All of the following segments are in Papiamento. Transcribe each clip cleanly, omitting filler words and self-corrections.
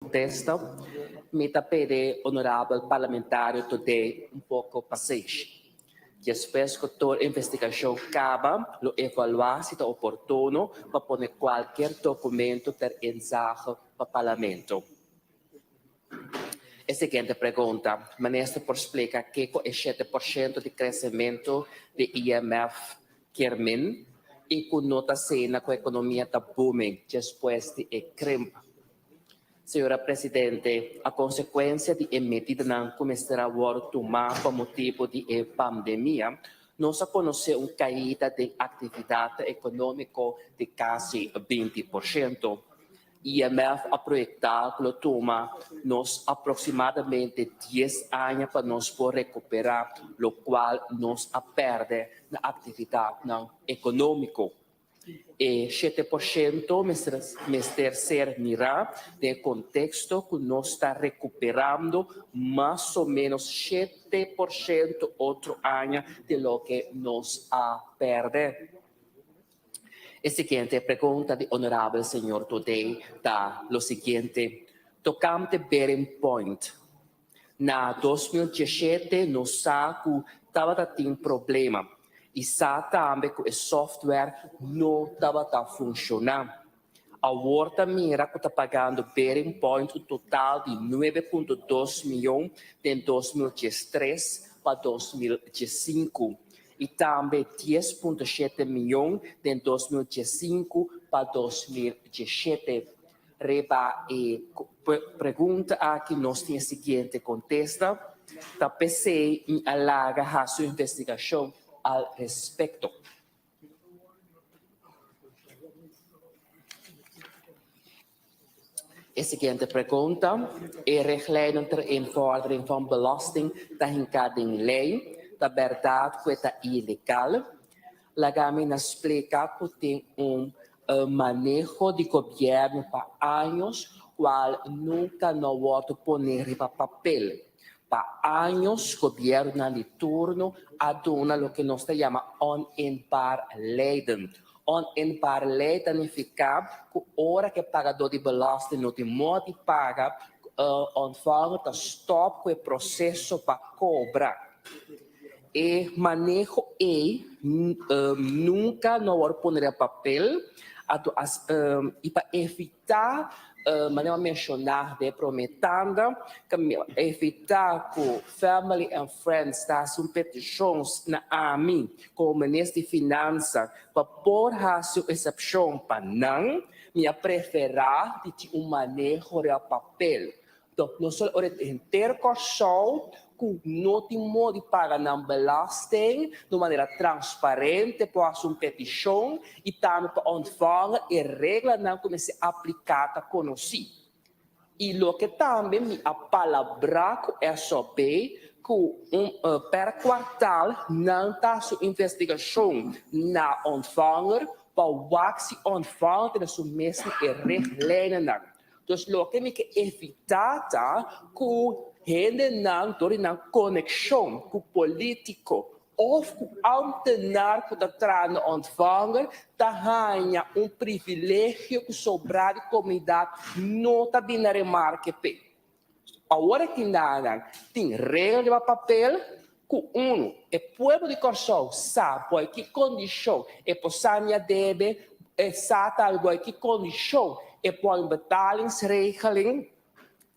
kontesta. Mi ta pidi honorabel parlamentario Thodé un poko pasenshi. Despues ku tur investigashon kaba, lo evaluá si ta oportuno pa pone kualkier dokumento ter inzage pa Parlamento. E siguiente pregunta, Minister por splika kiko e 7% di kresementu di IMF kier men i ku no ta asina ku ekonomia ta booming despues di e krimp? Señora Presidente, a konsekuensia di e medidanan ku mester a wòrdu tumá pa motibu di e pandemia, nos a konosé un kaida den aktividat ekonómiko di kasi 20%. IMF a proyektá ku lo tuma nos aproksimadamente dies aña pa nos por rekuperá lokual nos a pèrdè na aktividatnan ekonómiko. E 7% mester ser mirá den e konteksto ku nos ta rekuperando mas o ménos 7% otro aña di loke nos a pèrdè. E siguiente pregunta di Honorabel Señor Todey ta lo siguiente, tocante Bearing Point. Na 2017 nos sa cu tabata tin problema y sa tambe cu e software no tabata funciona. Awor ta mira cu ta pagando Bearing Point un total di 9.2 miyon den 2013 pa 2015 y tambe 10.7 miyon den 2015 pa 2017. Riba e pregunta aki nos tin e siguiente contesta, Ta p'esey mi a laga haci un investigacion al respecto. E siguiente pregunta, E richtlijnen ter invordering van belasting ta hinká den lei, ta bèrdat ku e ta ilegal? Laga mi na splika ku tin un maneho di gobièrnu pa años kual nunka no wòrdu poné riba papel. Pa años gobièrnunan di turno a duna loke nos ta yama oninbaar leiden. Oninbaar lei ta nifiká ku ora ku e pagadó di belasting no tin moda di paga, ontvanger ta stòp ku e proseso pa kobra. E maneho ei nunka no a wòrdu pone riba papel, anto as i pa evitá manera mi a menshoná den e promé tanda, evitá ku family and friends ta hasi un petishon na ami komo minister di finansa pa por hasi un eksepshon pa nan, mi a preferá di tin un maneho riba papel. Dòk no solo ora henter Kòrsou ku no tin modo di paga nan belasting di un manera transparente por hasi un petishon i tambe pa ontvanger e reglanan ku mester apliká ta konosí. I loke tambe mi a palabrá ku SOB ku un per kuartal nan ta hasi un investigashon na ontvanger pa wak si ontvanger tene su mes na e richtlijnennan. Dus loke mi ke evitá ta ku hendenan dor di nan konekshon ku polítiko òf ku ámtenar ku ta traha na Ontvanger ta haña un privilegio ku sobrá di komunidat no ta bini na remarke p'e. Awor e kindanan tin regla riba papel ku unu e pueblo di Kòrsou sa bo e ki kondishon e por sania debe, e sa tambe bo e ki kondishon e por un betalingsregeling.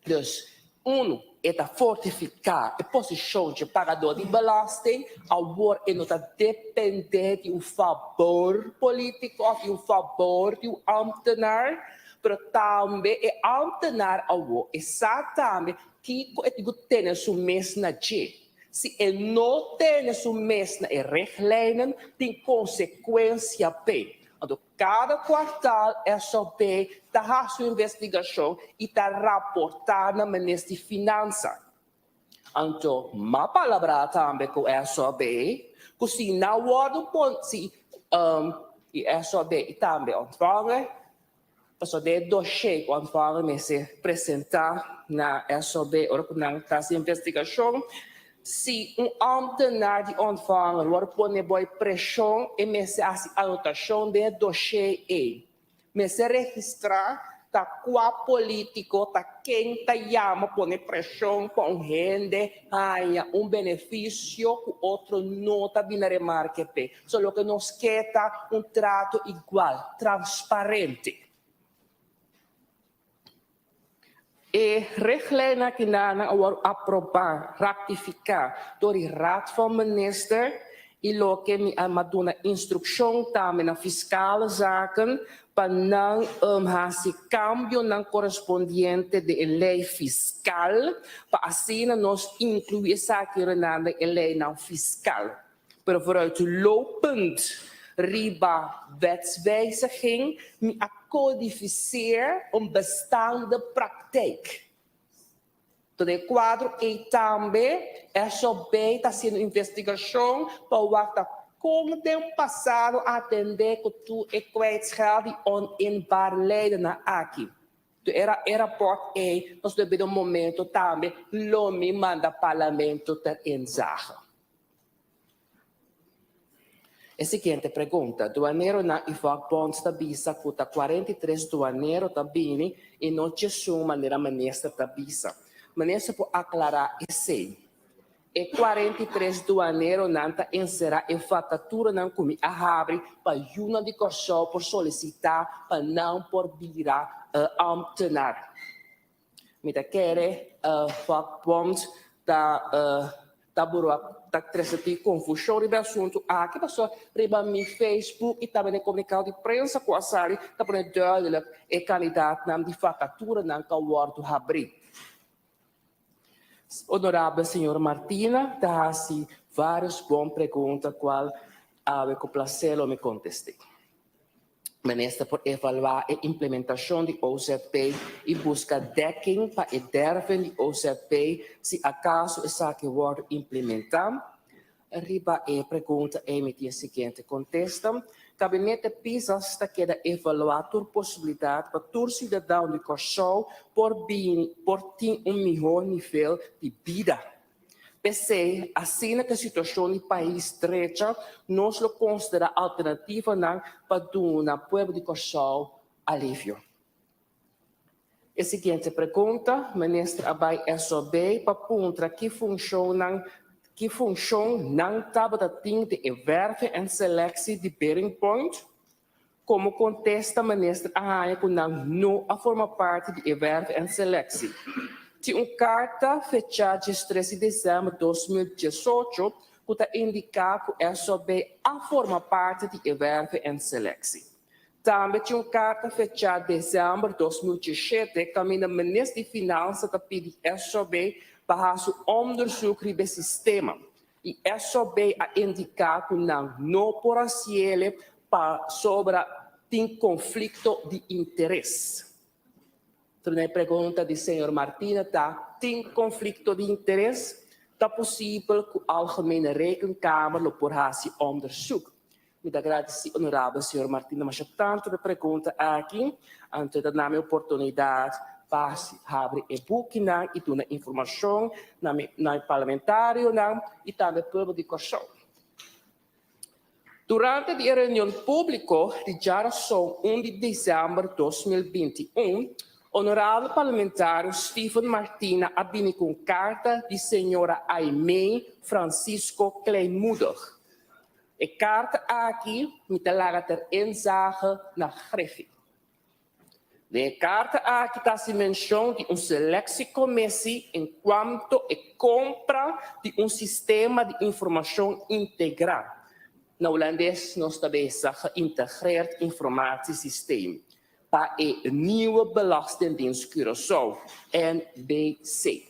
Dus, unu, e ta fortifiká e posishon dje pagadó di belasting, awor e no ta dependé di un fabor polítiko òf di un fabor di un ámtenar, pero tambe e ámtenar awor e sa tambe kiko e tin ku tene su mes na dje. Si e no tene su mes na e richtlijnen, tin konsekuensia p'e. Anto kada kuartal SOB ta hasi un investigashon i ta raportá na Minister di Finansa. Anto m'a palabrá tambe ku SOB ku si nan wòrdu pon si i SOB i tambe ontvanger Pasobra den e doshé ku ontvanger mester presentá na SOB ora ku nan ta hasi investigashon, si un ámtenar di ontvanger wòrdu pone bou e preshon, e mester hasi anotashon den e doshé ei. Mester registrá. Ta kua polítiko, ta ken ta yama pone preshon pa un hende haña un benefisio ku otro no ta bini remarke p'e. So loke nos ke ta un trato igual, transparente. E richtlijnen akinan a wòrdu aprobá, ratifiká, dor di Raad van Minister i loke mi a duna instrukshon tambe na Fiskale Zaken pa nan hasi kambionan korespondiente den e lei fiskal pa asina nos inkluí esaki renan den e leinan fiskal. Pero vooruitlopend riba wetswijziging mi a kodifiseer un bestaande praktijk. Den e kuadro ei tambe SOB ta hasiendo investigashon pa wak ta kon den pasado a atendé ku tur e kwijtscheld i oninbaar leidennan aki. Era e raport ei nos debido momento tambe lo mi manda Parlamento ter inzage. E siguiente pregunta, Duaneronan i vakbonds ta bisa ku ta 43 duanero ta bini i no djesun manera minister ta bisa. Minister por aklará esei? E 43 duaneronan ta enserá e vakaturanan ku mi a habri pa yunan di Kòrsou por solisitá pa nan por bira ámtenar. Mi ta kere vakbond ta ta burua ta trese tin konfushon riba e asuntu aki pasobra riba mi Facebook i tambe den komunikado di prensa ku a sali ta pone duidelik e kandidatnan di vakaturanan ku a wòrdu habrí. Honorabel señor Martina ta hasi vários bon pregunta kual awe ku plaser lo mi kontest'é. Minister por evaluá e implementashon di OZP i buska dekking pa e derven di OZP si akaso esaki wòrdu implementá? Riba e pregunta ei mi tin e siguiente kontesta, Kabinete Pisas ta keda evaluá tur posibilidat pa tur siudadano di Kòrsou por bini por tin un mihó nivel di bida. P'esei, asina ku e situashon di pais drecha, nos lo konsiderá alternativanan pa duna pueblo di Kòrsou alivio. E siguiente pregunta, Minister a bai SOB pa puntra ki funshonnan ki funshon nan tabata tin den e werving en selectie di Bearing Point? Komo kontesta minister a haña ku nan no a forma parti di e werf en seleksie. Tin un karta fechá diestres di desèmber 2018 ku ta indiká ku SOB a forma parti di e werf en seleksie. Tambe tin un karta fechá desèmber 2017 kaminda minister di Finansa ta pidi SOB pa hasi un onderzoek riba e sistema. I SOB a indiká ku nan no por hasiele pasobra tin konflikto di interes. Promé pregunta di señor Martina ta, Tin konflikto di interes? Ta posibel ku Algemene Rekenkamer lo por hasi onderzoek? Mi ta gradisí Honorabel señor Martina masha tantu pa e pregunta aki. Anto e ta na mi oportunidat pa habri e bukinan i duna informashon na mi na e parlamentarionan i tambe pueblo di Kòrsou. Durante di e reunion públiko di djarason un di desèmber 2021, Honorabel Parlamentario Steven Martina a bini ku un karta di señora Aimee Francisco Kleinmoedig. E karta aki mi ta laga ter inzage na Griffie. Den e karta aki ta hasi menshon di un seleksiekommissie enkuanto e kompra di un sistema di informashon integrá, na hulandes nos ta bisa geïntegreerd informatiesysteem, pa e Nieuwe Belastingdienst Curaçao, NBC.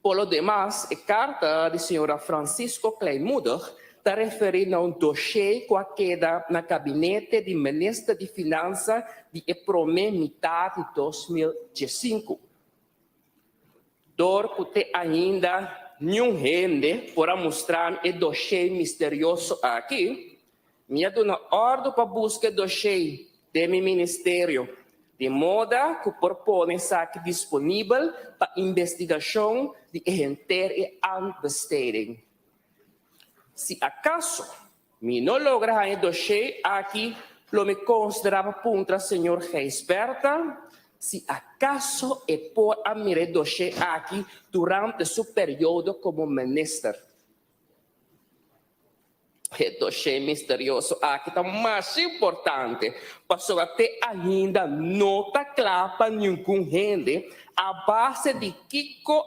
Por lo demas, e karta di señora Francisco Kleinmoedig ta referí na un doshé ku a keda na kabinete di minister di Finansa di e promé mitar di 2015. Dor ku te ainda niun hende por a mustra mi e doshé misterioso aki, Mi a duna òrdu pa buska e doshé den mi ministerio, di moda ku por pone esaki disponibel pa investigashon di e henter e aanbesteding. Si akaso mi no logra haña e doshé aki Lo mi konsiderá pa puntra señor Gijsbertha si akaso e por a mira e doshé aki durante su periodo komo minister. E doshé misterioso aki ta masha importante pasobra te ainda no ta kla pa ningun hende a base di kiko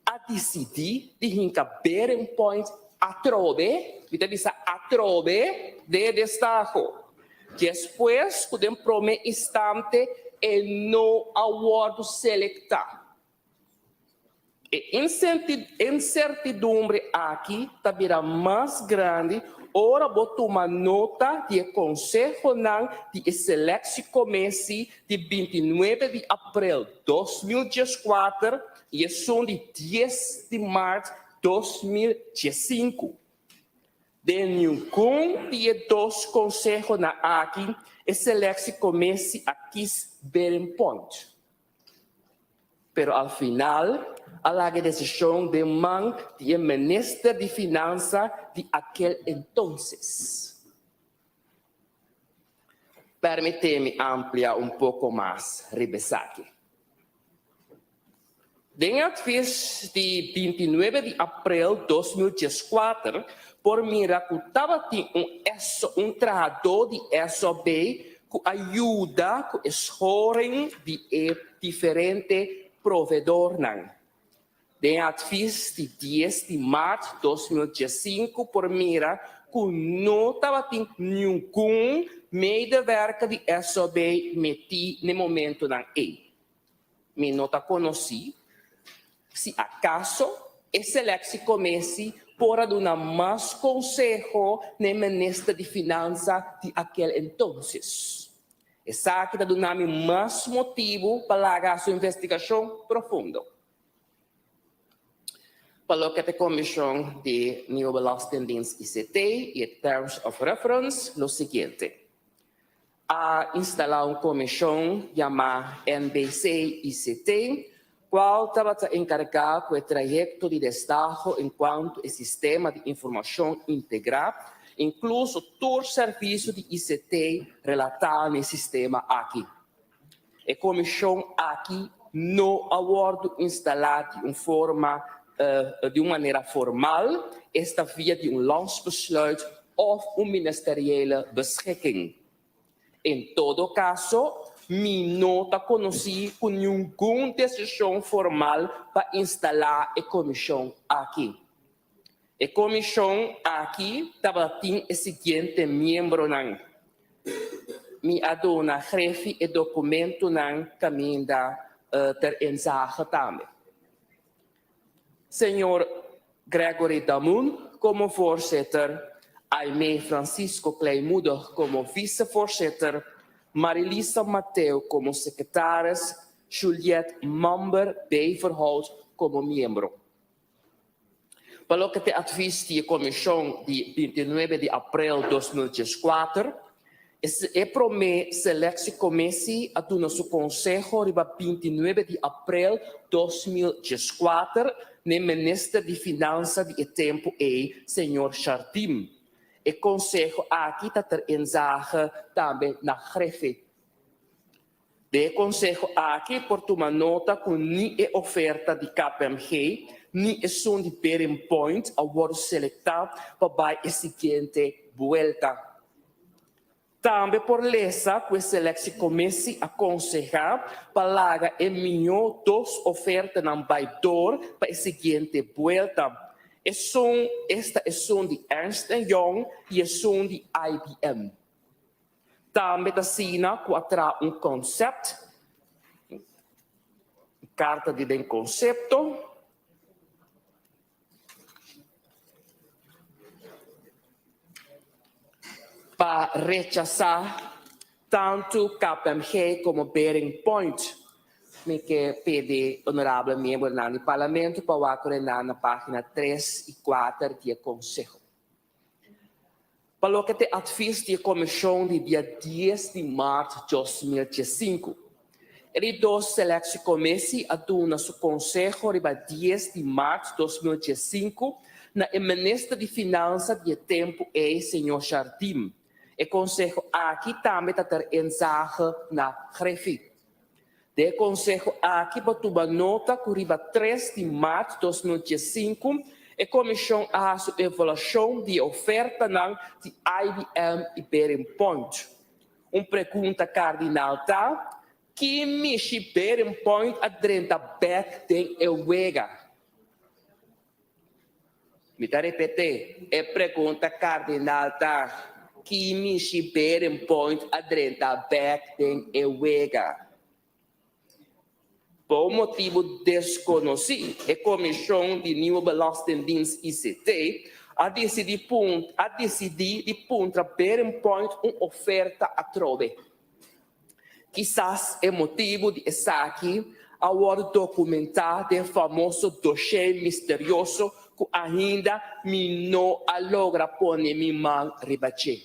a disidí di hinka Bearing Point atrobe, mi ta bisa atrobe, den e destaho. Despues ku den promé instante e no a wòrdu selektá. E insertidumbre aki ta bira mas grandi ora bo tuma nota di e konsehonan di e Selectiekommissie di 29 di aprel 2014 i esun di 10 di mart 2015. Den ningun di e dos konsehonan aki e Selectiekommissie a kis Berenpont. Pero al final a laga e desishon den man di e minister di finansa di akel entonces. Permite mi amplia un poko mas riba esaki. Den e advis di 29 di aprel 2014 por mira ku tabatin un eso un trahadó di SOB ku a yuda ku e schoring di e diferente proveedornan. Den e advis di 10 di mart 2015 por mira ku no tabatin ningun medewerker di SOB metí n'e momentonan ei. Mi no ta konosí si akaso e selectiekommissie por a duna mas konseho n'e minister di finansa di akel entonces. Esaki ta duna mi mas motibu pa laga hasi un investigashon profundo. Pa loke ta e komishon di Nieuwe Belastingdienst ICT i e Terms of Reference lo siguiente. A instalá un komishon yamá NBC ICT, kual tabata enkargá ku e trayekto di destaho enkuanto e sistema di informashon integrá, inkluso tur servisio di ICT relatá na e sistema aki. E komishon aki no a wòrdu instalá di un forma di un manera formal, esta via di un landsbesluit òf un ministeriële beschikking. En todo kaso, mi no ta konosí ku ningun desishon formal pa instalá e komishon aki. E komishon aki tabatin e siguiente miembronan. Mi a duna Grefi e dokumentunan kaminda ter inzage tambe. Señor Gregory Damun komo voorzitter, Aimee Francisco Kleinmoedig komo vicevoorzitter, Marilisa Mateo komo sekretaris, Juliette Mamber Beverhout komo miembro. Pa loke t'e advis di e komishon di 29 di aprel 2014, e promé selectiekommissie a duna su konseho riba 29 di aprel 2014 n'e minister di Finansa di e tempu ei, señor Jardim. E konseho aki ta ter inzage tambe na Griffie. Den e konseho aki por tuma nota ku ni e oferta di KPMG ni esun di Bearing Point a wòrdu selektá pa bai e siguiente buelta. Tambe por lesa ku e seleksiekommissie a konsehá pa laga e mihó dos ofertanan bai dor pa e siguiente buelta. Esun esta esun di Ernst and Young i esun di IBM. Tambe ta asina ku a traha un konsèpt, un karta di den konsepto. Pa rechasá tantu KPMG komo Bearing Point. Mi ke pidi honorabel miembronan di Parlamento pa wak renan na página 3 i 4 di e konseho. Pa loke t'e advis di e komishon di dia 10 di mart 2015, e di dos selectiekommissie a duna su konseho riba 10 di mart 2015 na e minister di Finansa di e tempu ei, señor Jardim. E konseho aki tambe ta ter inzage na Griffie. Den e konseho aki por tuma nota ku riba 3 di mart 2015 e komishon a hasi un evaluashon di e ofertanan di IBM i Bearing Point. Un pregunta kardinal ta, Ki mishi Bearing Point a drenta bèk den e wega? Mi ta repet'é, e pregunta kardinal ta, Ki mishi Bearing Point a drenta bèk den e wega? Pa un motibu deskonosí, e Komishon di Nieuwe Belastingdienst ICT a disidí a disidí di puntra Bearing Point un oferta atrobe. Kisas e motibu di esaki a wòrdu dokumentá den famoso doshé misterioso ku ainda mi no a logra pone mi man riba dje.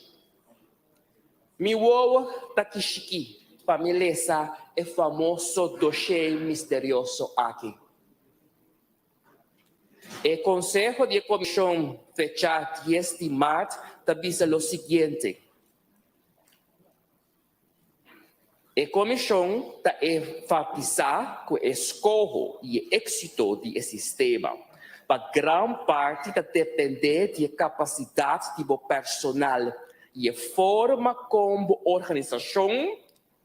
Mi wowo ta kishikí pa mi lesa e famoso doshé misterioso aki. E konseho di e komishon fechá 10 di mart ta bisa lo siguiente. E komishon ta enfatisá ku e eskoho i e éksito di e sistema pa gran parti ta dependé di e kapasidat di bo personal i e forma kon bo organisashon,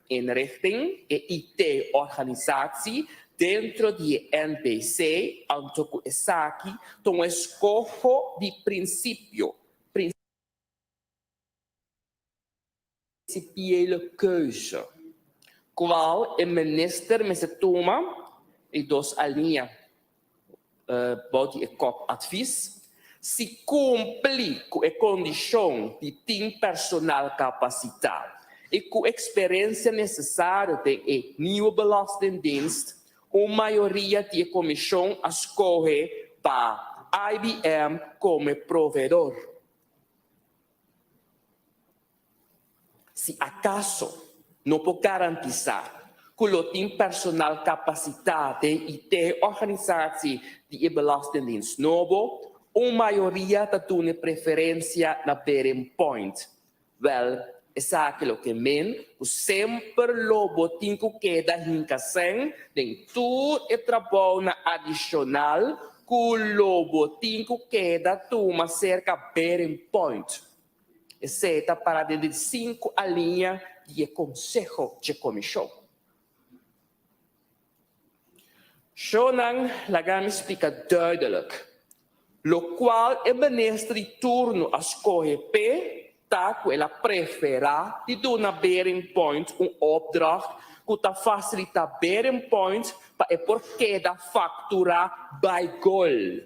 inrichting, e IT-organisatie, dentro di e NBC, anto ku esaki ta un eskoho di prinsipio, Principiële keuze, cual e minister mester tuma e dos alinea bou di e kop advies, si cumpli cu e condicion di tin personal capacita y cu experiencia necesario den e nieuwe Belastingdienst, un mayoria di e comision a scoge pa IBM como proveedor. Si akaso no por garantisá ku lo tin personal kapasitá den IT organisatie di e Belastingdienst nobo, un mayoria ta duna preferensia na Bearing Point. Wèl, esaki lo ke men ku semper lo bo tin ku keda hinka sèn den tur e trabounan adishonal ku lo bo tin ku keda tuma serka Bearing Point. Esei ta para den di sinku aliña di e konseho dje komishon. Shownan laga mi splika duidelik. Lokual e minister di turno a skohe p'e ta ku el a preferá di duna Bearing Point un opdracht ku ta fasilitá Bearing Point pa e por keda fakturá bai gol.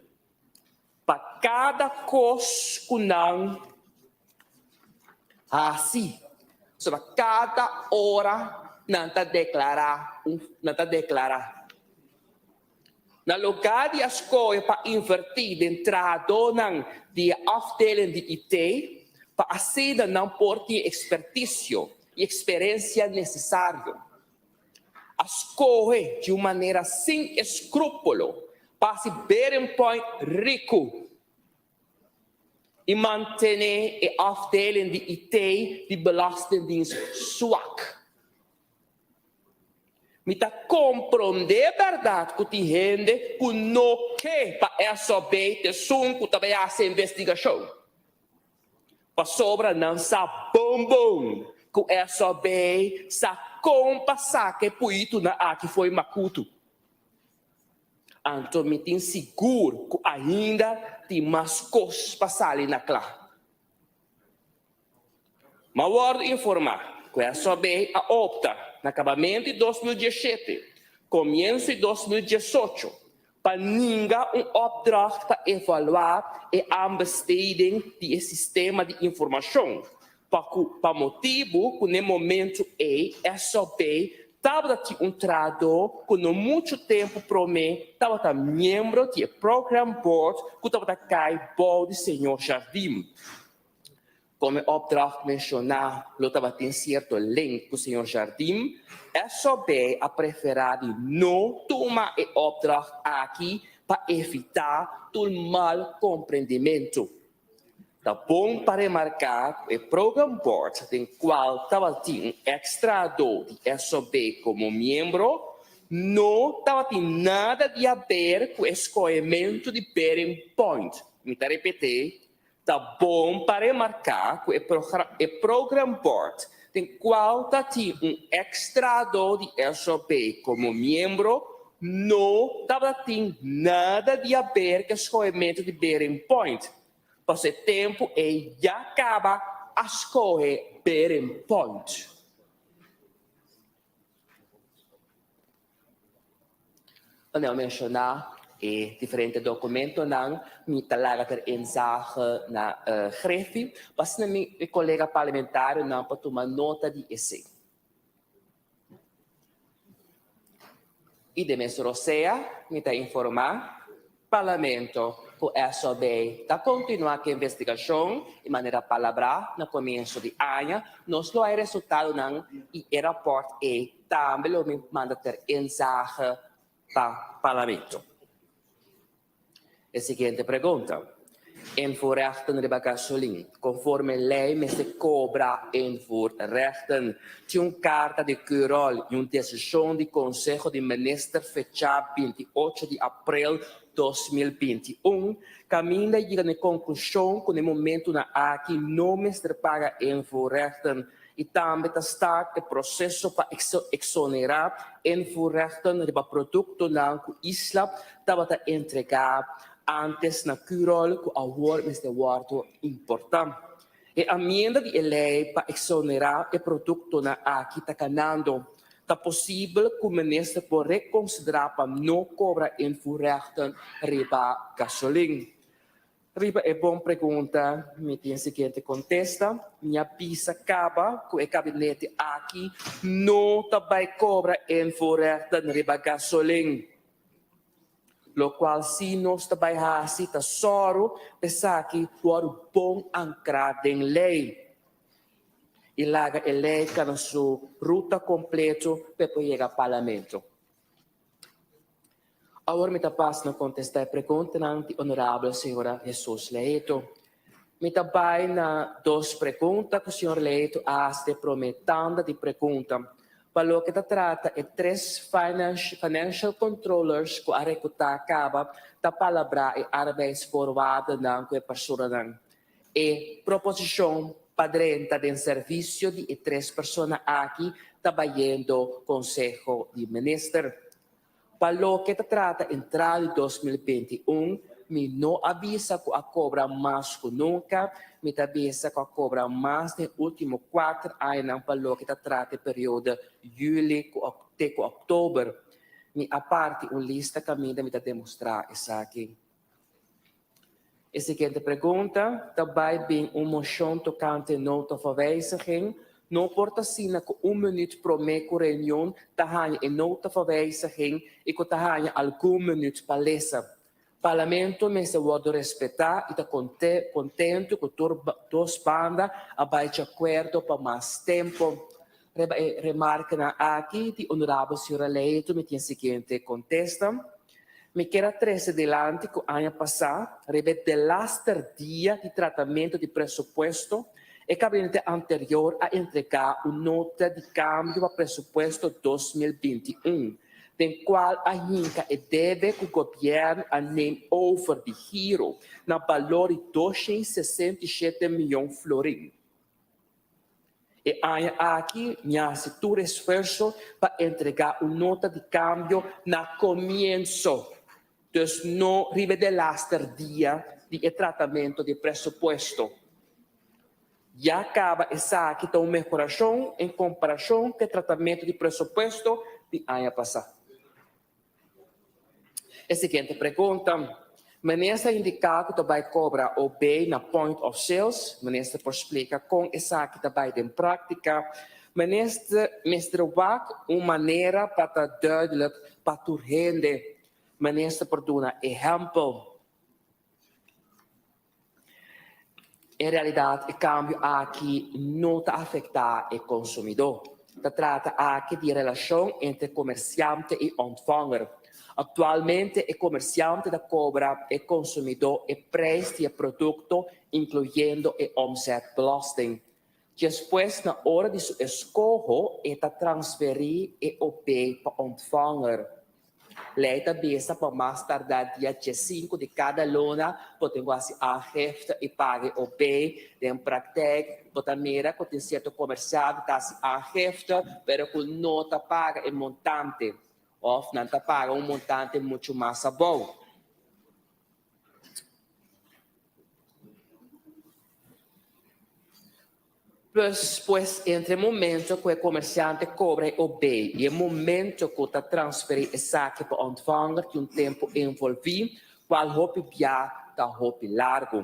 Pa kada kos ku nan hasi, so pa kada ora nan ta deklará un nan ta deklará. Na lugá di a skohe pa invertí den trahadónan di e afdeling di IT pa asina nan por tin e ekspertisio i eksperensia nesesario. A skohe di un manera sin eskrúpulo pa hasi Bearing Point riku i mantené e afdeling di IT di Belastingdienst swak. Mi ta komprondé bèrdat ku tin hende ku no ke pa SOB ta esun ku ta bai hasi e investigashon. Pasobra nan sa bon bon ku SOB sa kon pa saka e puitunan aki fo'i makutu. Anto mi tin sigur ku ainda tin mas kos pa sali na kla. M'a wòrdu informá ku SOB a opta na kabamentu di 2017, komienso di 2018 pa ninga un opdracht pa evaluá e aanbesteding di e sistema di informashon pa ku pa motibu ku n'e momentu ei SOB tabata tin un trahadó ku no muchu tempu promé tabata miembro di e program board ku tabata kai bou di señor Jardim. Como e opdracht menciona lo tabatin cierto link cu señor Jardim, SOB a prefera di no tuma e opdracht aki pa evita tur mal comprendimento. Ta bon pa remarká ku e Program Board den kual tabatin un èks-trahadó di SOB komo miembro no tabatin nada di haber ku e skohementu di Bearing Point. Mi ta repetí, ta bon pa remarká ku e Program Board den kual tatin un èks-trahadó di SOB komo miembro no tabatin nada di haber ku e skohementu di Bearing Point. Pasobra e tempu ei ya kaba a skohe Bearing Point. Wanneer a menshoná e diferente dokumentonan, mi ta laga ter inzage na Griffie, pa asina mi kolega parlamentarionan por tuma nota di esei. I den mes rosea mi ta informá Parlamento ku SOB ta kontinuá ku e investigashon i manera palabrá na komienso di aña nos lo hay resultadonan i e rapòrt ei tambe lo mi manda ter inzage pa Parlamento. E siguiente pregunta, Invoerrechten riba gasolin, Conforme ley mester cobra invoerrechten? Tin un carta di Curol y un decision di Conseho di Minister fechá 28 di april 2021 caminda yega na e conclusion cu na e momentonan aki no mester paga invoerrechten y tambe ta start e proceso pa exonera invoerrechten riba productonan cu isla tabata entregá ántes na Curol ku awor mester wòrdu importá. E amienda di e lei pa eksonerá e produktonan aki ta kanando. Ta posibel ku minister por rekonsiderá pa no kobra invoerrechten riba gasolin. Riba e bon pregunta mi tin e siguiente kontesta, Mi a bisa kaba ku e kabinete aki no ta bai kobra invoerrechten riba gasolin. Lokual si nos ta bai hasi ta sòru pa esaki wòrdu bon ankrá den lei i laga e lei kana su ruta kompleto pa e por yega Parlamento. Awor mi ta pas na kontestá e preguntanan di Honorabel señora Jesus Leito. Mi ta bai na dos pregunta ku señor Leito a hasi den promé tanda di pregunta. Pa loke ta trata e tres financial controllers ku a rekutá kaba ta palabrá e arbeidsvoorwaardennan ku e personanan. E proposishon pa drenta den servisio di e tres persona aki ta bayendo Konseho di Minister. Pa loke ta trata entrada di 2021, mi no a bisa ku a kobra mas ku nunka, mi ta bisa ku a kobra mas den ultimo kuater añanan pa loke ta trata e periodo juli ku te ku oktober. Mi a parti un lista kaminda mi ta demostrá esaki. E siguiente pregunta ta bai bin un moshon tokante nota van wijziging. No por ta asina ku un minuut promé ku reunion ta haña e nota van wijziging i ku ta haña algun minuut pa lesa. Parlamento mester wòrdu respetá i ta kontentu ku tur dos banda a bai djakuerdo pa mas tempu. Riba e remarkenan aki di Honorabel Señora Leito mi tin e siguiente kontesta. Mi kier a trese dilanti ku aña pasá, riba e delaster dia di tratamentu di presupuesto, e kabinete anterior a entregá un nota di kambio pa presupuesto 2021, den kual a hinka e debe ku gobièrnu a neem over di giro na balor di 267 mion florin. E aña aki mi a hasi tur esfuerso pa entregá un nota di kambio na komienso, dus no riba e delaster dia di e tratamentu di e presupuesto. Ya kaba esaki ta un mehorashon en komparashon ku e tratamentu di presupuesto di aña pasá. E siguiente pregunta, Minister a indiká ku ta bai kobra OB na point of sales. Minister por splika kon esaki ta bai den práktika? Minister mester wak un manera pa ta duidelijk pa tur hende. Minister por duna ehèmpel? En realidat e kambio aki no ta afektá e konsumidó. Ta trata aki di e relashon entre komersiante i ontvanger. Aktualmente e komersiante ta kobra e konsumidó e preis di e produkto inkluyendo e omzetbelasting. Despues na ora di su eskoho e ta transferí e OB pa ontvanger. Lei ta bisa pa mas tardá dia diesinku di kada luna bo tin ku hasi aangifte i paga e OB. Den praktijk bo ta mira ku tin sierto komersial ku ta hasi aangifte pero ku no ta paga e montante òf nan ta paga un montante muchu mas abou. Pues, pues entre e momento ku e komersiante kobra e OB i e momento ku ta transferí esaki pa ontvanger tin un tempu envolví, kual hopi bia ta hopi largu.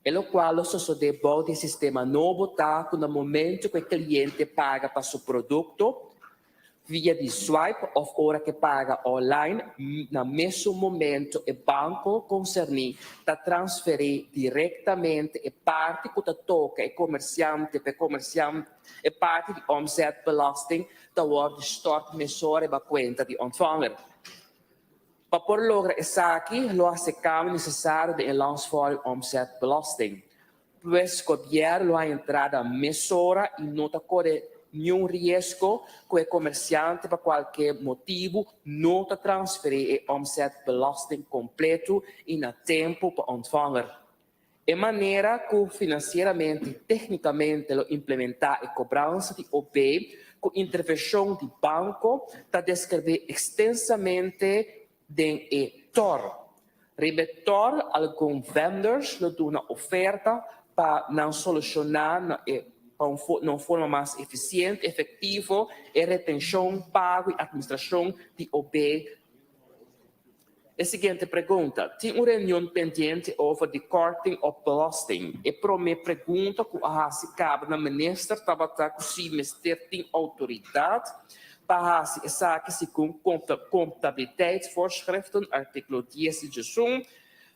E lokual lo sosodé bou di e sistema nobo ta ku na momento ku e kliente paga pa su produkto, Via di swipe of ora ke paga online, na mesun momento e banko konserní ta transferí direktamente e parti ku ta toka e komersiante pa e komersiante e parti di omzetbelasting ta wòrdu stòrt mesora riba kuenta di ontvanger. Pa por logra esaki lo hasi e kambio nesesario den e Landsvorming Omzetbelasting. Pues gobièrnu lo haña entrada mesora i no ta kore niun riesgo ku e komersiante pa kualke motibu no ta transferí e omzetbelasting kompletu i na tempu pa ontvanger. E manera ku finansieramente i téknikamente lo implementá e kobransa di OB ku intervenshon di banko ta deskribí ekstensamente den e tor. Riba e tor algun vendors lo duna oferta pa nan solushoná na e pa un na un forma mas efisiente, efektivo e retenshon, pago i atministrashon di OB. E siguiente pregunta, Tin un reunion pendiente over di korting op belasting? E promé pregunta ku a hasi kaba na minister tabata ku si mester tin outoridat pa hasi esaki segun Comptabiliteitsvoorschriften, artíkulo dies i diesun.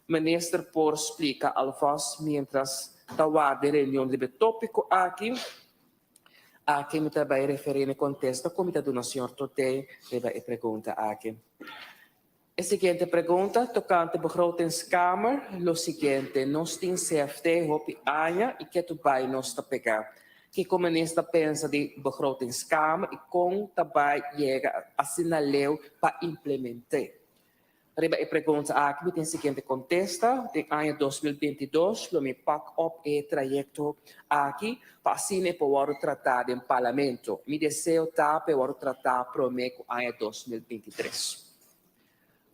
Minister por splika alvast mientras ta warda e reunion riba e tópiko aki. Aki mi ta bai referí na e kontesta ku mi ta duna señor Totey riba e pregunta aki. E siguiente pregunta tokante begrotingskamer lo siguiente, nos tin CFT hopi aña i ketu bai nos ta pega. Kiko minister ta pensa di begrotingskamer i kon ta bai yega asina leu pa implement'é? Riba e pregunta aki mi tin siguiente kontesta, Den aña 2022 lo mi pak op e trayekto aki pa asina e por wòrdu tratá den Parlamento. Mi deseo ta pa e wòrdu tratá promé ku aña 2023.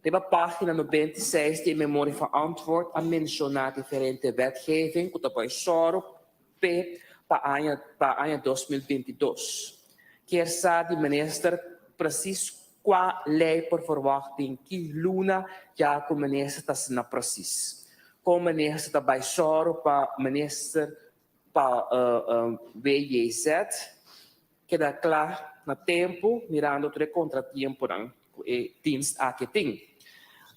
Riba página 96 di e memoria van antwoord a menshoná diferente wetgeving ku ta bai sòru p'e pa aña pa aña 2022. Kier sa di minister presis kua lei por verwagt den ki luna ya ku minister ta asina presis. Kon minister ta bai sòru pa minister pa WJZ keda kla na tempu mirando tur e kontratiemponan ku e dienst aki tin.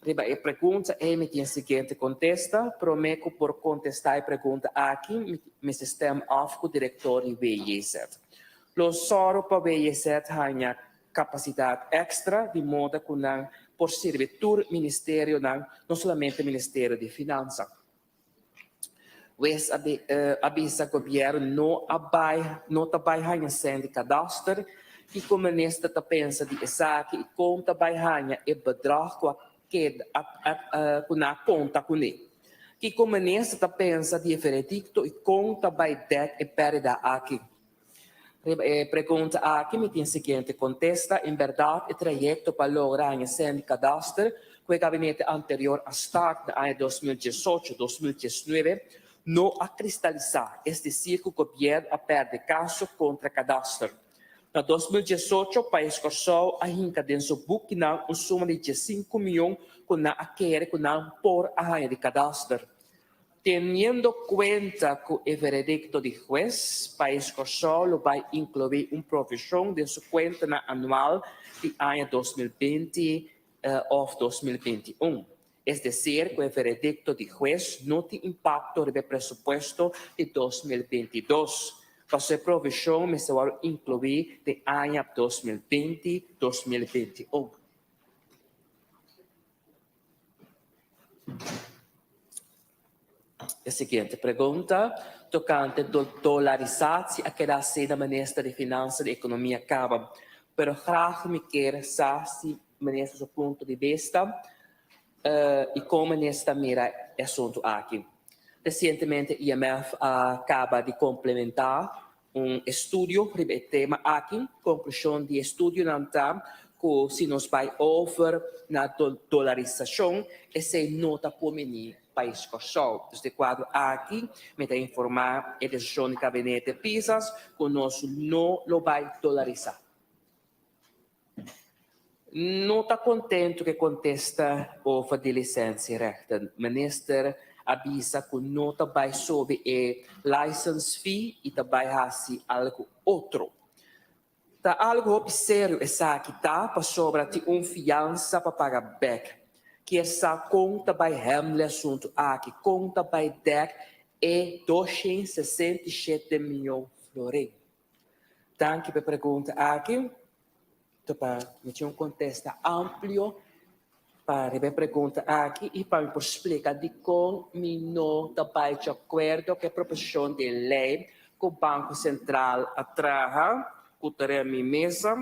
Riba e pregunta ei mi tin e siguiente kontesta, Promé ku por kontestá e pregunta aki mi mester stem af ku direktor di WJZ. Lo sòru pa WJZ haña kapasidat èkstra di moda ku nan por sirbi tur ministerionan, no solamente Ministerio di Finansa. Wes a bisa gobierno no a bai no ta bai haña sèn di kadaster. Kiko minister ta pensa di esaki i kon ta bai haña e bedrag ku a keda ku nan a konta kuné? Kiko minister ta pensa di e veredikto i kon ta bai dèk e pèrdida aki? Riba e pregunta aki mi tin siguiente kontesta, En bèrdat e trayekto pa logra haña sèn di kadaster ku e gabinete anterior a start na aña 2018, 2019 no a kristalisá, es desir ku gobièrnu a pèrdè kaso kontra kadaster. Na 2018 pais Kòrsou a hinka den su bukinan un suma di diesinku mion ku nan a kere ku nan por a haña di kadaster. Teniendo kuenta ku e veredikto di hues, Pais Kòrsou lo bai inkluí un provishon den su kuentanan anual di aña 2020 òf 2021. Es desir ku e veredikto di hues no tin impakto riba e presupuesto di 2022. Paso e provishon mester wòrdu inkluí den aña 2020, 2021. E siguiente pregunta tokante dolarisatie a keda hasi na Minister di Finansa di Ekonomia kaba, pero graag mi kier sa si Minister su punto di bista i kon Minister ta mira e asuntu aki. Resientemente IMF a kaba di komplementá un estudio riba e tema aki. Konklushon di e estudionan ta ku si nos bai over na dolarisashon esei no ta kumini pais Kòrsou. Dus den kuadro aki mi ta informá e desishon di Gabinete Pisas ku nos no lo bai dolarisá. No ta kontentu ku e kontesta over di licentierechten. Minister a bisa ku no ta bai sobi e license fee i ta bai hasi algu otro. Ta algu hopi serio esaki ta pasobra tin un fiansa pa paga bek. Kier sa kon ta bai hèmdel e asuntu aki, kon ta bai dèk e 267 mion florin. Danki pa e pregunta aki. Ta pa mi tin un kontesta amplio pa riba e pregunta aki i pa mi por splika dikon mi no ta bai di akuerdo ku e proposishon di lei ku Banko Sentral a traha ku ta riba mi mesa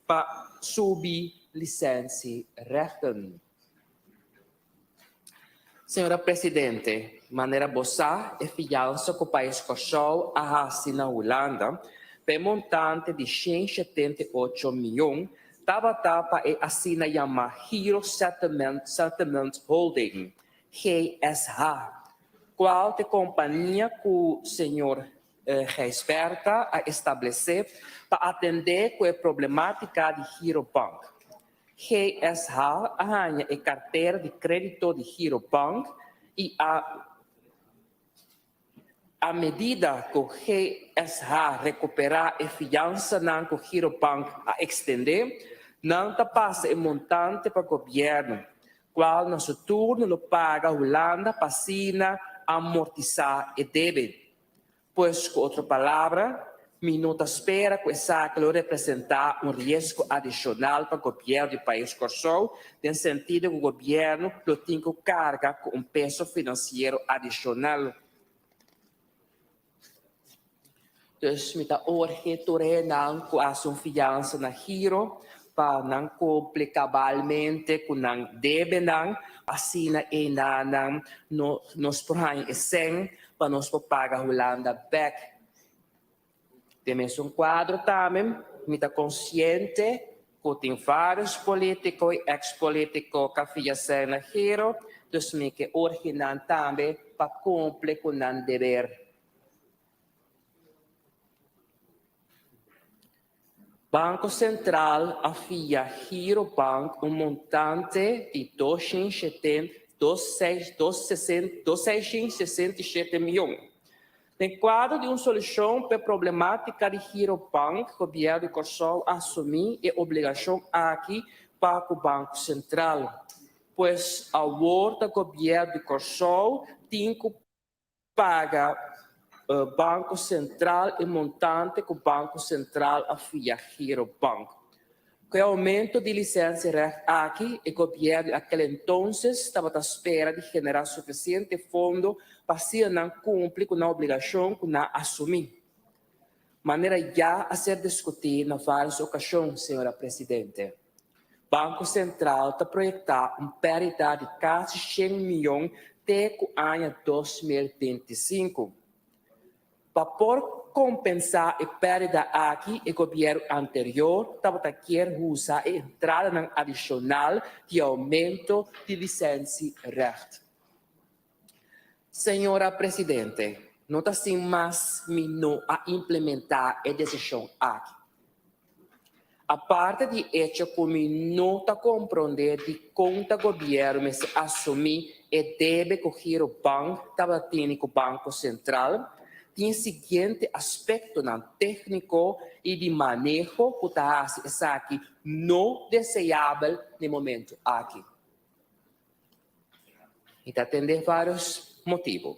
pa subi lisensierechten. Señora Presidente, manera bo sa e fiansa ku pais Kòrsou a hasi na Hulanda pa e montante di 178 mion tabata pa e asina yamá Giro Settlement Settlement Holding, GSH, kual ta e kompania ku señor Gijsbertha a establesé pa atendé ku e problemátika di Girobank. GSH a haña e kartera di krédito di Girobank i a A medida ku GSH rekuperá e fiansanan ku Girobank a ekstendé, nan ta pasa e montante pa gobièrnu, kual na su turno lo paga Hulanda pa asina amortisá e debe. Pues, ku otro palabra, mi no ta spera ku esaki lo representá un riesgo adishonal pa gobièrnu di pais Kòrsou, den sentido ku gobièrnu lo tin ku karga ku un peso finansiero adishonal. Dus mi ta urgi tur hendenan ku hasi un fiansa na Giro pa nan kumpli kabalmente ku nan debenan, asina enanan no nos por haña e sèn pa nos por paga Hulanda bek. Den mesun kuadro tambe mi ta konsiente ku tin vários polítiko i eks polítiko ka fia ser na giro, dus mi ke urgi nan tambe pa kumpli ku nan deber. Banko Sentral a fia Girobank un montante di 267 mion. Den kuadro di un solushon p'e problemátika di Girobank, Gobièrnu di Kòrsou a asumí e obligashon aki pa ku Banko Sentral. Pues awor ta Gobièrnu di Kòrsou tin ku paga Banko Sentral e montante ku Banko Sentral a fia Girobank. Ku e oumento di lisensierecht aki, e gobièrnu di akel entonces tabata spera di generá sufisiente fondo pa asina nan kumpli ku nan obligashon ku nan a asumí. Manera ya a ser diskutí na vários okashon, señora Presidente. Banko Sentral ta proyektá un pèrdida di kasi shen mion te ku aña 2025. Pa por kompensá e pèrdida aki e gobièrnu anterior tabata kier usa e entradanan adishonal di oumento di lisensierecht. Señora Presidente, no ta sin mas mi no a implementá e desishon aki. Aparte di echo ku mi no ta komprondé dikon ta gobièrnu mester asumí e debe ku Girobank tabata tene ku Banko Sentral, tin e siguiente aspektonan tékniko i di maneho ku ta hasi esaki no deseabel na e momentu aki. Mi ta atendé vários motibu.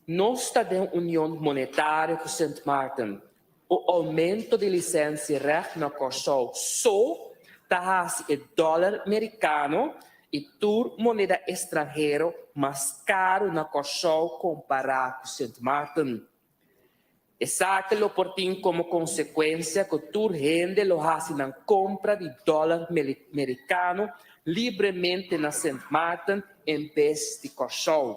Nos ta den union monetario ku Sint Maarten. Un oumento di lisensierecht na Kòrsou so ta hasi e dòler merikano i tur moneda estranhero mas karu na Kòrsou kompará ku Sint Maarten. Esaki lo por tin komo konsekuensia ku tur hende lo hasi nan kompra di dòler merikano libremente na Sint Maarten en bes di Kòrsou.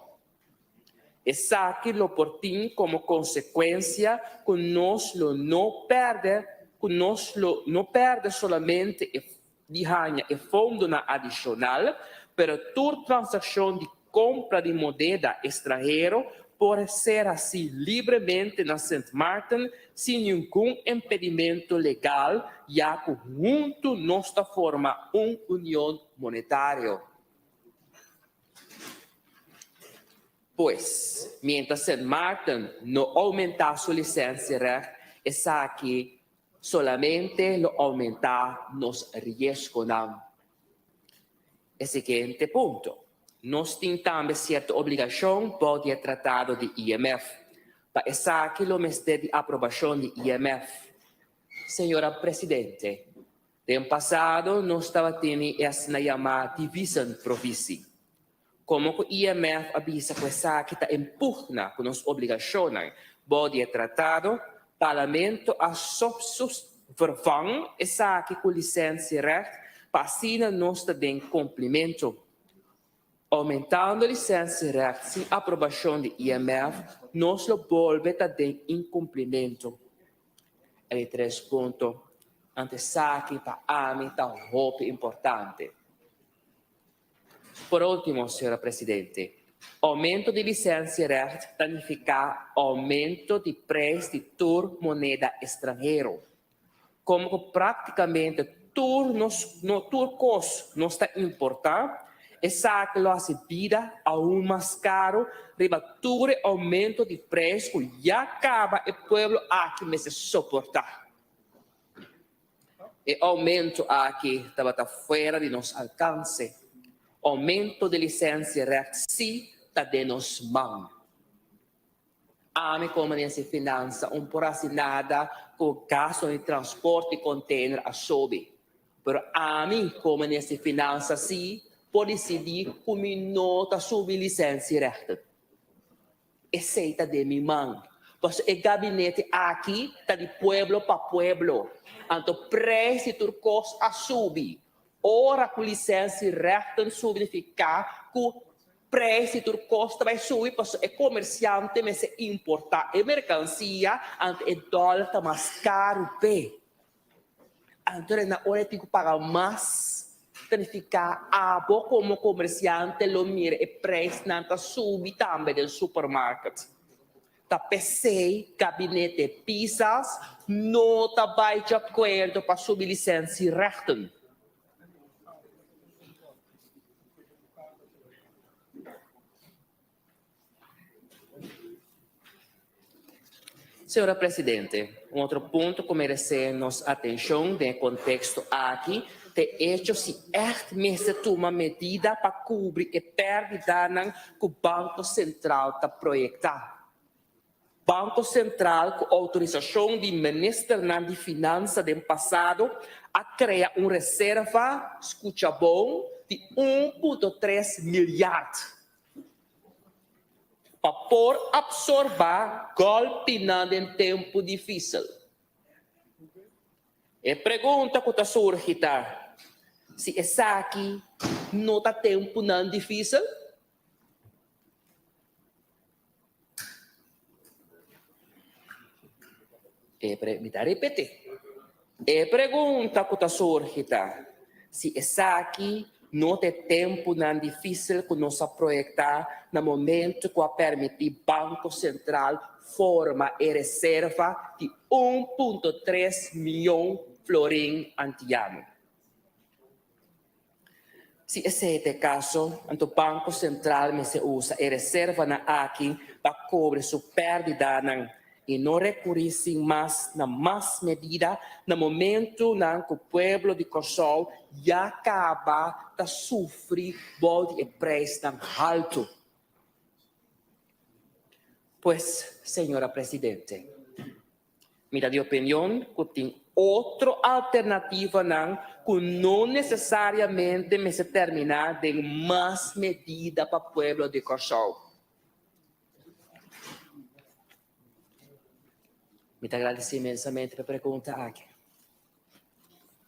Esaki lo por tin komo konsekuensia ku nos lo no pèrdè ku nos lo no pèrdè solamente e di haña e fondonan adishonal, pero tur transakshon di kompra di moneda estranhero por ser hasí libremente na Sint Maarten sin ningun impedimento legal ya ku huntu nos ta forma un union monetario. Pues, mientras Sint Maarten no oumentá su lisensierecht, esaki solamente lo oumentá nos riesgonan. E siguiente punto, Nos tin tambe sierto obligashon bou di e tratado di IMF. Pa esaki lo mester di aprobashon di IMF. Señora Presidente, Den pasado nos tabatini e asina yamá deviezenprovisie. Komo ku IMF a bisa ku esaki ta en pugna ku nos obligashonnan bou di e tratado, Parlamento a vervang esaki ku lisensierecht pa asina nos ta den kumplimentu. Oumentando lisensierecht sin aprobashon di IMF nos lo bolbe ta den inkumplimentu. E di tres punto, anto esaki pa ami ta hopi importante. Por ultimo, señora Presidente, aumento di licensierecht ta nifica aumento di prijs di tur moneda estranhero. Como cu practicamente tur nos tur cos nos ta importa, esaki lo haci bida aun mas caro riba tur e aumento di prijs cu ya caba e pueblo aki mester soporta. E aumento aki tabata fuera di nos alcance. Aumento di licensierecht si ta den nos man. Ami komo den si finansa un por hasi nada ku gasto di transporte di container a subi. Pero ami komo den si finansa si por disidí ku mi no ta subi licensierechten. Esei ta den mi man. Pasobra e gabinete aki ta di pueblo pa pueblo. Anto prijs di tur kos a subi. Ora ku licensierechten subi nifiká ku Prijs di tur kos ta bai subi pasobra e komersiante mester importá e merkansia, anto e dòler ta mas karu p'e. Anto na ora e tin ku paga mas, ta nifiká abo komo komersiante lo mira e prijsnan ta subi tambe den supermarket. Ta p'esei Gabinete Pisas no ta bai djakuerdo pa subi lisensierechten. Señora Presidente, un otro punto cu merece nos atencion den e contexto aki ta e hecho si echt mester tuma medida pa cubri e perdidanan cu Banco Central ta proyecta. Banco Central cu autorisacion di ministernan di Finansa den pasado a crea un reserva, scucha bon, di un punto tres milyard pa por absorba golpinan den tempo dificil. E pregunta cu ta surgi ta si esaki no ta temponan dificil? E pre, mi ta ripetí. E pregunta ku ta surgi ta, si esaki no ta e tempunan difísil ku nos a proyektá na momentu ku a permití Banko Sentral forma e reserva di un punto tres mion florin antiano. Si esei ta e kaso, anto Banko Sentral mester usa e reservanan aki pa kobre su pèrdidanan i no rekurí sin mas na mas medida na momentunan ku pueblo di Kòrsou ya kaba ta sufri bou di e preisnan haltu. Pues, señora Presidente, mi ta di opinion ku tin otro alternativanan ku no nesesariamente mester terminá den mas medida pa pueblo di Kòrsou. Mi ta gradisí inmensamente pa e pregunta aki.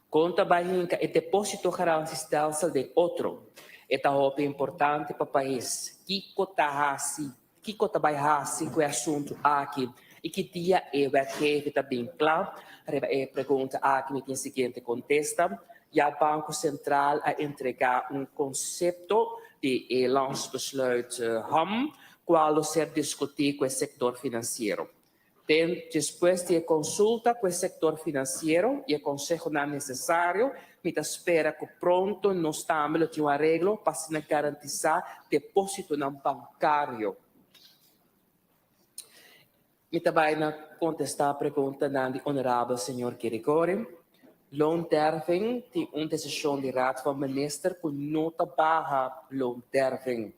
Kon ta bai hinka e depósito garantiestelsel den otro? E ta hopi importante pa pais. Kiko ta hasi, kiko ta bai hasi ku e asuntu aki i ki dia e wetgeving ta bin kla? Riba e pregunta aki mi tin siguiente kontesta, Ya Banko Sentral a entregá un konsepto di e Landsbesluit ham cual lo ser discuti cu e sector financiero. Den despues di e consulta cu e sector financiero y e consehonan necesario, mi ta spera cu pronto nos tambe lo tin un areglo pa asina garantisa depositonan bancario. Mi ta bai na contesta preguntanan di Honorabel Señor Girigorie. Loonderving tin un decision di Raad van Minister cu no ta baha loonderving.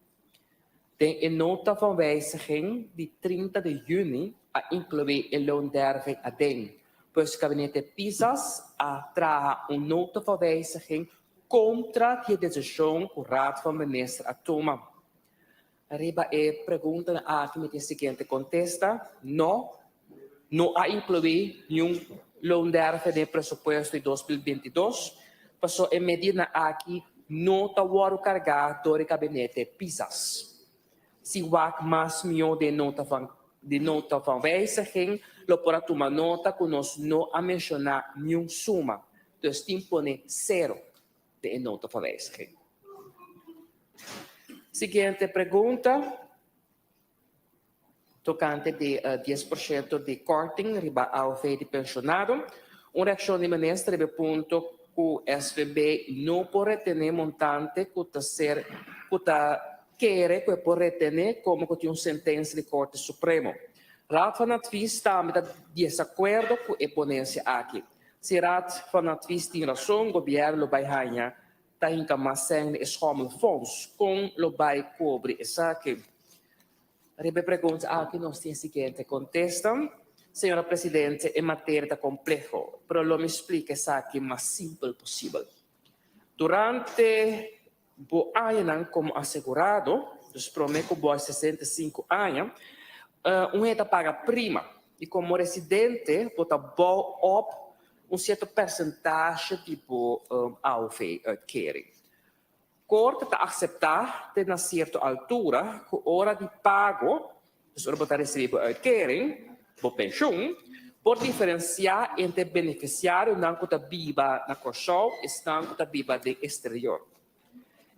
Den e nota van wijziging di 30 di juni a inclui e loonderving aden. Pues Gabinete Pisas a traha un nota van wijziging contra di e decision cu Raad van Minister a tuma. Riba e preguntanan aki mi tin siguiente contesta, No, no a inclui niun loonderving den e presupuesto di 2022, paso e medidanan aki no ta wòrdu kargá dor e gabinete Pisas. Si wak mas mihó den nota van di nota van wijziging lo por a tuma nota ku nos no a menshoná niun suma, dus tin pone sero den e nota van wijziging. Siguiente pregunta tokante di 10% di korting riba AOV di penshonado. Un reakshon di minister riba e punto ku SVB no por retené montante ku ta ser ku ta kere ku e por retené komo ku tin un sentensia di Korte Supremo. Raad van Advies tambe ta desakuerdo ku e ponensia aki. Si Raad van Advies tin rason, gobièrnu lo bai haña ta hinka mas sèn den e schommelfonds. Kon lo bai kobri esaki? Riba e pregunta aki nos tin e siguiente kontesta, Señora Presidente, e materia ta kompleho, pero lo mi splika esaki mas simpel posibel. Durante bo añanan komo asegurado, dus promé ku bo a 65 aña, un hende ta paga prima i komo residente bo ta bou op un sierto persentashe di bo AOV-uitkering. Korte ta akseptá te na sierto altura ku ora di pago, dus ora bo ta risibí bo uitkering, bo penshun, por diferensiá entre benefisiarionan ku ta biba na Kòrsou i esnan ku ta biba den eksterior.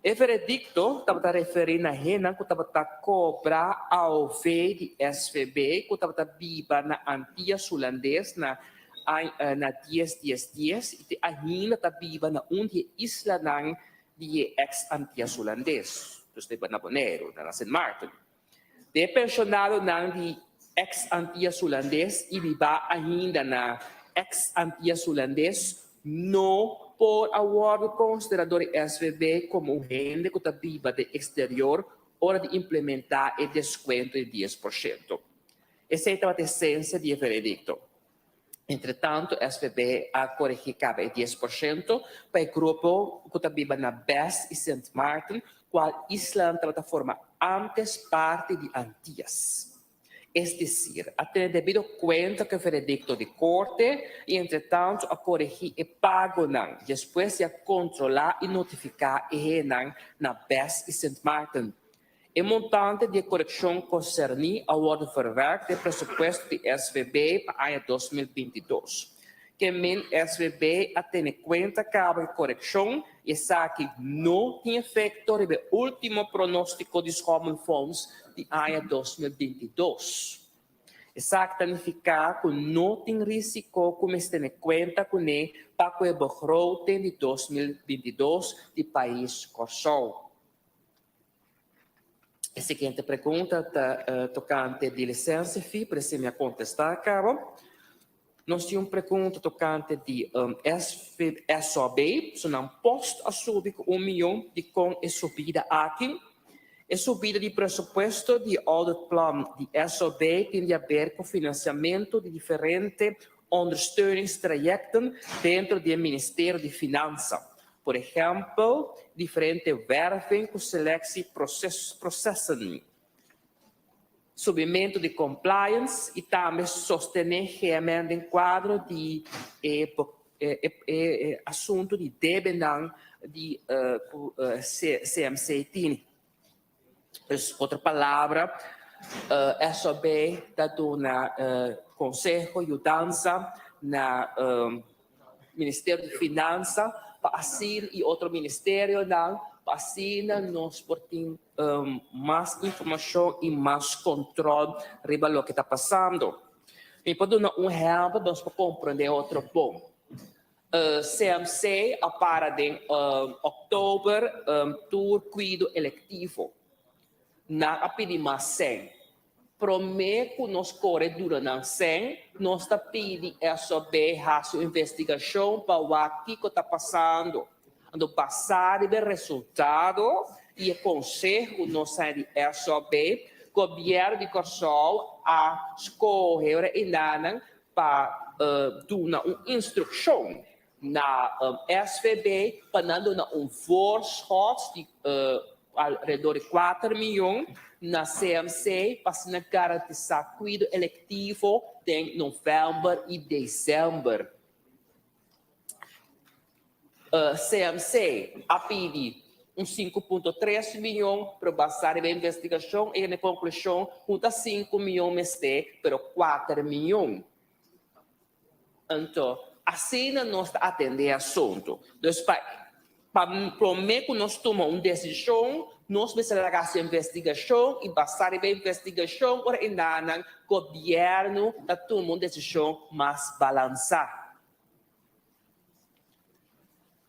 E veredikto tabata referí na hennan ku tabata kobra AOV di SVB ku tabata biba na Antias Hulandes na na dies dies dies i te ainda ta biba na un di e islanan di e eks Antias Hulandes, dus ta na Boneiru, na Sint Maarten. De e penshonadonan di eks Antias Hulandes i biba ainda na eks Antias Hulandes no por a wòrdu konsiderá dor di SVB komo un hende ku ta biba den eksterior ora di implementá e deskuento di 10%. Esei tabata esensia di e veredikto. Entretantu SVB a koregí kaba e 10% pa e grupo ku ta biba na Bes i Sint Maarten, kual islanan tabata forma ántes parti di Antias. Es desir, a tene debido kuenta ku e veredikto di korte i entretantu a koregí e pagonan despues di a kontrolá i notifiká e hennan na Bes i Sint Maarten. E montante di e korekshon konserní a wòrdu verwerkt den presupuesto di SVB pa aña 2022. Ke men SVB a tene kuenta kaba e korekshon i esaki no tin efekto riba e último pronóstiko di Schommelfonds di aña 2022. Esaki ta nifiká ku no tin rísiko ku mester tene kuenta kuné pa ku e begroting di 2022 di pais Kòrsou. E siguiente pregunta ta tokante di lisensia fee, pero esei mi a kontestá kaba. Nos tin un pregunta tokante di SV, SOB, so nan post a subi ku 1 mion, dikon e subida aki? E subida di presupuesto di auditplan di SOB tin di haber ku finansiamentu di diferente ondersteuningstrajecten dentro di e Ministerio di Finansa. Por ehèmpel, diferente werving ku selectieprocessen, subimentu di compliance i tambe sostené GMN den kuadro di e e asuntu di debenan di ku CMC tini. Dus otro palabra, SOB ta duna konseho, yudansa na Ministerio di Finansa pa asina i otro ministerionan pa asina nos por tin mas informashon i mas kontròl riba loke ta pasando. Mi por duna un ehèmpel pa nos por komprendé otro bon. CMC a para den òktober tur kuido elektivo. Nan a pidi mas sèn. Promé ku nos kore duna nan sèn, nos ta pidi SOB hasi un investigashon pa wak kiko ta pasando. Anto basá riba e resultado i e konseho ku nos haña di SOB, Gobièrnu di Kòrsou a skohe ora enanan pa duna un instrukshon na SVB pa nan duna un voorschot di alrededor di kuater miyon na CMC pa asina garantisá kuido elektivo den novèmber i desèmber. CMC a pidi un 5.3 miyon, pero basá riba e investigashon e yega na e konklushon ku no ta 5 miyon mester, pero 4 miyon. Anto, asina nos ta atendé e asuntu. Dus pa pa promé ku nos tuma un desishon, nos mester laga hasi investigashon i basá riba e investigashon ora e nannan gobièrnu ta tuma un desishon mas balansá.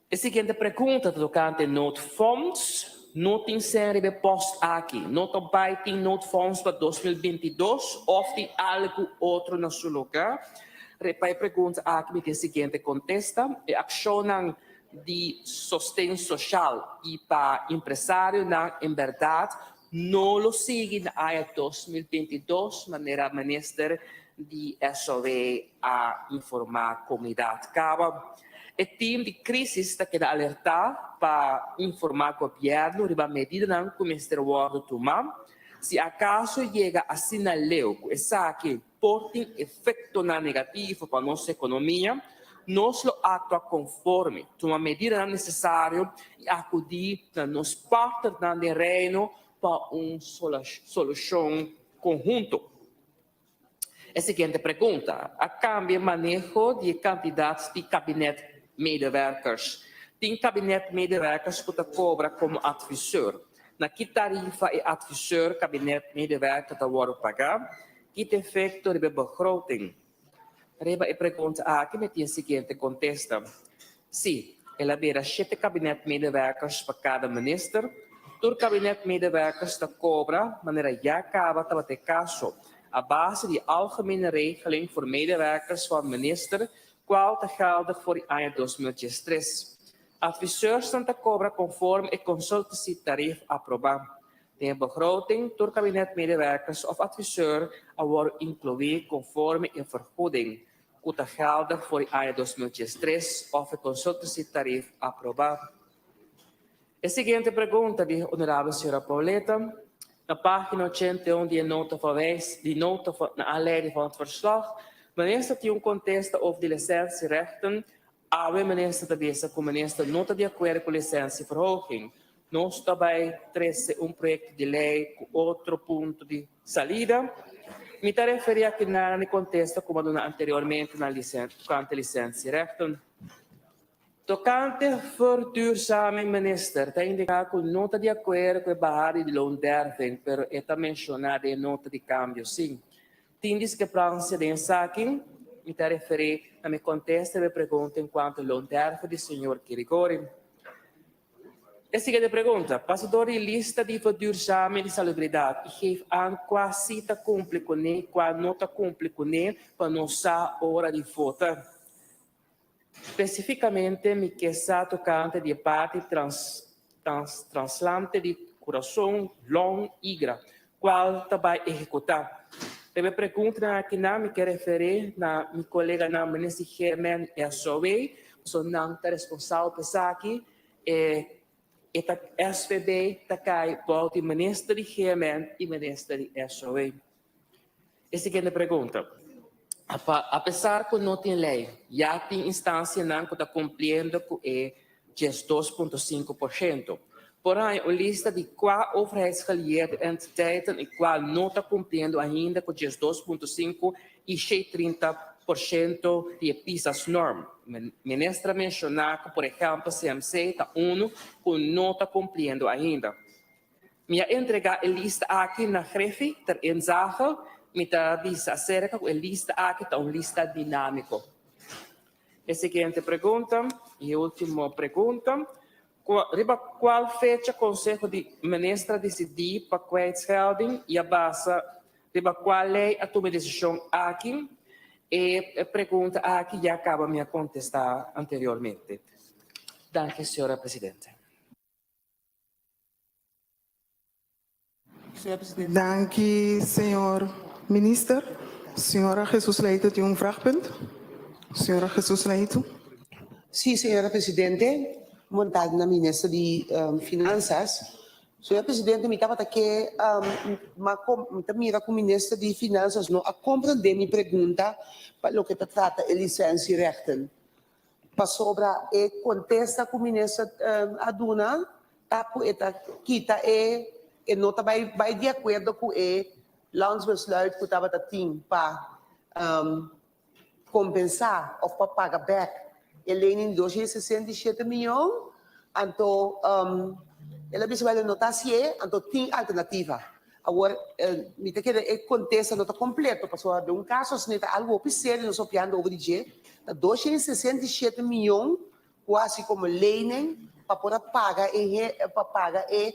E siguiente pregunta ta tokante noodfonds. No tin sèn riba e pòst aki. No ta bai tin noodfonds pa 2022 òf tin algu otro na su lugá? Pa e pregunta aki mi tin e siguiente kontesta, E akshonnan di sosten soshal i pa empresarionan en bèrdat no lo sigui na aña 2022 manera Minister di SOW a informá komunidat kaba. E tim di krísis ta keda alertá pa informá gobièrnu riba medidanan ku mester wòrdu tumá si akaso yega asina leu ku esaki por tin efektonan negativo pa nos ekonomia. Nos lo aktua konforme, tuma medidanan nesesario i akudí na nos partnernan den Reino pa un solushon konhunto. E siguiente pregunta, A cambia maneho di e cantidad di kabinetmedewerkers? Tin kabinetmedewerkers cu ta cobra como adviseur. Na ki tarifa e adviseur kabinetmedewerker ta wordo paga? Ki ta efecto riba e begroting? Riba e pregunta aki mi tin e siguiente contesta, Si, el a bira shete kabinetmedewerkers pa kada minister. Tur kabinetmedewerkers ta kobra manera ya kaba tabata e kaso, a base di Algemene Regeling voor Medewerkers van Minister, kual ta geldig for di aña 2013. Adviseursnan ta kobra konforme e consultancytarief aprobá. Den e begroting, tur kabinetmedewerkers òf adviseur a wòrdu inkluí konforme e vergoeding. Ku ta geldig for di aña 2013 òf e consultancytarief aprobá. E siguiente pregunta di Honorabel señora Pauletta, na página 81 di e nota van wijs di nota van na aanleiding van het verslag, minister tin un kontesta over di licentierechten. Awe minister ta bisa ku minister no ta di akuerdo ku licentieverhoging. Nos ta bai trese un proyekto di lei ku otro punto di salida. Mi ta referí aki na mi kontesta ku mi a duna anteriormente na tokante licentierechten. Tokante verduurzaming minister ta indiká ku no ta di akuerdo ku e bahada di loonderving, pero e ta menshoná den e nota di kambio sí. Tin diskrepansia den esaki? Mi ta referí na mi kontesta riba e pregunta enkuanto loonderving di señor Kirigori. E siguiente pregunta, Pasa dor di lista di verduurzaming di salubridad i geef aan kua si ta kumpli kuné i kua no ta kumpli kuné pa nos sa ora di vota. Spesifikamente mi ke sa tokante di e parti translante di Kurason, Long, Igra, kual ta bai ehekutá. Riba e preguntanan akinan mi ke referí na mi koleganan Minister Geerman i Asowey, pasobra nan ta responsabel pa esaki. E e ta SVB ta kai bou di Minister di Geerman i Minister di Asowey. E siguiente pregunta, Apesar ku no tin lei, ya tin instansianan ku ta kumpliendo ku e 12,5%. Por haña un lista di kua overheidsgelieerde entiteiten i kua no ta kumpliendo ainda ku 12,5 i 130% di e Pisas-norm? Minister a menshoná ku por ehèmpel CMC ta unu ku no ta kumpliendo ainda. Mi a entregá e lista aki na Griffie ter inzage. Mi ta bisa aserka ku e lista aki ta un lista dinámiko. E siguiente pregunta i e último pregunta, Riba kual fecha Konseho di Minister a disidí pa kwijtschelding i a basa riba kual lei a tuma e desishon aki? E pregunta aki ya kaba mi a kontestá anteriormente. Danki, señora Presidente. Danki señor Minister. Señora Jesus Leito tin un vraagpunt. Señora Jesus Leito. Sí, señora Presidente. Bon tardi na Minister di Finanzas. Señora Presidente, mi tabata ke mi ta mira ku Minister di Finanzas no a komprende mi pregunta pa loke ta trata e licentierechten. Pasobra e kontesta ku minister a duna ta ku e ta kita e e no ta bai bai di akuerdo ku e landsbesluit ku tabata tin pa kompensá òf pa paga bèk e lening di 267 mion. Anto el a bisa wèl e no ta hasié, anto tin alternativa. Awor, mi ta kere e kontesta no ta kompleto, pasobra den un kaso asina ta algu hopi serio nos papiando over di dje, ta 267 mion ku a hasi komo lening pa por a paga e pa paga e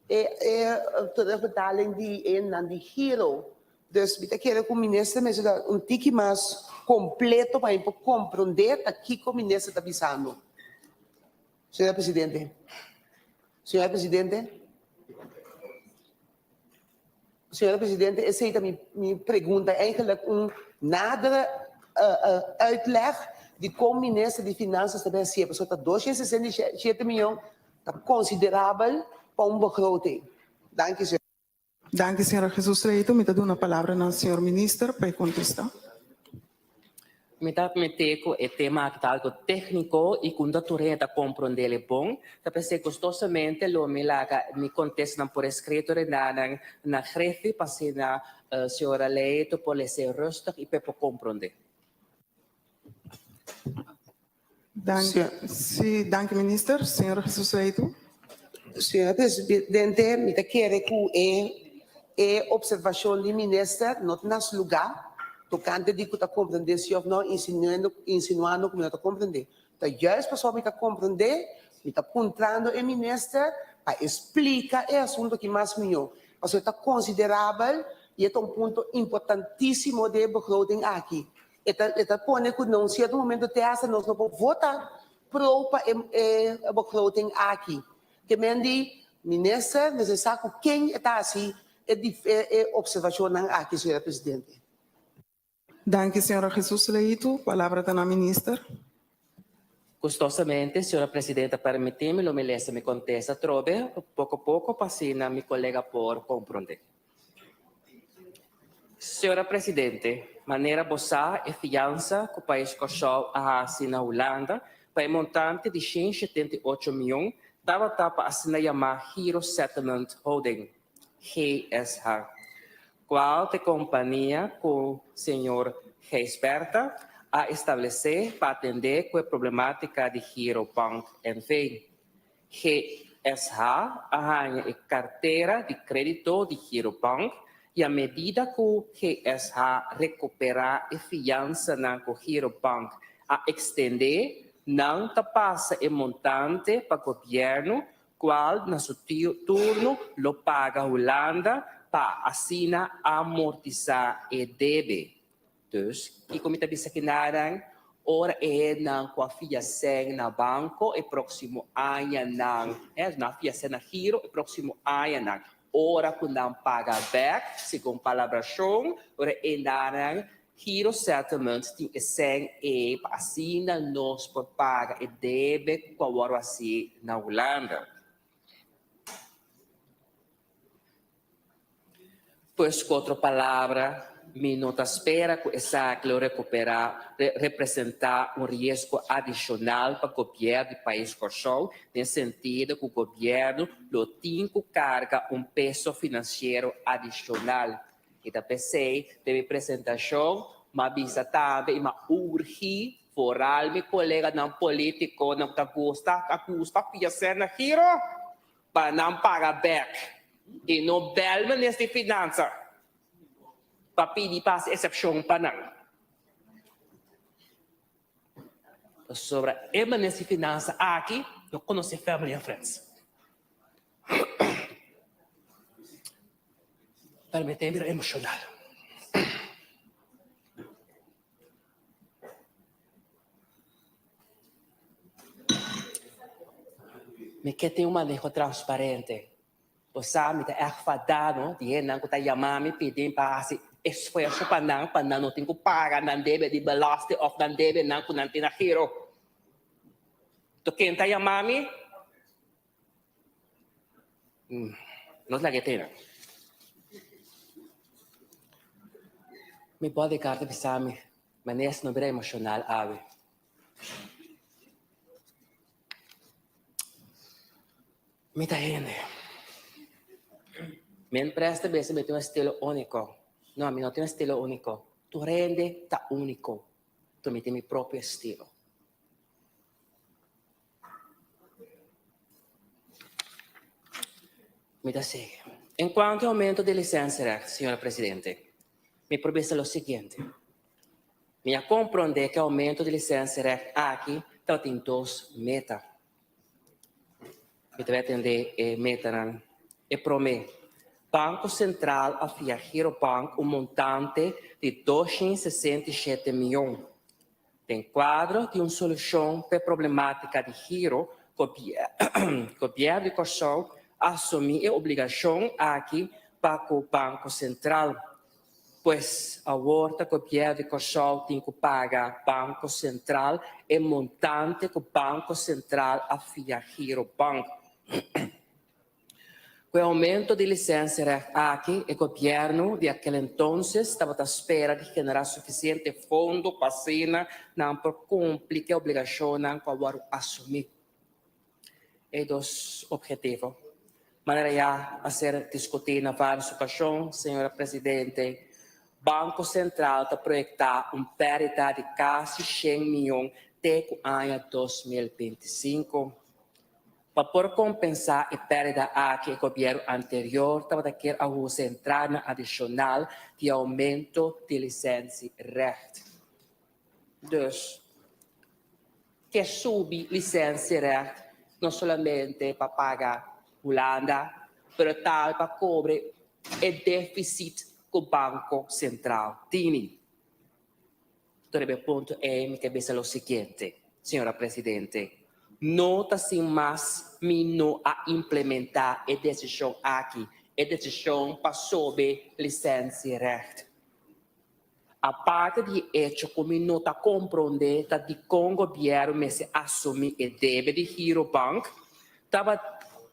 e e terugbetaling di e nan di giro. Dus mi ta kere ku minister mester ta un tiki mas kompleto pa mi por komprondé ta kiko minister ta bisando. Señor Presidente. Señora Presidente. Señora Presidente, esey ta mi mi pregunta. Eigenlijk un nadere uitleg di con Minister di Finanzas ta bay hacié, pasobra ta 267 miyon ta considerabel pa un begroting. Danki, señora. Danki, señora Jesus Leito. Mi ta duna palabra na señor Minister pa e contesta. Mi ta admití ku e tema aki ta algu tékniko i ku no tur hende ta komprondé el bon. Ta p'esei gustosamente lo mi laga mi kontestanan por eskrito renda nan na Griffie pa asina señora Leito por les'é rustig i p'e por komprondé. Danki. Sí, danki Minister. Señor Jesus Leito. Señora Presidente, mi ta kere ku e e observacion di Minister no ta na su lugar tocante di ku ta comprende si of no, insinuendo insinuando ku mi no ta comprende. Ta juist pasobra mi ta comprende, mi ta puntrando e Minister pa e splica e asunto aki mas miyo. Pasobra e ta considerabel y e ta un punto importantisimo den e begroting aki. E ta e ta pone ku na un sierto momento te hasta nos no por vota pro pa e e begroting aki. Ke men di minister mester sa ku ken e ta hasi e e e opservashonnan aki, señora presidente. Danki señora Jesus Leito. Palabra ta na minister. Gustosamente, señora presidenta, permití mi lo mi lesa mi kontesta atrobe poko poko pa asina mi kolega por komprondé. Señora Presidente, manera bo sa e fiansa ku Pais Kòrsou a hasi na Hulanda pa e montante di 178 mion tabata pa asina yamá Giro Settlement Holding, GSH, kual ta e kompania ku señor Gijsbertha a establesé pa atendé ku e problemátika di Giro Bank NV. GSH a haña e kartera di krédito di Girobank i a medida ku GSH rekuperá e fiansanan ku Girobank a ekstendé, nan ta pasa e montante pa gobièrnu kual na su turno lo paga Hulanda pa asina amortisá e debe. Dus, kiko mi ta bisa kinaran? Ora e hendenan ku a fia sèn na banko e próksimo añanan, nan a fia sèn na giro e próksimo añanan, ora ku nan paga bèk, segun palabrashon, ora e nan giro settlement tin e sèn ei pa asina nos por paga e debe ku a wòrdu hasi na Hulanda. Pues ku otro palabra, mi no ta spera ku esaki lo rekuperá, representá un riesgo adishonal pa gobièrnu di pais Kòrsou, den sentido ku gobièrnu lo tin ku karga un peso finansiero adishonal. I ta p'esei den mi presentashon m'a bisa tambe i m'a urgi foral mi koleganan politikonan ku ta gusta, ta gusta fia ser na giro, Pa nan paga bek i no bel minister di finansa pa pidi pa hasi eksepshon pa nan. Pasobra e minister di finansa aki no konosé family and friends. Permití mi bira emoshonal. Mi ke tin un maneho transparente. Bo sa mi ta ègt fadá no di hendenan ku ta yama mi pidi mi pa hasi esfuerso pa nan pa nan no tin ku paga nan debe di belasting òf nan debenan ku nan tin na giro. To ken ta yama mi? Nos laga e tena. Mi bodyguard a bisa mi, Manes no bira emocional awe. Mi ta hende. Men presta bisa mi tin un estilo unico. No, mi no tin un estilo unico. Tur hende ta unico. Tur mi tin mi propio estilo. Mi ta sigui. En cuanto e aumento di licencierecht, señora Presidente, mi por bisa lo siguiente. Mi a comprende cu e aumento di licencierecht aki tabatin dos meta. Mi ta bay atende e metanan. E prome, Banco Central a fia Girobank un montante di 267 miyon. Den kuadro di un solushon p'e problematika di giro, Gobièrnu di Kòrsou a asumí e obligashon aki pa ku Banko Sentral. Pues awor ta Gobièrnu di Kòrsou tin ku paga Banko Sentral e montante ku Banko Sentral a fia Girobank. Ku e oumento di lisensiarecht aki, e gobièrnu di akel entonces tabata spera di generá sufisiente fondo pa asina nan por kumpli ku e obligashonnan ku a wòrdu asumí. E dos ophetivo, manera ya a ser diskutí na vários okashon, señora Presidente, Banko Sentral ta proyektá un pèrdida di kasi shen mion te ku aña 2025. Pa por kompensá e pèrdida aki e gobièrnu anterior tabata kier a usa entradanan adishonal di oumento di lisensierecht. Dus, ke subi lisensierecht no solamente pa paga Hulanda, pero tambe pa kobre e défisit ku Banko Sentral tini. Riba e punto ei mi ke bisa lo siguiente, señora Presidente, no ta sin mas mi no a implementá e desishon aki, e desishon pa sobe licentierecht. Aparte di e echo ku mi no ta komprondé ta dikon gobièrnu mester asumí e debe di Girobank, Tabat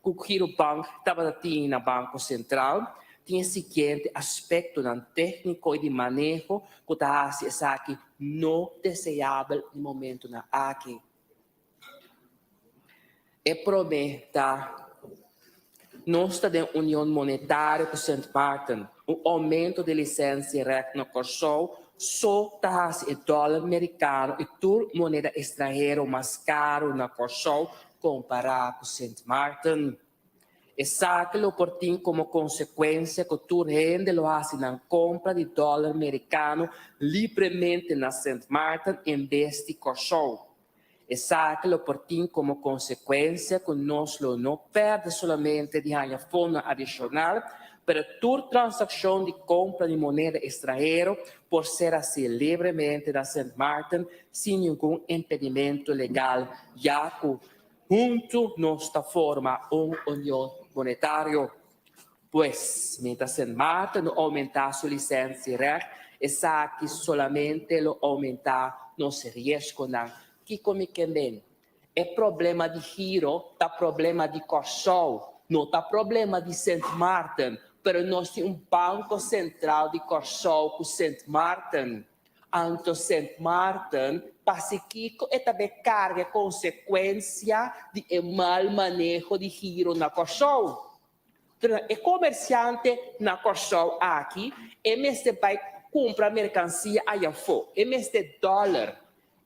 ku Girobank tabata tin na Banko Sentral tin e siguiente aspektonan tékniko i di maneho ku ta hasi esaki no deseabel di momentunan aki. E promé ta, nos ta den union monetario ku Sint Maarten. Un oumento di lisensia rèk na Kòrsou so ta hasi e dòler merikano i tur moneda estranhero mas karu na Kòrsou Kompará ku Sint Maarten, esaki lo por tin komo konsekuensia ku tur hende lo hasi nan kompra di dòler merikano libremente na Sint Maarten en bes di Kòrsou. Esaki lo por tin komo konsekuensia ku nos lo no pèrdè solamente di haña fondonan adishonal, Pero tur transakshon di kompra di moneda estranhero por ser hasi libremente na Sint Maarten sin ningun impedimento legal, ya ku huntu nos ta forma un union monetario. Pues, mientras Sint Maarten no oumentá su lisensierecht, esaki solamente lo oumentá nos riesgonan. Kiko mi ke men? E problema di giro ta problema di Kòrsou, no ta problema di Sint Maarten, pero nos tin un Banko Sentral di Kòrsou ku Sint Maarten. Anto Sint Maarten pasi kiko e ta be karga e konsekuensia di e mal maneho di giro na Kòrsou. Pero e komersiante na Kòrsou aki e mester bai kumpra merkansia ayafó, e mester dòler.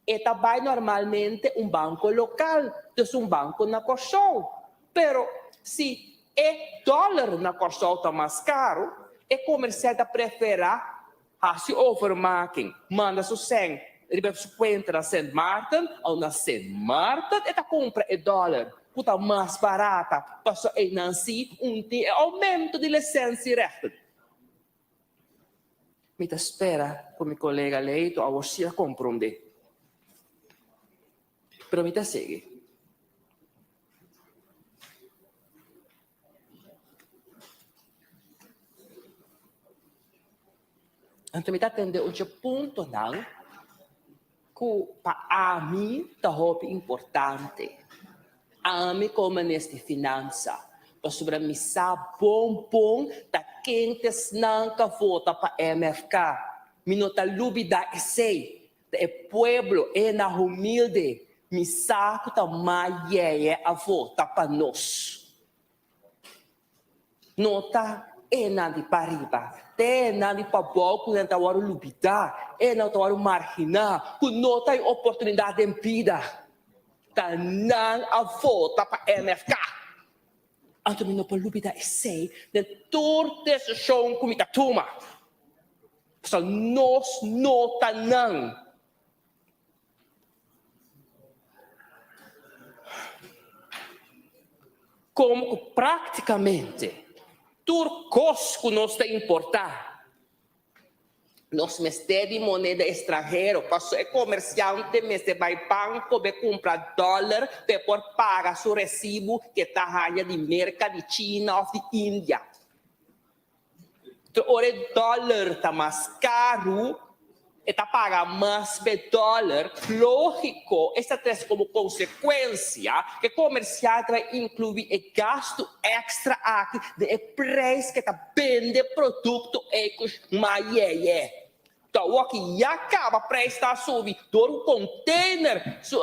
E ta bai normalmente un banko lokal, dus un banko na Kòrsou. Pero si e dòler na Kòrsou ta mas karu, e komersiante ta preferá hasi overmaking, manda su sèn riba su kuenta na Sint Maarten, òf na Sint Maarten e ta kumpra e dòler ku ta mas barata, pasobra einan si un tin e oumento di licentierechten. Mi ta spera ku mi kolega Leito awor si a komprondé. Pero mi ta sigui. Anto mi ta atende un dje puntonan ku pa ami ta hopi importante. Ami komo minister di finansa, pasobra mi sa bon bon ta ken ta esnan ku a vota pa MFK. Mi no ta lubida esei. Ta e pueblo, e na humilde, mi sa ku ta ma yeye a vota pa nos. No ta enan di pariba, ta enan di pabou ku nan ta wòrdu lubidá, enan ku ta wòrdu marginá, ku no ta e oportunidat den bida. Ta nan a vota pa MFK. Anto mi no por lubidá esei den tur desishon ku mi ta tuma. Pasobra nos no ta nan. Komo ku práktikamente tur kos ku nos ta importá, nos mester di moneda estranhero, pasobra e komersiante mester bai banko be kumpra dòler pa e por paga su resibu ku e ta haña di Merka, di China òf di India. Te ora e dòler ta mas karu, e ta paga mas p'e dòler. Lógiko, esta trese komo konsekuensia ku e komersiante bai inkluí e gastu èkstra aki den e preis ku e ta bende produkto ei ku mayeye. Ta awor ki ya kaba preis ta subi dor un container su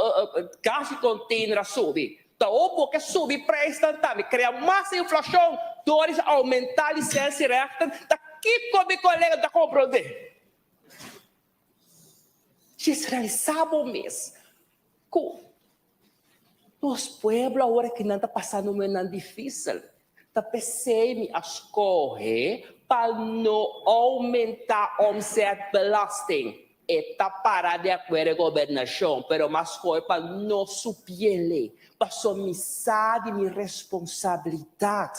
gas di container a subi. Ta awor bo ke subi preisnan tambe krea mas inflashon dor di aumenta licensierechten ta kiko mi kolega ta kompronde? Djis realisa bo mes ku Nos pueblo awor aki nan ta pasando momennan dificil. Ta pesey mi a scoge pa no aumenta omzetbelasting. E ta para di acuerdo e gobernacion, pero mi a scoge pa no subiele, pasobra mi sa di mi responsabilidad.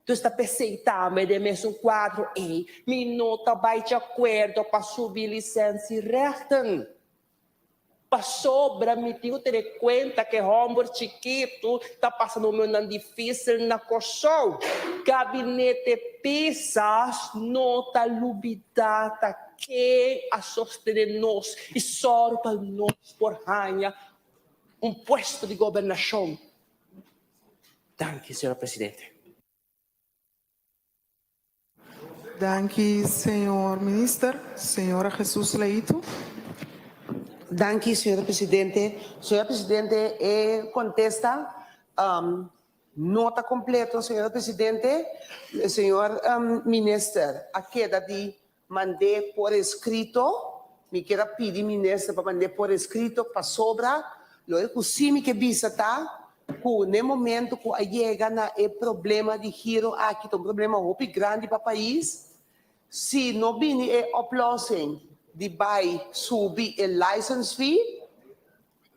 Dus ta pesey tambe den mesun cuadro ey mi no ta bay di acuerdo pa subi licentierechten. Pasobra mi tin ku tene kuenta ku e hòmber chikitu ta pasa momentunan difísil na Kòrsou. Gabinete Pisas no ta lubidá ta ken a sostené nos i sòru pa nos por haña un puesto di gobernashon. Danki, señora Presidente. Danki señor Minister. Señora Jesus Leito. Danki señora Presidente. Señora Presidente e contesta no ta completo señora Presidente. Señor Minister a keda di mand'é por escrito. Mi kier a pidi Minister pa mand'é por escrito pasobra lo e cu si mi ke bisa ta ku n'e momento ku a yega na e problema di giro aki ta un problema hopi grandi pa pais, si no bini e oplossing di bai subi e license fee,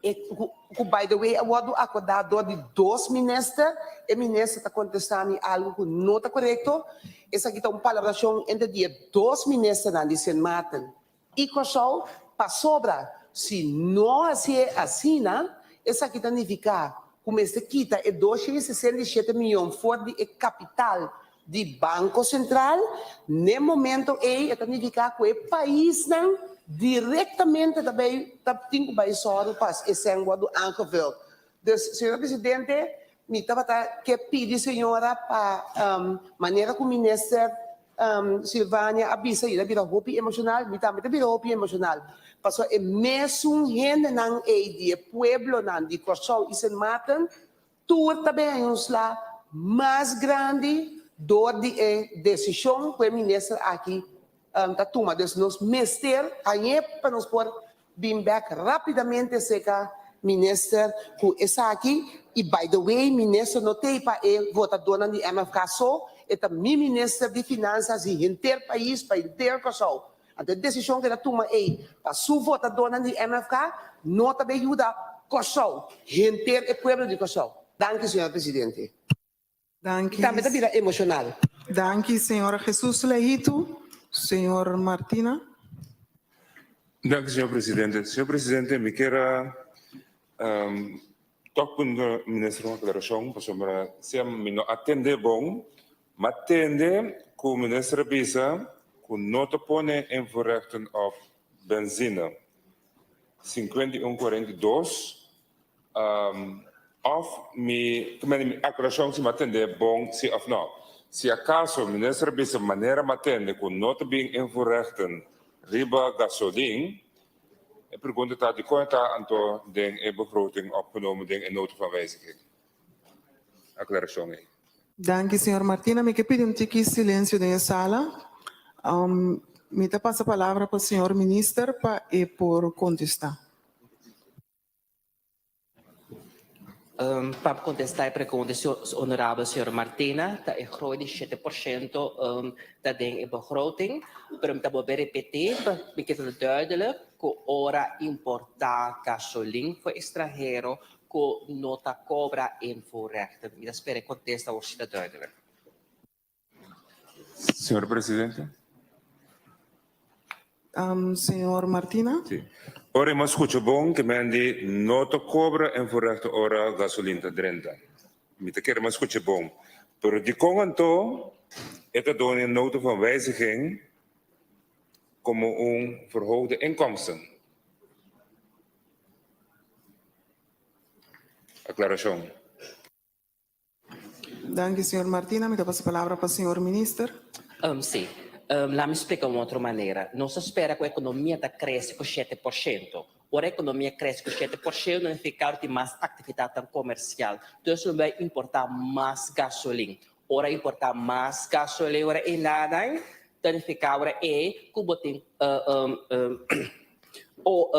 E ku ku by the way a wòrdu akordá dor di dos minister, e minister ta kontestá mi algu ku no ta korekto. Esaki ta un palabrashon entre di e dos ministernan di Sint Maarten i Kòrsou pasobra si no hasié asina esaki ta nifiká ku mester kita e 267 mion for di e kapital di Banko Sentral, n'e momento ei e ta nifiká ku e paisnan direktamente ta bai ta tin ku bai sòru pa e sèn wòrdu aangevuld. Dus, señor Presidente, mi tabata ke pidi señora pa manera ku Minister Silvania a bisa i el a bira hopi emoshonal, mi tambe ta bira hopi emoshonal, pasobra e mesun hendenan ei di e pueblonan di Kòrsou i Sint Maarten Tur ta bin haña un sla mas grandi dor di e desishon ku e minister aki ta tuma. Dus nos mester hañ'é pa nos por bin bèk rápidamente serka minister ku esaki. I by the way, minister no t'ei pa e votadónan di MFK so, e ta mi minister di finansas di henter pais, pa henter Kòrsou. Anto e desishon ku el a tuma ei pa su votadónan di MFK no ta bay yuda Kòrsou, henter e pueblo di Kòrsou. Danki, señor presidente. Danki. Mi tambe ta bira emoshonal. Danki, señora Jesus Lehitu. Señor Martina. Danki, señor presidente. Señor presidente, mi kier a Tok puntra minister un aclaracion pasobra sea mi no a tende bon, ma tende cu minister a bisa cu no ta pone invoerrechten op benzine 51 42 of mi ta mende mi aclaracion si mi a tende bon si of no. Si acaso minister a bisa manera mi a tende cu no ta bin invoerrechten riba gasolin, E pregunta ta dikon e ta anto den e begroting opgenomen den e nota van wijziging? Aclaracion ei. Danki señor Martina. Mi ke pidi un tiki silencio den e sala. Mi ta pasa palabra pa señor minister pa e por contesta. Pa kontestá e pregunta honorabel señor Martina, ta e groei di 7% ta den e begroting, pero mi ta bolbe repetí, mi ke ta duidelijk ku ora importá gasolin for estranhero ku no ta kobra invoerrechten. Mi ta spera e kontesta awor si ta duidelijk. Señor Presidente. Señor Martina. Si. Ora i mas scucha bon ke men di no ta cobra invoerrechten ora gasolin ta drenta. Mi ta kere mas scucha bon. Pero dikon anto e ta duna e nota van wijziging como un verhoogde inkomsten? Aclaracion. Danki, señor Martina. Mi ta pasa palabra pa señor Minister. Sí. Laat mi splika un otro manera. Nos ta spera ku ekonomia ta krese ku 7%. Ora ekonomia krese ku 7%, nifiká ku tin mas aktividatnan komersial. Dus lo bai importá mas gasolin. Ora importá mas gasolin ora e nanan, ta nifiká ora e ku bo tin o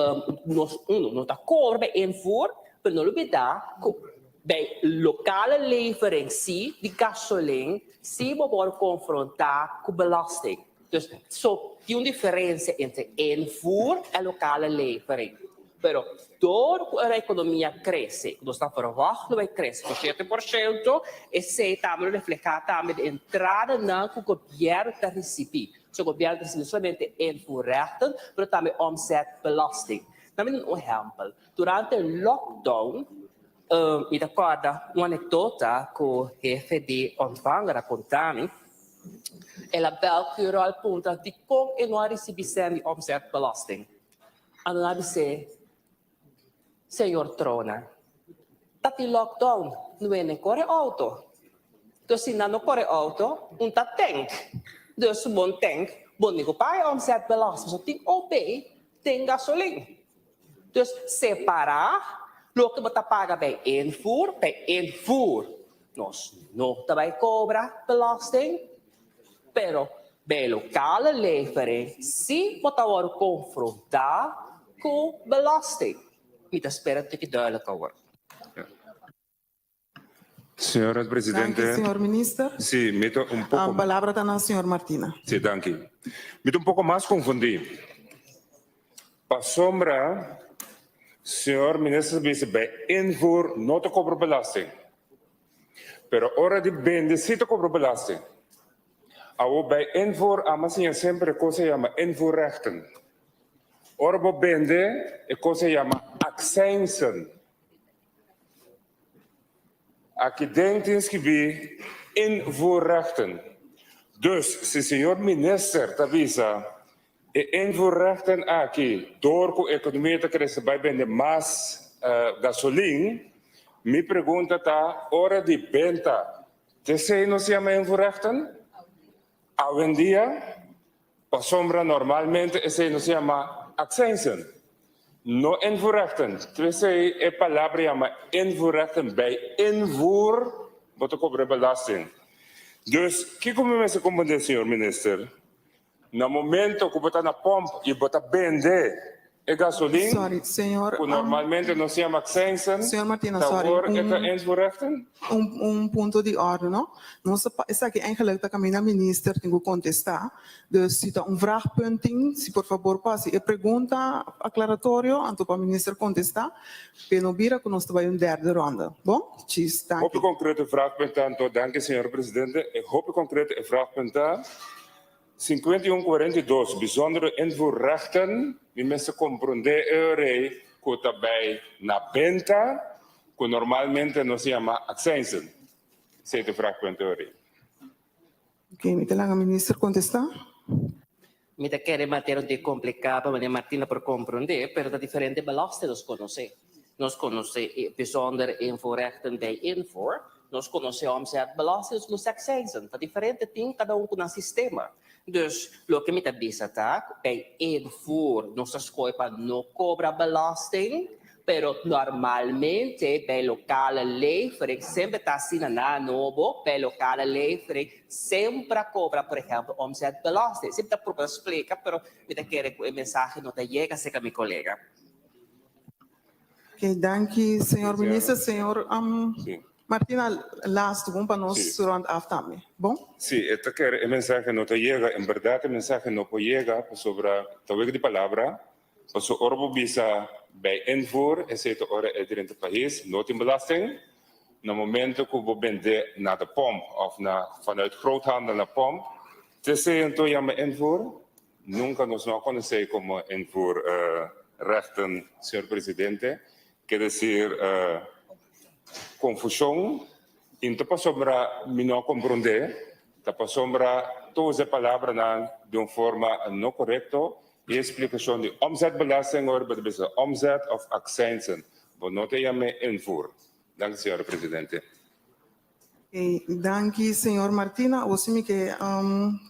nos uno no ta kobra bij invoer, pero no lubida ku bij lokale levering si di gasolin si bo por konfrontá ku belasting. Dus so tin un diferensia entre invoer en lokale levering. Pero dor ku e ekonomia krese, ku nos ta verwacht lo e krese ku 7%, esei tambe lo reflehá tambe den entradanan ku gobièrnu ta risibí. So gobièrnu ta risibi no solamente invoerrechten, pero tambe omzetbelasting. Nan mi duna un ehèmpel. Durante lockdown, mi ta kòrda un anekdota ku hefe di ontvanger a konta mi. El a bèl Curol puntra dikon e no a risibí sèn di omzetbelasting. Anto nan a bis'é, Señor Trona, ta tin lockdown, no hende kore outo. Dus si nan no kore outo, un ta tank. Dus bon tank, bo ni ku paga omzetbelasting, pasobra tin OB, tin gasolin. Dus separá loke bo ta paga bij invoer, bij invoer nos no ta bai kobra belasting, pero bij lokale levering sí bo ta wòrdu konfrontá ku belasting. Mi ta spera tiki duidelijk awor. Señora Presidente. Danki, señor Minister. Sí, mi ta un poko. Palabra ta na señor Martina. Sí, danki. Mi ta un poko mas konfundí. Pasobra. Señor Minister bisa bij invoer no ta cobra belasting. Pero ora di bende si ta cobra belasting. Awo bij invoer ama siña semper e cosa yama invoerrechten. Ora bo bende e cosa yama accijnsen. Aki den tin skibí invoerrechten. Dus si señor Minister ta bisa e invoerrechten aki door ku ekonomia ta krese bai bende mas gasolin, mi pregunta ta ora di benta t'esei nos yama invoerrechten? Awendia, pasobra normalmente esei nos yama accijnzen, no invoerrechten. P'esei e palabra yama invoerrechten, bij invoer bo ta kobra e belasting. Dus, kiko mi mester komprendé, señor minister? Na momento ku bo ta na pòmp i bo ta bende e gasolin, Sorry, señor, ku normalmente nos yama accijnzen, Señor Martina, ta sorry, awor e ta un- invoerrechten? Un punto di orde, no? Nos ta esaki eigenlijk ta caminda minister tin cu contesta. Dus si ta un vraagpunt tin, si por fabor cu haci e pregunta aclaratorio, anto pa minister contesta, pe no bira cu nos ta bay un derde ronde. Bon? Djis, danki. Hopi concreto e vraagpunt ta anto, danki señor presidente, e hopi concreto e vraagpunt ta, 51 42, Bijzondere invoerrechten, mi mester comprende e orei cu ta bay na benta, cu normalmente nos yama accijnzen. Esey ta e vraagpunt e orei. Ok, mi ta laga minister contesta. Mi ta kere materia un tin complica pa meneer Martina por comprende, pero ta diferente belasting nos conoce. Nos conoce e bijzondere invoerrechten bij invoer, nos conoce omzetbelasting, nos conoce accijnzen. Ta diferente tin cada un cu nan sistema. Dus loke mi ta bisa ta cu bij invoer nos ta scoge pa no cobra belasting, Pero normalmente bij lokale levering semper ta asina na nobo, bij lokale levering semper a cobra por ehempel omzetbelasting. Semper ta purba splica pero mi ta kere cu e mensahe no ta yega cerca mi colega. Ok, danki señor minister. Señor Martina laatste bon pa nos Sí. rond af tambe. Bon? Sí, e ta kere e mensahe no ta yega. En berdad e mensahe no por yega pasobra ta wega di palabra. Paso ora bo bisa bij invoer, esei ta ora e drenta pais, no tin belasting. Na momento ku bo bende na de pomp of na vanuit groothandel na pomp, t'esei anto yama invoer? Nunka nos no a konosé komo invoer rechten, señor presidente. Ke desir konfushon i no ta pasobra mi no a komprondé, ta pasobra ta usa e palabranan di un forma no korekto. E splikashon di omzetbelasting ora bo ta bisa omzet of accijnzen, bo no ta yam'é invoer. Danki señora presidente. Oké, danki señor Martina. Awor si mi ke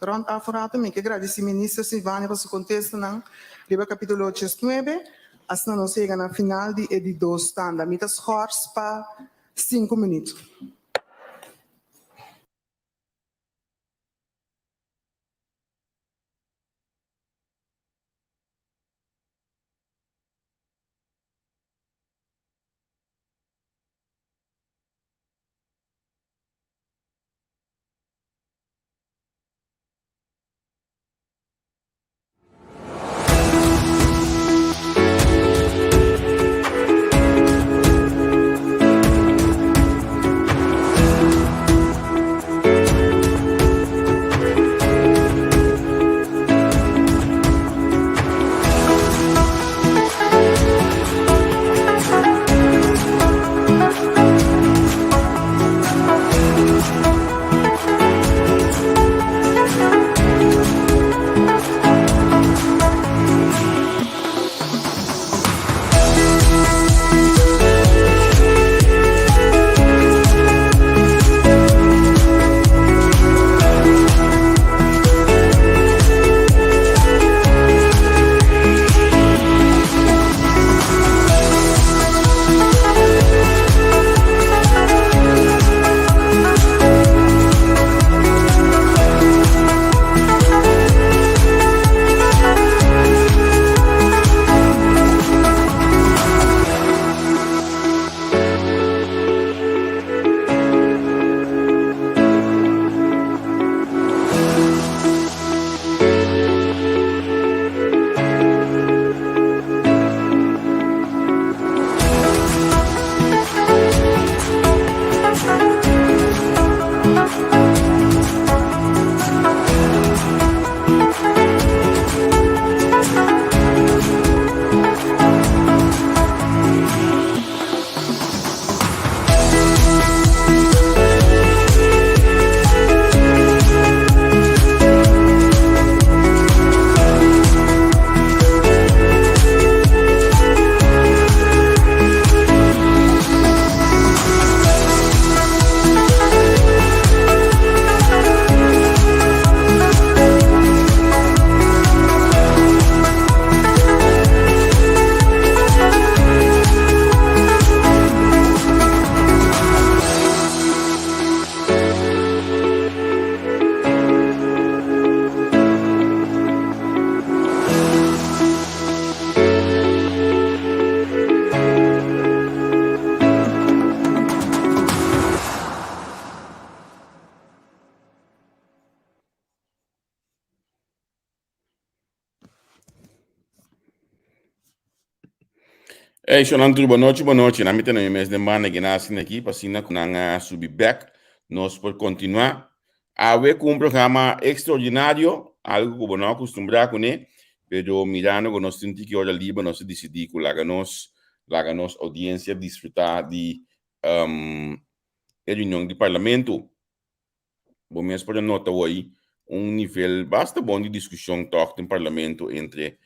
rond af un rato mi ke gradisi minister Silvania pa su kontestanan riba kapitulo 89. Asina nos yega na final di e di dos tanda. Mi ta schors pa sinku minuut. Ey, shonnan tur, bonochi, bonochi. Nan mi tene mi mes den banda gina asina aki, pa asina ku nan a subi bek, nos por kontinuá. Awe ku un programa ekstraordinario, algu ku bo no akustumbrá kuné, pero mirando ku nos tin un tiki ora liber, nos a disidí ku laga nos laga nos oudiensia disfrutá di e reunion di parlamento. Bo mes por a nota hoy un nivel basta bon di discusion toch den parlamento entre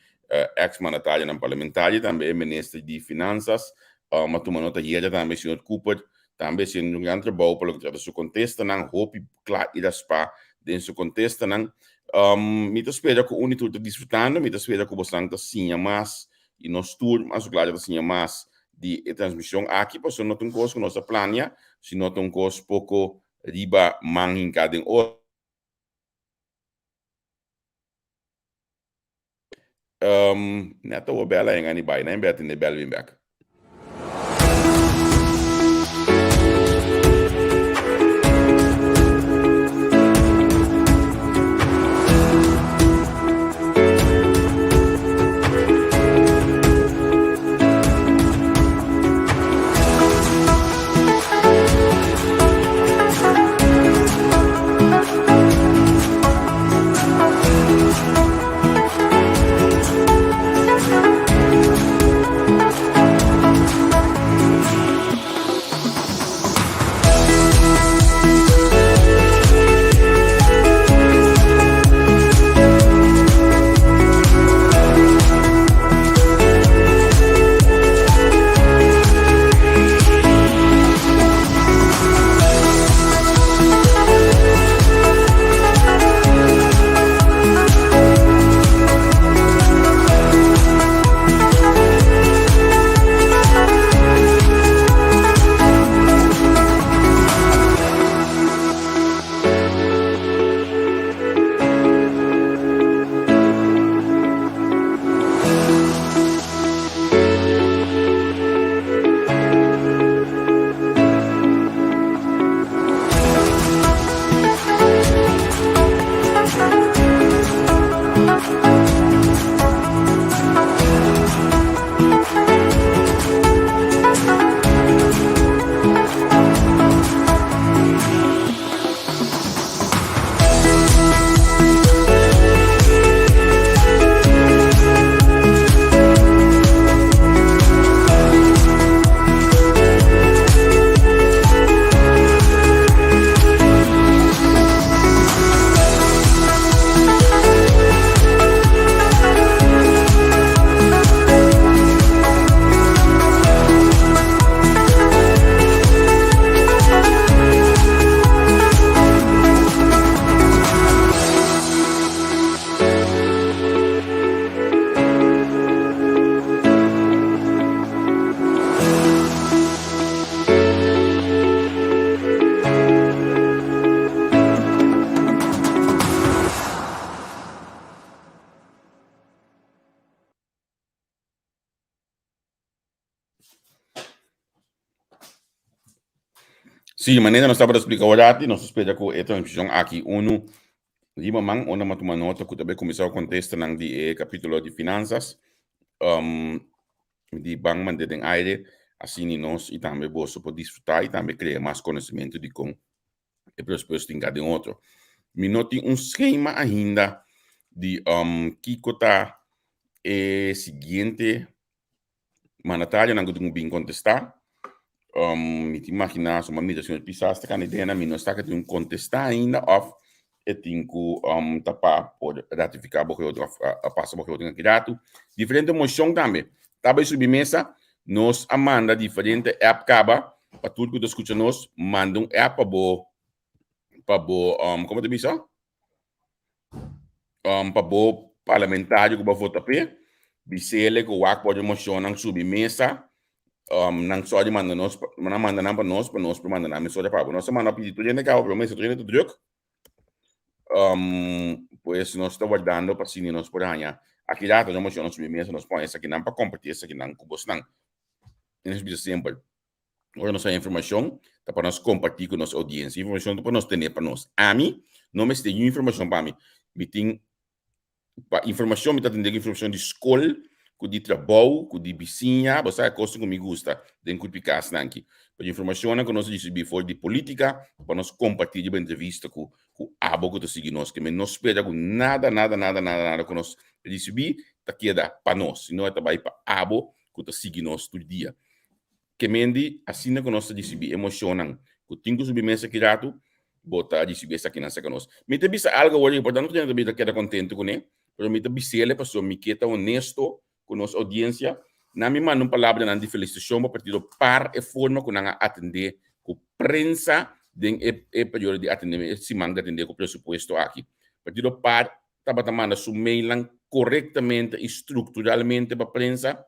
ex mandatarionan parlamentario y tambe e minister di finanzas. A tuma nota ayera tambe señor Cooper tambe haciendo un gran trabou pa loke trata su contestanan, hopi cla y raspa den su contestanan. Mi ta spera cu un y tur ta disfrutando, mi ta spera cu bosan ta siña mas y nos tur mas cu claro ta siña mas di e transmision aki pasobra no ta un cos cu nos a plania, sino ta un cos poco riba man hinká den otro. Net awor bel a henga ni bai, nan bel tende bel bin bek. Sí, manera nos tabata splika awor nos ta spera ku e transmishon aki unu riba man unda mi a tuma nota ku ta bai kuminsá ku kontestanan di e kapítulo di finansas di ban manda den aire asina nos i tambe boso por disfrutá i tambe krea mas konosementu di kon e presupuesto tin ka den otro. Mi no tin un skema ainda di kiko ta e siguiente mandatarionan ku tin ku bin kontestá. Mi ta imaginá su mira señor Pisas ta kanda idea mi no sa ku tin un kontestá ainda òf e tin ku ta pa por ratifiká begroting òf pasa begroting aki ratu. Diferente moshon tambe ta bai subi mesa. Nos a manda diferente app kaba pa tur ku ta skucha nos manda un app pa bo pa bo komo ta bisa? Pa bo parlamentario ku bo a vota p'e, bis'ele ku wak por e moshonnan subi mesa, nan sòri manda nos, nan manda nan pa nos, pa nos por manda nan mesora pa bo. Nos a manda pidi tur hende kaba, pero mester tur hende ta drùk. Pues nos ta wardando pa asina nos por haña aki rato e moshonnan subi mesa, nos pone esakinan pa kompartí esakinan ku bosnan. Nos bisa semper. Ora nos haña informashon, ta pa nos kompartí ku nos oudiensia. Informashon ta pa nos tene pa nos. Ami no mester niun informashon pa mi. Mi tin pa informashon, mi ta tende ku informashon di skol, ku di trabou, ku di bisiña, bo sa e kosnan ku mi gusta den Kurpi Kasnan aki. Pero informashonnan ku nos a risibí for di polítika pa nos kompartí riba entrevista ku ku abo ku ta sigui nos. Ke men no spera ku nada, nada, nada, nada, nada ku nos risibí ta keda pa nos, sino e ta bai pa abo ku ta sigui nos tur dia. Ke men di asina ku nos ta risibí e moshonnan ku tin ku subi mesa ki ratu, bo ta risibí esakinan serka nos. Mi ta bisa algu awor i por tantu ku mi ta keda kontentu kuné, pero mi ta bis'el pasobra mi ke ta honesto ku nos oudiensia. Nan mi manda un palabranan di felisitashon pa partido par e forma ku nan a atendé ku prensa den e e periodo di atendé e siman di atendé ku presupuesto aki. Partido par tabata manda su mailnan korektamente i strukturalmente pa prensa.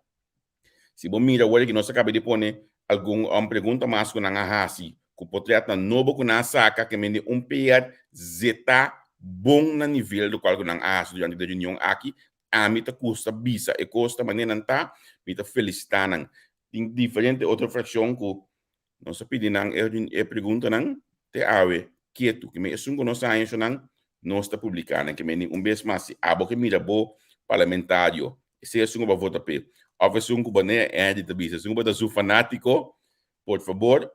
Si bo mira awor aki nos a kaba di pone algun um pregunta mas ku nan a hasi ku potretnan nobo ku nan a saka ke mende un PR zeta bon na nivel di kual ku nan a hasi durante di reunion aki. Ami ta kusta bisa e kos ta manera nan ta, mi ta felisitá nan. Tin diferente otro frakshon ku nos a pidi nan e preguntanan te awe ketu. Ke men esun ku nos a haña eshonan nos ta publiká nan. Ke men un bes mas si abo ke mira bo parlamentario sea esun ku bo a vota p'e òf esun ku bo ne Andy ta bisa esun ku bo ta su fanátiko por fabor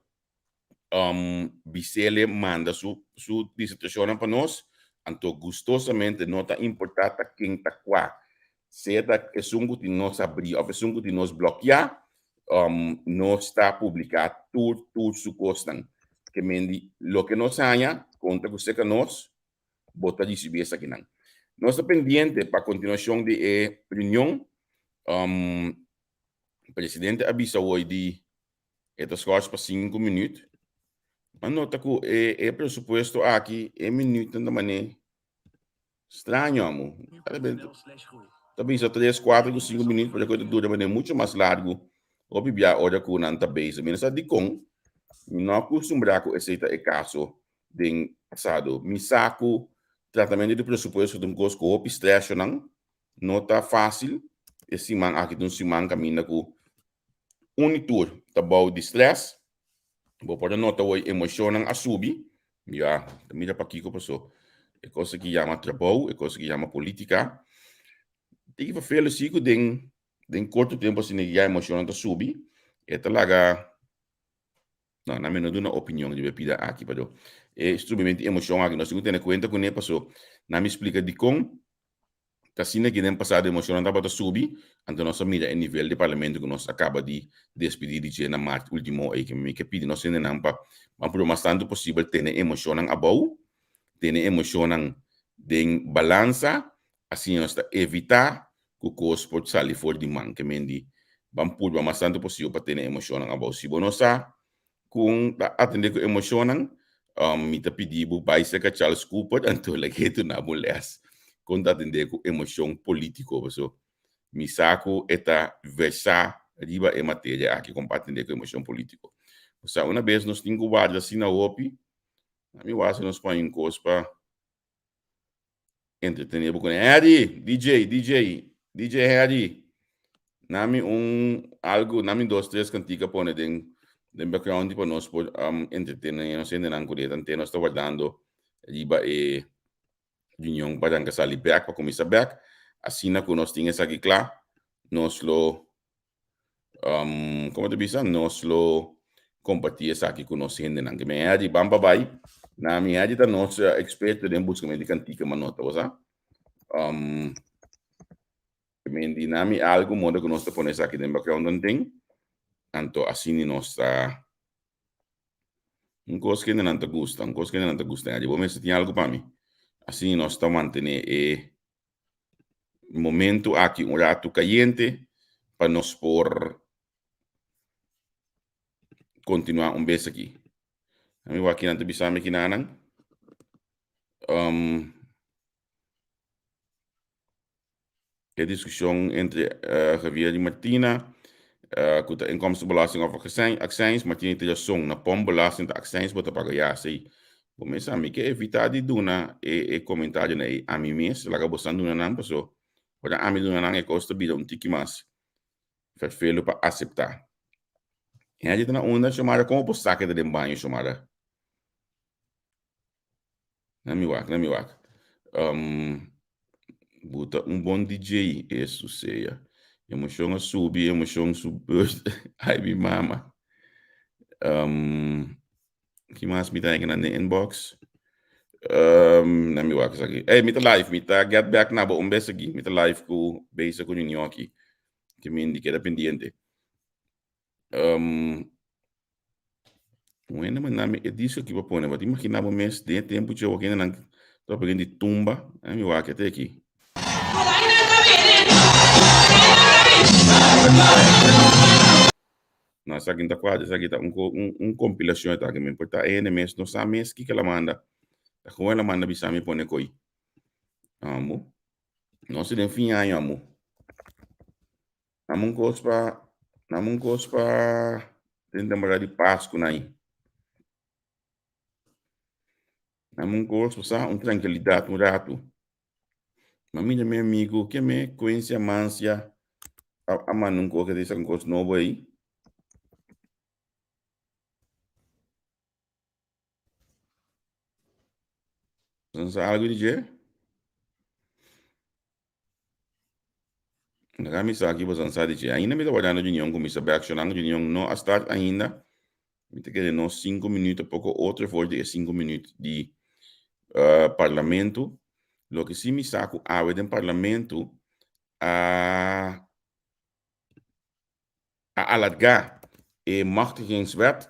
bis'ele manda su su disertashonnan pa nos anto gustosamente no ta importá ta ken ta kua sea ta esun ku tin nos abrí òf esun ku tin nos blòkiá nos ta publiká tur tur su kosnan. Ke men di loke nos haña konta ku seka nos bo ta risibí esakinan. Nos ta pendiente pa kontinuashon di e reunion. Presidente a bisa hoy di e ta schors pa sinku minüt. A nota ku e e presupuesto aki e minütnan ta manera Straño amo. Ta bisa tres, cuatro ku cinco minuut, pero ku ta dura manera mucho mas largu. Hopi bia ora ku nan ta bezig. Mi no sa dikon, mi no akustumbrá ku esei ta e kaso den pasado. Mi sa ku tratamentu di presupuesto ta un kos ku hopi streshonan, no ta fásil. E siman aki ta un siman kaminda ku un i tur ta bou di stress. Bo por a nota hoy emocionnan a subi. Ya, ta mira pakiko paso e kos aki yama trabou, e kos aki yama politica. Tiki vervelen si ku den den korto tempo asina ya emocionnan ta subi, e ta laga No, nan mi no duna opinion riba e pida aki, pero e subimentu di emocion aki nos tin ku tene kuenta kuné paso nan mi splika dikon Ta asina ki den pasado emocionnan tabata subi, anto nos a mira e nivel di parlamento ku nos a kaba di despidi di dje na mart ultimo ei. Mi ke pidi nos hendenan pa ban prueba mas tantu posibel tene emocionnan abou, tene emocionnan den balansa, asina nos ta evita ku kos por sali for di man. Ke men di ban purba mas tantu posibel pa tene emocionnan abou. Si bo no sa Kon ta atendé ku emoshonnan? Mi ta pidi bo bai serka Charles Cooper anto lag'é duna bo lès kon ta atendé ku emoshon polítiko paso mi sa ku e ta versá riba e materia aki kon pa atendé ku emoshon polítiko. Bo sa una bes nos tin ku warda asina hopi, mi wak si nos pon un kos pa Entretené bo kuné. Harry, DJ, DJ, DJ Harry. Nami un algo, nami dos, tres kantika pone den den background pa nos por um, entretené nos hendenan ku tante nos ta wardando riba e reunion pa ranka sali bek, pa kuminsá bek. Asina ku nos tin esaki kla, nos lo um, como te bisa, nos lo compartí esaki ku nos hendenan. Ke mi Harry, ban pa bai. Na mi Harry ta nos eh, experto den buscamento di cantica manota, bo sa? Um, ke men di nami algo moda ku nos ta pone esaki den background dan ten. Anto asina nos ta un kos ku hendenan ta gusta, un kos ku hendenan ta gusta. Harry, bo mester tin algo pa mi. Asina nos ta mantene e momento aki un ratu kayente pa nos por kontinuá un bes aki. Mi wak kinan ta bisa mi kinanan. Um, e diskushon entre uh, Javier i Martina, uh, ku ta inkomstenbelasting of accijns, Martina tin rason, na pompbelasting ta accijns bo ta paga ya, sei. Bo mes ami ke evitá di duna e e komentarionan ei ami mes, laga bosan duna nan paso ora ami duna nan e kos ta bira un tiki mas ferfelu pa aseptá. Hende ta na unda Xiomara komo por saka e ta den baño Xiomara? Na mi wak, na mi wak. Um, buta un bon DJ, eso sea. Emoshon a subi, emoshon subi. Ai, mi mama. Ki mas mi ta den inbox? Na mi wak esaki. Hey, mi ta live, mi ta get back na bo un bes aki. Mi ta live ku bezig ku reunion aki. Ke mi keda pendiente. Bueno, manda mi e disco aki pa pone. Bo ta imagina bo mes den e tempu dje wak nan ta begin di tumba. Na mi wak e te aki. No, esaki no ta kuadra, esaki ta un un un kompilashon e ta aki. Mi por ta hende mes no sa mes kiko el a manda. Ta kon el a manda bisa mi pone koi. Amo. Nos ta den fin aña amo. Nam un kos pa nam un kos pa den temporada di Pasku nan. Nam un kos pa sa un trankilidat un ratu. Ma mira mi amigo, ke me Quincy Amancia a, a manda un kos, ke ta un kos nobo ei. Boso sa algu di dje? Laga mi sa ki boso sa di dje. Ainda mi ta wardando Junion kuminsá bek. Shonang Junion no a start ainda. Mi ta kere nos sinku minuut poko otro for di e sinku minuut di parlamento. Loke si mi sa ku awe den parlamento a a alargá e machtigingswet,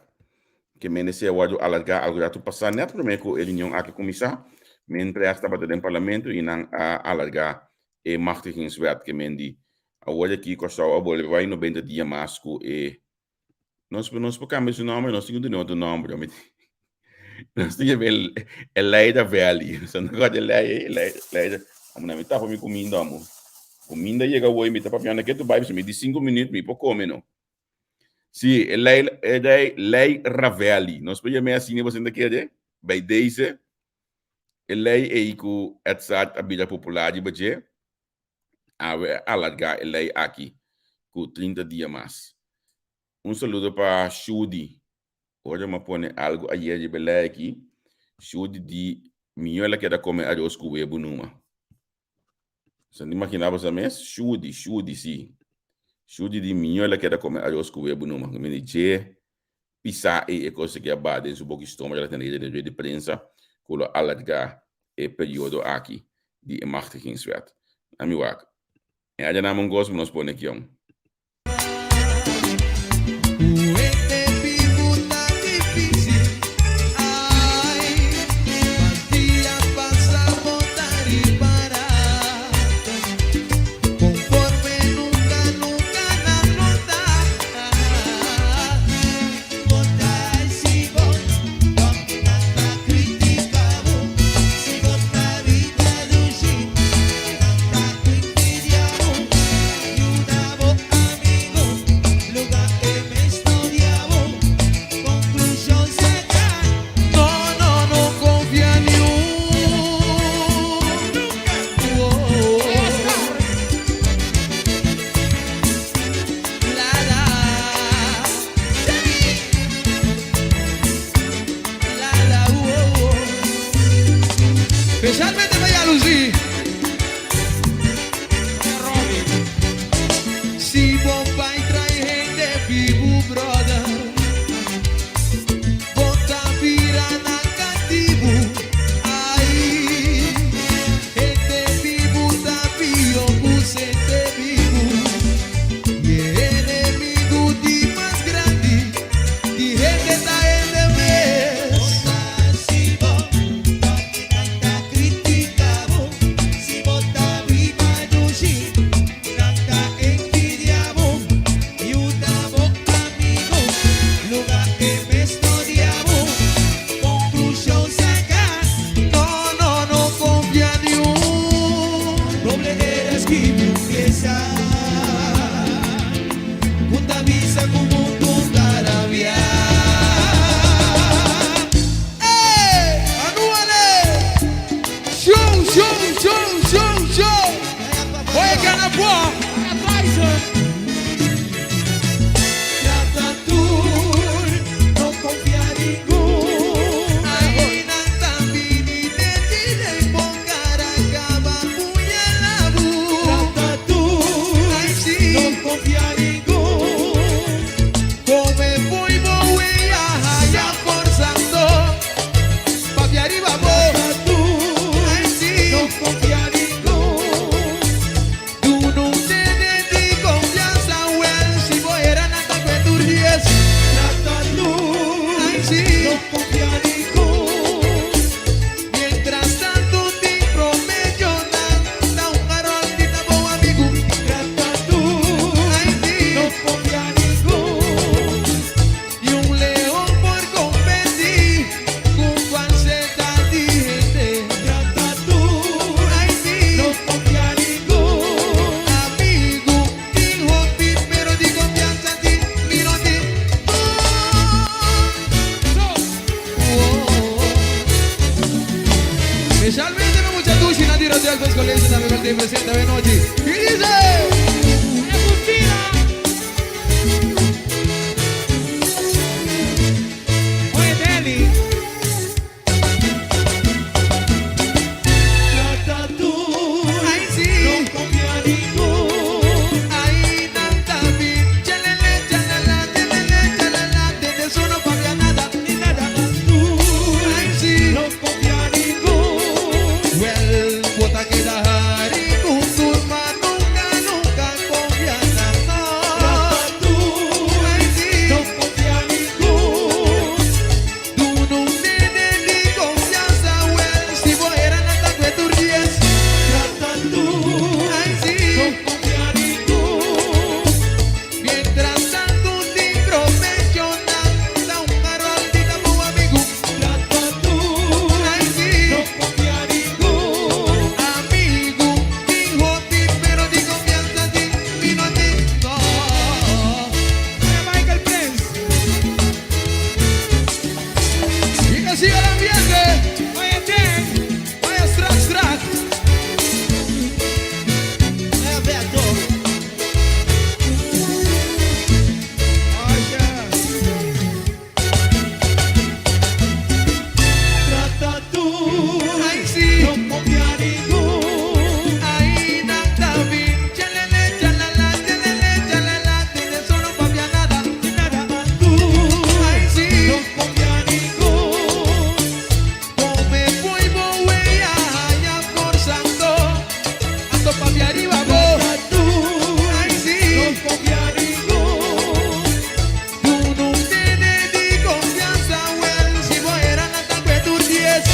ke mende a wòrdu alargá algu ratu pasá nèt promé ku e reunion aki kuminsá. Mientras tabata den parlamento i nan a alargá e machtigingswet ke mendi awor aki Kòrsou a bolbe bai 90 dia mas ku e. Nos nos por cambia su nombre, nos tin cu duna otro nombre. Mi nos tin que el, el Leida Valley. So no got el Leida, Leida. Amo na mi tapa mi cuminda amo. Cuminda llega hoy, mi ta papiando que tu bai, mi di 5 minutos mi por come no. Sí, el Lei, el Lei, Lei Ravelli. Nos por llamé así, ni você ainda quiere. Bij deze, e lei ei cu Edzard a bira popular riba dje, awe a alargá e lei aki ku 30 dia mas. Un saludo pa Shudi. Ora mi a pone algu ayer riba e lei aki, Shudi di mihó el a keda kome aros ku webu numa. Boso no ta imaginá boso mes? Shudi, Shudi, sí. Shudi di mihó el a keda kome aros ku webu numa. Mi di dje pisá ei e kos aki a baha den su boki stoma el a tende den rueda di prensa ku lo alargá e periodo aki di e machtigingswet. Ami wak. E aña nan un kos ku nos pone kion. Specialmente mi mucha dushi nan di Rodelfos Colegio tambe cual tin presente awe nochi. Y dice! Oye, Deli. Ay sí. Ay, nanta bin. Chalala, chalala, chalala, chalala. Desde eso no cambia nada, ni nada. Ay sí. Well, bota keda hari ku tur, ma nunca, nunca confia na Ay sí. Duna un nene di confianza, well, si bo era nan ta kue tur dies. Ay sí. Mientras tanto tin provecho nan ta un arroldi ta bo amigu. Ay sí. Amigu tin hopi pero di confianza sí mi no tin. No. Oye, Michael Prince. Y que siga el ambiente. Oye, Jen. Vaya strak strak. Oye, Beto. Oye. Ay sí. Ay nanta bin. Chalele chalala chalele chalala. Tiene solo papia nada. Ay sí. Come fuimos huella ya por santo. Ando papi arriba bo. Ay sí. Duna un nene di confianza, well, si bo era nan ta kue tur dies.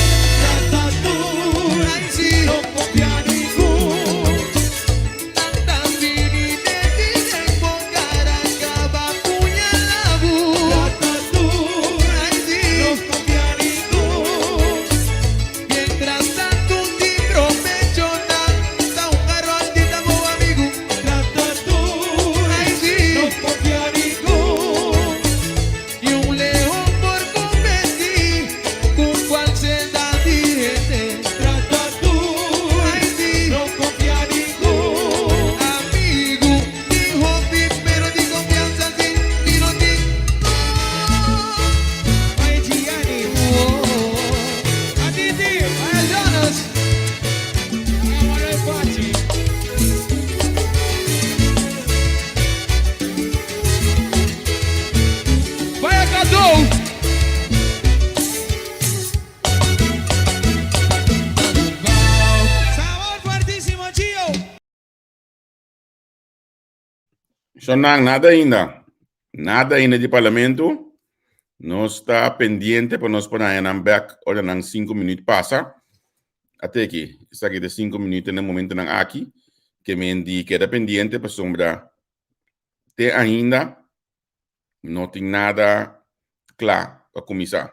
Ay sí. Tanta bini de bo cara caba puñalabu. Ay sí. Mientras tanto tin provecho nan ta un arroldi ta bo amigu. Ay sí. Y un león por competir con cual se da direte. Ay sí. Amigu, tin hopi, pero di confianza sí, mi no tin. Oye, Gianni. Oh. Aditi. Vaya Jonas. Oye, Manuel Pachi. Vaya Cadu. Sabor fuertísimo, Gio. Shonan, nada ainda. Nada ainda di parlamento. Nos ta pendiente pa nos por nan back ora nan 5 minuut pasa. Ate aki, esaki ta 5 minuut na momento nan aki. Ke men di keda pendiente pasobra te ainda no tin nada kla pa kuminsá.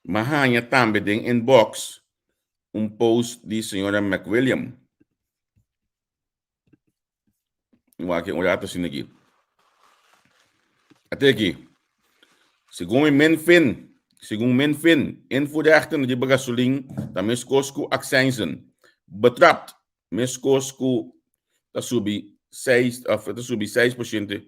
M'a haña tambe den inbox un post di señora McWilliam. Wak un rato asina aki. Ate aki. Segun e Minfin, segun Minfin, invoerrechten riba gasolin ta meskos ku accijnzen. Betrapt, meskos ku ta subi 6, of ta subi 6%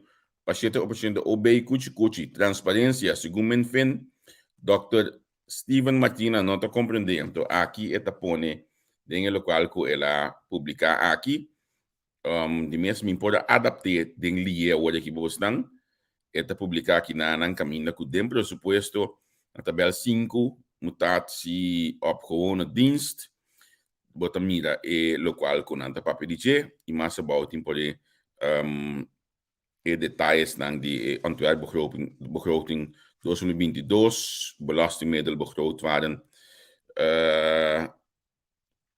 pa 7% OB kuchi kuchi. Transparencia, segun Minfin, Dr. Steven Martina no ta komprendé. Anto aki e ta pone den e lokual ku el a publiká aki. Di mes mi por a adapt'é den lié awor aki bosnan. E ta publiká aki na nan kaminda ku den presupuesto na tabel 5 mutatie op gewone dienst bo ta mira e lokual ku nan ta papia di dje i mas abou tin por e e detayesnan di e ontwerpbegroting begroting 2022 belastingmiddel begroot waren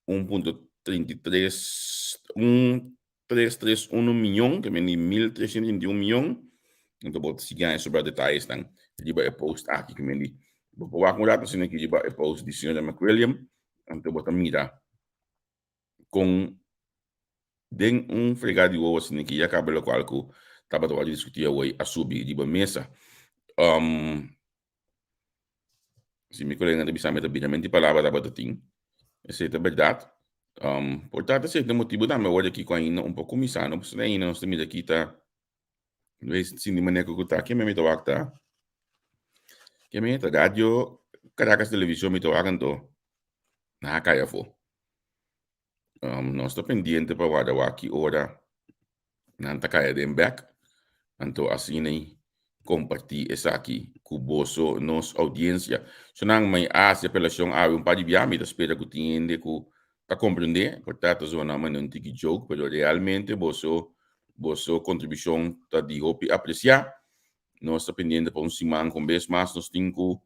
1.33 un tres tres unu mion, ke men di 1331 mion. Anto bo ta sigui haña sobra detayesnan riba e post aki ke men di. Bo por wak un rato asina aki riba e post di señora McWilliam, anto bo ta mira kon den un fregá di wowo asina ki ya kaba lokual ku tabata wòrdu diskutí awor a subi riba mesa. Si mi coleganan ta bisa mi ta bira menti palabra tabata tin. Esei ta berdad. Por ta ta cierto motibo tambe awor aki cu ainda un poco cuminsa no pasobra ainda nos ta mira aki ta wees sin di manera cu ta keme mi ta wak ta keme ta radio Caracas Television mi ta wak anto nan a cay afo. Nos ta pendiente pa warda wak ki ora nan ta kaya den bek, anto asina ei kompartí esaki ku boso, nos oudiensia. So nan mai a hasi apelashon awe un par di bia, mi ta spera ku tin hende ku ta komprendé, por ta ta zona manera un tiki joke, pero realmente boso boso kontribushon ta di hopi apresiá. Nos ta pendiente pa un siman ku un bes mas nos tin ku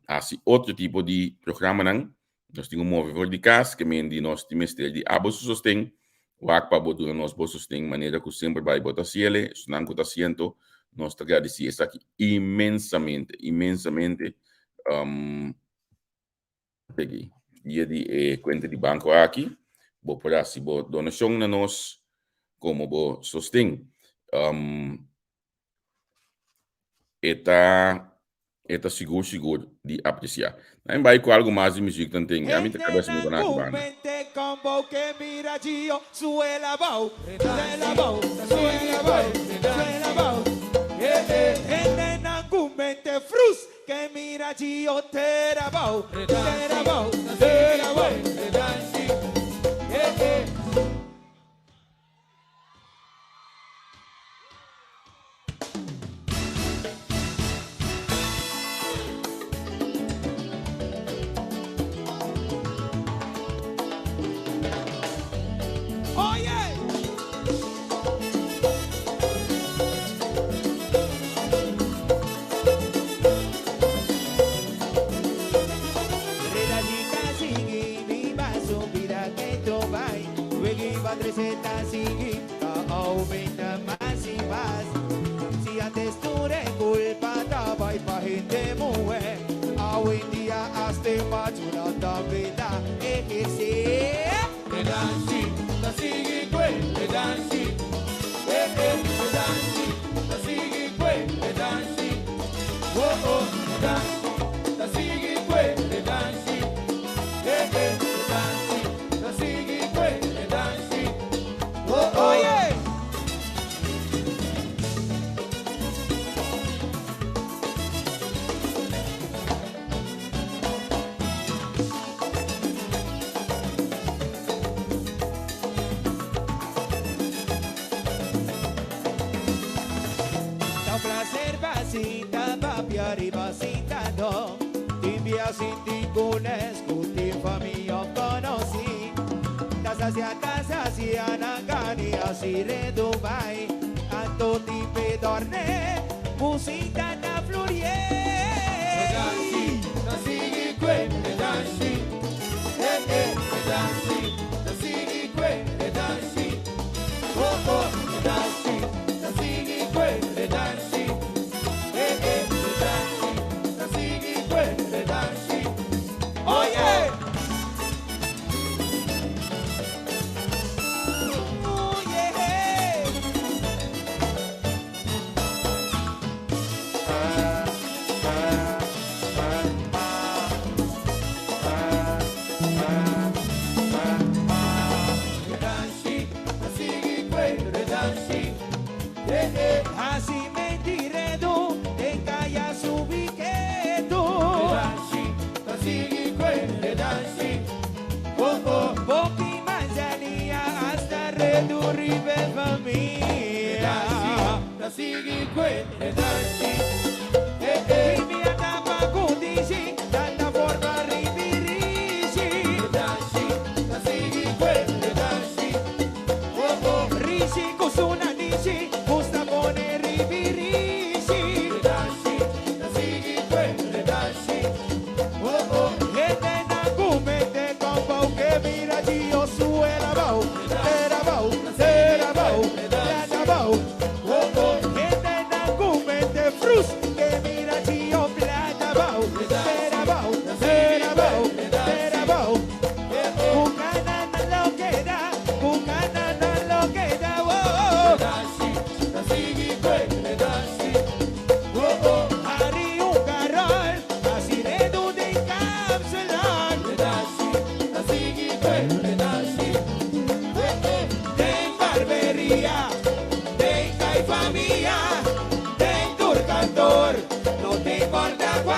hasi otro tipo di programanan. Nos tin ku move for di kas, ke men di nos tin mester di abo su sosten. Wak pa bo duna nos bo sosten manera ku semper bai bo ta hasiel, esnan ku ta hasiento, nos ta gradisí esaki inmensamente, inmensamente. Peggy, via di e kuenta di banko aki, bo por hasi bo donashon na nos komo bo sosten. E ta e ta sigur sigur di apresiá. Nan bai ku algu mas di muzik tan ten, ya mi ta kabesa mi con aki banda.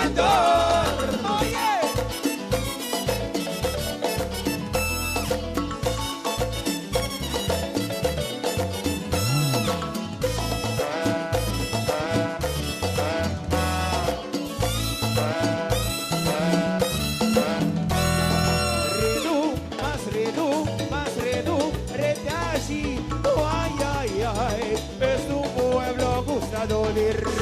Salvador. Oye! Redu, mas redu, mas redu, redashi. Oh, ay, ay, ay, es un pueblo gustado de redu.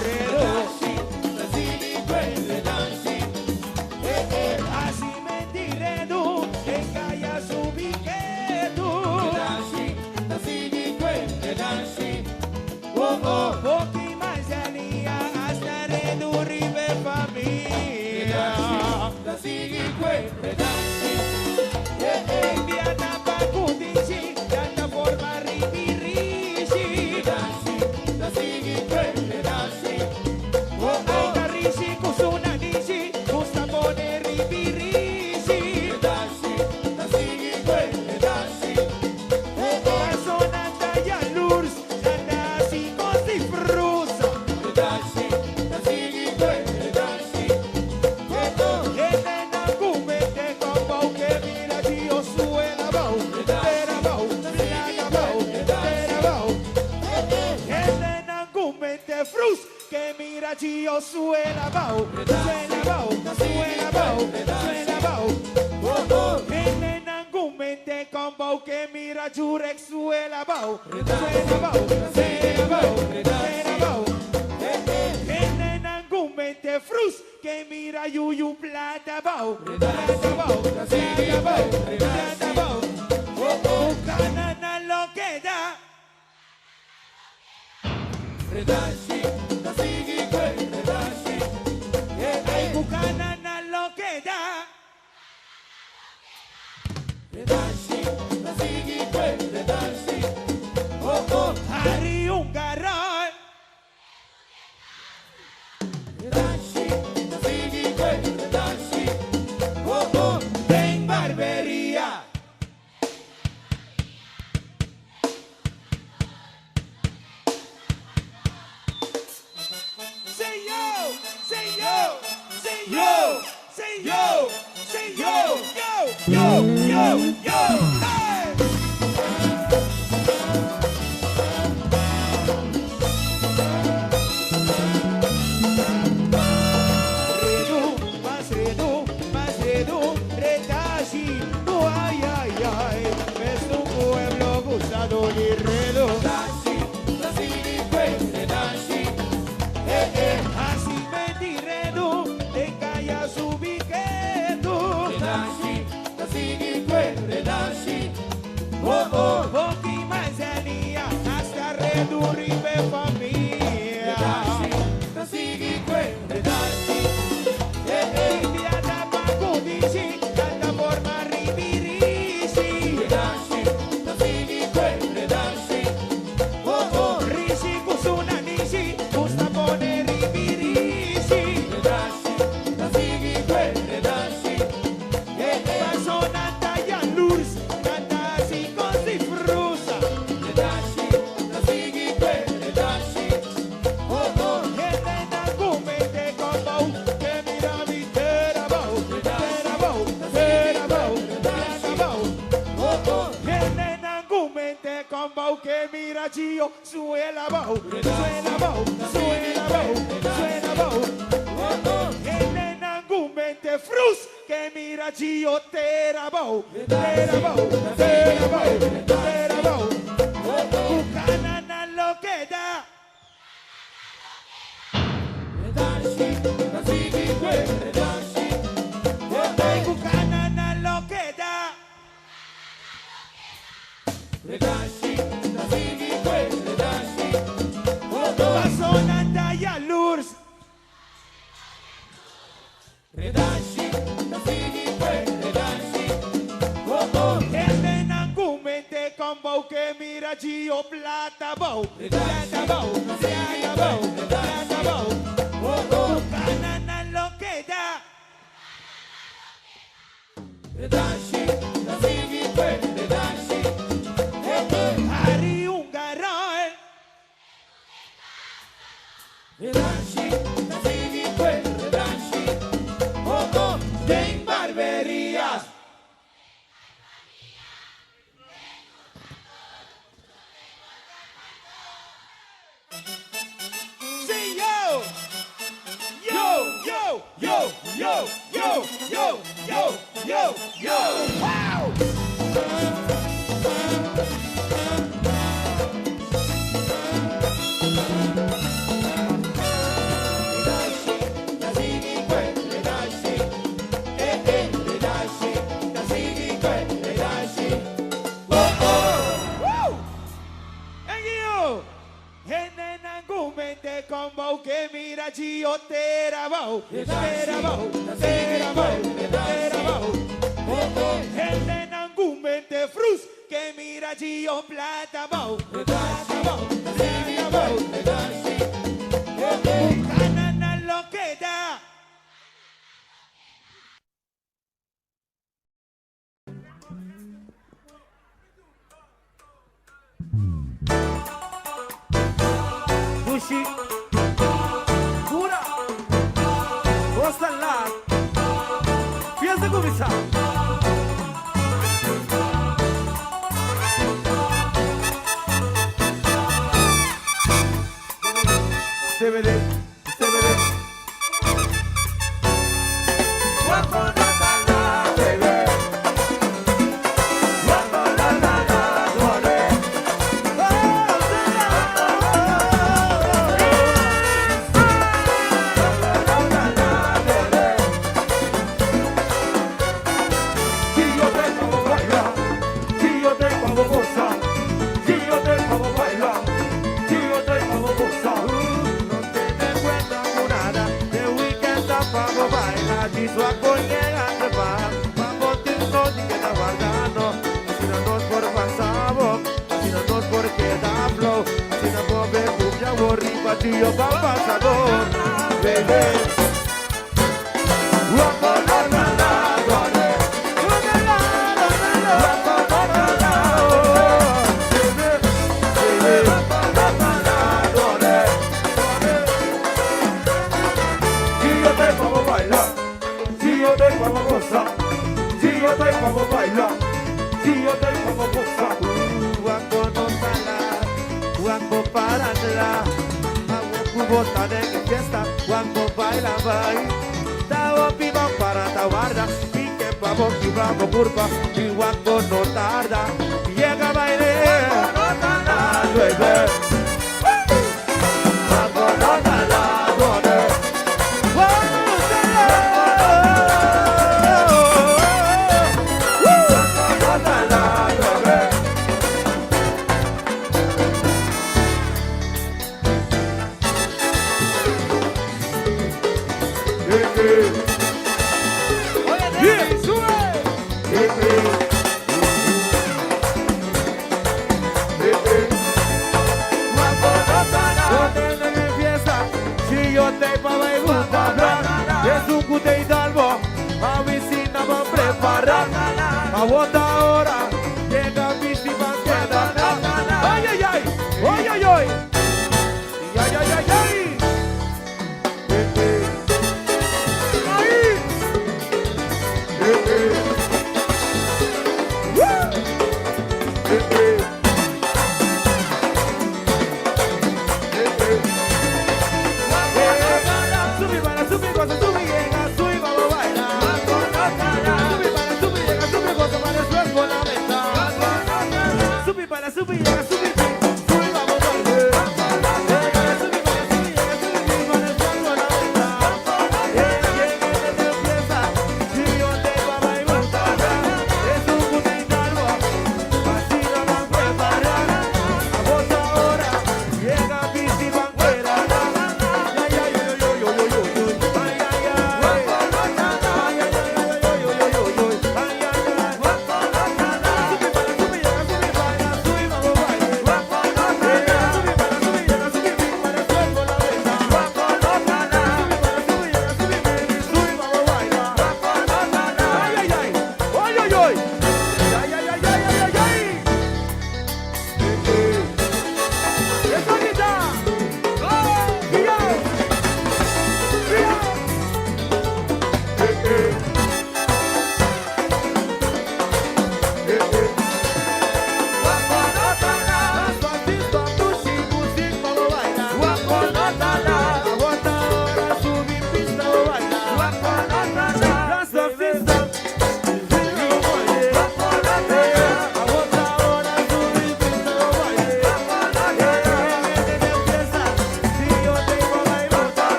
Así me redu, en calla su biquetu. Oh, oh, poqui manzanilla, hasta redu ribe familia. Enviata pa cundichi, tanta forma ribi rishi. Aita rishi kusuna nishi, gusta pone ribi rishi. Persona talla lurs, tanta chicos y frusa. Gente na cumete combo que mira Dios suela bau, tera bau, plaga bau, tera bau. Gente na cumete frus que mira Dios suela bau, suela bau, suela bau, suela bau. Gente na cumete combo que mira Jurek suela bau, suela bau, suela bau, suela bau. Gente na cumete frus que mira yuyu plata bau, plata bau, plata bau, plata bau. Bucana na lo que da. Ay, bucana na lo que da. Harry un garrón. En barbería. Say yo, say yo, say yo, say yo, say yo, yo, yo, yo, yo. Hey! Redu, mas redu, mas redu, retashi, no ay, ay, ay, es un pueblo gustado de redu. Así me redu, te calla su biquetu. Oh, oh, poqui manzanilla, hasta redu ribe familia. Enviata pa cudichi, tanta forma ribirishi. Oh, oh, rishi kusuna nishi, gusta pone ribirishi. Persona talla lurs, canta así con si frusa. Gente na cumete combo, que mira mi tera bau, tera bau, tera bau, tera bau. Gente na cumete combo, que mira chio, suela bau, suela bau, suela bau, suela bau. Gente na cumete frus, que mira chio, tera bau, tera bau, tera bau, tera bau. Bucana na lo que da. Ay, bucana na lo que da. Pasona talla lurs. Gente na cumete combo que mira chio plata bau, plata bau, plata bau, plata bau. Bucana na lo que da. Harry un garrón. yo, yo, yo, yo, yo, yo. Wow! Dushi Pura Nos ta laat Fiesta cuminsa. CBD CBD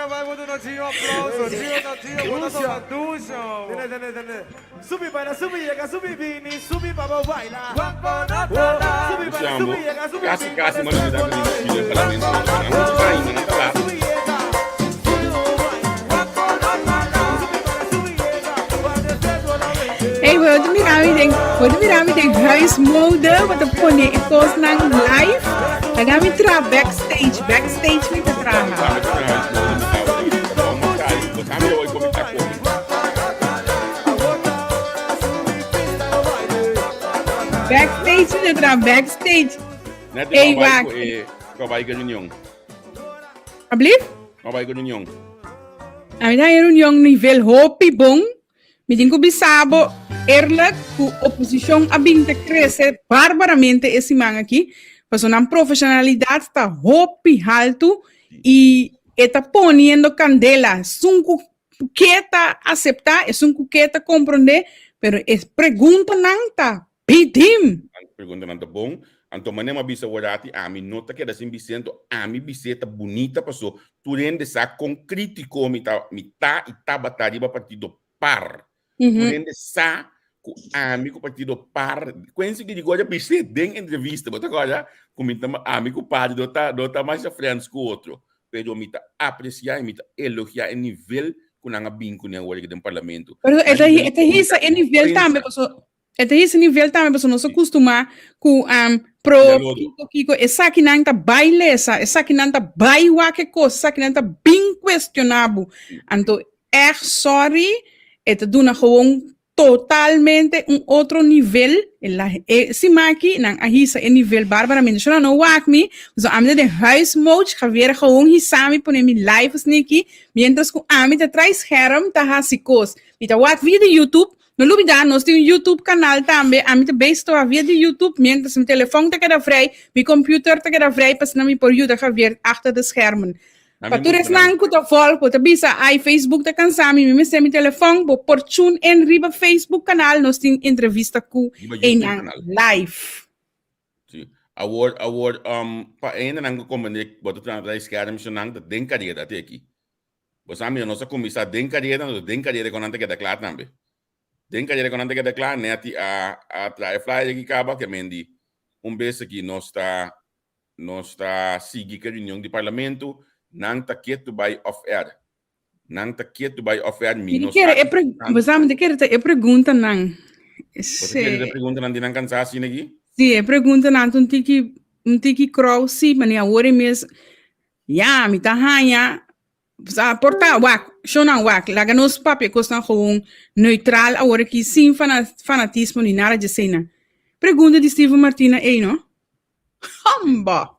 Laga bai bo duna Gio aplauso. Gio ta Gio, bo ta toca dusha. Tene, tene, tene. Subi baila, subi yega, subi bini, subi pa bo baila. Subi baila, Luciano, subi yega, subi kasi bini, kasi mano da pa ku di parlamento. Nan mucho pa ainda, nan ta laat. Subi yega, subi bo baila. Subi baila, subi yega, pa después la mente. Hey, we moeten mira mi den, we moeten mira mi den huismode, wat te pone e kosnan live. Dan gaan we tra backstage, backstage mi te traha. Sabe ku na huismode mi ta ori. Bon, ma kari, bo sabe hoy komi ta komi. Backstage mi te traha, backstage. Net Hey, no bai wak. ku e, no bai ku reunion. Alsjeblieft? No bai ku reunion. A mi ta haña reunion nivel hopi bon. Mi tin ku bisa bo eerlijk ku oposishon a bin ta krese barbaramente e siman aki. Pasobra nan profesionalidat ta hopi haltu i e ta poniendo kandela. Esun ku ke ta aseptá, esun ku ke ta komprondé, pero e preguntanan ta bidim. Preguntanan ta bon. Anto manera mi a bisa worati, ami no ta keda sin bis'é, anto ami bis'é ta bunita paso tur hende sa kon kritiko mi ta mi ta i tabata riba partido par. Tur hende sa ku ami ku partido par, Quincy Girigoria bis'é den entrevista, bo ta kòrda? Ku mi ta ami ku par no ta no ta masha friends ku otro, pero mi ta apresiá i mi ta elogiá e nivel ku nan a bin kuné awor aki den parlamento. Pero e Nan ta nivel e ta hisa e nivel tambe prensa. paso E ta hisa nivel tambe pasobra nos a kustumá ku um, pro Mira lodo. kiko kiko esakinan ta bai lesa, esakinan ta bai wak e kos, esakinan ta bin kuestioná bo. Anto ègt sorry, e ta duna gewoon totalmente un otro nivel. E la e siman aki nan a hisa e nivel barbaramente. Shona no wak mi, pasobra ami ta den huismode, Javier a gewoon hisa mi pone mi live asina aki, mientras ku ami ta trai scherm ta hasi kos. Mi ta wak via di YouTube. No lubida, nos tin un YouTube kanal tambe. Ami ta bezig todavia di YouTube, mientras mi telefon ta keda vrij, mi computer ta keda vrij, pa asina mi por yuda Javier achter de schermen. Na Pa mi tur mustra esnan ku ta volg, bo ta bisa, ai, Facebook ta kansa mi, mi mester mi telefon, bo por tune in riba Facebook kanal, nos tin entrevista ku Riba YouTube einan kanal. live. Sí. Awor, awor, um, pa hendenan ku komprende, bo ta trata di scherm, nan ta den karera te aki. Bo sa mira, nos a kuminsá den karera, nos den karera ku nan ta keda kla tambe. Den karera ku nan ta keda kla, Netty a a traha e flyer aki kaba, ke men di un bes aki nos ta nos ta sigui ku e reunion di parlamento, nan ta ketu bai off air. Nan ta ketu bai off air, mi Mi no kere sa e pre bo sa mi ta kere ta e preguntanan. Bo ta kere ta e preguntanan di nan kansá asina aki? Sí, e preguntanan ta un tiki un tiki krou sí, manera awor e mes Ya, mi ta haña, sa por ta wak, shownan wak, laga nos papia kosnan gewoon neutral awor aki sin fana, fanatismo ni nada djeseinan. Pregunta di Steven Martina ei, no? Hamba!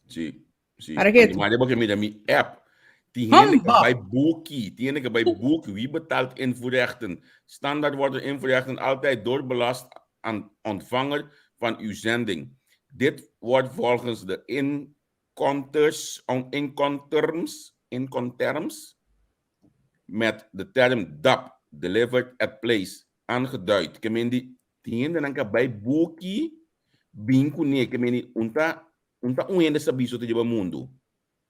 Sí, sí. Para ketu. Animal porque mira mi app. Tin hende que Hamba! bai boekie, tin hende que bai boekie. Wie betaalt invoerrechten? Standaard worden invoerrechten altijd doorbelast aan ontvanger van uw zending. Dit wordt volgens de in Incoterms, Incoterms, Incoterms met de term DAP, Delivered at Place, aangeduid. Ke men di, tin hendenan ka bai buki bin kuné, ke men di, un ta, un ta un hende sabí so ta lleba mundu.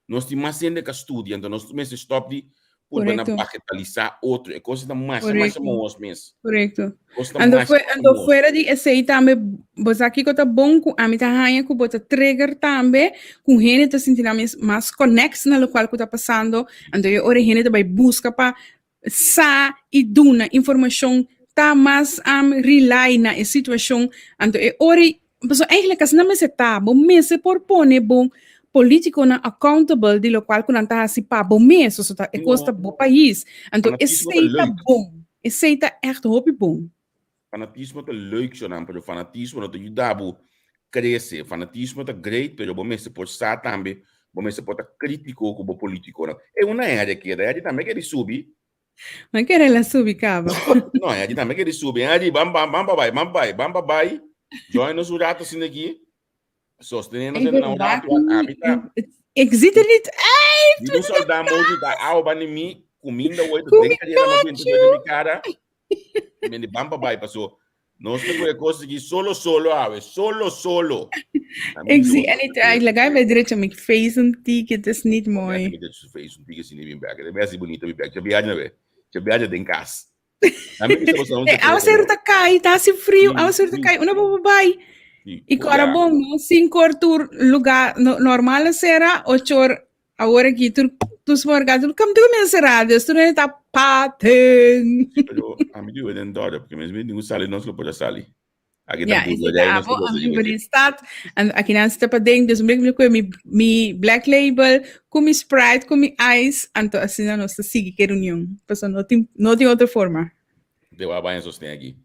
Nos tin mas hende ka studia, anto nos mester stop di purba na Correcto. bagetalisá otro. E kos ta masha, masha Correcto. mohos mes. Correcto. Kos ta Anto, masha, fue, masha anto mohos. fuera di esei tambe, bo sa kiko ta bon ku ami ta haña ku bo ta trigger tambe, ku hende ta sinti nan mes mas connect na lokual ku ta pasando, anto e ora e hende ta bai buska pa sa i duna informashon ta mas um, rely na e situashon, anto e ora Pasobra eigenlijk asina mester ta, bo mester por pone bo politiconan accountable di locual cu nan ta haci pa bo mes, oso ta e cos ta bo pais. Anto Fanatismo ta esey ta leuk. bon, esey ta echt hopi bon. Fanatismo ta leuk shonan, pero fanatismo no ta yuda bo crece. Fanatismo ta great, pero bo mester por sa tambe, bo mester por ta critico cu bo politiconan. E una hende keda, hende tambe kere subi. Ma kere la subi kaba. No, hende tambe kere subi. Hende, bam, bam, bam pa bai, bam pa bai, bam pa bai. Join nos un rato asina aki. Sostené nos Ei, na un verdad rato. Ami ta, Ik zie er niet uit. mi no soldá mochi ta awa ban di mi, kuminda hoy, Ku den mi karera ma binti kachu. de mi cara. Mi di bam pa bai paso. Nos ta koe kos aki solo solo awe, solo solo. Ik zie en niet uit, laat mij derecho mi face un tiki, het is niet mooi. Mi derecho face un tiki sin mi bek. De best bonito mi bek. Che viaja we. Che viaja den kas. Hey, awa ser ta kai, ta hasi frio, awa ser ta kai, una bobo bai. I kora bon, no? Cinco or tur lugar no, normal sera, ocho or awor aki tur tur supermercado tur kam tur men sera, dus tur ta paten. Pero a mi digo den dorp, porque mes mi ningun sali nos lo por sali. Aki Ja, ta is burla het nos abo, lo a mi por in stad. En aki nan zit pa ding, dus mi mi mi mi black label, ku mi Sprite, ku mi ice, anto asina nos ta sigui ke reunion. Paso no tin no tin otro forma. Te wa baña sosten aki.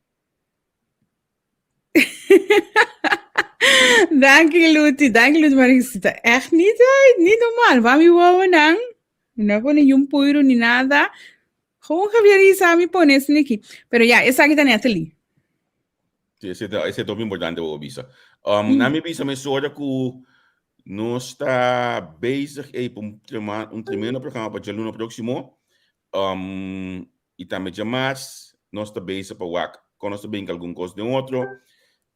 Danki Luti, danki Luti, maar ik zit er echt niet uit, niet normaal. Waar mi wonen? No pone ni un puiro ni nada. Gewoon Javier Isa mi pone esaki. Pero ya, esaki ta Natalie. Sí, ese ta, ese ta importante bo bisa. Um, Na mi bisa mesora ku nos ta bezig ei pa un, trema, un tremendo programa pa djaluna próximo. Um, i tambe djamars nos ta bezig pa wak kon nos ta brinka algun kos den otro.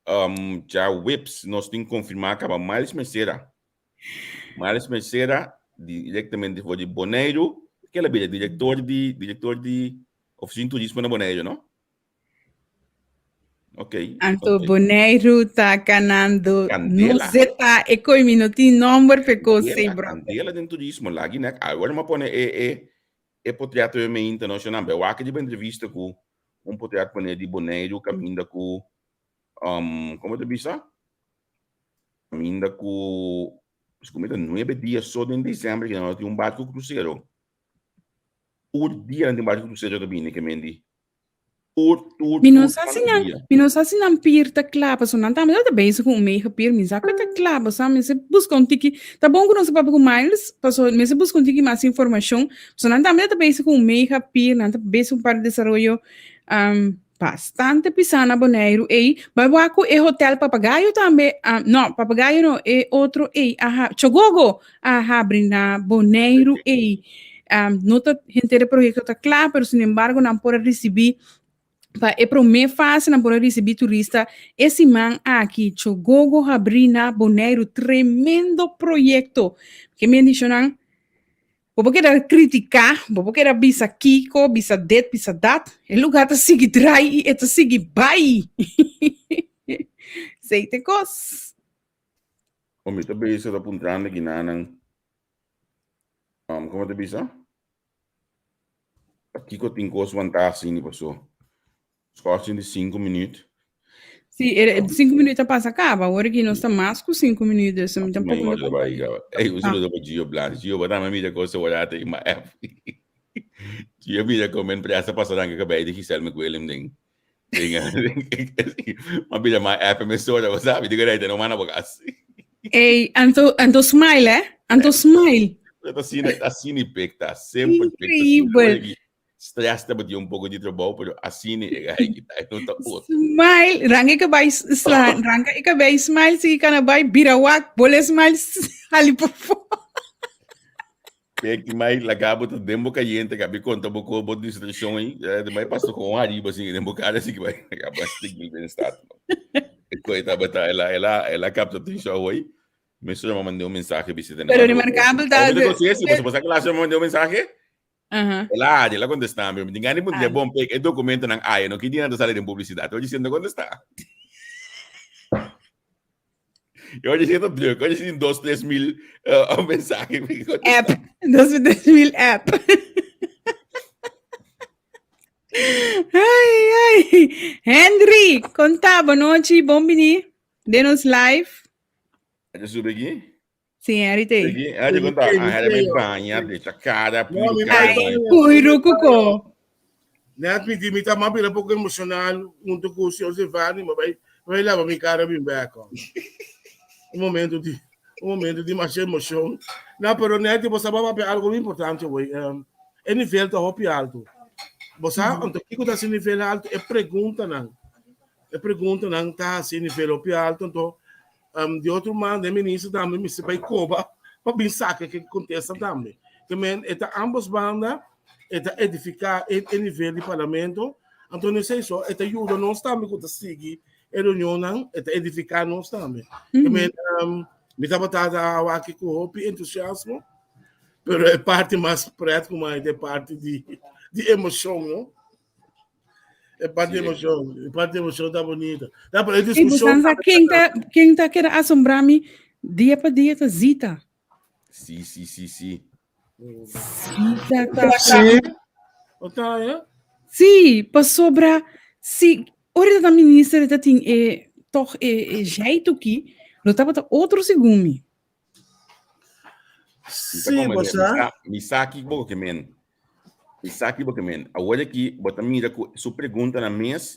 Um, djaweps nos tin konfirmá kaba Miles Mercera. Miles Mercera, directamente for di Boneiru, ke la bira director di director di Oficina Turismo na Boneiru, no? Ok. Anto okay. Boneiru ta kanando no Candela. zeta e koi mi no tin nomber pe kos Candela, bro. candela den turismo, lagi nek. Awor ma pone e e e potret me internacional. Be wak di entrevista ku un potret pone di Boneiru kaminda ku um, como te bisa? Caminda cu mi ta nuebe dia so den december que nan tin un barco crucero. Tur dia nan tin barco crucero ta bini ke mendi. Tur, tur, Mi no tur sa si santo nan, dia. mi no sa si nan pier ta kla, pasobra nan tambe ta bezig ku un mega pier, mi sa ku e ta kla, pasobra mi se buska un tiki, ta bon ku nos a papia ku Miles, pasobra mi se buska un tiki mas informashon, pasobra nan tambe ta bezig ku un mega pier, nan ta bezig ku un par di desaroyo um, Bastante pisá na Boneiru ei. Bai wak ku e hotel Papagayo tambe, ah, no, Papagayo no, e otro ei, aha, Chogogo a habri na Boneiru ei. Um, no ta henter e proyekto ta kla, pero sin embargo nan por a risibí pa e promé fase nan por a risibí turista e siman aki. Chogogo habrí na Boneiru, tremendo proyekto. Ke mendishonnan? Bo por keda kritiká, bo por keda bisa kiko, bisa dit, bisa dat. E lugá ta sigui drai i e ta sigui bai. Esei ta e kos. Bo mi ta bisa ta puntrando kinanan, um, komo ta bisa? Pakiko tin kos wantá asina paso? Schorsing di 5 minuut. Sí, e, 5 minuut a pasa caba. Ahora que nos ta mas cu 5 minuut, dus mi tampoco no no ta bai caba. Ey, un saludo pa Gio Blas. Gio, bata me mira cosa orate in ma app. Gio mira como empresa pasa ranca cabei de Giselle McWilliam ding. Ding. Ma mira ma app me sora, bo sabi, digo rei, no mana bogas. Ey, anto, anto smile, eh? Anto smile. Asina, asina pekta, semper pekta. Increíble. Stress tabatin un poco di trabou, pero asina e gai kita, e no ta otro. Smile, ranka e kabei, sla, ranka e kabei, smile, sigui kana bai, bira wak, bole smile, sali pafó. Pek di mai laga bo ta den bo cayente, ka bi conta bo ko bo distraccion aí, eh, de mai pasa con arriba assim, den bo cara assim que vai, ka ba stick den start. E coi tabata ela ela ela capta atenção hoy. Mesora me mandou um mensaje, visita. Pero remarcable ta. Oh, você você você que lá me mandou um mensaje? Aha. El a el a contestá mi. Mi tin gana di puntra Ah. bon pek e documentonan aya no ki dia nan ta sali den publicidad. Oye si no contestá. Y oye si ta druk. Oye si tin dos, tres mil uh, mensaje. App. Dos o tres mil app. Ai, ai. Henry, konta, bon nochi, bon bini. Den nos live. Aja sube aquí. Sí, Henry te. Aquí, aja conta. Ah, era me baña, de cara, No, mi cara. Ai, puiru kuko. Net mi di mi ta mabira pouco emocional junto com o senhor Zevani, mas vai vai lá mi cara bem back. Um momento de um momento de mais emoção. Não, pero net você vai para algo importante hoje. Um, e nível tá hopi alto. Você, então, que tá esse nível alto? É pergunta não. E pergunta não tá assim nível hopi alto, então um, de outro mando, o ministro também me se vai coba para bem saca que contesta também. Que men, eta ambos banda, eta edificar e, e nível de parlamento, Anto no esei so, e ta yuda nos tambe ku ta sigui e reunionnan, e ta edifiká nos tambe. Mm -hmm. um, mi tabata ta awaki ku hopi entusiasmo, pero e parti mas pret ku mai e parti di, di emoshon, no? E parte di emoshon, e parte di emoshon ta bonita. Ta, pero e discussión... Ken ta, ken ta keda asombrá mi dia pa dia ta Zita. Sí, sí, sí, sí. Zita ta... Sí. O ta, ja? Sí, pasobra si ora ta minister ta tin e toch e, e jeito ki, lo tabata otro segun mi. Sí, bo sa. Mi sa ki bo ke men. Mi sa ki bo ke men. Awor aki bo ta mira ku su preguntanan mes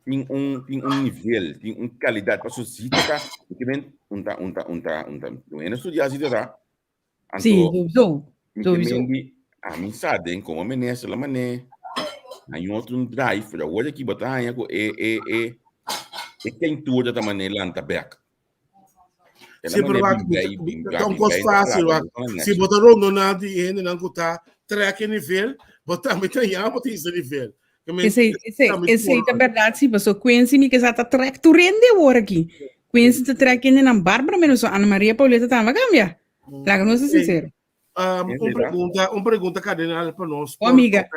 tin un tin un nivel, tin un kalidat. Paso Zita ta, mi ke men, un ta un ta un ta un ta un hende studiá Zita ta. Anto, Sí, sowieso. mi ke Sowieso. men di, ami sa den komo minister la mané haña otro un drive, pero awor aki bo ta haña ku e e e e keintura ta mané lanta bèk. Sí, pero wak, ta un kos fácil, wak. Si bo ta rondoná di hendenan ku ta trek e nivel, bo tambe ta ya bo ta hisa nivel. Esei, esei, esei ta bèrdat sí, paso Quincy mi ke sa ta trek tur hende awor aki. Quincy ta trek hendenan bárbaro menos Ana Maria Pauleta tambe a kambia. Laga nos ser sincero. Um, un pregunta, un pregunta cardenal pa nos. Oh, amiga.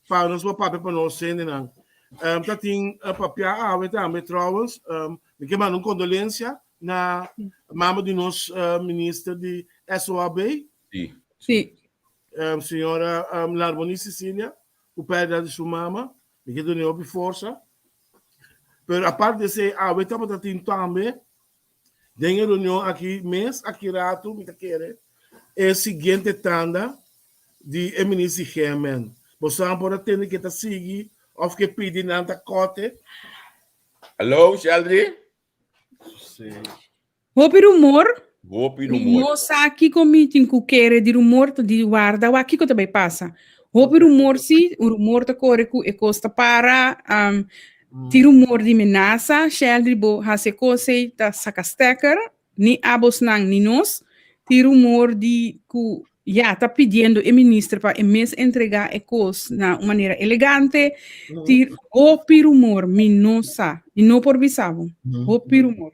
Pa nos pa papia pa nos hendenan. Um, ta tin uh, papia awe tambe trouwens. Um, mi ke manda un condolencia na mama di nos uh, minister di SOAB. Sí. Sí. Um, señora um, Larmoni Cecilia, ku pérdida di su mama. Mi ke duna hopi forsa. Pero aparte de esei, awe tabata tin tambe Den e reunion aki mes aki ratu mi ta kere e siguiente tanda di e minister di GMN. Bosonan por a tende ke ta sigui of ke pidi nan ta kote? Hallo, Sheldry? Hopi rumor. Hopi Mi rumor. no sa kiko mi tin ku kere di rumor ta di warda wak kiko ta bai pasa. Hopi rumor si, un rumor ta kore ku e kos ta para, um, Tin rumor di menasa, Sheldry bo hasi e kos ei ta saka stekker, ni abosnan ni nos. Tin rumor di ku ya ta pidiendo e minister pa e mes entrega e kos na un manera elegante. Tin hopi rumor, mi no sa, mi no por bisa bo. Hopi rumor.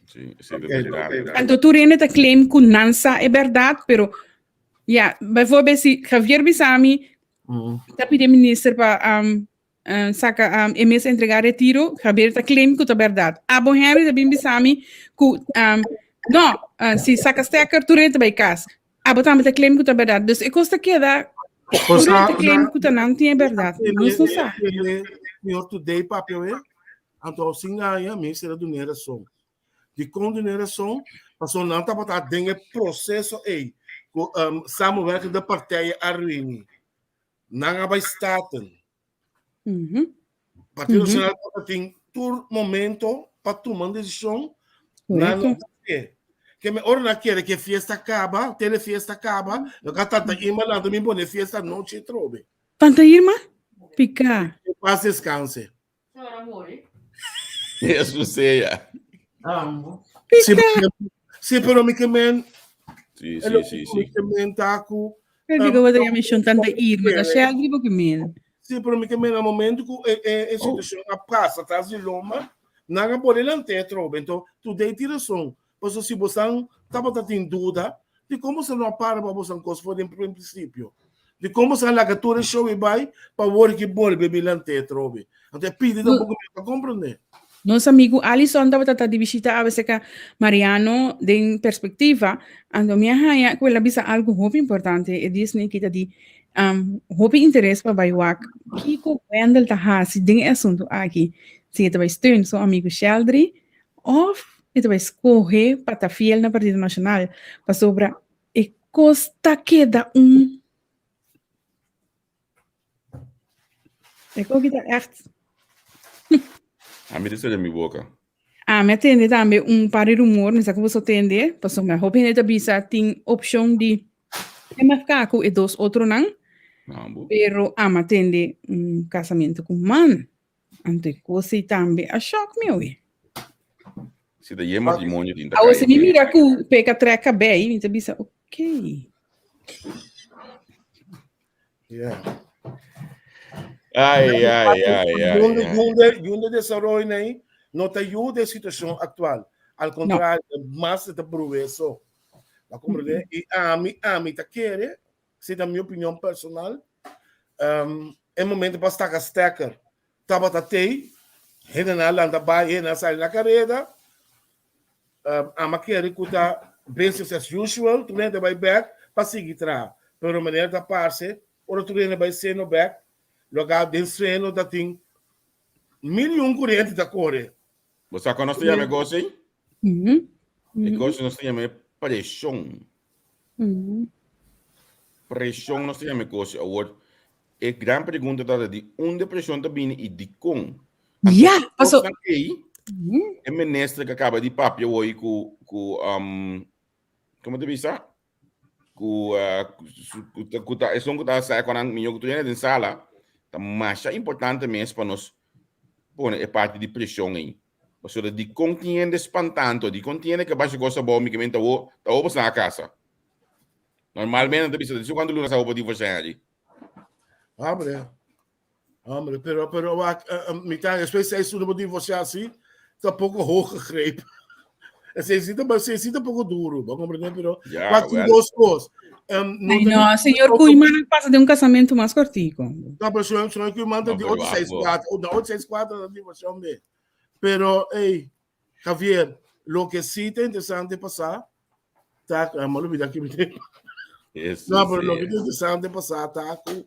Sí, sí, okay, okay. Anto tur hende ta claim ku nan sa e bèrdat, pero ya, bijvoorbeeld si Javier bisa mi, ta pidi e minister pa um, Uh, saca um, e mes entregar retiro, Javier ta claim ku ta berdad. Abo Henry ta bin bisami ku um, no, uh, si saca stekker tu renta bij kas. Abo tambe ta claim ku ta berdad. Dus e kosta queda tu renta claim ku ta nan tiene berdad. Nos no sa. Señor today papia we, anto sin aña mi será dune razón. Di kon dune razón? Paso nan tabata den e proceso ei ku um, samenwerkende partijen a reuni. Nan a bai Staten. Mm -hmm. Partido mm -hmm. Nacional tin tur momento pa tuma un decisión. Nan no ke. Que me ora na quiere que fiesta acaba, tele fiesta acaba, lo que tanta Irma lanta mi pone fiesta noche trobe. Tanta Irma? Pica. Que paz descanse. Eso sea. Sí, sí, pero mi que men. Sí, sí, sí, sí. Mi que men taku. Pero digo, wat я mention tanta Irma, dat is algo que men. Sí, pero mi que men na momento ku e e, e situación a pasa atrás de loma, nan a pone lante trobe. Então, today ti razón. Paso si bosan tabata tin duda, di como sa no a para pa bosan cos for den principio. Di como sa laga tur e show e bai pa wor ki bolbe mi lante trobe. Anto e pidi tampoco mi ta comprende. Nos amigo Alison tabata ta di visita awe cerca Mariano den perspectiva. Anto mi a haña cu el a bisa algo hopi importante. E Disney kita di um, hopi interes pa bai wak kiko Wendel ta hasi den e asunto aki. Si e ta bai steun su amigo Sheldry of e ta bai scoge pa ta fiel na Partido Nacional. Pasobra e cos ta keda un E koki ta echt. A mi ta sali mi boka. Ah, mi a tende tambe un par di rumor, mi sa ku boso tende, pasobra hopi hende ta bisa tin opshon di MFK ku e dos otronan, Mambo. pero ama tende un kasamentu ku man. Anto e kos ei tambe a shock mi oe. Si ta ye matrimonio tin ta Awo kai. si mi mira ku peka trek kabei, mi ta bisa okay. Yeah. Ai, ai, ai, ai. Junde, ai. junde, junde desaroyo nei, no ta yuda e situashon aktual. Al kontrario, mas e ta bruwe so. Ba komprende? I ami, ami ta kere, si ta mi opinion personal, um, e momento pa staka stekker tabata tei, hendenan a lanta bai, hendenan a sali na kareda, um, ama kere ku ta business as usual, tur hende bai bek pa sigui traha. Pero manera ta parse, ora tur hende bai seno bek, loga den seno ta tin mil i un kuriente ta kore. Bo sa kon nos ta yama e kos ei? Mhm. E kos nos ta yama e preshon. Mhm. Preshon nos ta yama e kos. Awor, e gran pregunta ta di unda preshon ta bini i dikon. Anto, Ja, paso. kosnan ei, e minister ku a kaba di papia hoy ku ku um, komo ta bisa? Ku uh, ku ta, ku ta esun ku ta sa ku nan miyo ku tur den sala, ta masha importante mes pa nos pone e parti di preshon ei. Pasobra dikon tin hende spantanto, dikon tin hende ke basha kos abou mi ke men ta wo, ta wo pasá na kasa. Normalmente nan ta bisa, dice kuantu luna sa wo pa divorsiá allí. Hombre, hombre, pero, pero wak, uh, uh, mi ta después seis luna pa divorciá así, ta poco hoog gegrepen. Esei sí ta, esei sí ta poco duro, bo comprende? Pero Ja, wak, tin wel. dos cos. Um, no Ai, ta no, señor Koeiman pasa de un casamento mas cortico. No, pero señor, señor Koeiman ta No, di pero ocho seis wak, bo. cuatro, no, 864 ta divorciá be. Pero, ey, Javier, loke sí ta interesante pasá, ta, ah, me olvidé aquí mi tema. Eso No, pero loke sí. ta interesante pasá ta ku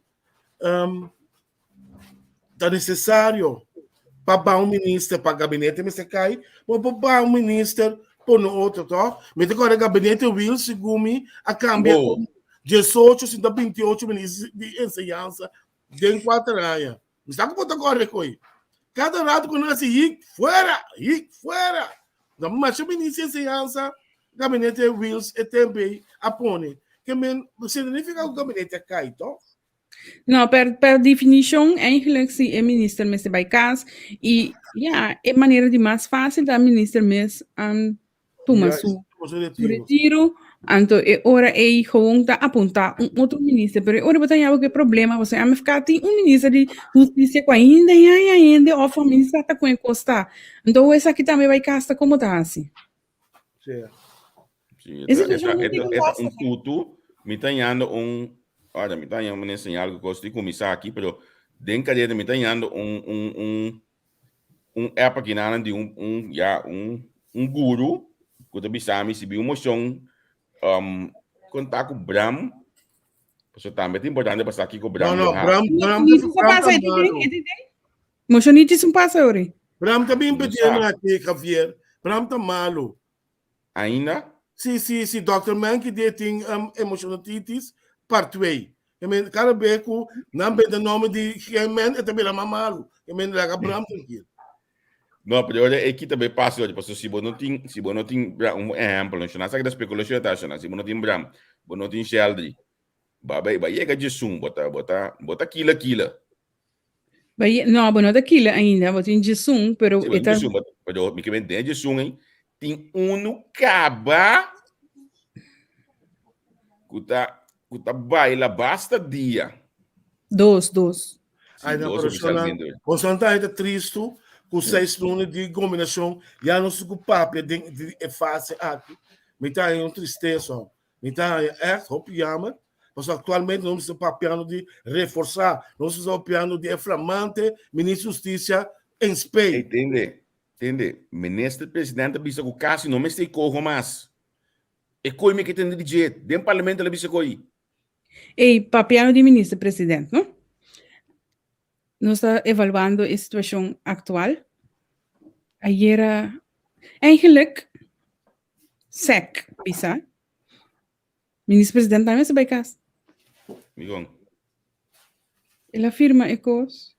um, ta necesario pa ba un minister pa gabinete mester kai, maar pa ba un minister pone otro, toch? Mi te kore gabinete Wiel segun mi a cambia Oh. 18 sinta 28 ministers di enseñanza den 4 aña. Mi sa ku ta kore koi. Cada rato ku nan hasi hik fuera, hik fuera. Dan masha minister di enseñanza gabinete Wiels e tempo ei a pone. Ke men significa ku gabinete a kai, toch? No, per, per definishon, eigenlijk si e minister mester bai kas i ja, e manera di mas fácil ta minister mes um, tuma Juist, su, tuma su su retiro. retiro. Anto e ora ei gewoon ta apuntá un otro minister, pero e ora bo ta haña bo problema, pasobra MFK tin un minister di hustisia ku ainda haña hende òf un minister ta ku e kos ta. Anto esaki tambe bai kas ta komo ta hasi? Sí. Sí, Ese eta, es un eta, tipo eta, basta. un tutu, mi ta hallando un, ahora mi ta hallando, mi enseñar algo cos di cuminsa aquí, pero den carrera mi ta hallando un, un, un, un app aquí nanan di un, un, ya, un, un guru, ku ta bisami si bi un moción, um, konta ku Bram, paso tambe ta importante pa sa kiko Bram No, no, lo hasi. Bram, Bram, Ni Bram pasa, ta e malo. Moshoniti un pasa ori. Bram ta bin No pediendo sa. aquí, Javier. Bram ta malo. Ainda? Sí, sí, sí, Dr. Menke die tin um, emotionatitis part 2. I mean, cada vez ku nan benta nome di geen men, e ta bira mas malo. I mean, laga Bram tranquilo. No, pero ora e kita be paso ora, paso si bo no tin, si bo no tin Bram, un ehempel, no shona sa kita speculatie ta shona, si bo no tin Bram, bo no tin Sheldry, ba ba ba yega Jesum, bo ta bo ta bo ta kila kila. Ba no, bo no ta kila ainda, bo tin Jesum, pero Sí, bo e tin ta Jesum, bo- pero mi ke men den Jesum ei, tin unu kaba ku ta ku ta baila basta dia. Dos, dos. Sí, Ai, no, dos pero oficialmente. shona, bo ta ta tristo ku seis luna di gobernacion ya no su ku papia den di e fase aki. Mi ta un tristeza. Mi ta haña echt hopi jammer. Pasobra actualmente nos ta papiando di reforsa, nos ta papiando di e flamante ministro di Husticia en spe. Ey, tende, tende, minister presidente a bisa ku kasi no mester koho mas. E koi mi ke tende di dje, den parlamento el a bisa koi. Ey, papiando di minister president, no? Nos ta evaluando e situacion actual. Ayera, eigenlijk, sec bisa. Minister president tambe mester bai kas. Dikon? El a firma e kos.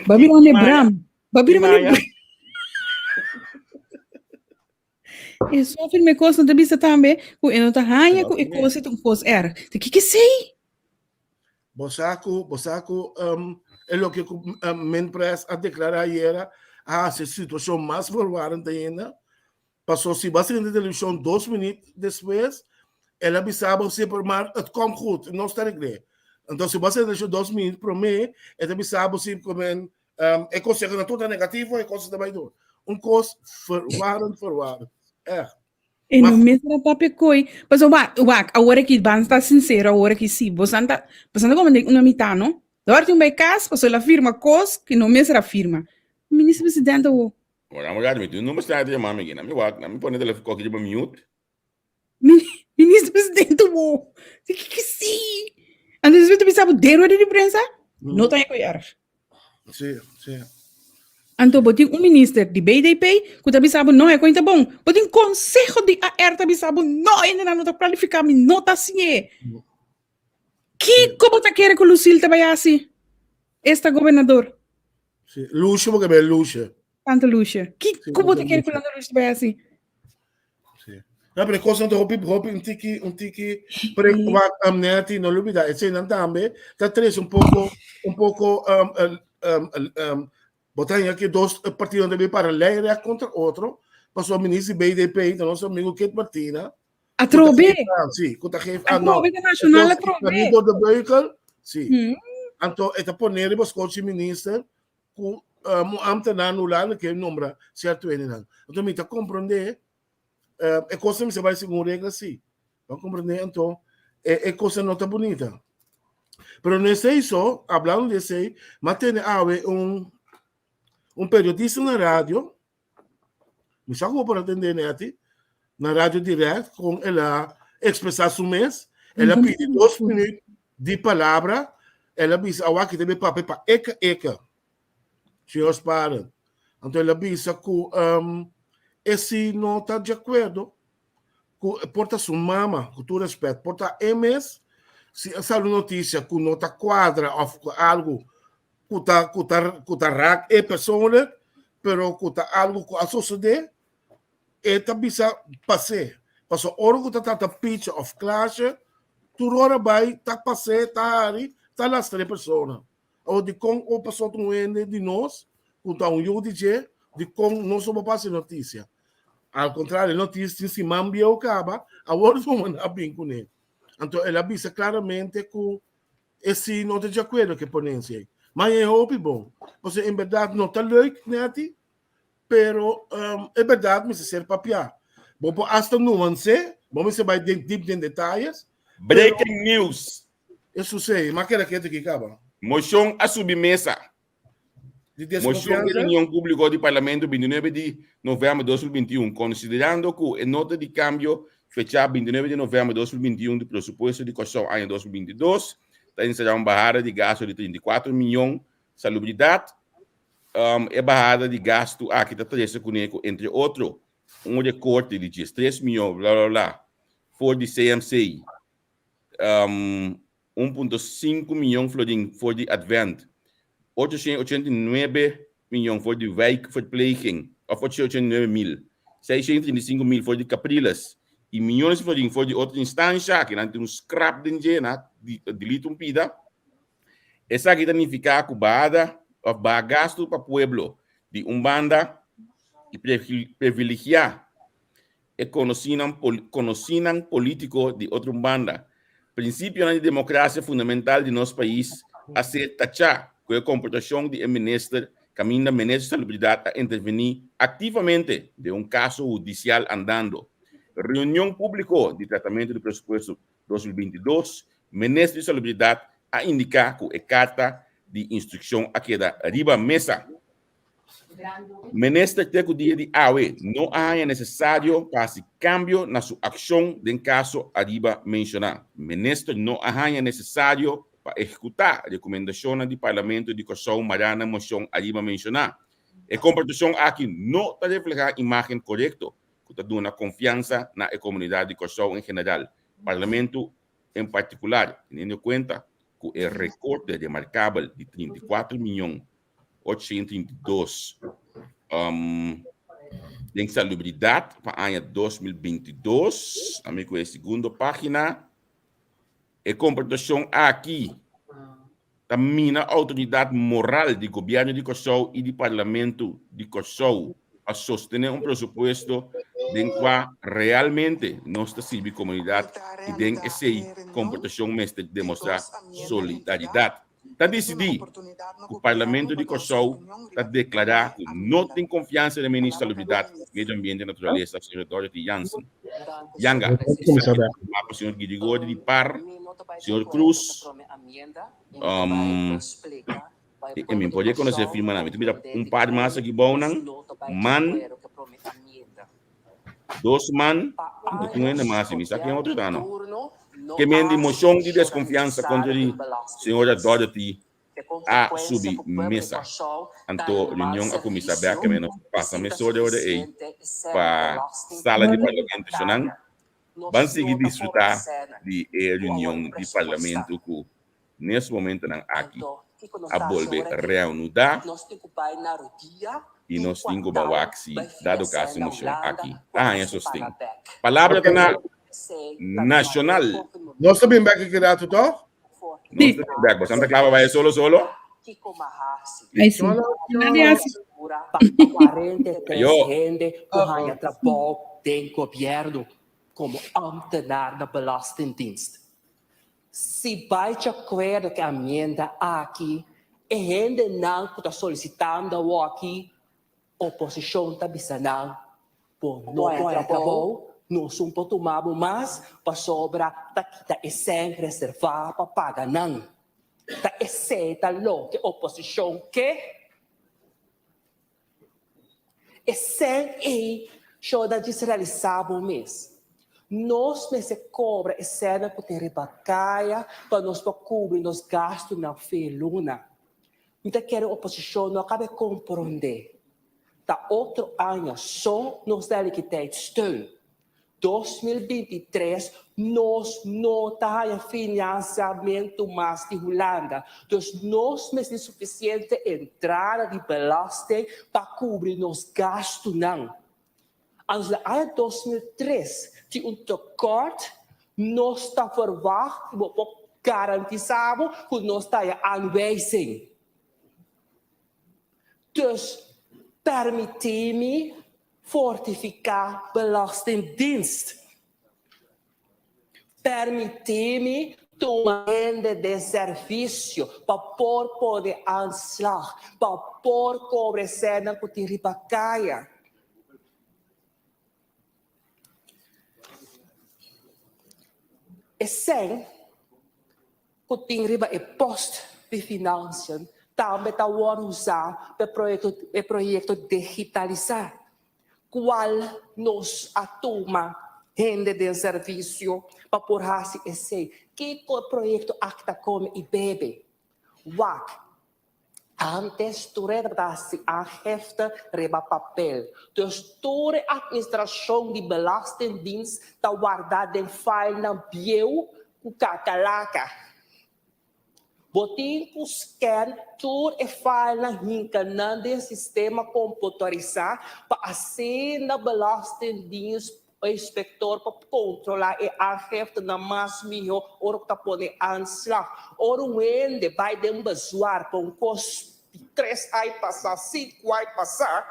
Ba bira mane Bram. Ba bira mane Bram. E so firma e kos no ta bisa tambe ku e no ta haña ku e kos ta un kos erg. Ta kiko esei? Bo sa ku, bo sa ku um, e loke ku um, Minpres a deklará ayera a hasi e situashon mas verwarrend ainda. Paso si bo a sinti televishon dos minüt despues, el a bisa bo si, maar het komt goed, no sta regle. Anto si bo a sinti televishon dos minüt promé, e ta bisa bo si komen e konsehonan tur ta negativo, e kos ta bai door. Un kos verwarrend, verwarrend. Echt. E no mester a papia koi. Paso wak, wak, awor aki ban ta sincero, awor aki si. Bosan ta, bosan ta komende una mitad, no? Dor tin bai kas, paso el a firma kos ki no mester a firma. Minister presidente awo. Ora mi wak, mi tin un number straño ta yama mi aki. Na mi wak, na mi pone telefon koki riba mute. Minister presidente awo. Ki ki si? Anto despues ta bisa bo den rueda di prensa, no ta koi erg. Sí, sí. Anto bo tin un minister di BDP ku ta bisa bo no e koi ta bon. Bo tin konseho di AR ta bisa bo no hendenan no ta kualifiká, mi no ta hasié. Kiko bo ta kere ku Lucille ta bai hasi? Esta gobernador. Sí. Lucia, porque ben Lucia. Tante Lucia. Kiko bo ta kere ku Tante Lucia ta bai hasi? Sí. No, pero cosa no hopi hopi un tiki un tiki pero wat um, neti no olvida ese nan tambe ta tres un poco un poco um, um, um, um, botan aquí dos partidos debe para ley recht contra otro pasó ministro BDP ta nuestro amigo Kit Martina Atrobe. Sí, ku ta geef aan. Atrobe de nacional atrobe. Door de beukel. Sí. Anto, e ta poner riba skochi minister ku un ambtenaar no landa ke nombra cierto hendenan. Anto mi ta comprende e cosa mester bai segun regla sí. Bo comprende anto e e cosa no ta bunita. Pero no esei so, hablando di esei, m'a tene awe un un periodista na radio Mi sa ku bo por a tende neti na Radio Direct kon el a ekspresá su mes. El a pidi dos minüt di palabra. El a bisa awor aki ta bin papia pa eka eka. Señor Sparen. Anto el a bisa ku e si no ta di akuerdo ku por ta su mama, ku tur rèspèt, por ta e mes, si a sali un notisia ku no ta kuadra òf ku algu ku ta ku ta ku ta raak e persoonlijk, pero ku ta algu ku a sosodé, e ta bisa pas'é. Pasobra ora ku ta trata picha òf klashe, tur ora bai ta pas'é, ta hari, ta lastra e persona. Awor dikon o pasó ta un hende di nos ku ta un yu di dje, dikon nos no por pasa e notisia? Al kontrario, e notisia tin siman bieu kaba, awor tuma nan a bin kuné. Anto el a bisa klaramente ku E si no ta di akuerdo ku e ponensia ei. Ma e hopi bon. Pasobra en bèrdat no ta leuk, Netty, pero e bèrdat mester ser papiá. Bo por asta nuans'é, bo mester bai den dip den detayes. Breaking news! E susei, m'a keda ketu aki kaba. Moshon a subi mesa. Di Moshon di deskonfiansa. reunion públiko di Parlamento 29 di novèmber 2021, konsiderando ku e nota di kambio fechá 29 di novèmber 2021 di presupuesto di Kòrsou aña 2022 ta enserá un bahada di gastu di 34 mion Salubridat, e bahada di gastu aki ta trese kuné ku entre otro un rekorte di 13 mion bla bla bla for di CMC, 1.5 mion florin for di Advent, 889 mion for di wijkverpleging, of 889 mil, 635 mil for di Capriles y miones di florin for di otro instancia, aki nan tin un scrap den dje, nan a delete un pida. Esaki ta nifica cu bahada of baha gasto pa pueblo di un banda y privilegia e konosínan konosínan polítiko di otro un banda. Prinsipionan di demokrasia fundamental di nos pais a ser tachá ku e komportashon di e minister kaminda Minister di Salubridat a intervení aktivamente den un kaso hudisial andando. Reunion públiko di tratamentu di presupuesto 2022, Minister di Salubridat a indiká ku e karta di instrukshon a keda riba mesa. Minister te ku dia di awe no a haña nesesario pa hasi kambio na su akshon den kaso ariba menshoná. Minister no a haña nesesario pa ehekutá rekomendashonnan di Parlamento di Kòrsou mará na moshon ariba menshoná. E komportashon aki no ta reflehá imágen korekto ku ta duna konfiansa na e komunidat di Kòrsou en general, Parlamento en partikular, teniendo kuenta ku e rekorte remarkabel di 34 mion 832 um, den salubridat pa aña 2022. Ami ku e segundo página. E komportashon aki ta mina outoridat moral di gobièrnu di Kòrsou i di Parlamento di Kòrsou pa sostené un presupuesto. den kua realmente nos ta sirbi komunidat i den esei komportashon mester demostrá solidaridat. Ta disidí ku Parlamento di Kòrsou ta deklará ku no tin konfiansa den Minister Salubridat, Medio Ambiente i Naturalesa, señora Dorothy Jansen. Yanga, pa señor Girigori di par, señor Cruz, E mi por reconoce firma nan. Mi ta mira un par mas aki bou nan. Man. Dos man. Anto tin un hende mas. Mi sa ken otro ta no. Ke men di mocion di desconfiansa contra di señora Dorothy a subi mesa. Anto reunion a cuminsa bek. Ke men nos pasa mesora ora ey pa sala di parlamento. Shonan ban sigui disfruta di e reunion di parlamento cu Nes momentonan aki a bolbe reanudá i nos tin ku ban wak si dado kaso moshon aki ta haña sosten. Palabra ta na Nashonal. Nos ta bin bek aki rato tòg? Nos ta bin bek. Bosan ta kla pa bai solo solo? Ai si. Ayo. Si bai di akuerdo ku e amienda aki, e hendenan ku ta solisitando awoki, oposishon ta bisa nan, Bo no por haña trabou, nos un por tuma bo mas pasobra ta kita e sèn reservá pa paga nan. Ta esei ta loke oposishon ke? E sèn ei shoda djis realisá bo mes. Nos mester kobra e sènnan ku tin riba kaya pa nos por kubri nos gastunan fe luna. Mi ta kere oposishon no a kaba e komprondé. Ta otro aña so nos ta liquiditeitssteun. 2023 nos no ta haña financiamentu mas di Hulanda. Dus nos mester di suficiente entrada di belasting pa cubri nos gastunan. Anto den aña 2003 tin un tekort, nos ta verwacht ku bo por garantisa bo ku nos ta haña aanwijzing. Dus permití mi fortifiká Belastingdienst. Permití mi tuma hende den servisio pa por pone aanslag, pa por kobre esènan ku tin riba kaya. Esèn ku tin riba e post di Financiën tambe ta wòrdu usá pa e proyekto e proyekto digitalisá, kual nos a tuma hende den servisio pa por hasi esei. Kiko e proyekto aki ta kome i bebe? Wak, Antes tur e tabata hasi aangifte riba papel. Dus tur e administrashon di Belastingdienst ta warda den filenan bieu ku kakalaka. Bo tin ku scan tur e filenan hinka nan den sistema komputarisá pa asina Belastingdienst E inspektor pa kontrolá e aangiftenan mas mihó ora ku ta pone aanslag. Ora un hende bai den bezwaar pa un kos di tres ai pasá, sinku ai pasá,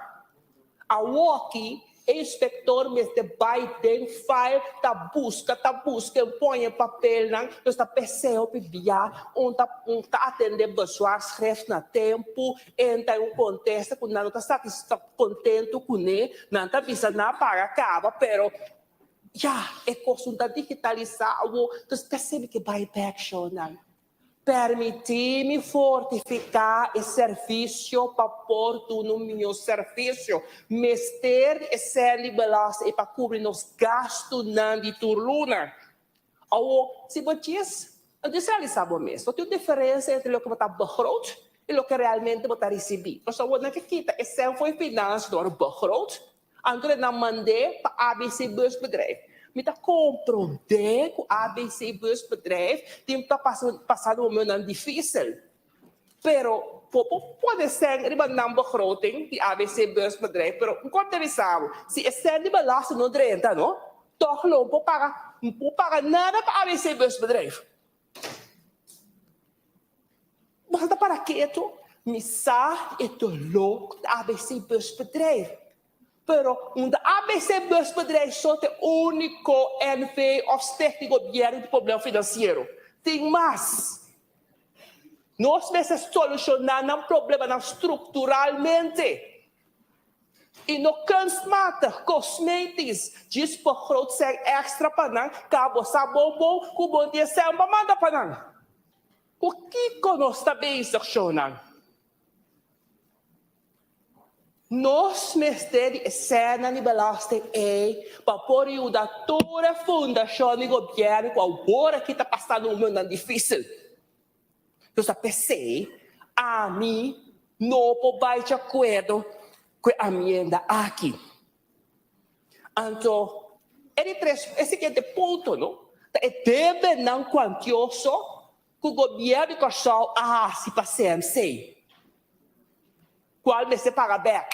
awoki e inspektor mester bai den file ta buska, ta buska en pon e papelnan, dus ta p'esei hopi bia un ta un ta atendé bezwaarschrift na tempu en ta un kontesta ku nan no ta satisfa. Kontentu kuné, nan ta bisa nan a paga kaba, pero ya, e kos no ta digitalisá awo, dus p'esei mi ke bai bèk shownan. Permití mi fortifiká e servisio pa por duna un mihó servisio. Mester di e sèn di belasting ei pa kubri nos gastunan di tur luna. Awo, si bo djis, djis realisá bo mes, no tin un diferensia entre loke bo ta begroot i loke realmente bo ta risibí. Pasobra awor nan ke kita e sèn for e finans dor begroot, anto de nan mand'é pa ABC Busbedrijf. Mi ta komprondé ku ABC Busbedrijf tin ta pasa pasando momentonan difísil, pero bo por pone sèn riba nan begroting di ABC Busbedrijf, pero un kos ta bisa bo, si e sèn di belasting no drenta no, tòg lo por paga, no por paga nada pa ABC Busbedrijf. Bo ta para ketu, mi sa e doló ku ta ABC Busbedrijf. Pero unda ABC Busbedrijf so ta e úniko NV òf stichting gobièrnu di problema finansiero. Tin mas. Nos mester solushoná nan problemanan strukturalmente i no kunstmatig, kosmetisch, djis por groot sèn èkstra pa nan, ka bo sa bon bon ku bo tin e sèn pa manda pa nan. Ku kiko nos ta bezig, shownan? Nos mester di e sènnan di belasting ei pa por yuda tur e fundashon di gobièrnu ku awor aki ta pasando un momentunan difísil. Dus ta p'esei ami no por bai di akuerdo ku e amienda aki. Anto e di tres, e siguiente punto no, ta e debenan kuantioso ku gobièrnu di Kòrsou a hasi pa CMC. Cual mester paga bek.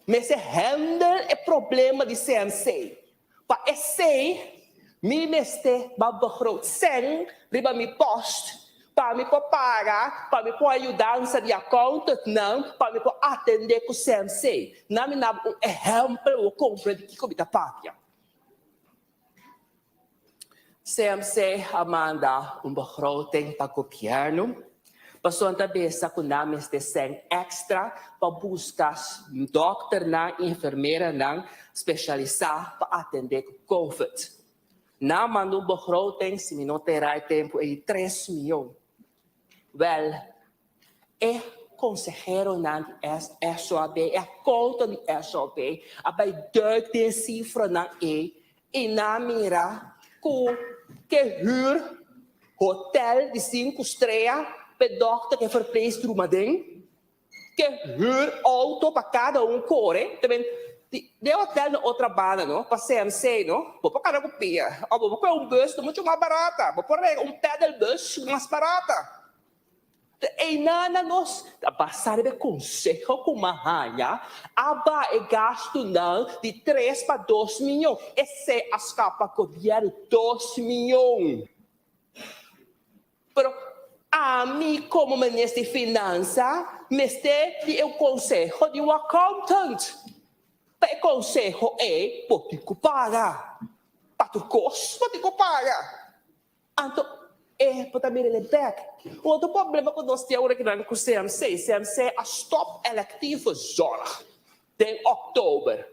Mester handle e problema di CMC. Pa esey mi mester ba begroot cen riba mi post pa mi por paga, pa mi por ayudansa di accountantnan, pa mi por atende cu CMC. Na mi naba un ehempel bo comprende kico mi ta papia. CMC a manda un begroting pa gobierno pasobra nan ta bisa cu nan mester cen extra pa busca dokternan y enfermeranan specialisa pa atende cu covid. Nan a manda un begroting, si mi no ta era e tempo ey, di tres miyon. Wel, e konseheronan di SOAB, e akonto di SOAB a bai duik den e sifranan ei i nan a mira ku ke hür hotel di sinku strea p'e dòkter ku e verpleegster ruma den, Ke huur auto pa cada un core, ta ben di den hotel na otra banda no, pa CMC no, bo por cana cu pia, of bo por coge un bus ta mucho mas barata, bo por rega un pedal bus mas barata. Ta eynana nos ta basa riba e conseho cu m'a haya, a baha e gastunan di tres pa dos miyon, esey a scapa gobierno dos miyon. Pero ami komo minister di finansa mester di e konseho di un accountant. Pa e konseho ei bo tin ku paga. Pa tur kos bo tin ku paga. Anto e bo ta mira el bek. Un otro problema ku nos tin awor akinan ku CMC, CMC a stop electieve zorg den oktober.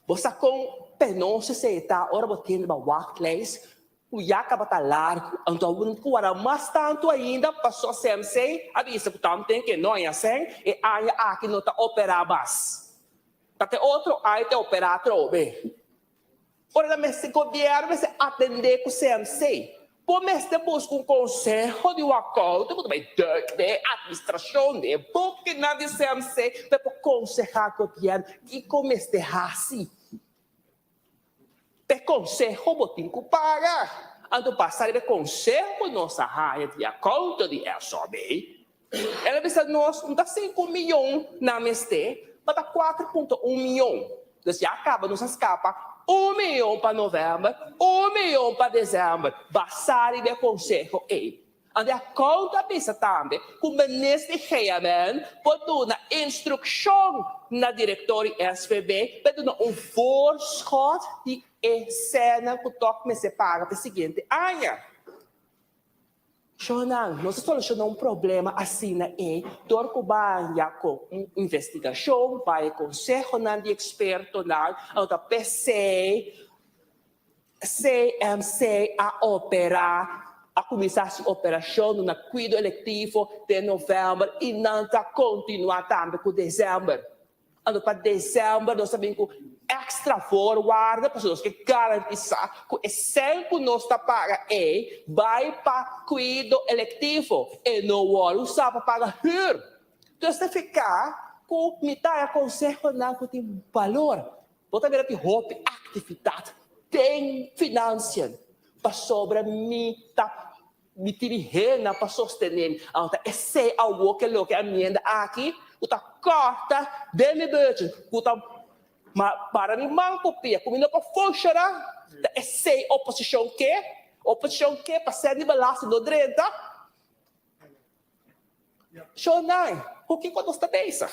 Bo sa kon penoso esei ta ora bo tin riba wachtlijst ku ya kaba ta largu, anto a word ku wara mas tantu ainda paso CMC a bisa ku tanten ke no haña sèn e aña aki no ta operá mas. Ta te otro aña ta operá atrobe. Ora ta mester gobièrnu mester atendé ku CMC. Bo mester buska un konseho di un akount ku ta bai duik den e atministrashon, den e bukinan di CMC pa e por konsehá gobièrnu kiko mester hasi. P'e konseho bo tin ku paga. Anto basa riba e konseho ku nos a haña di akount di SOB, el a bisa nos un ta sinku miyon nan mester, pa ta 4.1 miyon. Dus ya kaba nos a skapa un miyon pa novèmber, un miyon pa desèmber, basá riba e konseho ei. Anto e akount a bisa tambe ku minister di GMN por duna instrukshon na direktor di SVB pa duna un voorschot di e sènnan ku tòg mester paga pa e siguiente aña. Shonnan, nos a solushoná un problema asina ei dor ku banja ku un investigashon, bai e konsehonan di ekspertonan, anto ta p'esei CMC a operá, a kuminsá su operashon duna kuido elektivo den novèmber i nan ta kontinuá tambe ku desèmber. Anto pa december nos ta bin cu extra voorwaarden pasobra nos ke garantisa cu e cen cu nos ta paga ey bay pa cuido electivo e no worde usa pa paga huur. Dus ta fica cu mi ta e consehonan cu tin balor. Bo ta mira tin hopi actividad den financiën pasobra mi ta Mi tin hena pa sostené mi. Awor ta esei awor ke loke a mienda aki ku ta kòrta den mi budget, ku ta para mi man ku pia, ku mi no por funshoná. Ta esei oposishon ke? Oposishon ke pa sèn di belasting no drenta? Shonai, ku kiko nos ta bezig?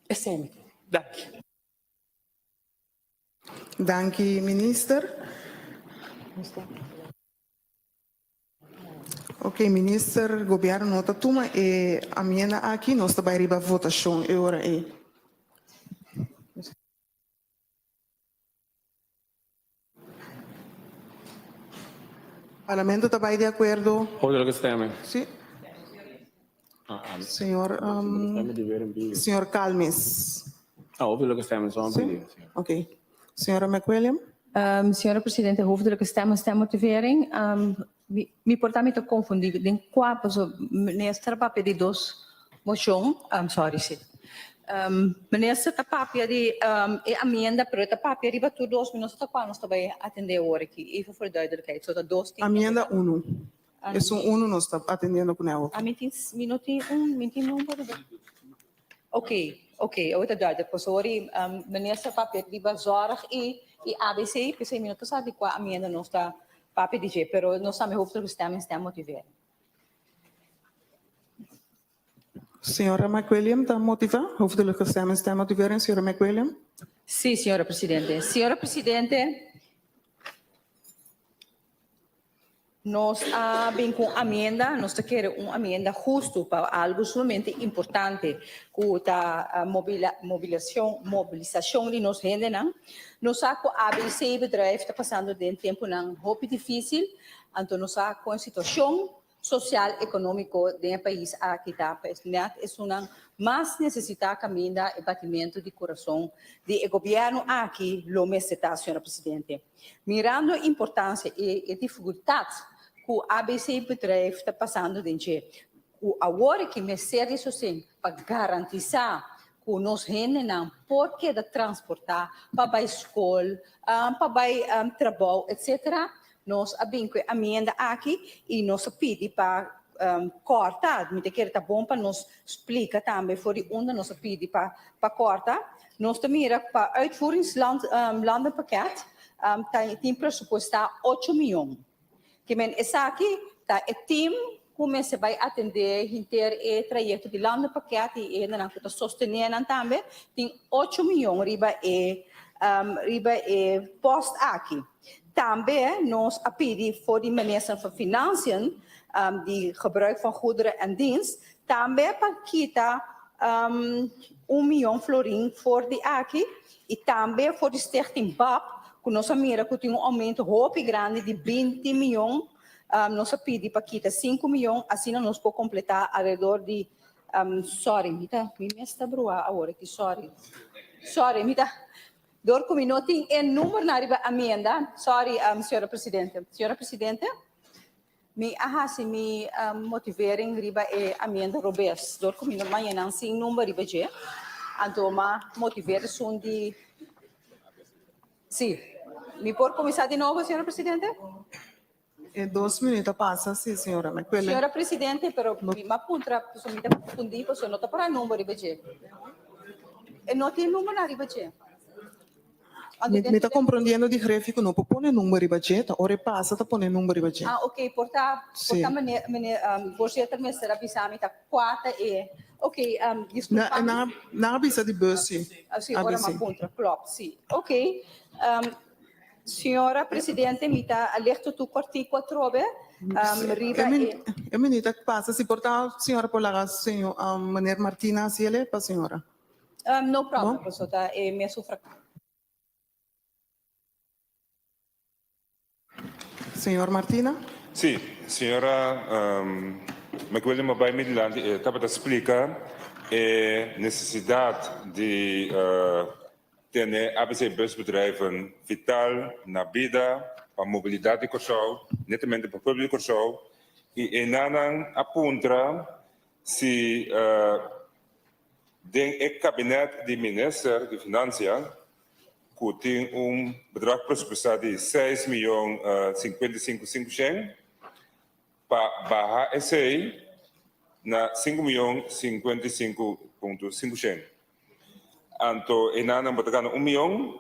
Esei mi tin. Danki. Danki minister. Ok minister, gobierno no ta tuma e amienda aki, nos ta bai riba votacion e ora ei. Parlamento ta bai di acuerdo? Hoofdelijke stemming. Si. Señor, señor Calmes. Ah, hoofdelijke stemming, zo Si? Ok. Señora McWilliam? Señora Presidente, hoofdelijke stemming, stemmotivering. Mi, mi por ta mi ta confundí den cua, paso minister a papia di dos mocion, sorry si. Minister ta papia di e amienda, pero e ta papia riba tur dos, mi no sa ta cua nos ta bay atende awor aki, even voor de duidelijkheid. So ta dos tin. Amienda uno. Esun uno nos ta atendiendo cune awor. Mi tin, mi no tin un, mi tin number riba. Ok, ok, awor ta duidelijk. Pasobra minister papia riba zorg y y ABC, p'esei mi no ta sa di cua amienda nos ta papia di dje, pero nos tambe hopi ta stem en stem motivering. Señora McWilliam ta motiva? Hoofdelijke stem en stemmotivering, señora McWilliam. Sí, señora presidente. Señora presidente, Nos a bin ku un amienda, nos ta kere un amienda hustu pa algu sumamente importante ku ta mobilisashon di nos hendenan. Nos sa ku ABC Bedrijf ta pasando den tempunan hopi difísil, anto nos sa kon e situashon sosial ekonómiko den e pais aki ta, pues nèt esunnan mas nesesitá kaminda e batimentu di kurason di e gobièrnu aki lo mester ta, señora Presidente. Mirando e importancia y e dificultad cu ABC Bedrijf ta pasando den dje, cu awor aki mester di sosten pa garantisa cu nos hendenan por keda transporta pa bay scol, pa bay trabou, etc. Nos a bin cu e amienda aki y nos a pidi pa corta. Mi ta kere ta bon pa nos splica tambe for di unda nos a pidi pa corta. Nos ta mira pa uitvoeringsland landenpakket ta tin presupuesta ocho miyon. Ke men esaki ta e team ku mester bai atende henter e trayekto di landenpakket i e hendenan ku ta sostene nan tambe tin ocho miyon riba e riba e post aki. Tambe nos a pidi for di Minister van Financiën di Gebruik van Goederen en Dienst tambe pa kita un miyon florin for di aki y tambe for di Stichting bap cu nos a mira cu tin un aumento hopi grandi di binti miyon, nos a pidi pa kita sinku miyon asina nos por completa alrededor di, sorry mi ta mi mes ta brua awor aki sorry, sorry mi ta dor cu mi no tin e numbernan riba amienda, sorry señora Presidente, señora Presidente. Mi a hasi mi motivering riba e amienda robes dor ku mi no maña nan sin number riba dje. Anto m'a motiver esun di Si. Mi por kuminsá di nobo, señora Presidente? E dos minuut a pasa, si, señora McQuillan. Señora Presidente, pero mi m'a puntra pasobra mi ta konfundí pasobra no ta para number riba dje. E no tin numbernan riba dje. Mi, mi ta comprendiendo di Grefi cu no por pone number riba dje, ta ora e pasa ta pone number riba dje. Ah, ok, por ta, por ta meneer, meneer, um, voorzitter mester a bisa mi ta cua ta e, ok, um, disculpa mi. Na, nan, nan a bisa di bus, si. Ah, si, ora mi a puntra, klopt, si. Ok, um, señora presidente, mi ta alerto tur cortico atrobe, um, riba e. E minuut a pasa, si por ta señora por laga señor, um, meneer Martina haciele pa señora. Um, no problem, paso ta e mesun frak. Señor Martina. Sí, señora um, McWilliam a bai mi dilanti e tabata splika e nesesidat di uh, tene ABC Busbedrijven vital na bida pa mobilidat di Kòrsou, netamente pa pueblo di Kòrsou, i enanan a puntra si uh, Den e kabinet di minister di Finansia ku tin un bedrag presupuestá di seis miyon 55 sinkoshen pa baha esei na sinku miyon 55 punto sinkoshen. Anto enanan bo ta gana un miyon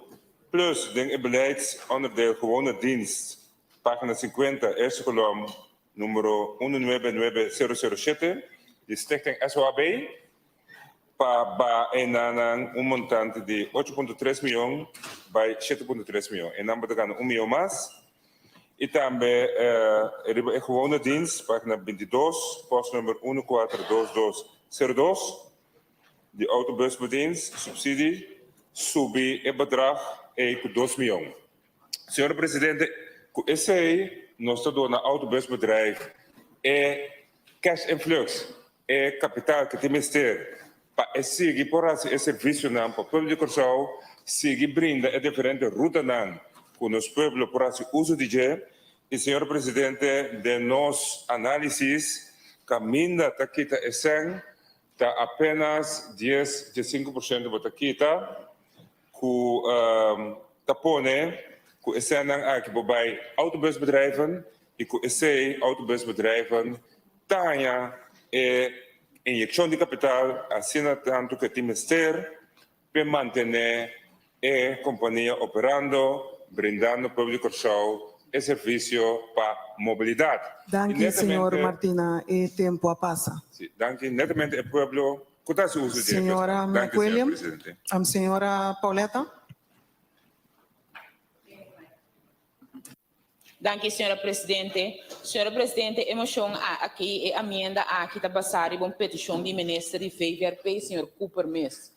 plus den e beleidsonderdeel gewone dienst pagina 50 eerste kolom Numero uno nuebe nuebe sero sero shete di Stichting SOAB. pa baha enanan un montante di 8.3 mion bai 7.3 mion. Enan bo ta gana un mion mas. I tambe riba e gewone dienst, pagina 22, postnummer 142202, di autobusbedienst, subsidie, subi e bedrag ei ku 2 mion. Señor Presidente, ku esei nos ta duna autobusbedrijf e cash influx, e kapital ku tin mester pa e sigui por hasi e servisionan pa pueblo di Kòrsou, sigui brinda e diferente rutanan ku nos pueblo por hasi uso di dje. I señor Presidente, den nos análisis kaminda ta kita e sèn ta apenas dies, 15% bo ta kita ku ta pone ku e sènnan aki bo bai autobusbedrijven i ku esei autobusbedrijven ta haña e inyekshon di kapital asina tantu ku e tin mester p'e mantené e kompania operando, brindando pueblo di Kòrsou e servisio pa mobilidat. I Danki, señor netamente. Martina, e tempu a pasa. Si, danki. Netamente e pueblo ku ta hasi uso di e Señora busnan. Danki, señor McWilliam. presidente. Señora Pauletta. Danki, señora presidente. Señora presidente, e mocion aki, e amienda aki ta basá riba un peticion di minister di VVRP, señor Cooper mes.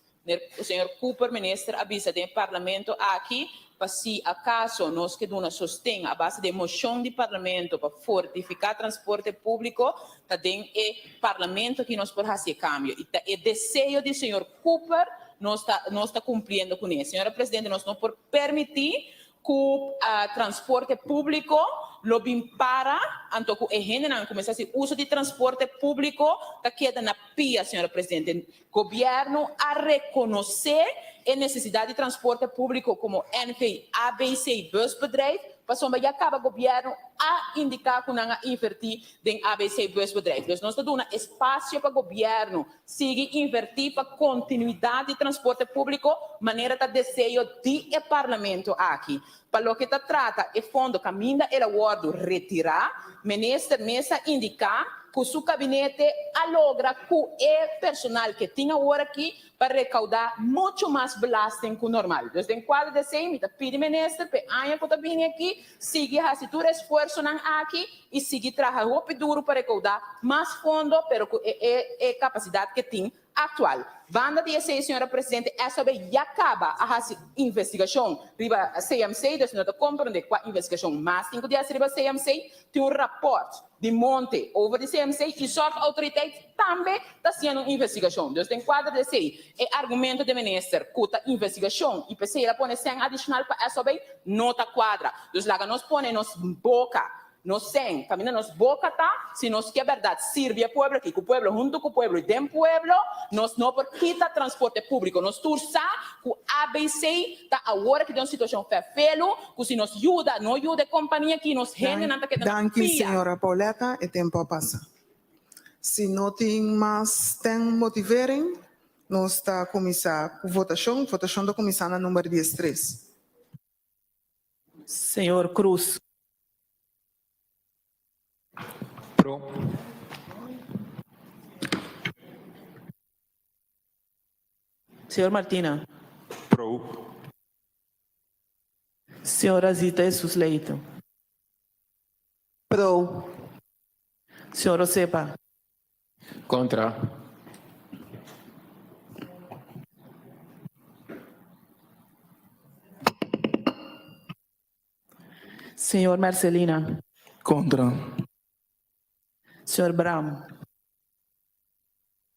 Señor Cooper, minister, a bisa den e parlamento aki pa si acaso nos ke duna sosten a base di e mocion di parlamento pa fortifica transporte publico, ta den e parlamento aki nos por haci e cambio. Y ta e deseo di señor Cooper nos ta nos ta cumpliendo cune. Señora presidente, nos no por permiti ku transporte públiko lo bin para, anto ku e hendenan kuminsá hasi uso di transporte públiko ta keda na pia, señora presidente. Gobièrnu a rekonosé e nesesidat di transporte públiko komo NV ABC Busbedrijf, pasobra ya kaba gobièrnu a indiká ku nan a invertí den ABC Busbedrijf. Dus nos ta duna espasio pa gobièrnu Sigui invertí pa kontinuidat di transporte públiko manera ta deseo di e Parlamento aki. Pa loke ta trata e fondo kaminda el a wòrdu retirá, Minister mes a indiká ku su kabinete a logra ku e personal ke tin awor aki pa rekaudá muchu mas belasting ku normal. Dus den kuadro di esei mi ta pidi Minister pa e aña ku ta bini aki sigui hasi tur esfuersonan aki i sigui traha hopi duru pa rekoudá mas fondo pero ku e e kapasidat ke tin aktual. Banda di esei señora presidente SOB ya kaba a hasi investigashon riba CMC dus no ta komprondé kua investigashon mas tin ku di hasi riba CMC. Tin un rapòrt di monte over di CMC i Zorgautoriteit tambe ta hasiendo un investigashon. Dus den kuadro di esei e argumento di minister ku ta investigashon i p'esei el a pone sèn adishonal pa SOB no ta kuadra. Dus laga nos pone nos boka Nos sen, kaminda nos boka ta, si nos ke bèrdat sirbi e pueblo aki, ku pueblo, huntu ku pueblo i den pueblo, nos no por kita transporte públiko. Nos tur sa ku abc ta awor aki den un situashon fèfelu, ku si nos yuda, no yuda e kompania aki, nos hendenan ta keda na Danki, pia. señora Pauletta, e tempu a pasa. Si no tin mas ten motivering, nos ta kuminsá ku votashon. Votashon ta kuminsá na number 13. Señor Cruz. Pro. Señor Martina. Pro. Señora Zita Jesus Leito. Pro. Señor Osepa. Kontra. Señor Mercelina. Kontra. Señor Bram.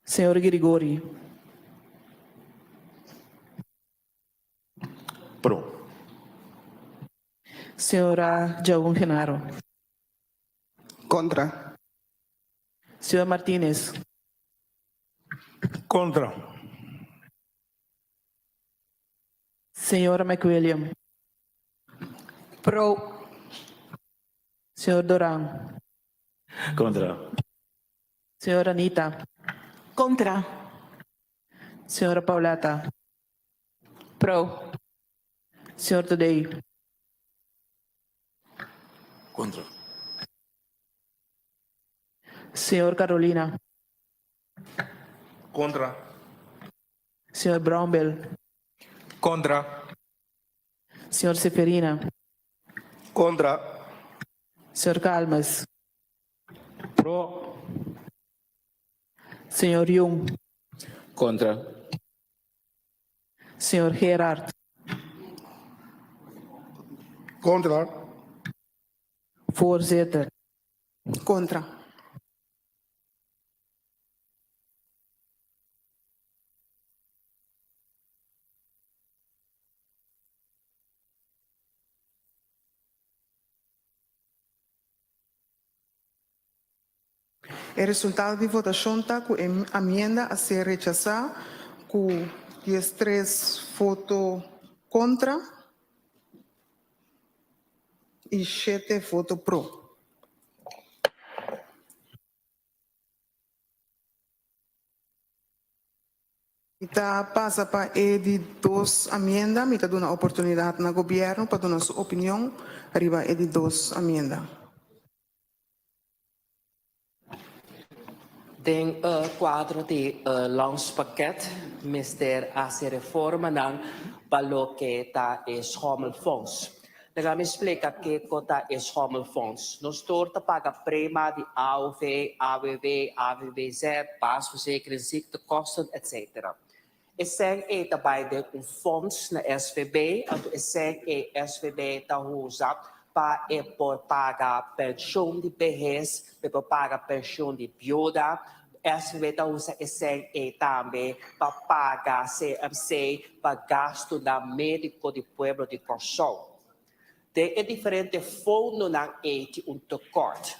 Señor Girigori. Pro. Señora Jaun Genaro. Kontra. Señor Martinez. Kontra. Señora McWilliam. Pro. Señor Doran. Kontra. Señora Anita. Kontra. Señora Pauletta. Pro. Señor Today. Kontra. Señor Carolina. Kontra. Señor Brownbill. Kontra. Señor Seferina. Kontra. Señor Calmes. Pro. Señor Jong. Kontra. Señor Gerard. Kontra. Voorzitter. Kontra. E resultado di votashon ta ku e amienda a ser rechasá ku diestres voto kontra i shete voto pro. Mi ta pasa pa e di dos amienda. Mi ta duna oportunidat na Gobièrnu pa duna su opinion riba e di dos amienda. Den e kuadro di e landspakket mester hasi reformanan pa loke ta e schommelfonds. Laga mi splika kiko ta e schommelfonds. Nos tur ta paga prema di AOV, AWB, AWBZ, basisverzekering, ziektekosten, etc. E sèn ei ta bai den un fonds na SVB, anto e sèn ei SVB ta usa pa e por paga penshon di behes, pa e por paga penshon di biuda. SVB ta usa e sèn ei tambe pa paga CMC pa gastunan médiko di pueblo di Kòrsou. Den e diferente fondonan ei tin un tekort.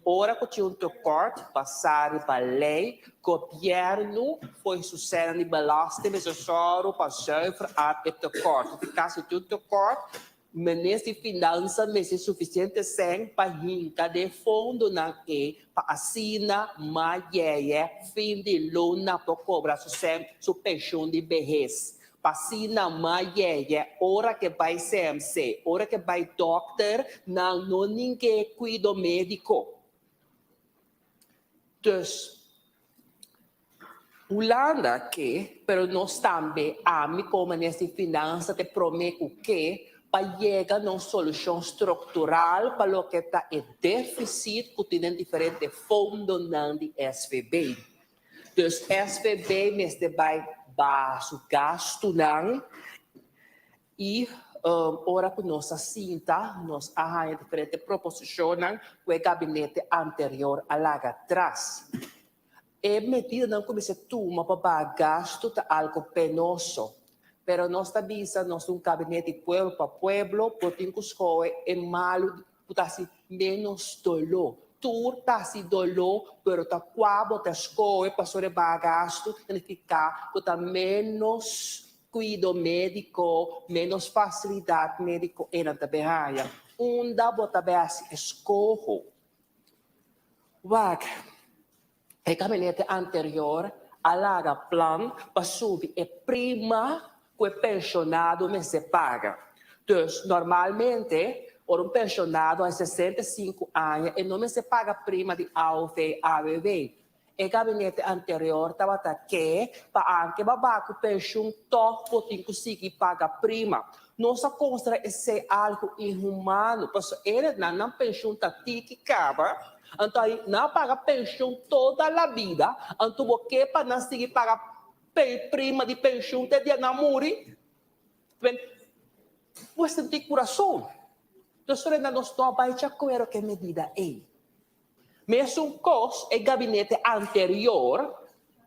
Ora ku tin un tekort basá riba lei, gobièrnu fo'i su sènan di belasting mester sòru pa zuiver af e tekort. Nifiká si tin un tekort, minister di Finansa mester sufisiente sèn pa hinka den fondonan ei pa asina mayeye fin di luna por kobra su sèn, su penshun di behes. Pa asina mayeye ora ke bai CMC, ora ke bai dòkter, nan no ninke kuido médiko. Dus, Hulanda ke, pero nos tambe, ami komo minister di Finansa ta e promé ku ke pa yega na un solushon struktural pa loke ta e défisit ku tin den diferente fondonan di SVB. Dus SVB mester bai baha su gastunan i ora ku nos a sinta nos a haña diferente proposishonnan ku e gabinete anterior a laga tras. E medidanan ku mester tuma pa baha gastu ta algu penoso, pero nos ta bisa nos ta un kabinete di pueblo pa pueblo, bo tin ku skohe e malu ku ta hasi ménos doló. Tur ta hasi doló, pero ta kua bo ta skohe pasobra e baha gastu ta nifiká ku ta ménos kuido médiko, ménos fasilidat médiko e nan ta bin haña. Unda bo ta bin hasi e skoho? Wak, e gabinete anterior a laga plan pa subi e prima ku e penshonado mester paga. Dus, normalmente, ora un penshonado a 65 aña e no mester paga prima di AOV, AWW. E gabinete anterior tabata ke pa anke baba ku penshun tòg bo tin ku sigui paga prima. Nos a konsidera esei algu inhumano pasobra erenan nan penshun ta tiki kaba, anto ai nan a paga penshun toda la bida, anto bo ke pa nan sigui paga prima di penshun te dia nan muri? Bo sinti kurason. Entonces nan nos no a bai djakuerdo ku e medida ei. Mesun kos e gabinete anterior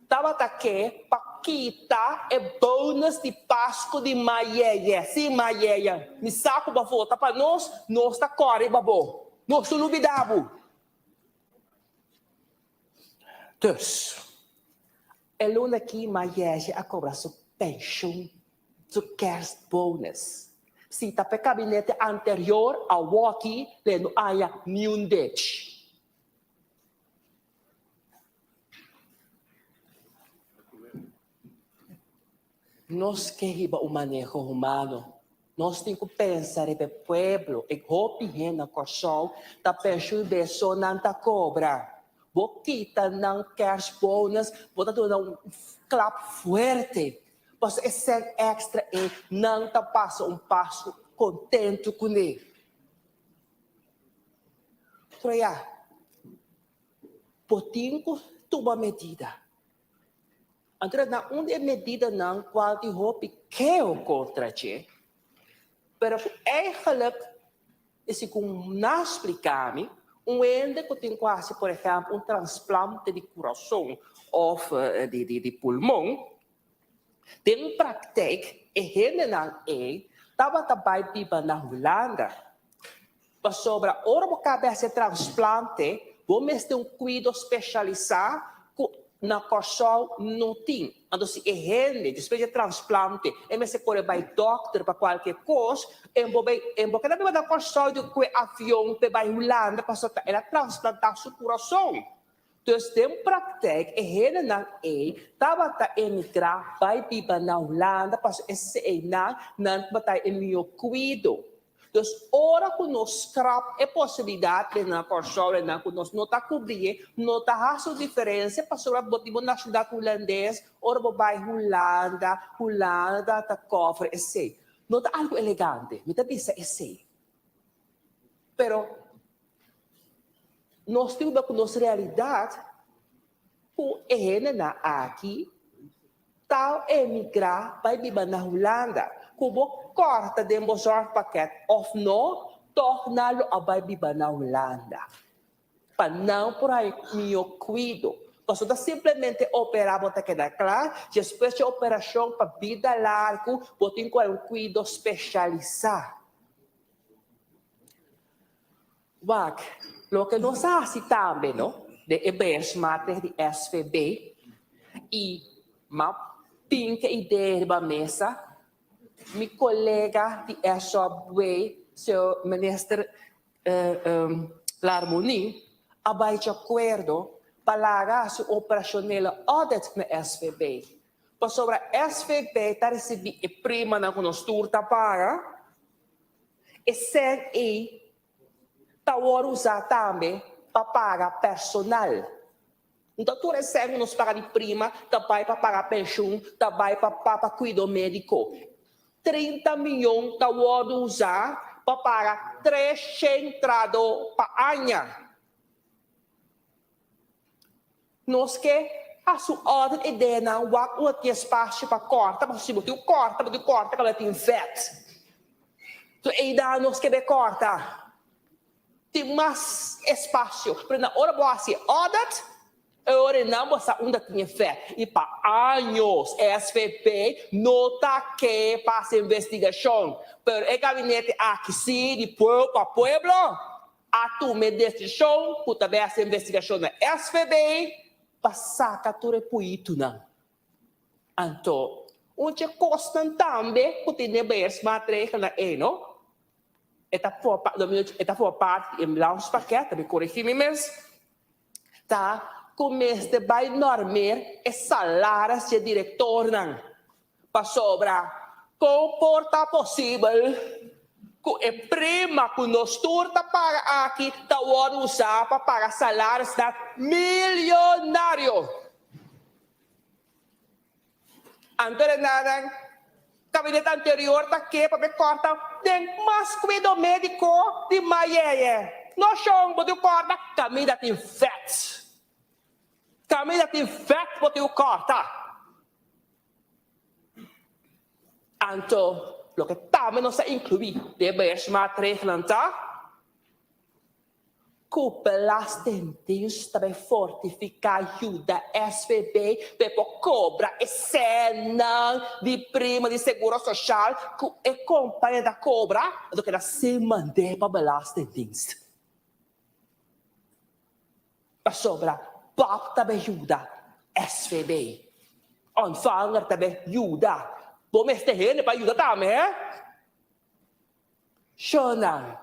tabata ke pa kita e bonus di Pasku di Mayeye. Sí, Mayeye, mi sa ku bo a vota pa nos, nos ta kòre riba bo. Nos no lubidá bo. Dus, e luna aki Mayeye a kobra su penshun, su kerstbonus. Si ta p'e kabinete anterior, awoki le no haya niun dech. Nos ke hiba un maneho humano. Nos tin ku pensa riba e pueblo. E hopi hende na Kòrsou ta penshun beso nan ta kobra. Bo kita nan kerstbonus, bo ta duna un klap fuerte. Pasobra e sèn èkstra ei nan ta pasa un paso kontentu kuné. Pero ya, bo tin ku tuma medida. Anto na un di e medidanan kual tin hopi keo kontra dje, pero ku eigenlijk E segun nan spliká mi, un hende ku tin ku hasi por ehèmpel un transplante di kurason òf di pulmon, den praktijk e hendenan ei tabata bai biba na Hulanda. Pasobra ora bo kaba hasi e transplante, bo mester un kuido speshalisá ku na Kòrsou no tin. Anto si e hende despues di e transplante e mester kore bai dòkter pa kualke kos, e bo bai e bo keda biba na Kòrsou di kue avion p'e bai Hulanda pasobra ta el a transplantá su kurason. Dus den praktijk e hendenan ei tabata emigrá bai biba na Hulanda pasobra eseinan nan tabata e mihó kuido. Dus ora ku nos skrap e posibilidat den nan Kòrsou den nan ku nos no ta kubrié, no ta hasi un diferensia pasobra bo tin bo nashonalidat hulandes, ora bo bai Hulanda, Hulanda ta kòver esei. No ta algu elegante, mi ta bisa esei. Pero nos tin ku bai ku nos realidat ku e hendenan aki Ta emigrá bai biba na Hulanda. Ku bo kòrta den bo zorgpakket òf no, tòg nan lo a bai biba na Hulanda. Pa nan por haña mihó kuido. Pasobra ta simplemente operá bo ta keda kla, despues di operashon pa bida largu bo tin ku haña un kuido speshalisá. Wak, loke nos a hasi tambe no, den e beheersmaatregel di SVB i m'a pinka idea riba mesa, mi kolega di SOB, señor Minister Larmonie, a bai di akuerdo pa laga hasi un operashonele audit na SVB. Pasobra SVB ta risibí e primanan ku nos tur ta paga. E sèn ei ta wòrdu usá tambe pa paga personal. No ta tur e sèn ku nos paga di prima ta bai pa paga penshun, ta bai pa pa kuido médiko. 30 miyon ta wòrdu usá pa paga 300 trahadó pa aña. Nos ke hasi un audit e denan wak unda tin espasio pa kòrta, pasobra si bo tin un kòrta, bo tin kòrta kaminda tin vèt. So einan nos ke be kòrta. Tin mas espasio. Pero na ora bo hasi e audit, e ora einan bo sa unda tin e vèt. I pa años SVP no ta ke pa hasi investigashon. Pero e gabinete aki si di pueblo pa pueblo. A tuma e desishon ku ta bai hasi investigashon na SVB pa saka tur e puitunan. Anto, un dje kosnan tambe ku tin den beheersmaatregelnan ei no, e ta forma e ta forma parti di e landspakket, ta mi korigí mi mes, ta ku mester bai normeer e salaris dje direktornan. Pasobra kon por ta posibel ku e prima ku nos tur ta paga aki ta wòrdu usá pa paga salarisnan milionario? Anto de nada, kabinete anterior ta ke pa be kòrta den mas kuido médiko di Mayeye. No shon, bo tin kòrta kaminda tin vèt. Kaminda tin vèt bo tin kòrta. Anto, loke tambe nos ta inkluí den e beheersmaatregelnan ta ku Belastingdienst ta bai fortifiká yuda SVB pa e por kobra e sènnan di prima di seguro soshal ku e kompania ta kobra, anto keda sin mand'é pa Belastingdienst. Pasobra Bob ta bay yuda SVB. Ontvanger ta bay yuda. Bo mester hende pa yuda tambe, he? Shonnan,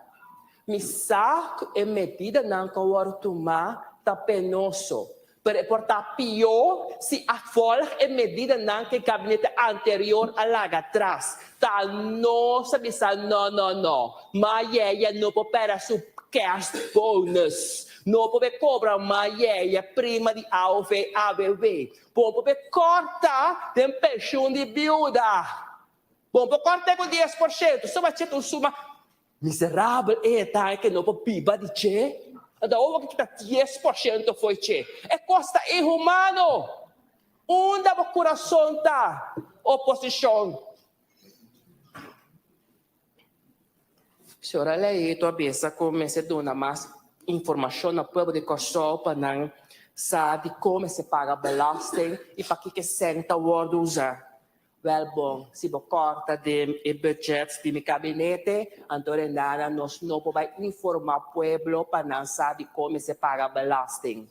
mi sa ku e medidanan ku a wòrdu tumá ta penoso. Pero e por ta pió si a volg e medidanan ku e gabinete anterior a laga atras. Ta nos a bisa no, no, no. Ma Yeye no por pèrdè su kerstbonus. No por be kobra ma Yeye prima di aov, ABW. Bo por be kòrta den penshun di biuda. Bo por kòrt'é ku 10%. Suma cheta un suma Miserabel e ta e ke no por biba di dje, anto awor bo ke kita 10% fo'i dje. E kos ta inhumano! Unda bo kurason ta, oposishon? Señora Leito a bisa ku mester duna mas informashon na pueblo di Kòrsou pa nan sa dikon mester paga belasting i pakiko e sèn ta wòrdu usá. Wel bon, si bo corta den e budget di mi kabinete, anto Renana nos no por bai informa pueblo pa nan sa di con mester paga belasting.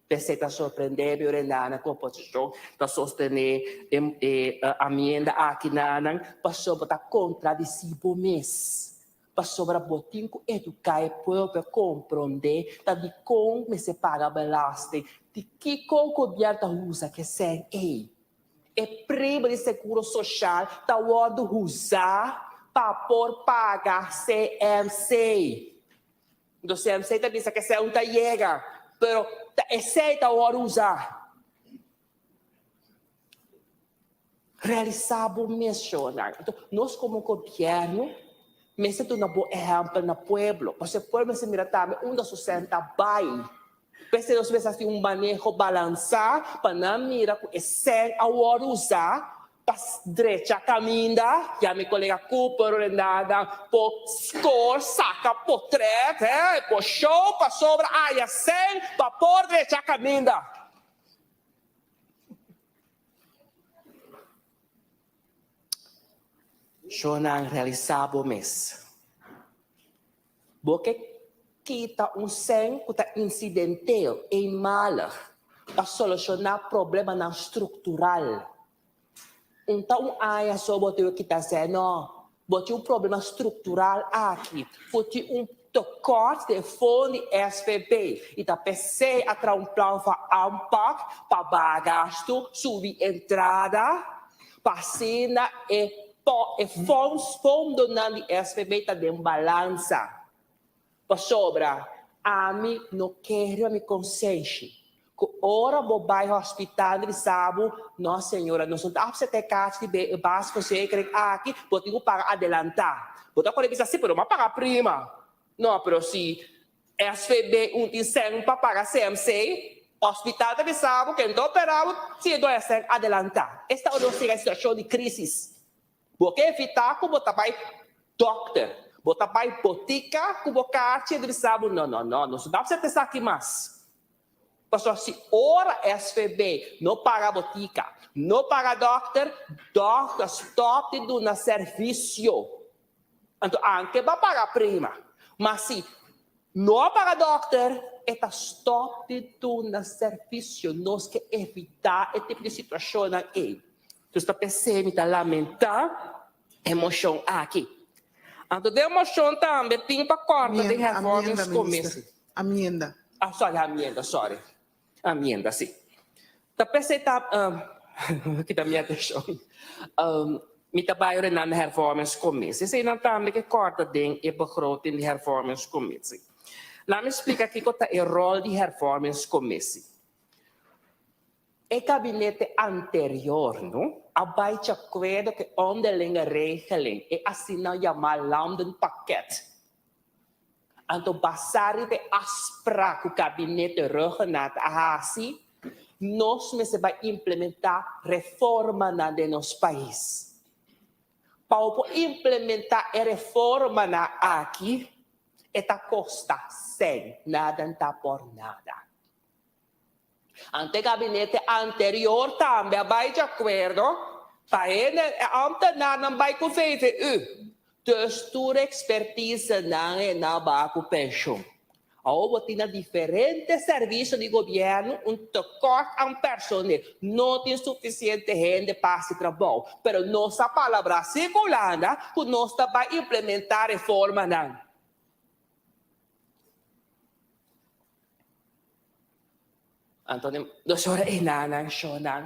P'esey ta sorprende mi Renana cu oposicion ta sostene e amienda aki nanan pasobra ta contradeci bo mes. Pasobra bo tin cu educa e pueblo pa e compronde ta dicon mester paga belasting, di kico gobierno ta usa ke cen ey. E prima di seguro social ta wordo usa pa por paga CMC. Enton CMC ta bisa ke cen ta yega, pero ta esey ta wordo usa. Realisá bo misionnan. Anto, nos komo gobièrnu mester duna bon ehèmpel na pueblo, pasobra e pueblo mester mira tambe unda su sèn ta bai. P'esei nos mester hasi un maneho balansá pa nan mira ku e sèn a wòrdu usá pa drecha kaminda, ya mi kolega Cooper Renada por skor, saka potrèt, he, por show pasobra aya sèn pa por drecha kaminda. Shownan realisá bo mes. Bo ke kita un sèn ku ta insidentel, eenmalig, pa solushoná problemanan struktural. Un ta un aña so bo tin ku kita sèn, no. Bo tin un problema struktural aki ku tin un tekort den fondo di SVB i ta p'esei a traha un plan van aanpak pa baha gastu, subi entrada, pa asina e e fondonan di SVB ta den balansa. Pasobra ami no ke riba mi konsenshi ku ora bo bai hospital di bisa bo, No señora, nos no ta apsepta e kachi di basisverzekering aki, bo tin ku paga adelantá. Bo ta kore bisa, Si, pero mi a paga prima. No, pero si SVB un tin sèn pa paga CMC, hospital ta bisa bo ke no ta opera bo si e doña sèn adelantá. Esta ora nos yega e situashon di krisis. Bo ke evitá ku bo ta bai dòkter, bo ta bai botika ku bo karchi e bisa bo, no, no, no, nos no ta apsepta esaki mas. Pasobra si ora SVB no paga botika, no paga dòkter, dòkter stòp di duna servisio. Anto anke bo a paga prima, ma si no a paga dòkter, e ta stòp di duna servisio. Nos ke evitá e tipo di situashonnan ei. Dus ta p'esei mi ta lamentá e moshon aki. Anto den moshon tambe tin pa kòrta den hervormingscommissie. Amienda. Ah, sorry, amienda, sorry. Amienda, si. Ta p'esei ta, kita mi atenshon. Mi ta bai ora nan hervormingscommissie. Eseinan tambe ke kòrta den e begroting di hervormingscommissie. Laat mi splika kiko ta e ròl di hervormingscommissie. E gabinete anterior no a bai djakuerdo ku e onderlinge regeling, e asina yamá landenpakket. Anto basá riba e afsprak ku gabinete Rhuggenaath a hasi, nos mester bai implementá reformanan den nos pais. Pa bo por implementá e reformanan aki, e ta kosta sèn, nada ta por nada. Ante e gabinete anterior tambe a bai di akuerdo pa hende e ambtenarnan bai ku VVU. Dus tur ekspertisenan e na ba ku penshun. Awor bo tin na diferente servisio di gobièrnu un tekort an personel. No tin sufisiente hende pa hasi trabou. Pero nos a palabrá si ku Hulanda ku nos ta bai implementá reformanan. Anto nos ora e nanan shonnan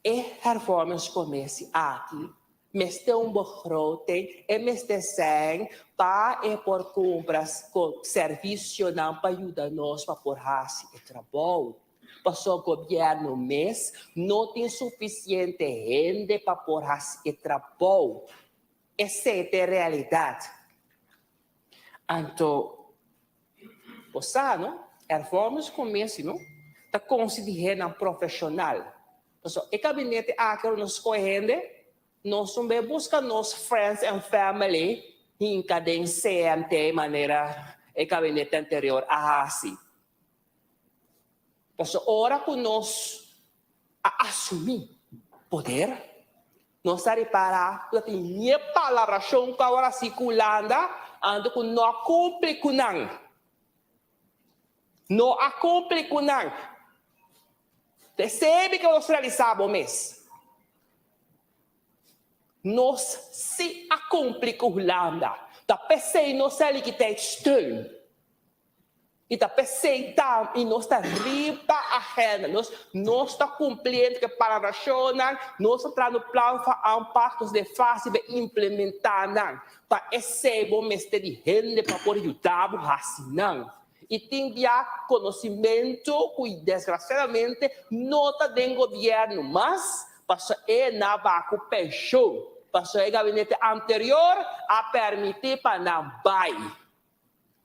e hervormingscommissie aki mester un begroting, e mester sèn pa e por cumpra servicionan pa yuda nos pa por haci e trabou. Pasobra gobierno mes no tin suficiente hende pa por haci e trabou. Esey ta e realidad. Anto, bo sa no, hervormingscommissie no ta consi di hendenan profesional. Pasobra e gabinete aki ora nos scoge hende, nos no bay busca nos friends and family hinca den CMT manera e gabinete anterior a haci. Pasobra ora cu nos a asumi poder, nos a ripara cu ta tin nie palabracion cu awor haci cu Hulanda, anto cu no a cumpli cu nan. No a cumpli cu nan. Ta esey cu nos realisa bo mes. Nos si a cumpli cu Hulanda. Ta pesey nos a liquiditeitssteun. I ta p'esei ta i nos ta riba agenda. Nos nos ta kumpliendo ku e palabrashonnan, nos ta trahando plan van aanpak, nos den fase di implementá nan. Pa esei bo mester di hende pa por yuda bo hasi nan. I tin bia konosimentu ku desgrasiadamente no ta den gobièrnu mas, pasobra e na ba ku penshon, pasobra e gabinete anterior a permití pa nan bai.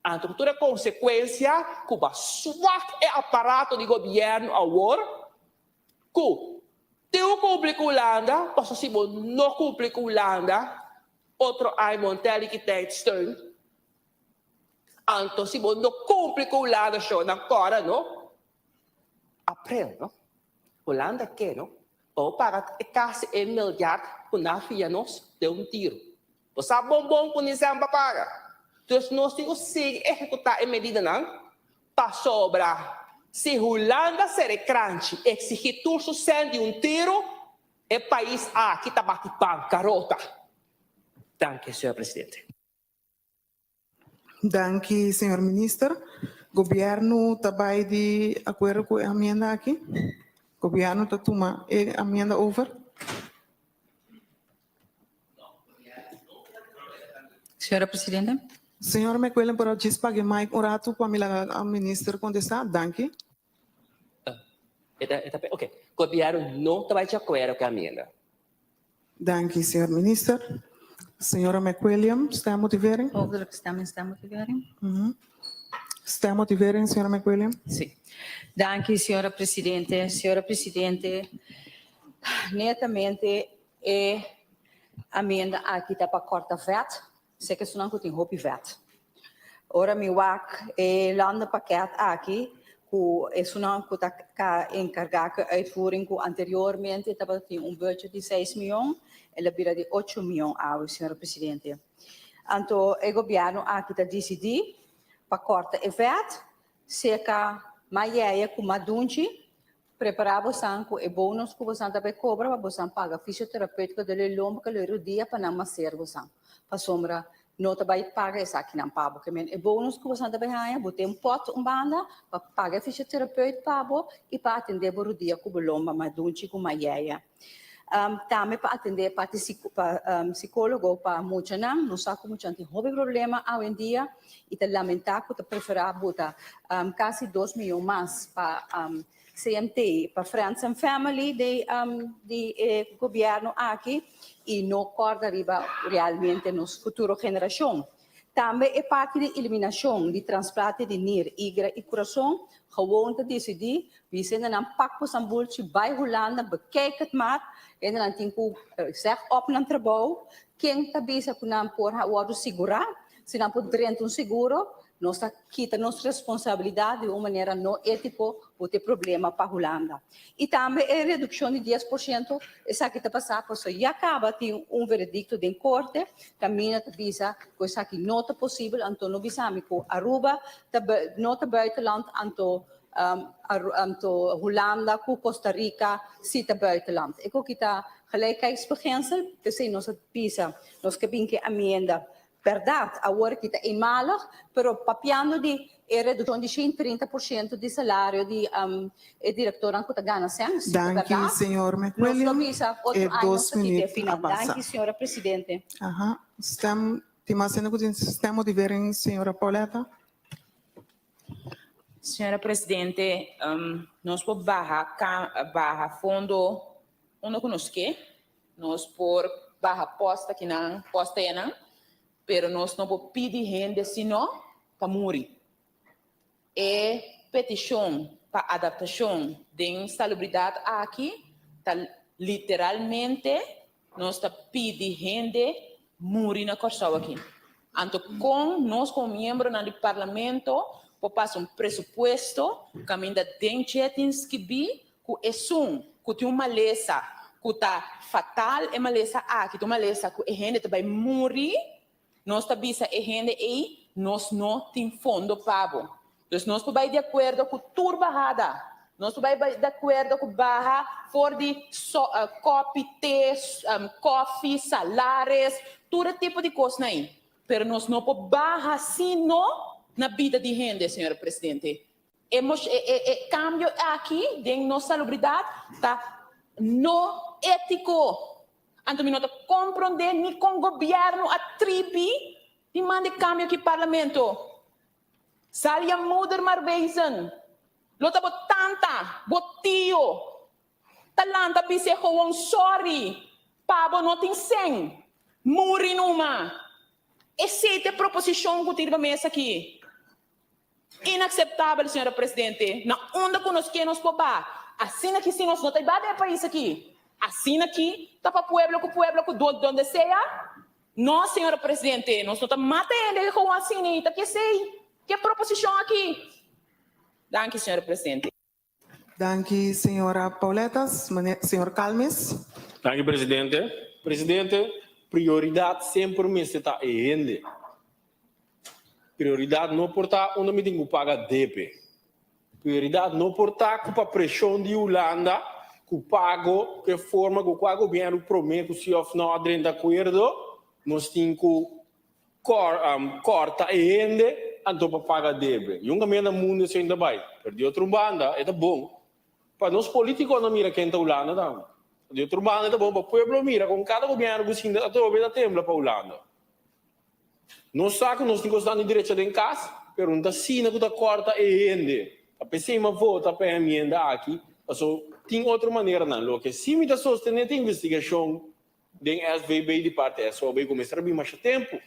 Anto ku tur e konsekuensia ku ba swak e aparato di gobièrnu awor ku tin ku kumpli ku Hulanda, pasobra si bo no kumpli ku Hulanda otro aña bo no tin liquiditeitssteun. Anto si bo no kumpli ku Hulanda shownan kòrda no aprel no Hulanda ke no pa bo paga e kasi e miljard ku nan a fia nos den un tiro. Bo sa bon bon ku ni sèn pa paga. Dus nos tin ku sigui ehekutá e medidanan pasobra si Hulanda sera e kranchi eksigí tur su sèn di un tiru, e pais aki ta bati bankarota. Danki, señor presidente. Danki, señor minister. Gobierno ta bay di acuerdo cu e amienda aki? Gobierno ta tuma e amienda over? Señora Presidente. Señora McWilliam por a djis paga e mic un rato pa mi laga minister contesta? Danki. E ta, e ta, ok. Gobierno no ta bay di acuerdo cu e amienda. Danki, señor minister. Señora McWilliam, stemmotivering. Hoofdelijke stemming, stemmotivering. Stemmotivering, señora McWilliam. Sí. Danki, señora presidente. Señora presidente, netamente e amenda aki ta pa korta vet. Seke esunnan ku tin hopi vèt. Ora mi wak e landenpakket aki ku esunnan ku ta enkargá ku e uitvoering ku anteriormente tabata tin un budget di seis mion, el a bira di ocho mion awe, señora presidente. Anto e gobièrnu aki ta disidí pa kòrta e vèt seka Mayeye ku Madunchi Prepará bosan ku e bonus ku bosan ta bai kobra pa bosan paga fisioterapeutika dor e lomba ku lo e rodia pa nan maser bosan, pasobra no ta bai paga esakinan pa bo. Ke men e bonus ku bosan ta bai haña, bo tin un pòt un banda pa paga e fisioterapeut pa bo i pa atendé bo rodia ku bo lomba madunchi ku mayeya. Tambe pa atendé parti pa sikólogo pa muchanan. Nos sa ku muchanan tin hopi problema awendia i ta lamentá ku ta preferá buta kasi dos miyon mas pa CMT, pa Friends and Family di di e gobièrnu aki i no kòrda riba realmente nos futuro generashon. Tambe e parti di eliminashon di transplante di nir, igra i kurason gewoon ta disidí bisa hendenan pak ku sambulchi bai Hulanda, bekijk het maar, hendenan tin ku zeg op nan trabou, ken ta bisa ku nan por wòrdu sigurá, si nan por drenta un seguro, nos ta kita nos responsabilidat di un manera no étiko bo ta e problema pa Hulanda. I tambe e redukshon di 10% esaki ta pasá pasobra ya kaba tin un veredikto den korte kaminda ta bisa ku esaki no ta posibel anto no bisa mi ku Aruba ta no ta buitenland anto anto Hulanda ku Costa Rica si ta buitenland. E koki ta gelijkheidsbeginsel p'esei nos a bisa nos ke bin ke amienda. Bèrdat, awor ki ta eenmalig, pero papiando di e redukshon di 130% di salario di e direktornan ku ta gana sèn, si ta Danki, bèrdat, señor nos lo McWilliam. bisa E otro aña dos nos ta kita e minuut a final. pasa. Danki, señora presidente. Aha. Stem, tin mas hende ku tin stemmotivering, señora Pauletta? Señora Presidente, nos por baha baha fondo unda ku nos ke. Nos por baha post akinan, post ayanan, pero nos no por pidi hende sino pa muri. E petishon pa adaptashon den salubridat aki ta literalmente nos ta pidi hende muri na Kòrsou aki. Anto kon nos komo miembronan di Parlamento por pasa un presupuesto kaminda den dje tin skibí ku esun ku tin un malesa ku ta fatal, e malesa aki ta un malesa ku e hende ta bai muri, nos ta bisa e hende ei nos no tin fondo pa bo. Dus nos por bai di akuerdo ku tur bahada. Nos por bai di akuerdo ku baha for di kopi, te, kofi, salares, tur e tipo di kosnan ei. Pero nos no por baha sino na bida di hende, señor presidente. E e kambio aki den nos salubridat ta no étiko. Anto mi no ta komprondé ni kon gobièrnu a tribi di manda e kambio aki parlamento. Zal je moeder maar wezen. Lo ta bo tanta, bo tio. Ta lanta bis'é gewoon sorry, pa bo no tin sen. Muri numa. Esei ta e proposishon ku tin riba mesa aki. Inakseptabel, señora presidente. Na unda ku nos ke nos por ba? Asina ki si nos no ta e ba den e pais aki. Asina ki ta pa pueblo ku pueblo ku donde sea. No, señora presidente, nos no ta mata hende gewoon asina y ta kesey ke proposicion aki. Danki, señora presidente. Danki, señora Pauletas. Señor Calmes. Danki, presidente. Presidente, prioridad semper mester ta e hende. Prioridad no por ta unda mi tin cu paga debe. Prioridad no por ta cu pa presion di Hulanda cu pago cu e forma cu cua gobierno prome cu si of no a drenta acuerdo nos tin cu corta e hende anto pa paga debe. Yunga menda mundo esey ta bay. Pero di otro banda e ta bon pa nos politiconan mira ken ta Hulanda tambe. Di otro banda e ta bon pa pueblo mira con cada gobierno cu sinta atrobe ta tembla pa Hulanda. Nos sa ku nos tin kosnan di drecha den kas, pero no ta asina ku ta kòrta e hende. Ta p'esei mi a vota pa e amienda aki, paso tin otro maneranan. Loke si mi ta sostené ta investigashon den SVB di parti SOB ku mester a bin masha tempu.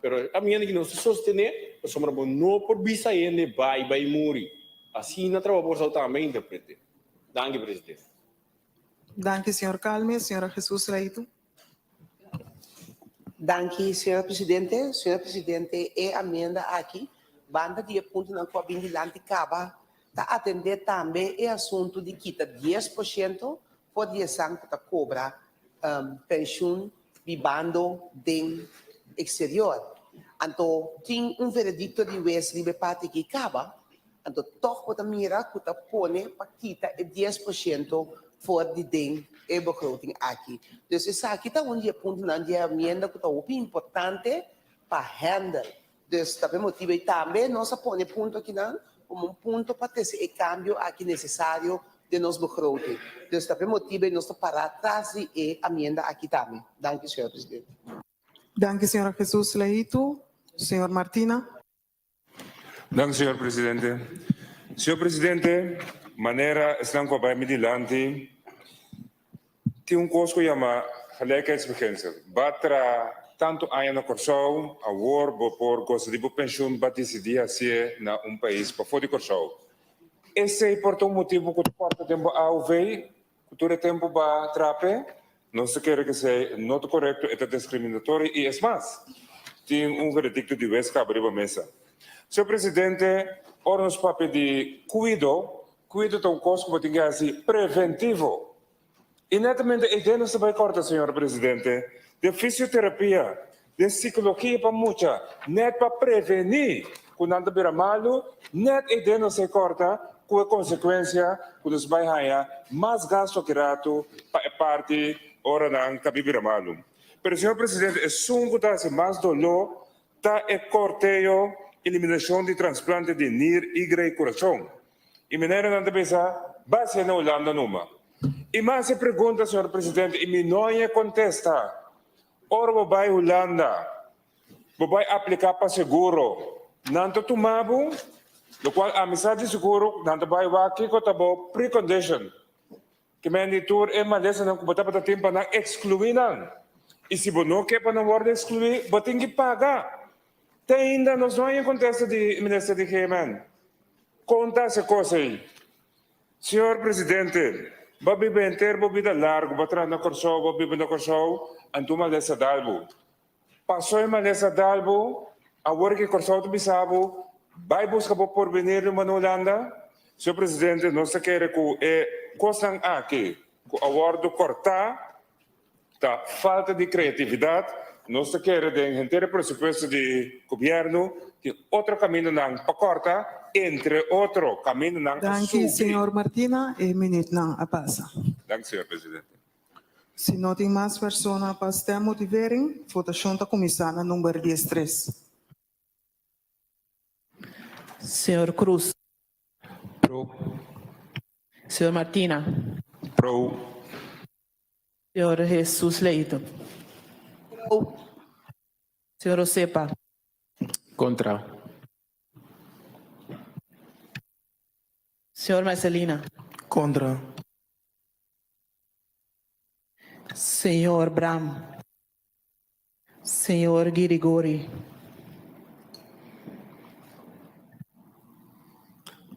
Pero e amienda ki nos ta sostené pasobra bo no por bisa hende bai bai muri. Asina Trabou Kòrsou tambe a interpret'é. Danki presidente. Danki señor Calmes. Señora Jesus Leito. Danki, señora presidente. Señora presidente, e amienda aki, banda di e puntonan ku a bin dilanti kaba, ta atendé tambe e asuntu di kita 10% for di esan ku ta kobra penshun bibando den eksterior. Anto tin un veredikto di wes riba e parti aki kaba, Anto tòg bo ta mira ku ta pone pa kita e 10% for di den e begroting aki. Dus esaki ta un di e puntonan di e amienda ku ta hopi importante pa handle. Dus ta p'e motibu ei tambe nos a pone e punto akinan komo un punto pa trese e kambio aki nesesario den nos begroting. Dus ta p'e motibu ei nos ta pará tras di e amienda aki tambe. Danki, señor presidente. Danki, señora Jesus Leito. Señor Martina. Dank, señor presidente. Señor presidente, manera esnan cu a bay mi dilanti, tin un cos cu yama gelijkheidsbeginsel. Ba tra tanto aña na Corsou, awor bo por goza di bo pensioen, ba dicidi hacié na un pais pafó di Corsou. Esey por ta un motibo cu ta corta den bo AOV, cu tur e tempo ba trape? Nos ta kere cu esey no ta corecto, e ta discriminatorio y es mas, tin un veredicto di wes caba riba mesa. Señor Presidente, ora nos papia di cuido, cuido ta un cos cu bo tin cu haci preventivo. Y netamente e idea nos ta bay corta, Señor Presidente, den fisioterapia, den psicologia pa mucha, net pa preveni cu nan ta bira malu, net e idea nos ta corta cu e consecuencia cu nos bay haya mas gasto aki rato pa e parti ora nan ta bira malu. Pero señor presidente esun ku ta hasi mas doló ta e korteo eliminashon di transplante di nir, igra i kurason. I meneronan ta bisa base na Hulanda numa. I mas e pregunta señor presidente i mi no haña kontesta. Ora bo bai Hulanda bo bai apliká pa seguro nan ta tuma bo? Lokual ami sa di seguro nan ta bai wak kiko ta bo precondition. Ke men di tur e malesanan ku bo tabata tin pa nan ekskluí nan. I si bo no ke pa nan wòrdu ekskluí, bo tin ki paga. Te ainda nos no haña kontesta di Minister di GMN. Kon ta hasi kos ei? Señor Presidente, bo a biba henter bo bida largu, bo a traha na Kòrsou, bo a biba na Kòrsou, anto malesa dal bo. Pasó e malesa dal bo, awor ke Kòrsou ta bisa bo, bai buska bo porvenir riba na Hulanda? Señor Presidente, nos ta kere ku e kosnan aki ku a wòrdu kòrtá ta falta di kreatividat. Nos ta kere den henter e presupuesto di gobièrnu tin otro kamindanan pa kòrta, entre otro kamindanan a Danki, subi. señor Martina. E minütnan a pasa. Danki, señor Presidente. Si no tin mas persona pa stemmotivering, votashon ta kuminsá na number diestres. Señor Cruz. Pro. Señor Martina. Pro. Señor Jesus Leito. Pro. Señor Osepa. Contra. Señor Marcelina. Contra. Señor Bram. Señor Girigori.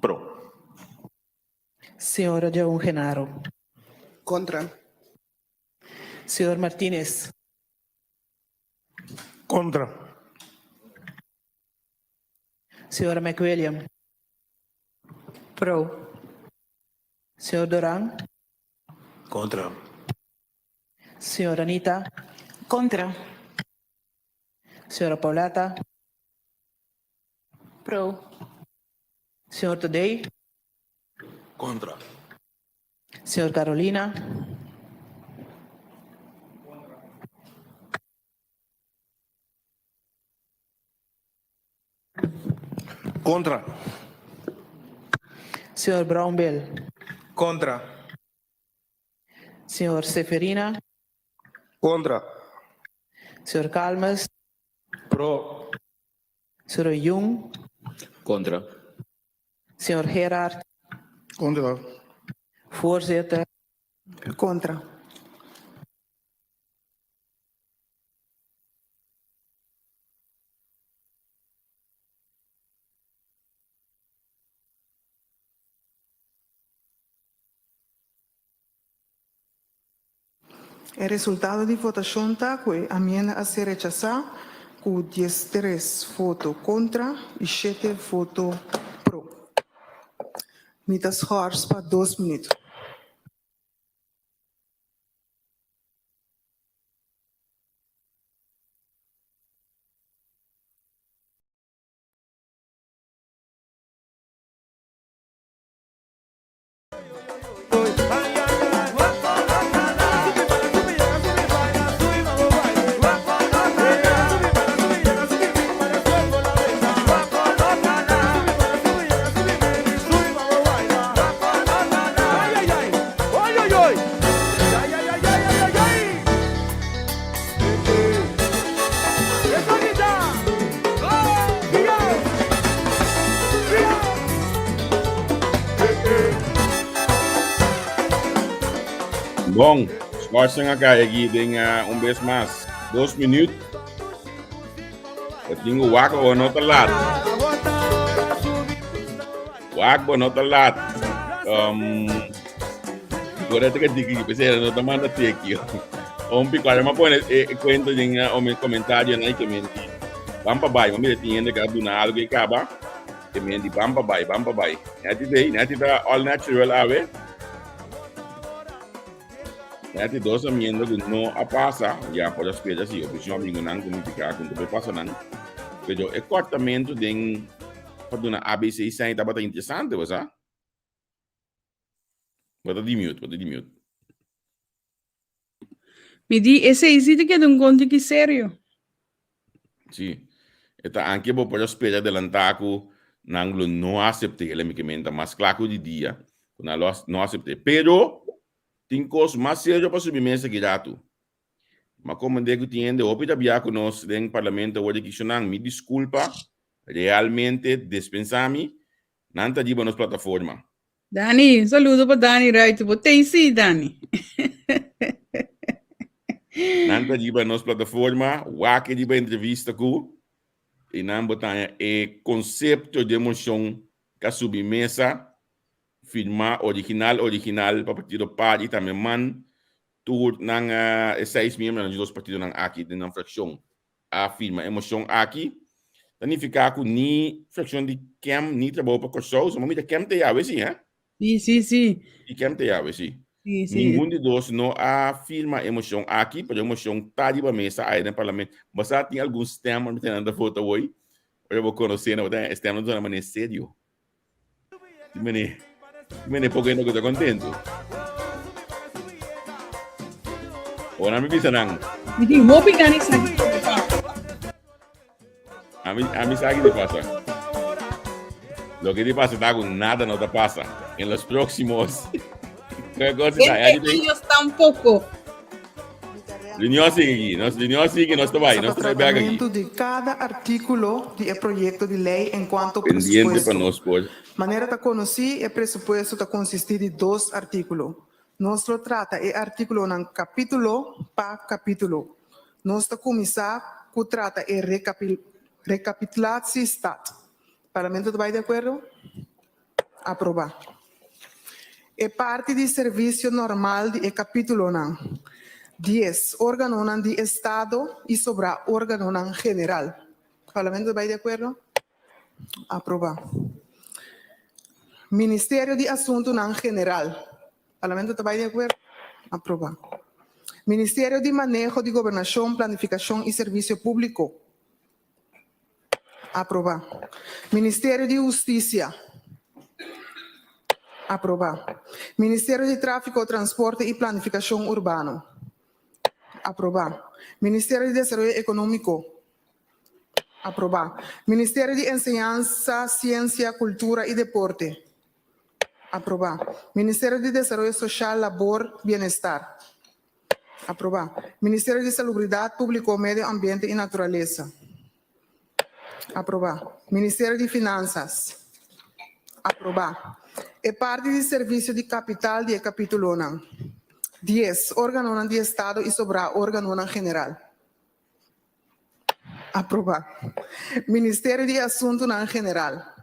Pro. Señora Joan Genaro. Contra. Señor Martinez. Contra. Señora McWilliam. Pro. Señor Doran. Contra. Señora Anita. Contra. Señora Paulata. Pro. Señor Todey. Contra. Señor Carolina. Contra. Señor Brownbill. Contra. Señor Seferina. Contra. Señor Calmes. Pro. Señor Jung. Contra. Señor Gerard. Contra. Voorzitter. Contra. E resultado di votashon ta ku e amienda a ser rechasá ku diestres voto kontra i shete voto pro. Mi ta schors pa dos minuut. Bon, schorsing a kai aki den uh, un bes mas. Dos minuut. E tingo wak o no ta laat. Wak bo no ta laat. Um, Agora te diki que pensei no ta manda teki. Un pico ma pone e, e cuento den o mi comentario na que menti. Bam pa bai, mami tin hende que duna algo e caba. Que menti bam pa bai, bam pa bai. Nati day, nati ta all natural ave. Nati dos amiendo que no a pasa, ya por espera si oposición amigo nan comunicar con te pasa nan. Pero e cortamento den pa duna ABC sign tabata interesante, bo sa? Bo ta di mute, bo ta di mute. Mi di, esei si ta keda un konti ki serio. Sí. E ta anke bo por a spera adelantá ku nan lo no asept'é. El a mi ke menta mas kla ku di dia ku nan lo no asept'é. Pero tin kos mas serio pa subi mesa aki ratu. M'a komprendé ku tin hende hopi ta bia ku nos den parlamento awor di kishonan. Mi diskulpa, realmente despensá mi, nan ta riba nos plataforma. Dani, un saludo pa Dani Ruiter. Bo tei sí, Dani. Nan ta riba nos plataforma, wak riba entrevista ku i nan bo ta haña e konsepto di e moshon ka subi mesa, firmá original original pa partido par i tambe man tur nan e seis miembronan di dos partidonan aki den nan frakshon. A firma e moshon aki ta nifiká ku ni frakshon di KEM ni Trabou pa Kòrsou, so mami ta KEM ta yawe si, hè? Sí, sí, sí. I KEM ta yawe si. Sí, sí. Ningun di dos no a firma e moshon aki, pero e moshon ta riba mesa aya den parlamento. Bo sa tin algun stem ora mi ta nan ta vota awor, ora bo konosé nan bo ta e stem nan ta zona manera serio. Ti mene, ti mene poco hende ku ta contento. Ora mi bisa nan. Mi tin hopi gana di sa kiko ta pasa. Ami, ami sa kiko ta pasa. Lo que te pasa ta ku nada no ta pasa. En los próximos. ¿Qué cosa está? Entre ellos tampoco. Reunion sigui aki. Nos reunion sigui, nos ta bai, nos ta bai bek aki. Tratamentu di kada artíkulo di e proyekto di lei enkuanto Pendiente pa presupuesto. nos por. Manera ta konosí, e presupuesto ta konsistí di dos artíkulo. Nos lo trata e artíkulonan kapítulo pa kapítulo. Nos ta kuminsá ku trata e rekapitulatiestaat. Parlamento ta bai di akuerdo? Aprobá. E parti di servisio normal di e kapítulonan dies, Órganonan di Estado i sobrá órganonan general. Parlamento ta bai di akuerdo? Aprobá. Ministerio di Asuntunan General. Parlamento ta bai di akuerdo? Aprobá. Ministerio di Maneho di Gobernashon, Planifikashon i Servisio Públiko. Aprobá. Ministerio di Hustisia. Aprobá. Ministerio di Tráfiko, Transporte i Planifikashon Urbano. Aprobá. Ministerio di Desaroyo Ekonómiko. Aprobá. Ministerio di Enseñansa, Siensia, Kultura i Deporte. Aprobá. Ministerio di Desaroyo Soshal, Labor, Bienestar. Aprobá. Ministerio di Salubridat Públiko, Medio Ambiente i Naturalesa. Aprobá. Ministerio di Finansas. Aprobá. E parti di servisio di kapital di e kapítulonan. Dies, Órganonan di Estado i sobrá órganonan general. Aprobá. Ministerio di Asuntunan General.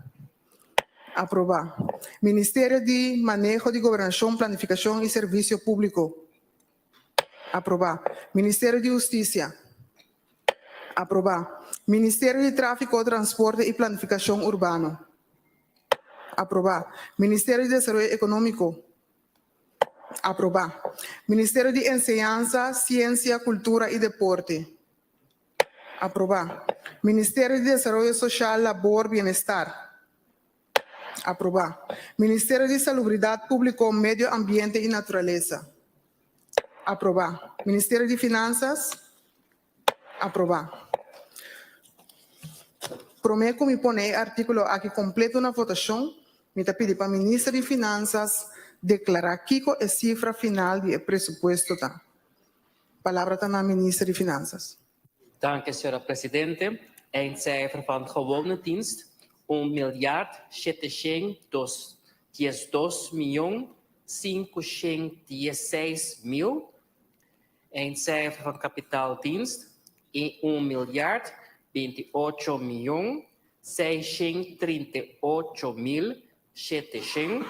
Aprobá. Ministerio di Maneho di Gobernashon, Planifikashon i Servisio Públiko. Aprobá. Ministerio di Hustisia. Aprobá. Ministerio di Tráfiko, Transporte i Planifikashon Urbano. Aprobá. Ministerio di Desaroyo Ekonómiko. Aprobá. Ministerio di Enseñansa, Siensia, Kultura i Deporte. Aprobá. Ministerio di Desaroyo Soshal, Labor, Bienestar. Aprobá. Ministerio di Salubridat Públiko, Medio Ambiente i Naturalesa. Aprobá. Ministerio di Finansas. Aprobá. Promé ku mi pone e artíkulo aki kompleto na votashon, mi ta pidi pa Minister di Finansas deklará kiko e sifra final di e presupuesto ta. Palabra ta na Minister di Finansas. Danki, señora Presidente. Eindcijfer van gewone dienst, un miljard 702 diesdos mion 516 mil. Eindcijfer van kapitaaldienst, i un miljard 28 mion 638 mil 700.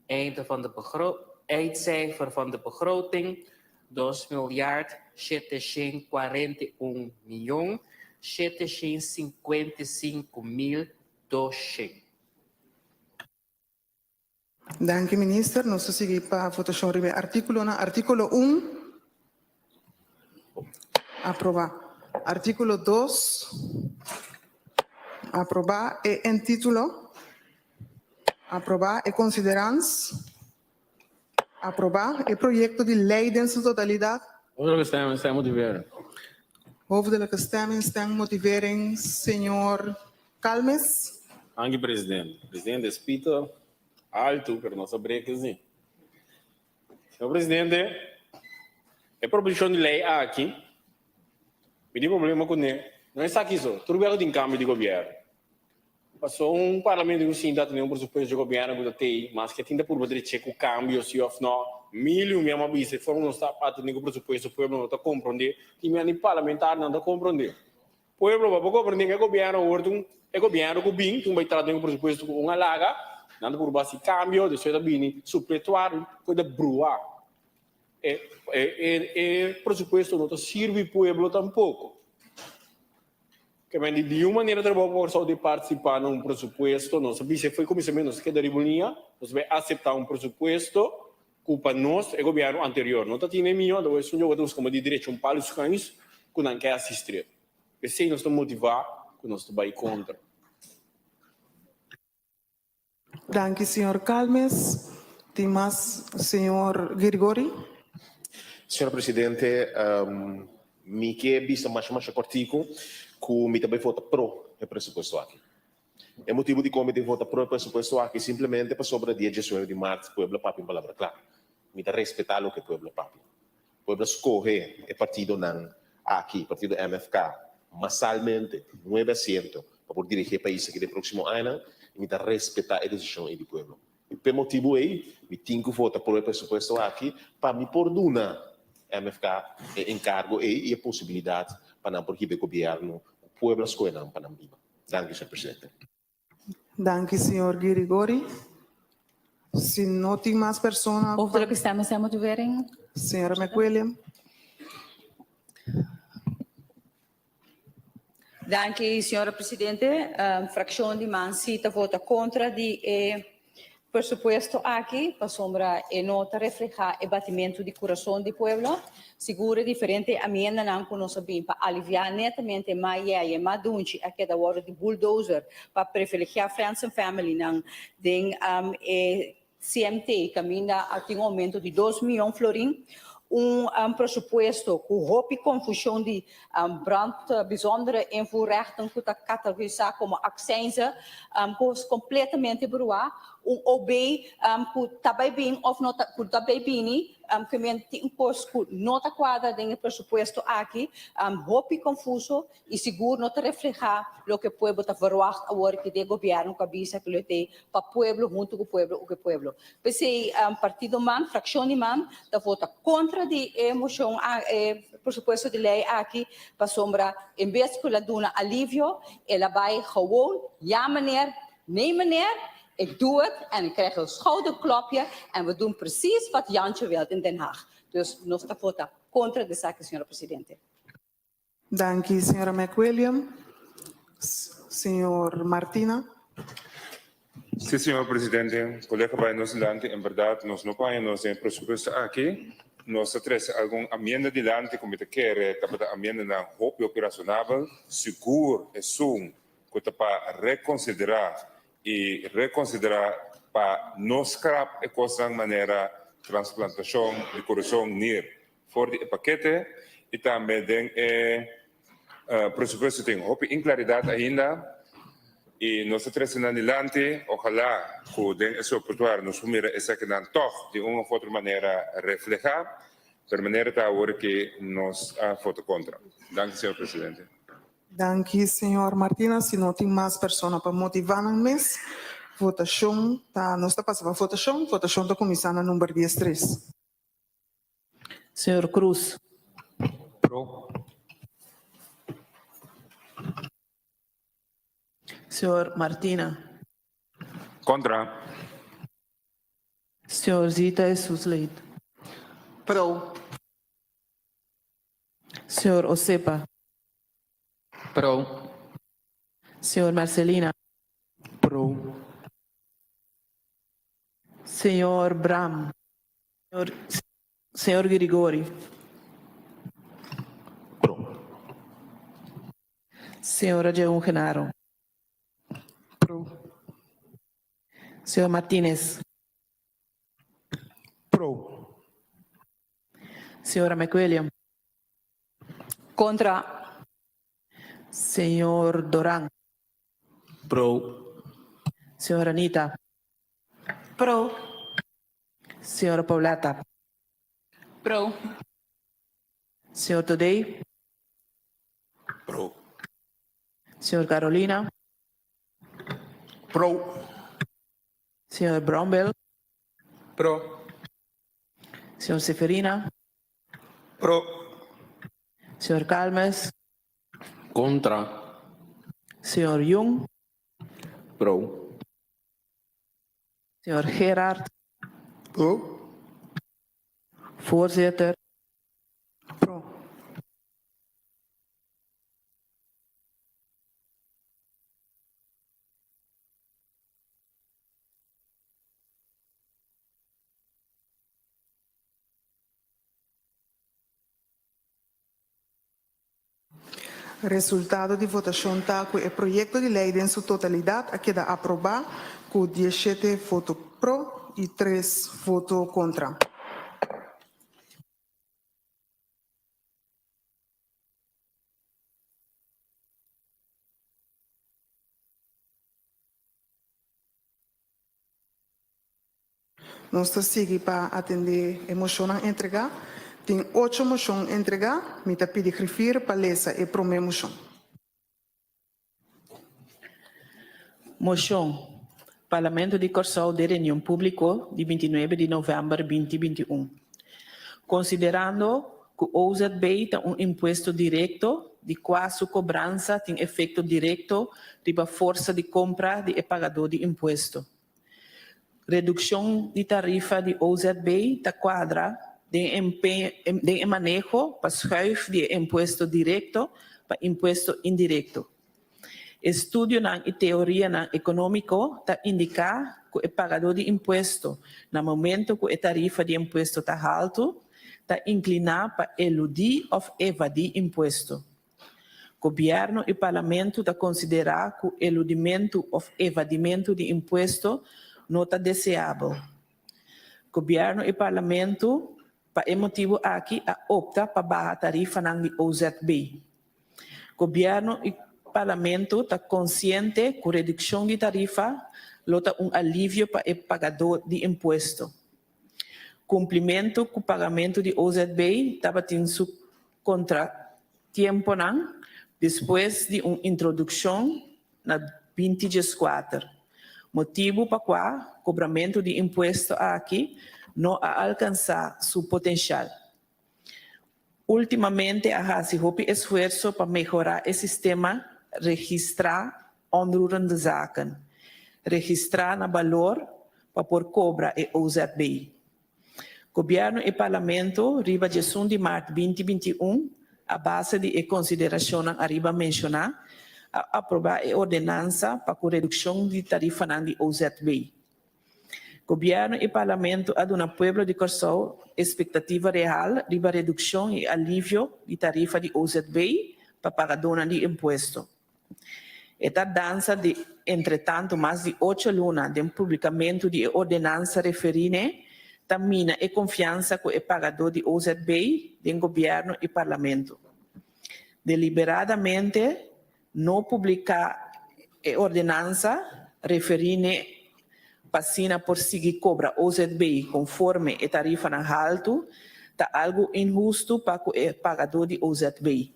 Einde van de begro eindcijfer van de begroting, dos miljard 741 mion 755 mil 200. Danki Minister. Nos ta sigui pa votashon riba e artíkulonan. Artíkulo un, aprobá. Artíkulo dos, aprobá e entítulo, aprobá e konsiderans, aprobá e proyekto di lei den su totalidat. Hoofdelijke stemming, stemmotivering. Hoofdelijke stemming, stemmotivering, señor Calmes. Danki presidente. Presidente spita alto pero nos a breka si. Señor presidente, e proposicion di ley aki mi tin problema cune. No esaki so, tur biaha cu tin cambio di gobierno. Paso un parlamento cu sinta tene un presupuesto di gobierno cu ta tey, maske tin ta purba dreche cu cambio si of no, mil y un biaha mi a bisa e forma cu nos ta atende cu presupuesto pueblo no ta comprende, tin biaha ni parlamentarionan ta comprende. Pueblo pa bo comprende cu e gobierno awor ta un e gobierno cu bin tin bay trata den presupuesto cu un alaga, nan ta purba haci cambio, despues ta bini supletuar cu ta brua. E e e presupuesto no ta sirbi pueblo tampoco. Ke men di niun manera trabou pa Kòrsou di partisipá na un presupuesto. Nos a bisa fo'i kuminsamentu nos a keda riba un liña, nos bai aseptá un presupuesto ku pa nos e gobièrnu anterior no ta tene mihó, anto esun djogo ta buska di drecha un palu schuins ku nan ke hasi stret. P'esei nos ta motivá ku nos ta bai kontra. Danki señor Calmes. Tin mas señor Girgori? Señor Presidente, mi ke bisa masha masha kòrtiku ku mi ta bai vota pro e presupuesto aki. E motibu dikon mi ta vota pro e presupuesto aki simplemente pasobra dia diesnuebe di mart pueblo a papia un palabra kla. Mi ta respetá loke pueblo a papia. Pueblo a skohe e partidonan aki, partido MFK, masalmente, nuebe asiento, pa por dirigí e pais aki den próksimo añanan i mi ta respetá e desishon ei di pueblo. I p'e motibu ei mi tin ku vota pro e presupuesto aki pa mi por duna MFK e enkargo ei i e posibilidat pa nan por hiba e gobièrnu ku pueblo a skohe nan pa nan biba. Danki, señor presidente. Danki señor Girigori. Si no tin mas persona. Hoofdelijke stemming stemmotivering. Señora McWilliam. Danki señora presidente. Fraccion di man si ta vota contra di e Presupuesto aki pasobra e no ta reflehá e batimentu di kurason di pueblo. Sigur e diferente amiendanan ku nos a bin pa aliviá netamente ma yeye, ma dunchi a keda wòrdu di bulldozer pa privilegiá friends and familynan den e CMT kaminda a tin un oumento di dos mion florin. Un presupuesto ku hopi konfushon di brand bijzondere invoerrechten ku ta katalogisá komo aksense kos kompletamente bruá, un OB ku ta bai bin òf no ta ku ta bai bini ke men tin un kos ku no ta kuadra den e presupuesto aki, hopi konfuso i sigur no ta reflehá loke pueblo ta verwagt awor ki den gobièrnu ku a bisa ku lo tei pa pueblo huntu ku pueblo ku pueblo. P'esei partido man, frakshon di man ta vota kontra di e moshon e presupuesto di lei aki pasobra en bes ku el a duna alivio el a bai gewoon ja meneer, nee meneer, ik doe het en ik krijg een schouderklopje en we doen precies wat Jantje wil in Den Haag. Dus nos ta vota kontra di esaki señora presidente. Danki señora McWilliam. Señor Martina. Sí, señor presidente. Colega bay nos dilanti, en berdad nos no paña nos den e presupuesto aki. Nos ta trece algun amienda dilanti cu mi ta kere tabata amiendanan hopi hopi razonabel. Sigur esun cu ta pa reconsidera y reconsidera pa no scrap e cosnan manera transplantacion di corazon, nir, For di e pakete y tambe den e presupuesto tin hopi inclaridad ainda y nos ta trece nan dilanti. Ojalá cu den e soportuar nos por mira esakinan toch di un of otro manera refleha, pero manera ta awor ki nos a vota contra. Danki señor Presidente. Danki señor Martina. Si no tin mas persona pa motiva nan mes, votacion ta, nos ta pasa pa votacion. Votacion ta cuminsa na number diestres. Señor Cruz. Pro. Señor Martina. Contra. Señor Zita Jesus Leid. Pro. Señor Osepa. Pro. Señor Marcelina. Pro. Señor Bram. Señor, señor Grigori. Pro. Señora Jeun Genaro. Pro. Señor Martinez. Pro. Señora McWilliam. Kontra. Señor Doran. Pro. Señora Anita. Pro. Señora Pauletta. Pro. Señor Todey. Pro. Señor Carolina. Pro. Señor Brownbill. Pro. Señor Seferina. Pro. Señor Calmes. Kontra. Señor Jung. Pro. Señor Gerard. Pro. Voorzitter. Pro. Resultado di votashon ta ku e proyekto di lei den su totalidat a keda aprobá ku diesshete voto pro i tres voto kontra. Nos ta sigui pa atendé e moshonnan entregá. Tin ocho moshon entregá. Mi ta pidi grifir pa lesa e promé moshon. Moshon, Parlamento di Kòrsou den reunion públiko di bintinuebe di novèmber binti 21. Konsiderando ku OZB ta un impuesto direkto di kua su kobransa tin efekto direkto riba forsa di kompra di e pagadó di impuesto. Redukshon di tarifa di OZB ta kuadra den den e maneho pa schuif di e impuesto direkto pa impuesto indirekto. Estudionan i teorianan ekonómiko ta indiká ku e pagadó di impuesto na momento ku e tarifa di impuesto ta haltu ta inkliná pa eludí òf evadí impuesto. Gobièrnu i Parlamentu ta konsiderá ku eludimentu òf evadimentu di impuesto no ta deseabel. Gobièrnu i Parlamentu pa e motibu aki a opta pa baha tarifanan di OZB. Gobièrnu i Parlamentu ta konsiente ku redukshon di tarifa lo ta un alivio pa e pagadó di impuesto. Kumplimentu ku pagamentu di OZB tabatin su kontratiemponan despues di un introdukshon na 20 dieskuater, motibu pa kua kobramentu di impuesto aki no a alkansá su potenshal. Últimamente a hasi hopi esfuerso pa mehorá e sistema registrá onroerende zaken, registrá na balor pa por kobra e OZB. Gobièrnu i Parlamento riba diesun di mart binti 21, a base di e konsiderashonnan ariba menshoná, a aprobá e ordenansa pa ku redukshon di tarifanan di OZB. Gobièrnu i Parlamento a duna pueblo di Kòrsou espektativa real riba redukshon i alivio di tarifa di OZB pa pagadónan di impuesto. E tardansa di entretantu mas di ocho luna den publikamentu di e ordenansa referí n'e ta mina e konfiansa ku e pagadó di OZB den gobièrnu i Parlamento. Deliberadamente No publiká e ordenansa referí n'e pa asina por sigui kobra OZB konforme e tarifanan haltu ta algu inhustu pa ku e pagadó di OZB.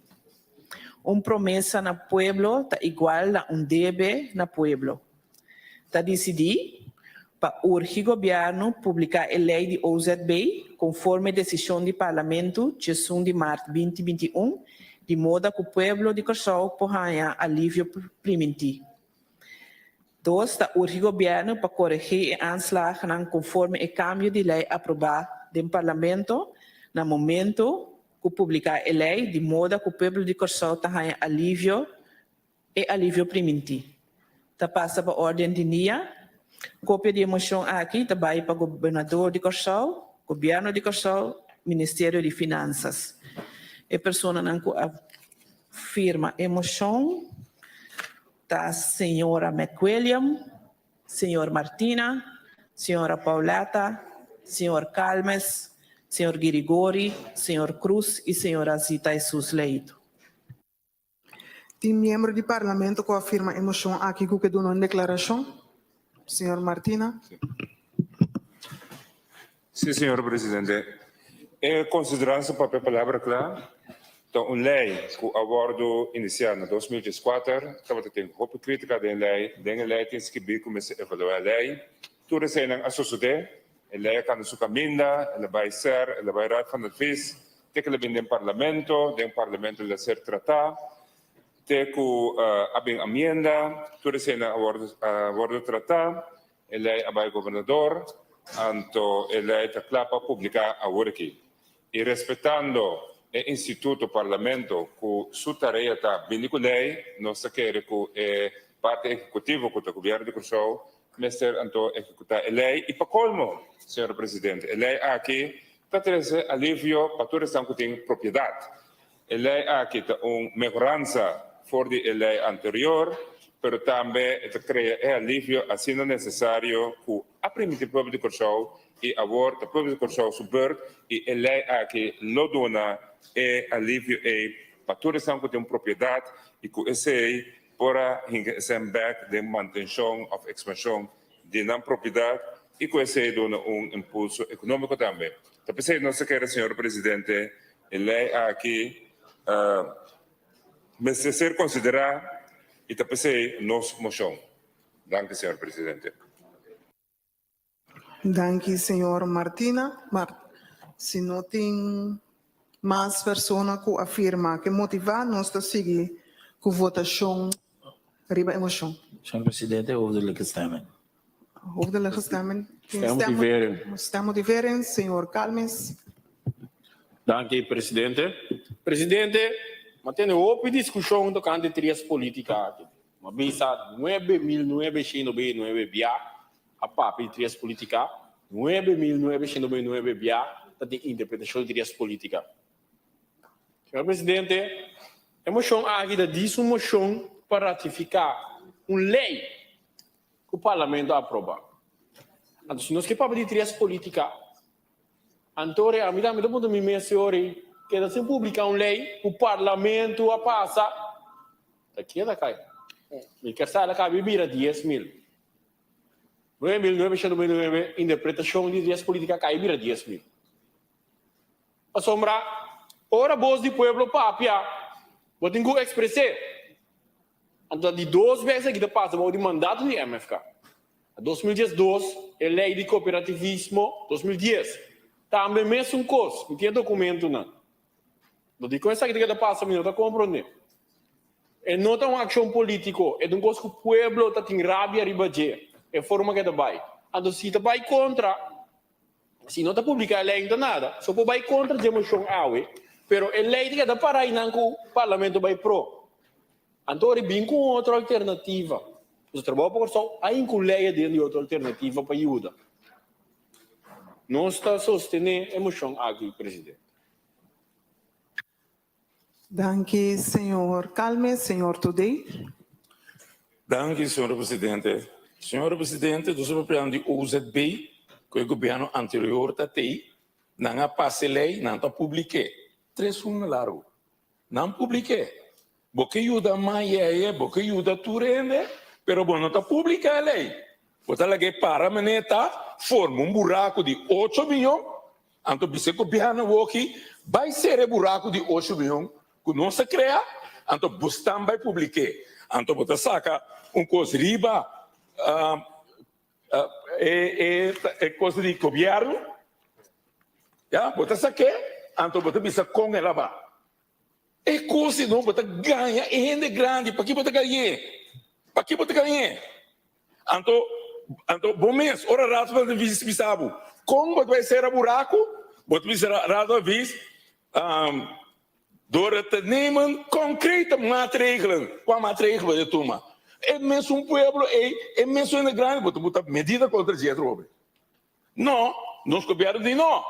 Un promesa na pueblo ta igual na un debe na pueblo. Ta disidí pa urgi gobièrnu publiká e lei di OZB konforme desishon di Parlamentu djesun di mart 20 21 di moda ku pueblo di Kòrsou por haña alivio primintí. Dos, ta urgi gobièrnu pa koregí e aanslagnan konforme e kambio di lei aprobá den Parlamento na momentu ku publiká e lei di moda ku pueblo di Kòrsou ta haña alivio E alivio primintí ta pasa pa órden di dia. Kopia di e moshon aki ta bai pa Gobernador di Kòrsou, Gobièrnu di Kòrsou, Ministerio di Finansas. E personanan ku a firma e moshon ta señora McWilliam, señor Martina, señora Pauletta, señor Calmes, señor Girigori, señor Cruz i señora Zita Jesus Leito. Tin miembro di Parlamento ku a firma e moshon aki ku ke duna un deklarashon? Señor Martina. Sí, señor presidente. E konsideransa papia palabra kla ta un lei ku a wòrdu inisiá na 2014. Tabata tin hopi krítika den e lei. Den e lei tin skibí ku mester evaluá e lei. Tur eseinan a sosodé. E lei a kanda su kaminda, el a bai ser, el a bai Raad van Advies, te ku el a bin den Parlamento, den Parlamento el a ser tratá, te ku a bin amienda, tur eseinan a wòrdu a wòrdu tratá, e lei a bai Gobernador, anto e lei ta kla pa publiká awor aki. I respetando e instituto Parlamento ku su tarea ta bini ku lei, nos ta kere ku e parti ehekutivo ku ta Gobièrnu di Kòrsou mester anto ehekutá e lei. I pa kolmo, señor Presidente, e lei aki ta trese alivio pa tur esnan ku tin propiedat. E lei aki ta un mehoransa for di e lei anterior, pero tambe e ta krea e alivio asina nesesario ku a primiti pueblo di Kòrsou i awor ta pueblo di Kòrsou su bùrt i e lei aki lo duna e alivio ei pa tur esnan ku tin propiedat i ku esei por a hinka esnan bèk den mantenshon òf ekspanshon di nan propiedat i ku esei duna un impulso ekonómiko tambe. Ta p'esei nos ta kere, señor presidente, e lei aki mester ser konsiderá i ta p'esei nos moshon. Danki, señor presidente. Danki, señor Martina. Mar si no tin mas persona ku a firma ke motivá, nos ta sigui ku votashon riba e moshon. Señor presidente, hoofdelijke stemming. Hoofdelijke stemming. Stemmotivering. Stemmotivering, señor Calmes. Danki, presidente. Presidente, m'a tene hopi diskushon tokante trias politika aki. M'a bisa 9999 bia a papia di trias politika, 9999 bia ta tin interpretashon di trias politika. Señor presidente, e moshon aki ta dis un moshon pa ratifiká un lei ku Parlamento a aproba. Anto si nos ke papia di trias politika, anto ora ami tambe ta puntra mi mes si ora keda sin publiká un lei ku Parlamento a pasa, ta keda kai. Mi ke sa el a kabi bira 10,000. 9999 interpretashon di trias politika kai bira 10,000. Pasobra ora bos di pueblo papia, bo tin ku ekspres'é. Anto ta di dos bes aki ta pasa bou di mandato di MFK. Na 2012 e lei di kooperativismo, 2010, tambe mesun kos, mi tin e dokumentunan. No dikon esaki ta keda pasa mi no ta komprondé. E no ta un akshon polítiko, e ta un kos ku pueblo ta tin rabia riba dje, e forma ku e ta bai. Anto si ta bai kontra. Si no ta publica e ley no ta nada. So por bay contra dje mocion awe, pero e ley ta keda para aynan cu Parlamento bay pro. Anto ora bin cu un otro alternativa. Nos trabao pa Corsou a inclui ley aden di otro alternativa pa yuda. Nos ta sostene e mocion aki, Presidente. Danki señor Calmes. Señor Todey. Danki señora presidente. Señora presidente nos a papiando di OZB cu e gobierno anterior ta tey nan a pasa e ley nan ta publike tres luna largo nan publike bo ke yuda mayeye bo ke yuda tur hende pero bo no ta publica e ley bo ta laga e para manera forma un buraco di ocho miyon Anto bisa e gobièrnu awoki, Bai sera e buraku di ocho mion ku nos a krea, anto bosnan bai publik'é. Anto bo ta saka un kos riba e kos di gobièrnu, ya, bo ta sak'é, anto bo ta bisa kon el a ba. E kos di no bo ta gaña e hende grandi, paki bo ta gañ'é? Paki bo ta gañ'é? Anto, anto bo mes, ora Raad van Advies bisa bo, kon bo ta bai sera buraku? Bo ta bisa Raad van Advies, Door het te nemen concrete maatregelen. Kua maatregel bo ta tuma? E mesun pueblo ei, e mesun hende grandi, bo ta buta medida kontra dje atrobe. No, nos gobierno di no.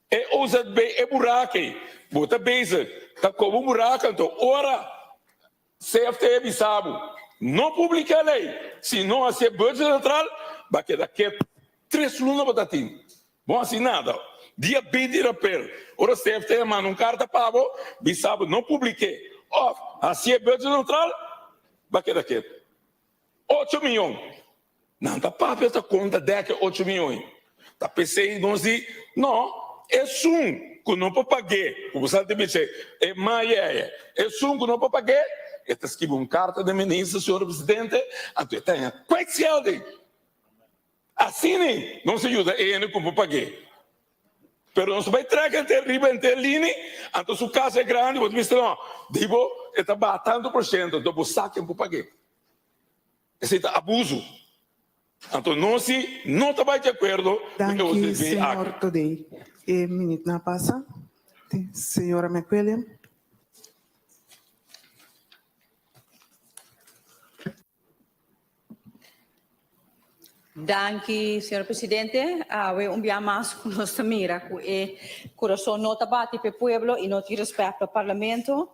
E OZB, e buraku ei, bo ta bezig ta koba un buraku, anto ora CFT bisa bo, no publica ley, si no haci e budget central, ba keda ketu. Tres luna bo ta tin. Bo haci nada. Dia 20 di april, ora CFT a manda un carta pa bo, bisa bo no publike. Òf hasié budget neutral, ba keda ketu. Ocho miyon. Nan ta papia ta konta dèk e ocho miyon ei. Ta p'esei nos di, no, esun ku no por pag'é, ku bo sa ta bis'é, e mayèyè, esun ku no por pag'é, e ta skibi un karta den minister, señor presidente, anto e ta haña kwijtschelding. Asina nos a yuda e hende ku por pag'é. Pero nos ta bai trek henter riba henter lini, anto su kas e grandi, bo ta bisa, no, di bo e ta baha tantu por shento, anto bo sa ken por pag'é. Esei ta abuso. Anto nos si no ta bai di akuerdo ku e Danki, OZB aki. señor Todey. E minutnan a pasa. Señora McWilliam. Danki, señor presidente. Awe un bia mas ku nos ta mira ku e kurason no ta bati pa e pueblo i no tin rèspèt pa parlamento.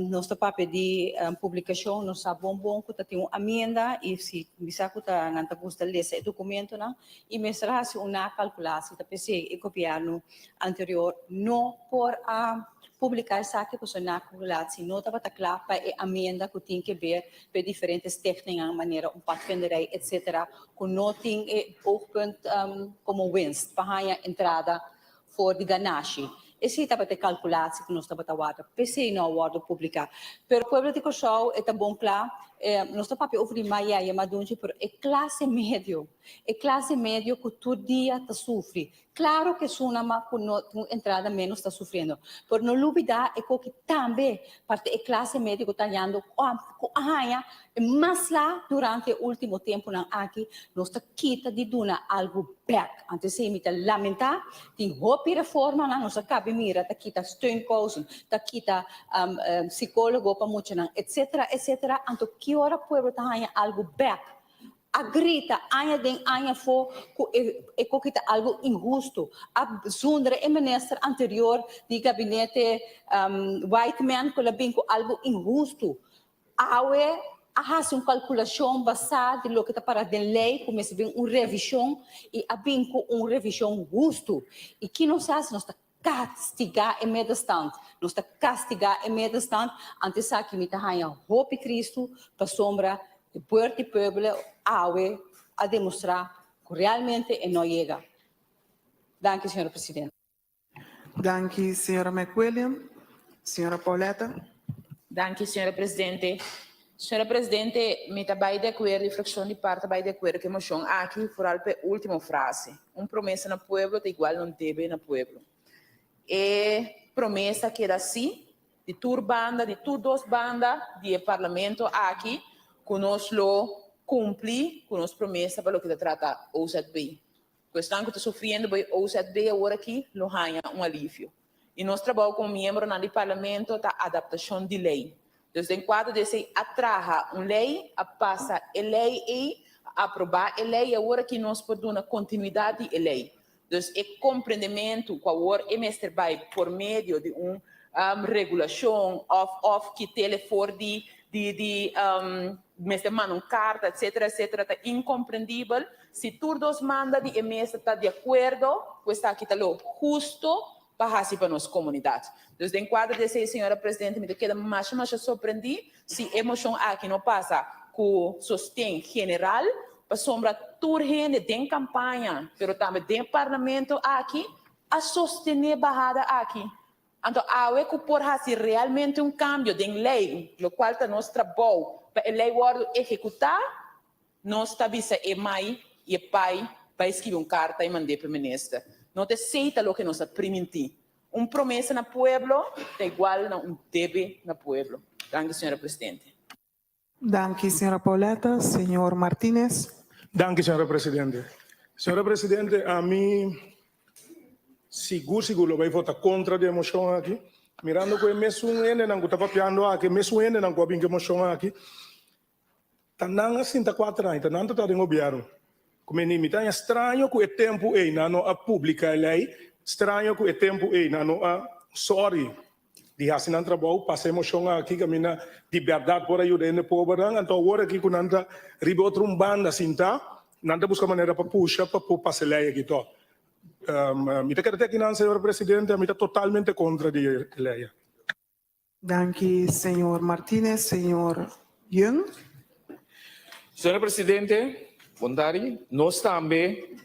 Nos ta papia di publikashon, nos sa bon bon ku ta tin un amienda i si bisa ku ta nan ta gusta lesa e dokumentonan i mester hasi un nakalkulasi. Ta p'esei e gobièrnu anterior no por a publiká esaki pasobra nakalkulasi no tabata kla pa e amienda ku tin ke ber pa e diferente stichtingan manera un padvinderij etcetera ku no tin e oogpunt komo winst pa haña entrada for di ganashi. Esei tabata e kalkulatie ku nos tabata warda. P'esei no a wòrdu publiká. Pero pueblo di Kòrsou e ta bon kla, nos ta papia over di Mayaya, Madunchi, pero e klase medio, e klase medio ku tur dia ta sufri. Klaro ku esunnan mas ku no tin un entrada ménos ta sufriendo. Pero no lubidá e koki tambe parti e klase medio ku ta hañando ku a haña e mas la durante e último tempunan aki, nos ta kita di duna algu bèk. Anto esei mi ta lamentá. Tin hopi reformanan nos a kabi mira ta kita steunkousen, ta kita sikólogo pa muchanan, etsetera, etsetera. Anto ki ora pueblo ta haña algu bèk? A grita aña den aña afó ku e e koki ta algu inhustu. A zundra e minister anterior di gabinete Whiteman ku el a bin ku algu inhustu. Awe a hasi un kalkulashon basá di loke ta para den lei ku mester bin un revishon i a bin ku un revishon hustu. I ki nos hasi? Nos ta kastigá e middenstand. Nos ta kastigá e middenstand. Anto esaki mi ta haña hopi tristu pasobra e buert di pueblo awe a demostrá ku realmente e no yega. Danki, señora presidente. Danki, señora McWilliam. Señora Pauletta. Danki, señora presidente. Señora presidente, mi ta bai di akuerdo i frakshon di par ta bai di akuerdo ku e moshon aki, foral pa e último frase. Un promesa na pueblo ta igual na un debe na pueblo. E promesa keda si di tur banda, di tur dos banda di e parlamento aki, ku nos lo kumpli ku nos promesa pa loke ta trata OZB. Ku esnan ku ta sufriendo bo e OZB awor aki lo haña un alivio. I nos trabou komo miembronan di parlamento ta adaptashon di lei. Dus den kuadro di esei a traha un lei, a pasa e lei ei, a aprobá e lei i awor aki nos por duna kontinuidat di e lei. Dus e komprendementu ku awor e mester bai por medio di un regulashon òf òf kit'el for di di di mester manda un karta etcetera etcetera ta inkomprendibel. Si tur dos manda di e mesa ta di akuerdo ku esaki ta lo husto pa hasi pa nos komunidat. Dus den kuadro di esei, señora Presidente, mi ta keda masha masha sorprendí si e moshon aki no pasa ku sosten general, pasobra tur hende den kampaña, pero tambe den parlamento aki a sostené bahada aki. Anto awe ku por hasi realmente un kambio den lei, lokual ta nos trabou pa e lei wòrdu ehekutá, Nos ta bisa e mai i e pai bai skibi un karta i mand'é pa e minister. No ta esei ta loke nos a primintí. Un promesa na pueblo ta igual na un debe na pueblo. Danki, señora presidente. Danki, señora Pauletta. Señor Martinez. Danki, señora presidente. Señora presidente, ami sigur sigur lo bai vota kontra di e moshon aki, mirando ku e mesun hendenan ku ta papiando aki, e mesun hendenan ku a bin ku e moshon aki, Ta nan a sinta kuater aña, ta nan ta ta den gobièrnu. Ku mi ni mi ta haña straño ku e tempu ei nan no a publiká e lei, straño ku e tempu ei nan no a sòri di hasi nan trabou, pasa e moshon aki kaminda di bèrdat por a yuda hende pobernan. Anto awor aki ku nan ta riba otro un banda sintá, nan ta buska manera pa pusha pa por pasa e lei aki tòg. Mi ta keda te aki nan, señor presidente, mi ta totalmente kontra di e lei aki. Danki señor Martinez. Señor Young. Señor Presidente, bon tardi. Nos tambe,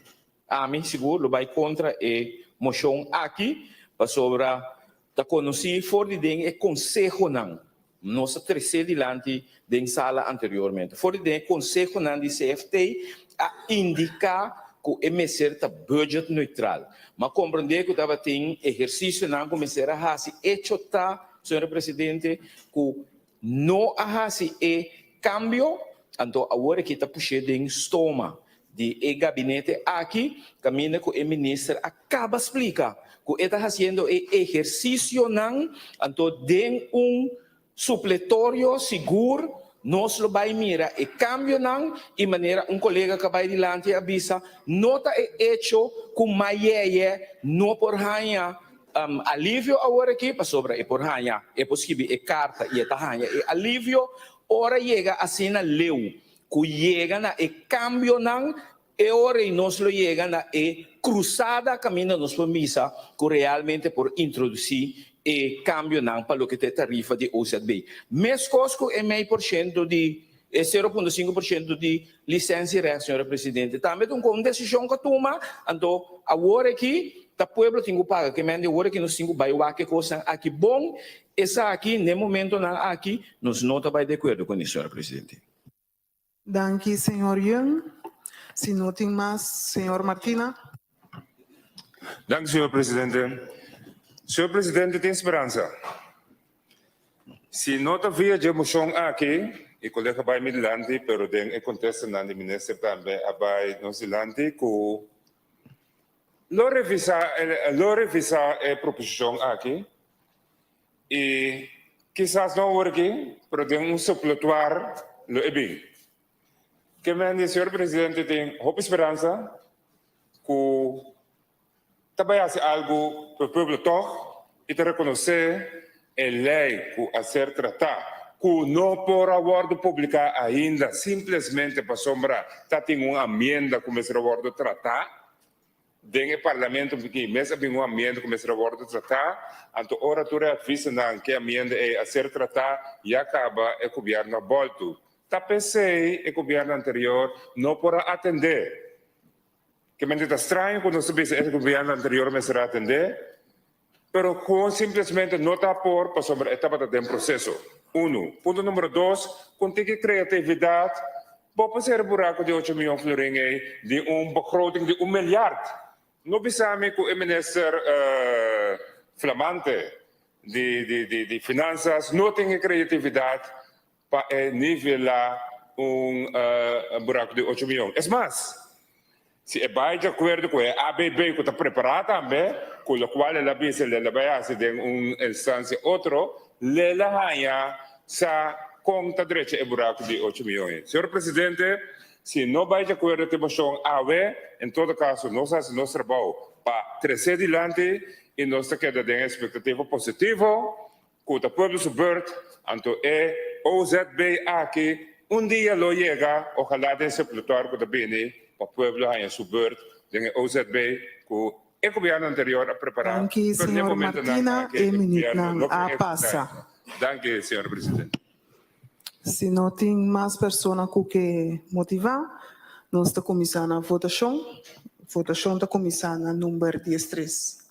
ami sigur, lo bai kontra e moshon aki pasobra ta konosí for di den e konsehonan nos a tresé dilanti den sala anteriormente. For di den e konsehonan di CFT a indiká ku e mester ta budget neutral. M'a komprendé ku tabatin ehersisionan ku mester a hasi. Echo ta, señor Presidente, ku no a hasi e kambio, anto awor aki ta push'é den stoma di e gabinete aki, kaminda ku e minister a kaba splika ku e ta hasiendo e ehersisionan, anto den un Supletorio sigur nos lo bai mira e cambionan y manera un colega ca bai dilanti a bisa no ta e hecho cu Mayeye no por haña alivio awor aki pasobra e por haña e por skibi e carta y e ta haña e alivio ora yega asina leu cu yega na e cambionan E ora ei nos lo yega na e cruzada caminda nos por misa cu realmente por introduci e cambionan pa loke ta e tarifa di OZB. Mescos cu e mei por ciento di e 0.5 por ciento di licentierecht, señora Presidente, tambe ta un un decision cu a tuma, anto awor aki ta pueblo tin cu paga. Ke mende awor aki nos tin cu bay wak e cosnan aki bon. Esaki n'e momentonan aki nos no ta bay de acuerdo cune, señora Presidente. Danki señor Young. Si no tin mas, señor Martina. Danki señor presidente. Señor presidente tin speransa. Si no ta via dje mocion aki, y colega bay mi dilanti, pero den e contestanan di minister tambe a bay nos dilanti cu lo revisa lo revisa e proposicion aki I kisas no awor aki, pero den un supletuar lo e bin. Ke men di señor presidente tin hopi speransa ku ta bai hasi algu pa e pueblo tòg i ta rekonosé e lei ku a ser tratá, ku no por a wòrdu publiká ainda simplesmente pasobra ta tin un amienda ku mester a wòrdu tratá. Den e parlamento aki mes a bin un amienda ku mester a wòrdu tratá, anto ora tur e atvisonan ku e amienda ei a ser tratá ya kaba e gobièrnu a bòltu. Ta p'esei e gobièrnu anterior no por a atendé. Kemente ta straño ku nos ta bisa e gobièrnu anterior mester a atendé, Pero con simplesmente no ta por pasobra e tabata den proceso. Uno. Punto numero dos, con tiki creatividad bo por cera buraco di ocho miyon florin ey di un begroting di un miljard. No bisa mi cu e minister flamante di di di finanzas no tin e creatividad pa e nivela un buraco di ocho miyon. Es mas, si e bai di acuerdo cu e ABB cu ta prepara tambe, cu locual el a bisa el a bai haci den un instancia otro, lel a haya sa con ta drecha e buraco di ocho miyon ei. Señor Presidente, si no bai di acuerdo cu e mocion awe, en todo caso nos a haci nos trabao pa trece dilanti y nos ta keda den expectativa positivo Ku ta pueblo su beurt, anto e OZB aki un dia lo yega, ojalá den sepultuar ku ta bini pa pueblo haña su beurt den e OZB ku e gobierno anterior a prepará, Danki, pero n'e señor momentonan Martina, aki e e gobierno minuutnan no por a ehekutá pasa. e. Danki, señor presidente. Si no tin mas persona ku ke motivá, nos ta kuminsá na votashon. Votashon ta kuminsá na number diestres.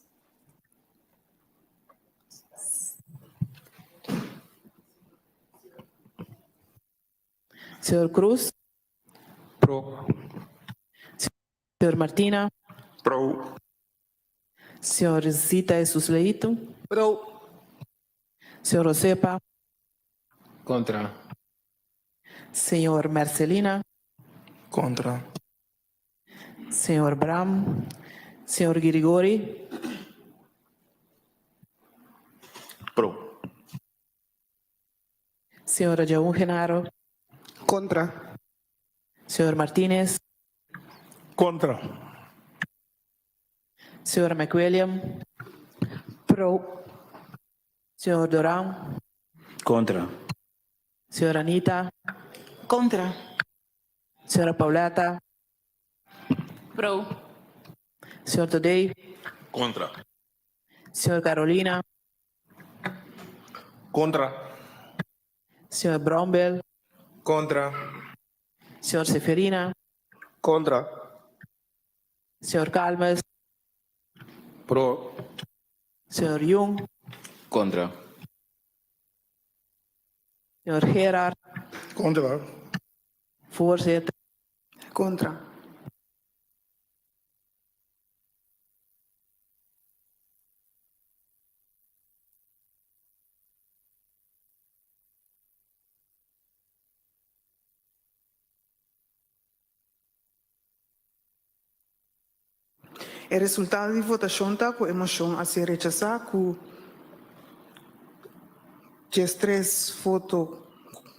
Señor Cruz. Pro. Señor Martina. Pro. Señor Zita Jesus Leito. Pro. Señor Josepa. Contra. Señor Mercelina. Contra. Señor Bram. Señor Girigori. Pro. Señora Jaun Genaro. Contra. Señor Martinez. Contra. Señora McWilliam. Pro. Señor Doran. Contra. Señora Anita. Contra. Señora Pauletta. Pro. Señor Todey. Contra. Señor Carolina. Kontra. Señor Brownbill. Kontra. Señor Seferina. Kontra. Señor Calmes. Pro. Señor Jung. Kontra. Señor Gerard. Kontra. Voorzitter. Kontra. E resultado di votashon ta ku e moshon a ser rechasá ku diestres voto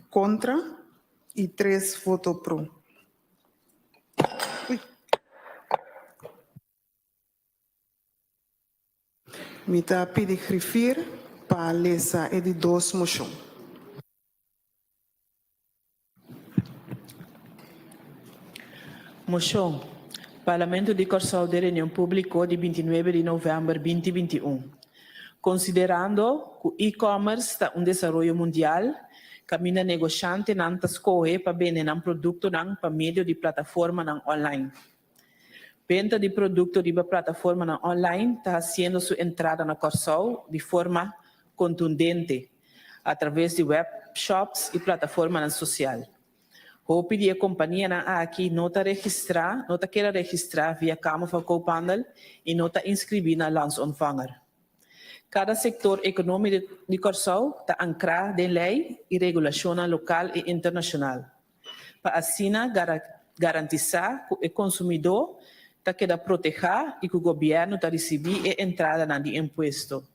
kontra i tres voto pro. Mi ta pidi griffier pa lesa e di dos moshon. Moshon, Parlamento di Kòrsou den reunion públiko di bintinuebe di novèmber binti 21. Konsiderando ku e-commerce ta un desaroyo mundial kaminda negoshantenan ta skohe pa bende nan produktonan pa medio di plataformanan online. Benta di produkto riba plataformanan online ta hasiendo su entrada na Kòrsou di forma kontundente atraves di webshops i plataformanan sosial. Hopi di e kompanianan aki no ta registrá, no ta keda registrá via Kamer van Koophandel i no ta inskribí na Landsontvanger. Kada sektor ekonómiko di Kòrsou ta ankrá den lei i regulashonnan lokal i internashonal. pa asina garantisá ku e konsumidó ta keda protehá i ku gobièrnu ta risibí e entradanan di impuesto.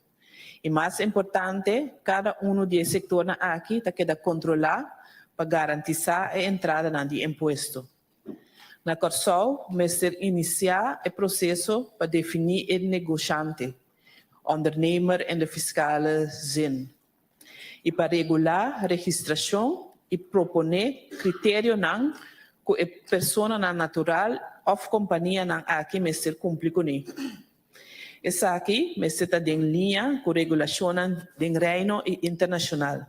I mas importante, kada unu di e sektornan aki ta keda kontrolá pa garantisá e entradanan di impuesto. Na Kòrsou mester inisiá e proseso pa definí e negoshante, ondernemer in de fiskale zin. i pa regulá registrashon i proponé kriterionan ku e personanan natural òf kompanianan aki mester kumpli kuné. Esaki mester ta den liña ku regulashonnan den Reino i internashonal.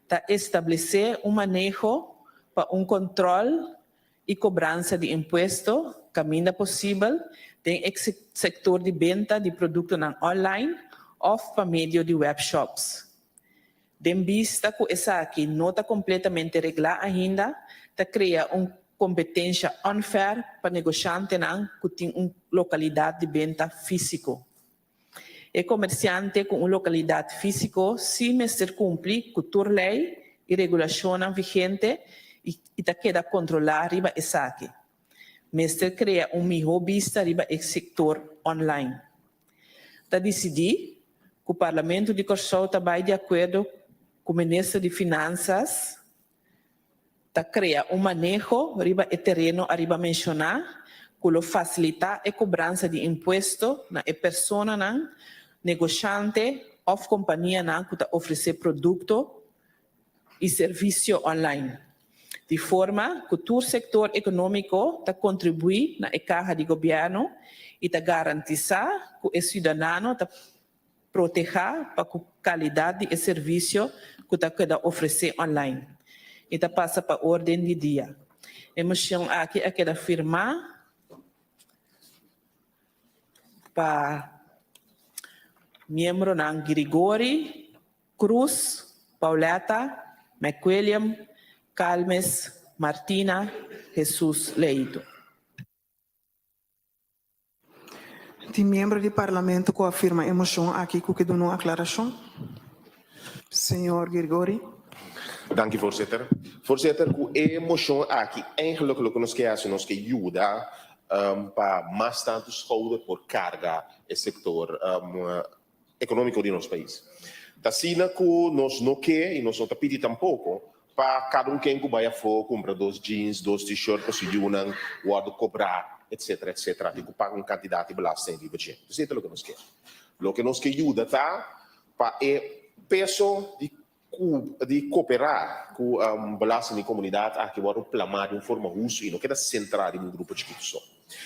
Ta establesé un maneho pa un kòntròl i kobransa di impuesto kaminda posibel den e sektor di benta di produktonan online òf pa medio di webshops. Den bista ku esaki no ta kompletamente reglá ainda, ta krea un kompetensha unfair pa negoshantenan ku tin un lokalidat di benta físiko. E komersiante ku un lokalidat físiko sí mester kumpli ku tur lei i regulashonnan vigente i ta keda kontrolá riba esaki. Mester krea un mihó bista riba e sektor online. Ta disidí ku Parlamento di Kòrsou ta bai di akuerdo ku Minister di Finansas Ta krea un maneho riba e tereno ariba menshoná ku lo fasilitá e kobransa di impuesto na e personanan, negoshante òf kompanianan ku ta ofresé produkto i servisio online, di forma ku tur sektor ekonómiko ta kontribuí na e kaha di gobièrnu i ta garantisá ku e siudadano ta protehá pa ku kalidat di e servisio ku ta keda ofresé online i ta pasa pa orden di dia. E moshon aki a keda firmá pa miembronan Girigori, Cruz, Pauletta, McWilliam, Calmes, Martina, Jesus Leito. Tin miembro di Parlamento ku a firma e moshon aki ku ke duna un aklarashon? Señor Girgori. Danki voorzitter. Voorzitter, ku e moshon aki eigenlijk loke nos ke hasi nos ke yuda pa mas tantu schouder por karga e sektor ekonómiko di nos pais. Ta asina ku nos no ke i nos no ta pidi tampoko pa kada un ken ku bai afó kumpra dos jeans, dos t-shirt pa su yunan wòrdu kobrá etsetera etsetera tin ku paga un kantidat di belasting riba dje. Esei ta loke nos ke. Loke nos ke yuda ta pa e peso di ku di koperá ku belasting di komunidat aki wòrdu plamá di un forma hustu i no keda sentrá riba un grupo chikitu so.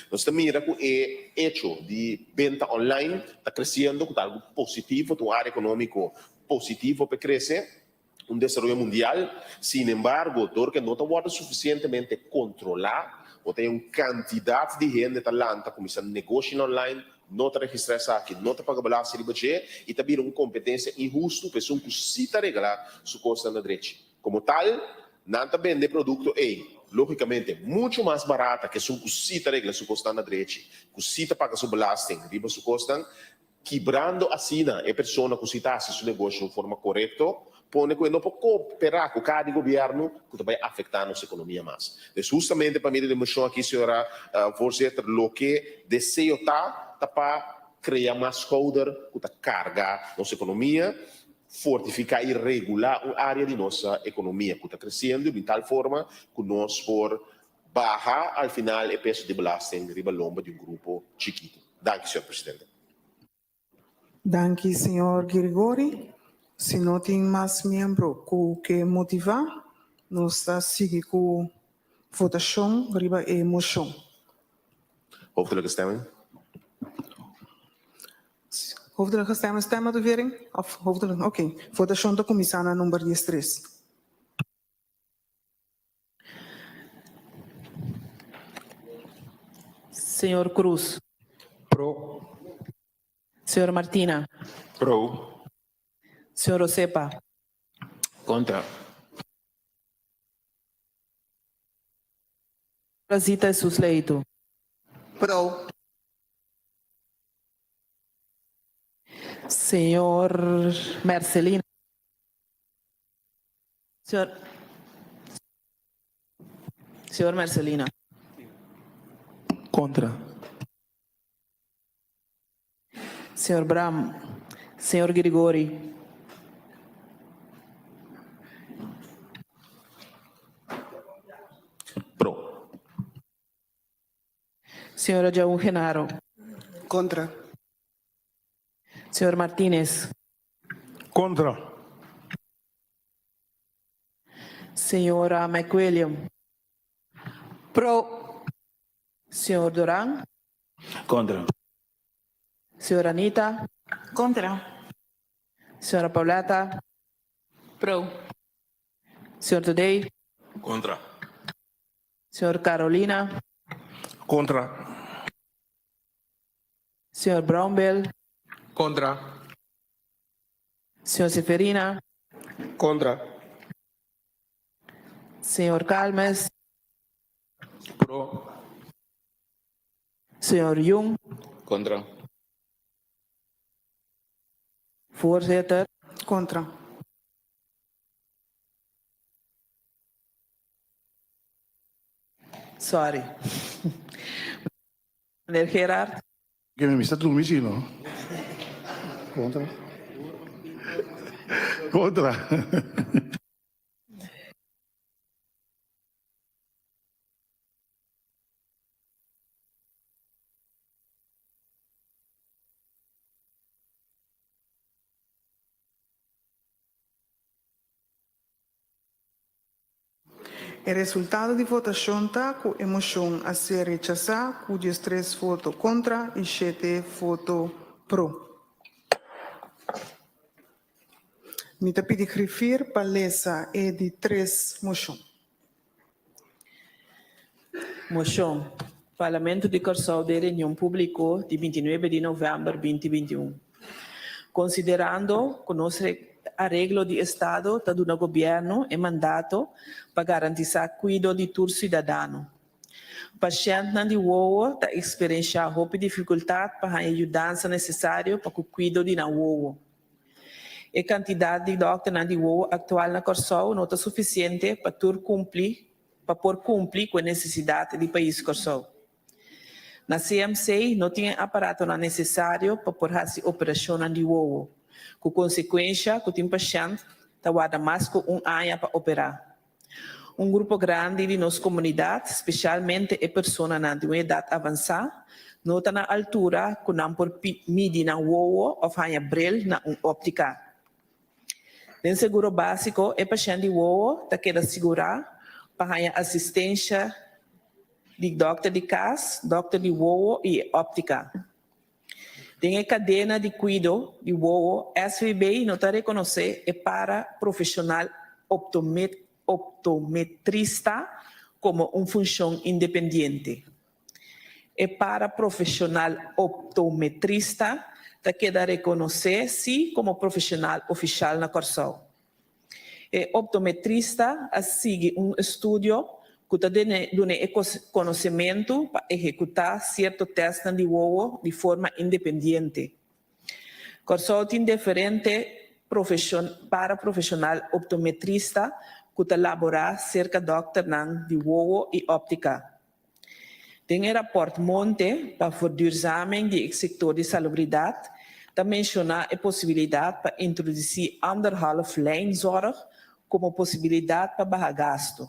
Nos ta mira ku e echo di benta online ta kresiendo ku ta algu positivo, ta un área ekonómiko. positivo pa e krese, un desaroyo mundial. Sin embargo, dor ku e no ta wòrdu sufisientemente kontrolá, bo ta haña un kantidat di hende ta lanta kuminsá negoshinan online, no ta registrá esaki, no ta paga belasting riba dje i ta bira un kompetensia inhustu pa esun ku sí ta reglá su kosnan na drechi. Komo tal, nan ta bende e produkto ei, lógikamente, muchu mas barata ku esun ku sí ta regla su kosnan na drechi, ku sí ta paga su belasting riba su kosnan, kibrando asina e persona ku sí ta hasi su negoshi un forma korekto, pone ku e no por kooperá ku kada di gobièrnu ku ta bai afektá nos ekonomia mas. Dus hustamente pa medio di e moshon aki, señora Voorzitter, loke deseo ta, ta pa krea mas skouder ku ta karga nos ekonomia, fortifiká i regulá un área di nos ekonomia ku ta kresiendo di tal forma ku nos por baha al final e peso di belasting riba lomba di un grupo chikitu. Danki, señor presidente. Danki, señor Girigori. Si no tin mas miembro ku ke motivá, nos ta sigui ku votashon riba e moshon. Hoofdelijke stemming. Hoofdelijke stemming, stemactivering? Of hoofdelijke, oké. Votashon ta kuminsá na number diestres. Señor Cruz. Pro. Señor Martina. Pro. Señor Osepa. Contra. Zita Jesus Leito. Pro. Señor Mercelina. Señor Señor Mercelina. Contra. Señor Bram. Señor Grigori. Pro. Señora Jaun Genaro. Contra. Señor Martinez. Contra. Señora McWilliam. Pro. Señor Doran. Contra. Señora Anita. Contra. Señora Pauletta. Pro. Señor Today. Contra. Señor Carolina. Contra. Señor Brownbill. Contra. Señor Seferina. Contra. Señor Calmes. Pro. Señor Jung. Contra. Voorzitter. Contra. Sorry. Meneer Gerard. Ke mi mester drumi si no. Contra. Contra. E resultado di votashon ta ku e moshon a ser rechasá ku diestres voto kontra i shete voto pro. Mi ta pidi griffier pa lesa e di tres moshon. Moshon, Parlamento di Kòrsou den reunion públiko di bintinuebe di novèmber binti bintiun, konsiderando ku nos areglo di estado ta duna gobièrnu e mandato pa garantisá kuido di tur siudadano. Pashèntnan di wowo ta eksperenshá hopi difikultat pa haña yudansa nesesario pa ku kuido di nan wowo. E kantidat di dòkternan di wowo aktual na Kòrsou no ta sufisiente pa tur kumpli pa por kumpli ku e nesesidat di pais Kòrsou. Na CMC no tin e aparatonan nesesario pa por hasi operashonnan di wowo, ku konsekuensha ku tin pashènt ta warda mas ku un aña pa operá. Un grupo grandi di nos komunidat, spesialmente e personanan di un edat avansá, no ta na altura ku nan por midi nan wowo òf haña bril na un óptika. Den seguro básiko e pashènt di wowo ta keda sigurá pa haña asistensha di dòkter di kas, dòkter di wowo i e óptika. Den e kadena di kuido di wowo, SVB no ta rekonosé e para profeshonal optometrista komo un funshon independiente. E para profeshonal optometrista ta keda rekonosé sí komo profeshonal ofishal na Kòrsou. E optometrista a sigui un estudio ku ta dun'é e konosementu pa ehekutá sierto tèstnan di wowo di forma independiente. Kòrsou tin diferente paraprofeshonal optometrista ku ta laborá serka dòkternan di wowo i óptika. Den e rapòrt Monte pa verduurzaming di e sektor di salubridat ta menshoná e posibilidat pa introdusí anderhalf lijnzorg komo posibilidat pa baha gastu.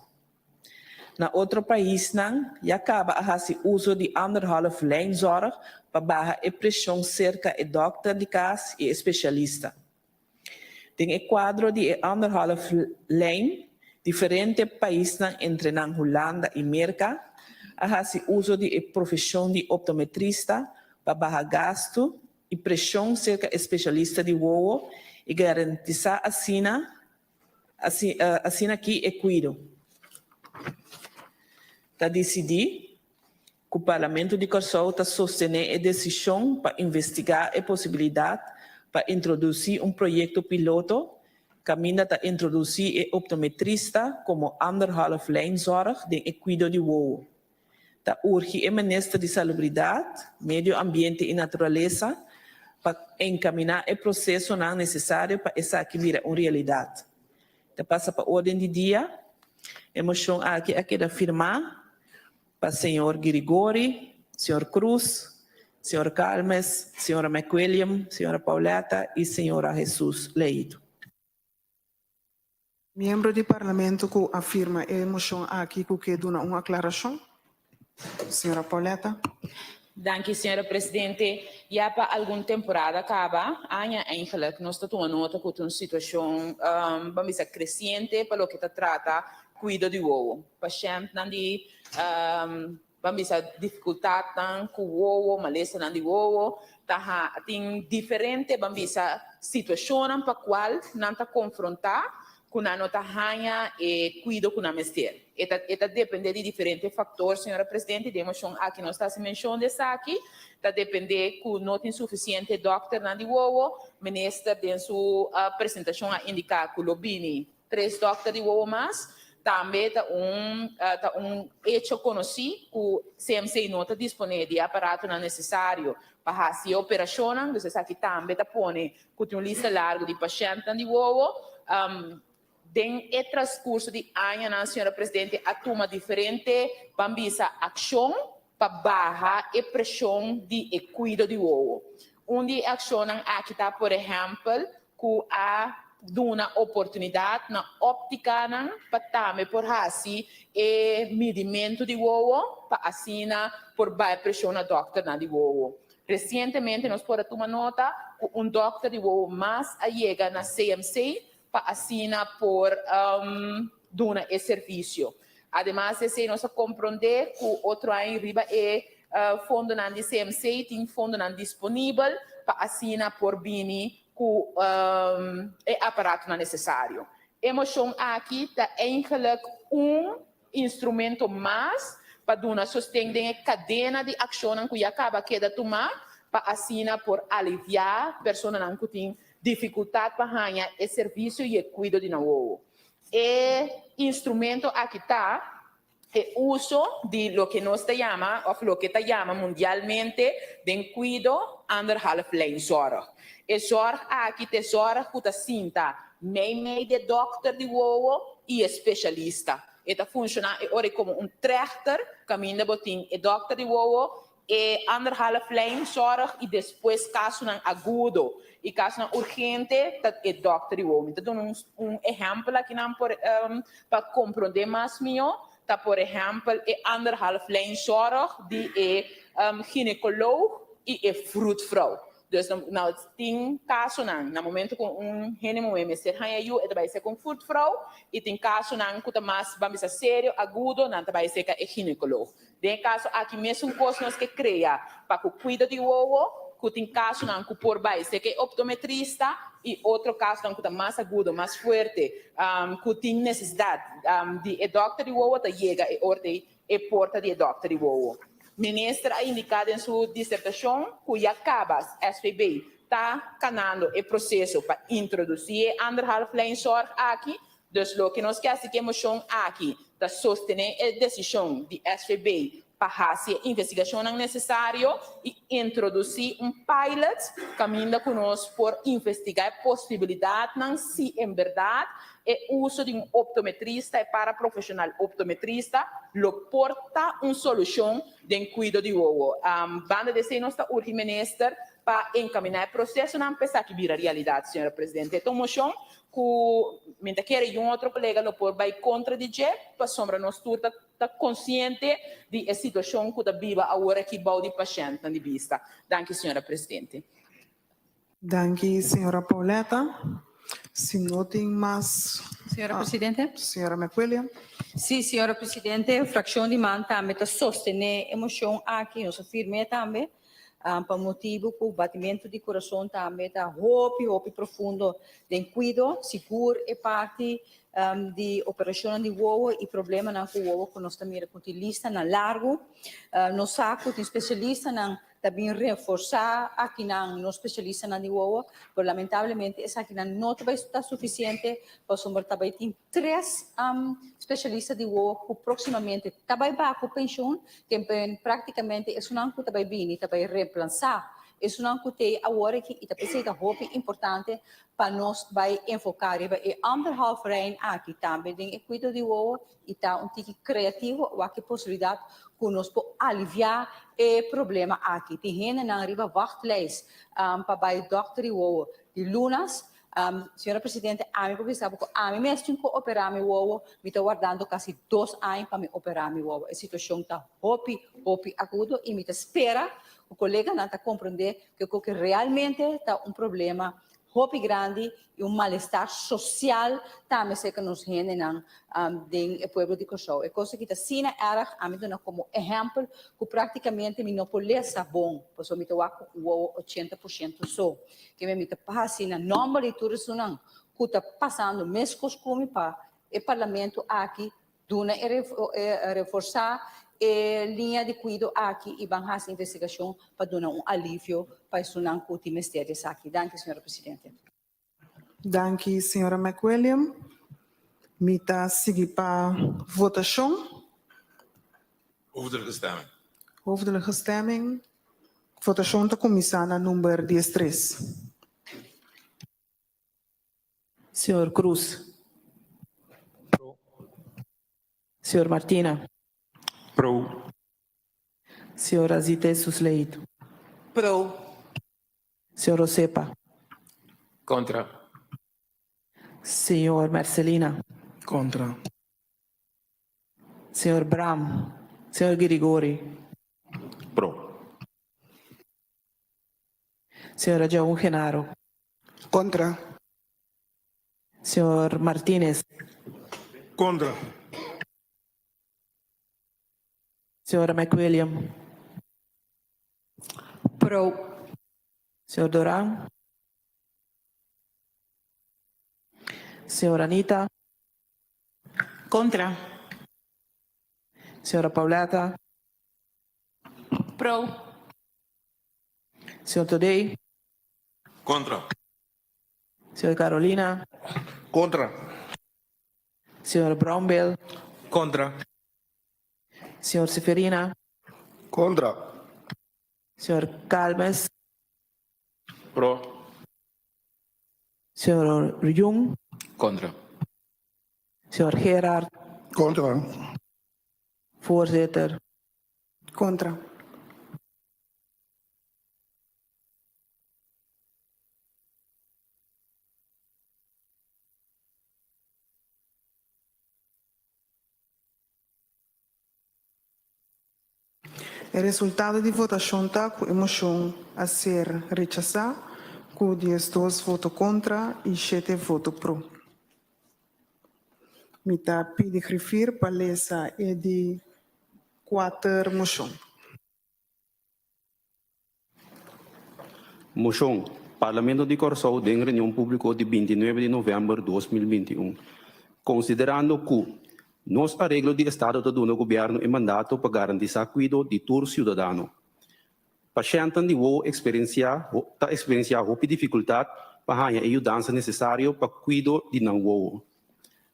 Na otro paisnan ya kaba a hasi uso di anderhalf lijnzorg pa baha e preshon serka e dòkter di kas i e spesialista. Den e kuadro di e anderhalf lijn, diferente paisnan entre nan Hulanda i Merka a hasi uso di e profeshon di optometrista pa baha gastu i preshon serka e spesialista di wowo i garantisá asina asina ki e kuido ta disidí ku Parlamento di Kòrsou ta sostené e desishon pa investigá e posibilidat pa introdusí un proyekto piloto kaminda ta introdusí e optometrista komo anderhalf lijnzorg den e kuido di wowo. Ta urgi e Minister di Salubridat, Medio Ambiente i Naturalesa pa enkaminá e prosesonan nesesario pa esaki bira un realidat. Ta pasa pa orden di dia. E moshon aki a keda firmá pa señor Girigori, señor Cruz, señor Calmes, señora McWilliam, señora Pauletta y señora Jesus Leito. Miembro di Parlamento ku a firma e moshon aki ku ke duna un aklarashon? Señora Pauletta. Danki, señora presidente. Ya pa algun temporada kaba, aña eigenlijk, nos ta tuma nota ku ta un situashon, ban bisa, kresiente pa loke ta trata kuido di wowo. Pashèntnan di ban bisa difikultatnan ku wowo, malesanan di wowo, ta ha tin diferente ban bisa situashonnan pa kual nan ta konfrontá ku nan no ta haña e kuido ku nan mester. E ta e ta dependé di diferente faktor, señora presidente, den e moshon aki nos ta hasi menshon di esaki, ta dependé ku no tin sufisiente dòkternan di wowo, minister den su presentashon a indiká ku lo bini Tres dòkter di wowo mas. Tambe ta un ta un echo konosí ku CMC no ta disponé di e aparatonan nesesario pa hasi e operashonnan, dus esaki tambe ta pone ku tin un lista largu di pashèntnan di wowo. Den e transkurso di añanan, señora presidente, a tuma diferente, ban bisa, akshon pa baha e preshon di e kuido di wowo. Un di e akshonnan aki ta, por ehèmpel, ku a duna oportunidat na óptikanan pa tambe por hasi e midimentu di wowo pa asina por bai preshon na dòkternan di wowo. Resientemente nos por a tuma nota ku un dòkter di wowo mas a yega na CMC pa asina por duna e servisio. Ademas di esei nos a komprondé ku otro aña riba e fondonan di CMC tin fondonan disponibel pa asina por bini ku e aparatonan nesesario. E moshon aki ta eigenlik un instrumento mas pa duna sosten den e kadena di akshonnan ku ya kaba keda tumá pa asina por aliviá personanan ku tin difikultat pa haña e servisio i e kuido di nan wowo. E instrumento aki ta e uso di loke nos ta yama of loke ta yama mundialmente den kuido anderhalf lijn zorg. E zorg aki ta e zorg ku ta sinta meimei di e dòkter di wowo i e spesialista. E ta funshoná e ora ei komo un trechter kaminda bo tin e dòkter di wowo, e anderhalf lijn zorg i despues kasonan agudo i kasonan urgente ta e dòkter di wowo. Mi ta duna un un ehèmpel akinan por pa komprondé mas mihó, ta por ehèmpel e anderhalf lijn zorg di e ginekoloog i e vroedvrouw. Dus no tin kasonan na momento ku un hende muhé mester haña yu e ta bai serka un vroedvrouw i tin kasonan ku ta mas ban bisa serio, agudo, nan ta bai serka e ginekoloog. Den e kaso aki mesun kos nos ke krea pa ku kuido di wowo. ku tin kasonan ku por bai seke e optometrista i otro kasonan ku ta mas agudo, mas fuerte, ku tin nesesidat di e dòkter di wowo ta yega e ora ei e porta di e dòkter di wowo. Minister a indiká den su disertashon ku ya kaba SVB ta kanando e proseso pa introdusí e anderhalf lijn zorg aki. Dus loke nos ke hasi ku e moshon aki ta sostené e desishon di SVB pa hasi e investigashonnan nesesario i introdusí un pilot kaminda ku nos por investigá e posibilidatnan si en bèrdat e uso di un optometrista, e paraprofeshonal optometrista, lo por ta un solushon den kuido di wowo. Banda di esei nos ta urgi minister pa enkaminá e prosesonan pa esaki bira realidat, señora presidente. E ta un moshon ku mi ta kere yun otro kolega lo por bai kontra di dje pasobra nos tur ta ta konsiente di e situashon ku ta biba awor aki bou di pashèntnan di bista. Danki, señora presidente. Danki, señora Pauletta. Si no tin mas. Señora presidente. Señora McWilliam. Sí, señora presidente, fraccion di man tambe ta sostene e mocion aki, nos a firm'é tambe, pa motibu cu batimento di curason tambe ta hopi, hopi profundo den cuido, sigur e parti di operacionnan di wowo y problemanan cu wowo cu nos ta mira cu tin listanan largo. Nos sa cu tin specialistanan ta bin reforsá akinan nos spesialistanan di wowo, pero lamentablemente esakinan no ta bai ta sufisiente pasobra ta bai tin tres spesialista di wowo ku próksimamente ta bai baha ku penshun, tempen práktikamente esunnan ku ta bai bini ta bai reemplansá esunnan ku t'ei awor aki i ta p'esei ta hopi importante pa nos bai enfoká riba e anderhalf lijn aki tambe den e kuido di wowo i ta un tiki kreativo wak e posibilidat ku nos por aliviá e problema aki. Tin hendenan riba wachtlijst pa bai dòkter di wowo di lunas. Señora Presidente, ami por bisa bo ku ami mes tin ku operá mi wowo, mi ta wardando kasi dos aña pa mi operá mi wowo. E situashon ta hopi, hopi agudo i mi ta spera ku koleganan ta komprendé ku e koke realmente ta un problema hopi grandi i un malestar sosial tambe serka nos hendenan den e pueblo di Kòrsou. E kos aki ta asina erg, ami duna komo ehèmpel ku praktikamente mi no por lesa bon, pasobra mi ta wak ku un wowo 80% so. Keme mi ta hasi na nòmber di tur esunnan ku ta pasando meskos ku mi pa e parlamento aki Duna e reforsá e liña di kuido aki i ban hasi investigashon pa duna un alivio pa esunnan ku tin mester di esaki. Danki, señora presidente. Danki, señora McWilliam. Mi ta sigui pa votashon. Hoofdelijke stemming. Hoofdelijke stemming. Votashon ta kuminsá na number diestres. Señor Cruz. Pro. Señor Martina. Pro. Señora Zite Susleit. Pro. Señor Osepa. Contra. Señor Mercelina. Contra. Señor Bram. Señor Girigori. Pro. Señora Jaun Genaro. Kontra. Señor Martinez. Kontra. Señora McWilliam. Pro. Señor Doran. Señor Anita. Kontra. Señora Pauletta. Pro. Señor Todey. Kontra. Señor Carolina. Kontra. Señor Brownbill. Kontra. Señor Seferina. Kontra. Señor Calmes. Pro. Señor Jung. Kontra. Señor Gerard. Kontra. Voorzitter. Kontra. E resultado di votashon ta ku e moshon a ser rechasá ku 12 voto kontra i shete voto pro. Mi ta pidi grifir pa lesa e di kuater moshon. Moshon, Parlamento di Kòrsou den reunion públiko di bintinuebe di novèmber 2021, konsiderando ku nos areglo di estado ta duna gobièrnu e mandato pa garantisá kuido di tur siudadano. Pashèntnan di wowo eksperensiá ta eksperensiá hopi difikultat pa haña e yudansa nesesario pa kuido di nan wowo.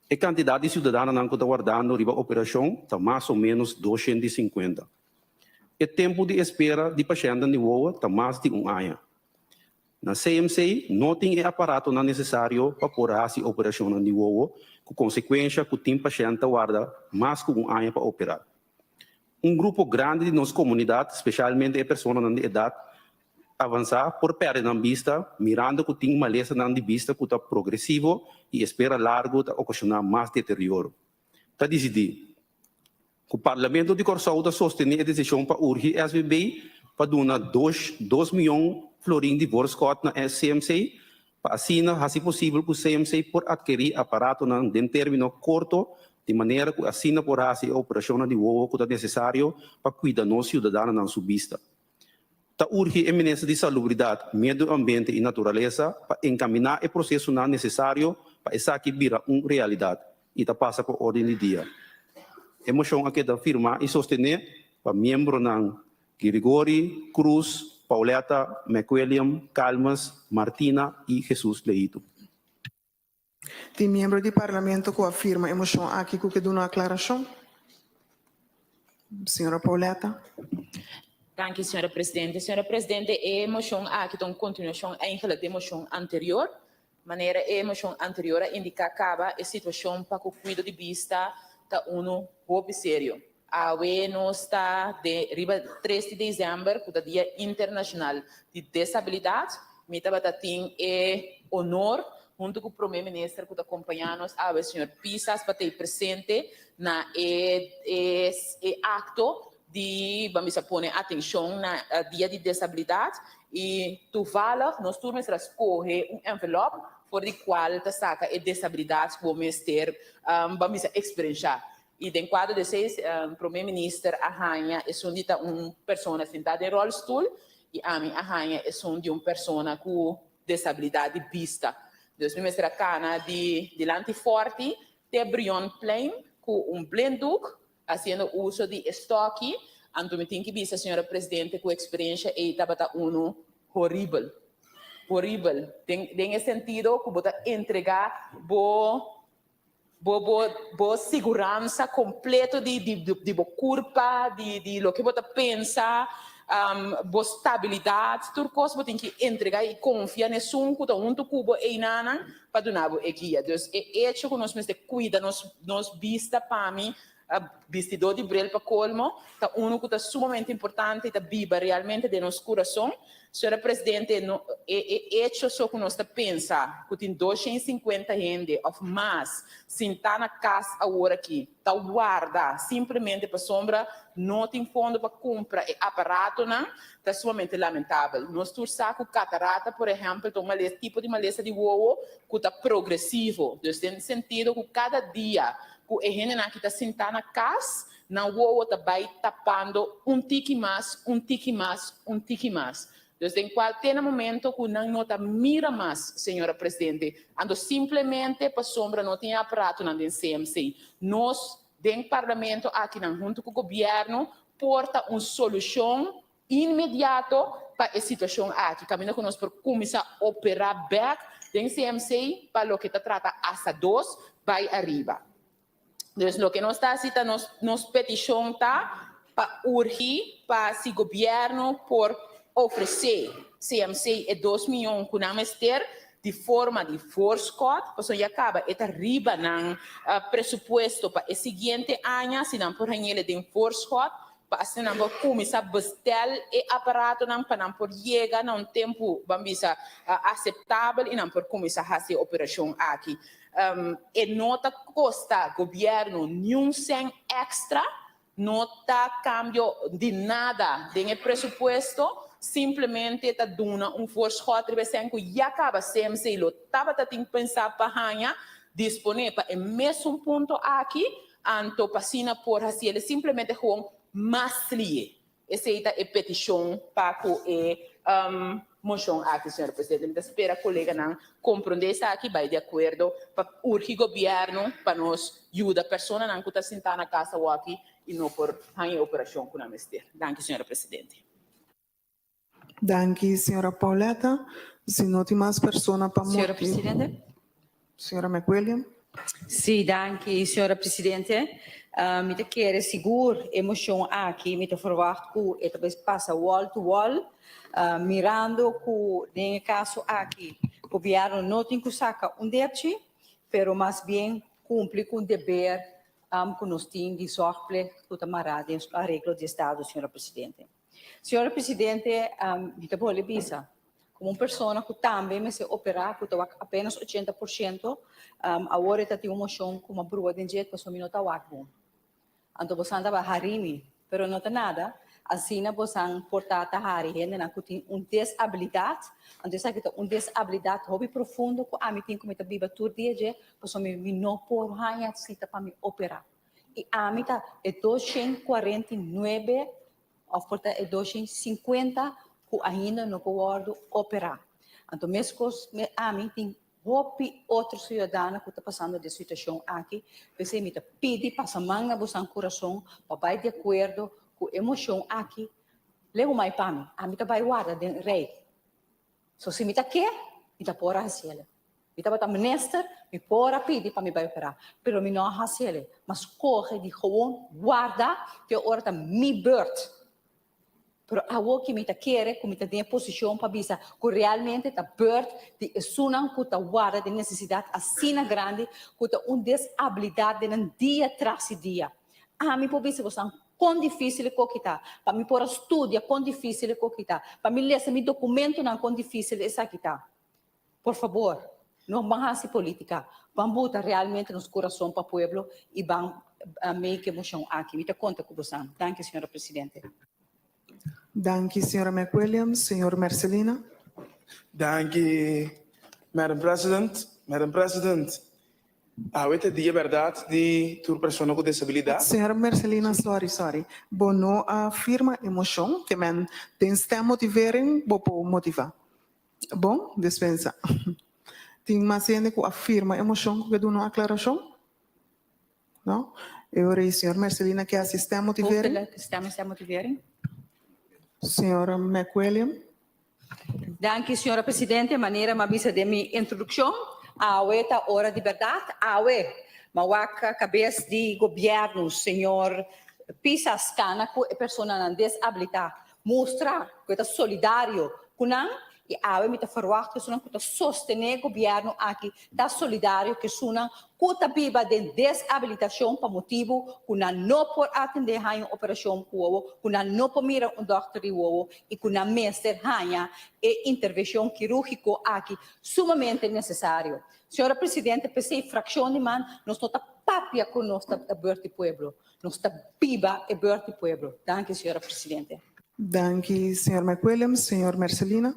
E kantidat di siudadanonan ku ta wardando riba operashon ta mas o ménos 250. E tempu di espera di pashèntnan di wowo ta mas di un aña. Na CMC no tin e aparatonan nesesario pa por hasi operashonnan di wowo, ku konsekuensha ku tin pashènt ta warda mas ku un aña pa operá. Un grupo grandi di nos komunidat, spesialmente e personanan di edat avansá, por pèrdè nan bista mirando ku tin malesanan di bista ku ta progresivo i espera largu ta okashoná mas deterioro. Ta disidí ku Parlamento di Kòrsou ta sostené e desishon pa urgi SVB pa duna dos dos mion florin di voorskot na CMC pa asina hasi posibel ku CMC por atkerí aparatonan den término korto di manera ku asina por hasi e operashonnan di wowo ku ta nesesario pa kuida nos siudadanonan su bista. Ta urgi e Minister di Salubridat, Medio Ambiente i Naturalesa pa enkaminá e prosesonan nesesario pa esaki bira un realidat i ta pasa pa orden di dia. E moshon a keda firmá i sostené pa miembronan Girigori, Cruz, Pauletta, McWilliam, Calmes, Martina i Jesus Leito. Tin miembro di Parlamento ku a firma e moshon aki ku ke duna aklarashon? Señora Pauletta. Danki, señora Presidente. Señora Presidente, e moshon aki ta un kontinuashon eigenlijk di e moshon anterior. Manera e moshon anterior a indiká kaba, e situashon pa ku kuido di bista ta unu hopi serio. Awe nos ta den riba tres di desèmber ku ta Dia Internashonal di Desabilidat. Mi tabata tin e honor huntu ku Prome Minister ku ta kompañá nos awe, señor Pisas, pa ta ei presente na e e akto di ban bisa pone atenshon na Dia di Desabilidat. I toevallig nos tur mester a skohe un envelòp for di kual ta saka e desabilidat ku bo mester ban bisa eksperenshá. I den kuadro di esei Prome Minister a haña esun di ta un persona sintá den ròlstul i ami a haña esun di un persona ku desabilidat di bista. Dus mi mester a kana di dilanti Fòrti te Brionplein ku un blinddoek hasiendo uso di e stòki. Anto mi tin ki bisa señora Presidente ku eksperensha ei tabata unu horibel. Horibel den e sentido ku bo ta entregá bo Bo bo bo siguransa completo di di di bo curpa, di di loke bo ta pensa, bo stabilidad, tur cos bo tin ki entrega y confia na esun cu ta hunto cu bo einanan pa duna bo e guia. Dus e hecho cu nos mester cuida nos nos bista pa mi Bistidó di bril pa kolmo ta unu ku ta sumamente importante i ta biba realmente den nos kurason. Señora Presidente, no, e e echo so ku nos ta pensa ku tin 250 hende òf mas sintá na kas awor aki ta warda simplemente pasobra no tin fondo pa kumpra e aparatonan ta sumamente lamentabel. Nos tur sa ku katarata por ehèmpel ta un malesa tipo di malesa di wowo ku ta progresivo, dus den sentido ku kada dia Ku e hendenan ki ta sintá na kas, nan wowo ta bai tapando un tiki mas, un tiki mas, un tiki mas. Dus den kual te na momento ku nan no ta mira mas, señora Presidente. Anto simplemente pasobra no tin e aparatonan den CMC. Nos den Parlamento akinan huntu ku Gobièrnu por ta un solushon inmediato pa e situashon aki, kaminda ku nos por kuminsá operá bèk den CMC pa loke ta trata asa dos bai ariba. Dus loke nos ta hasi ta nos nos petishon ta pa urgi pa si gobièrnu por ofresé CMC e dos mion ku nan mester di forma di voorskot, pasobra ya kaba e ta riba nan presupuesto pa e siguiente aña, si nan por hañ'el den voorskot Pa asina nan por kuminsá bestèl e aparatonan pa nan por yega na un tempu, ban bisa, aseptabel i nan por kuminsá hasi e operashon aki. E no ta kosta gobièrnu niun sèn èkstra, no ta kambio di nada den e presupuesto, simplemente ta duna un voorschot riba e sèn ku ya kaba CMC lo tabata tin pensá pa haña, disponé pa e mesun punto aki. Anto pa asina por haci el simplemente gewoon mas lie. Esey ta e peticion pa cu e. moshon aki, señor presidente. Mi ta spera koleganan komprondé esaki, bai di akuerdo pa urgi gobièrnu pa nos yuda personanan ku ta sintá na kas awoki i no por haña e operashon ku nan mester. Danki, señora presidente. Danki, señora Pauletta. Si no tin mas persona pa Señora presidente. Señora McWilliam. Sí, danki, señora presidente. Mi ta kere sigur e mocion aki, mi ta verwacht cu e ta bay pasa wall to wall, mirando cu den e caso aki gobierno no tin cu saca un depchi, pero mas bien cumpli cu un deber cu nos tin di zorgplicht cu ta mara den areglo di estado, señora presidente. Señora Presidente, mi ta bolbe bisa, como un persona cu tambe mester opera, cu ta wak apenas 80%, awor e ta tin un mocion cu m'a brua den dje, pasobra mi no ta wak bon. Anto bosan ta bai hari mi, pero no ta nada, asina bosan por ta ta hari hendenan cu tin un desabilidad, anto esaki ta un desabilidad hopi profundo cu ami tin cu mi ta biba tur dia dje, pasobra mi no por haña cita pa mi opera. I ami ta e 249 òf por ta e 250 ku ainda no por wòrdu operá. Anto meskos me ami tin hopi otro siudadano ku ta pasando den situashon aki, p'esei mi ta pidi pasa man na bosan kurason pa bai di akuerdo ku e moshon aki. Leu mai pa mi, ami ta bai warda den rei. So si mi ta ke, mi ta por a hasiel. Mi tabata minister, mi por a pidi pa mi bai operá, pero mi no a hasiel. M'a skohe di gewoon warda te ora ta mi beurt. Pero awor ki mi ta kere ku mi ta den e posishon pa bisa ku realmente ta beurt di esunnan ku ta warda den nesesidat asina grandi ku ta un desabilidat den nan dia tras di dia. Ami por bisa bosan Kon difísil e koki ta pa mi por a studia, kon difísil e koki ta pa mi lesa mi dokumentonan, kon difísil esaki ta. Por fabor, no ban hasi polítika, ban buta realmente nos kurason pa pueblo i ban make e moshon aki. Mi ta konta ku bosan. Danki, señora presidente. Danki, señora McWilliams. Señor Mercelina. Danki, Madam President. Madam President, Awe ta dia bèrdat di tur persona ku desabilidat. Señora Mercelina, sorry, sorry. Bo no a firma e moshon, ke men den stemmotivering bo por motivá. Bon, despensa. Tin mas hende ku a firma e moshon ku ke duna un aklarashon? No? E ora ei señor Mercelina ke hasi stemmotivering? Hoofdelijk stem stemmotivering. Señora McWilliam. Danki, señora presidente. Manera m'a bisa den mi introdukshon, awe ta ora di bèrdat. Awe m'a wak kabes di gobièrnu, señor Pisas, kana ku e personanan desabilitá, mustra ku e ta solidario ku nan. I awe mi ta ferwagt ku esunnan ku ta sostené gobièrnu aki ta solidario ku esunnan ku ta biba den desabilitashon pa motibu ku nan no por atendé haña un operashon ku wowo, ku nan no por mira un dòkter di wowo i ku nan mester haña e intervenshon kirúrgiko aki sumamente nesesario. Señora Presidente, p'esei frakshon di man nos no ta papia ku nos ta beurt di pueblo, nos ta biba e beurt di pueblo. Danki, señora Presidente. Danki, señor McWilliams. Señor Mercelina.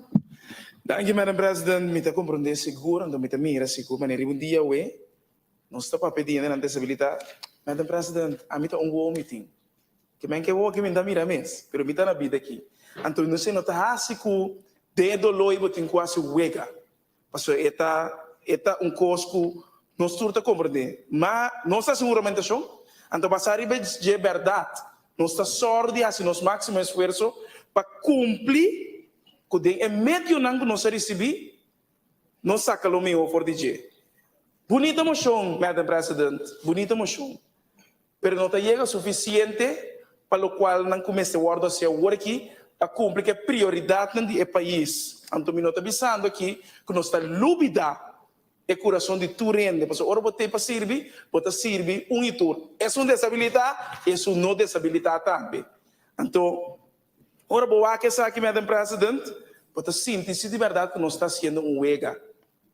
Danki, Madam President. Mi ta komprondé sigur, anto mi ta mira sigur manera riba un dia awe nos ta papia di hendenan desabilitá. Madam President, ami ta un wowo mi tin. Ke men ke wowo ke mi ta mira mes, pero mi ta na bida aki. Anto no se no ta hasi ku den e doló ei bo tin ku hasi wega. Pasobra e ta e ta un kos ku nos tur ta komprendé. Ma nos ta hasi un huramentashon, anto basá riba dje bèrdat, nos ta sòru di hasi nos máksimo esfuerso pa kumpli ku den e medionan ku nos a risibí, nos saka lo mihó for di dje. Bunita moshon, Madam President, bunita moshon. Pero no ta yega sufisiente pa lokual nan ku mester wòrdu hasi awor aki pa kumpli ku e prioridatnan di e pais. Anto mi no ta bisando aki ku nos ta lubidá e kurason di tur hende, pasobra ora bo t'ei pa sirbi, bo ta sirbi un i tur, esun desabilitá i esun no desabilitá tambe. Anto ora bo wak esaki, Madam President, bo ta sinti si di bèrdat ku nos ta hasiendo un wega.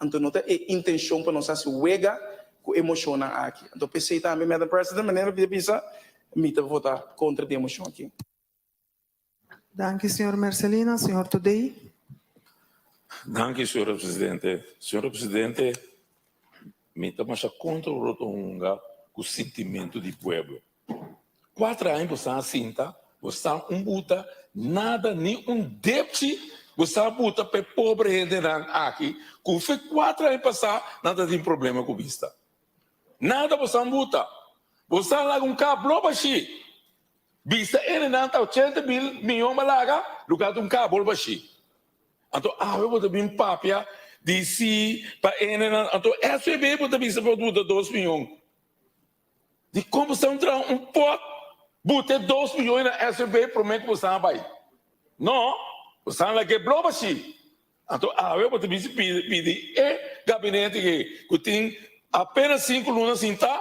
Anto no ta e intencion pa nos haci wega cu e mocionnan aki. Anto p'esey tambe, Madam President, manera mi ta bisa, mi ta vota contra di e mocion aki. Danki, señor Mercelina. Señor Todey. Danki, señora Presidente. Señora Presidente, mi ta masha contra ora ta hunga cu sintimento di pueblo. Cuatro aña bo stan a sinta, bo stan un buta, nada, ni un depchi. Bo sa buta pa e pobre hendenan aki ku fe kuater aña pasá nan ta tin problema ku bista. Nada bo sa buta. Bo sa laga un kap lo bashí. Bista hendenan ta ochenta mil miyon ba laga, lugar ta un kabol bashí. Anto awe bo ta bin papia di si pa hendenan, anto SVB bo ta bisa pa buta dos miyon. Dikon bo sta traha un pot buta e dos miyon na SVB prome ku bo sta bai? No, bo sta laga e blo bashí. Anto awe bo ta bisa pidi e gabinete ke ku tin apenas sinku luna sintá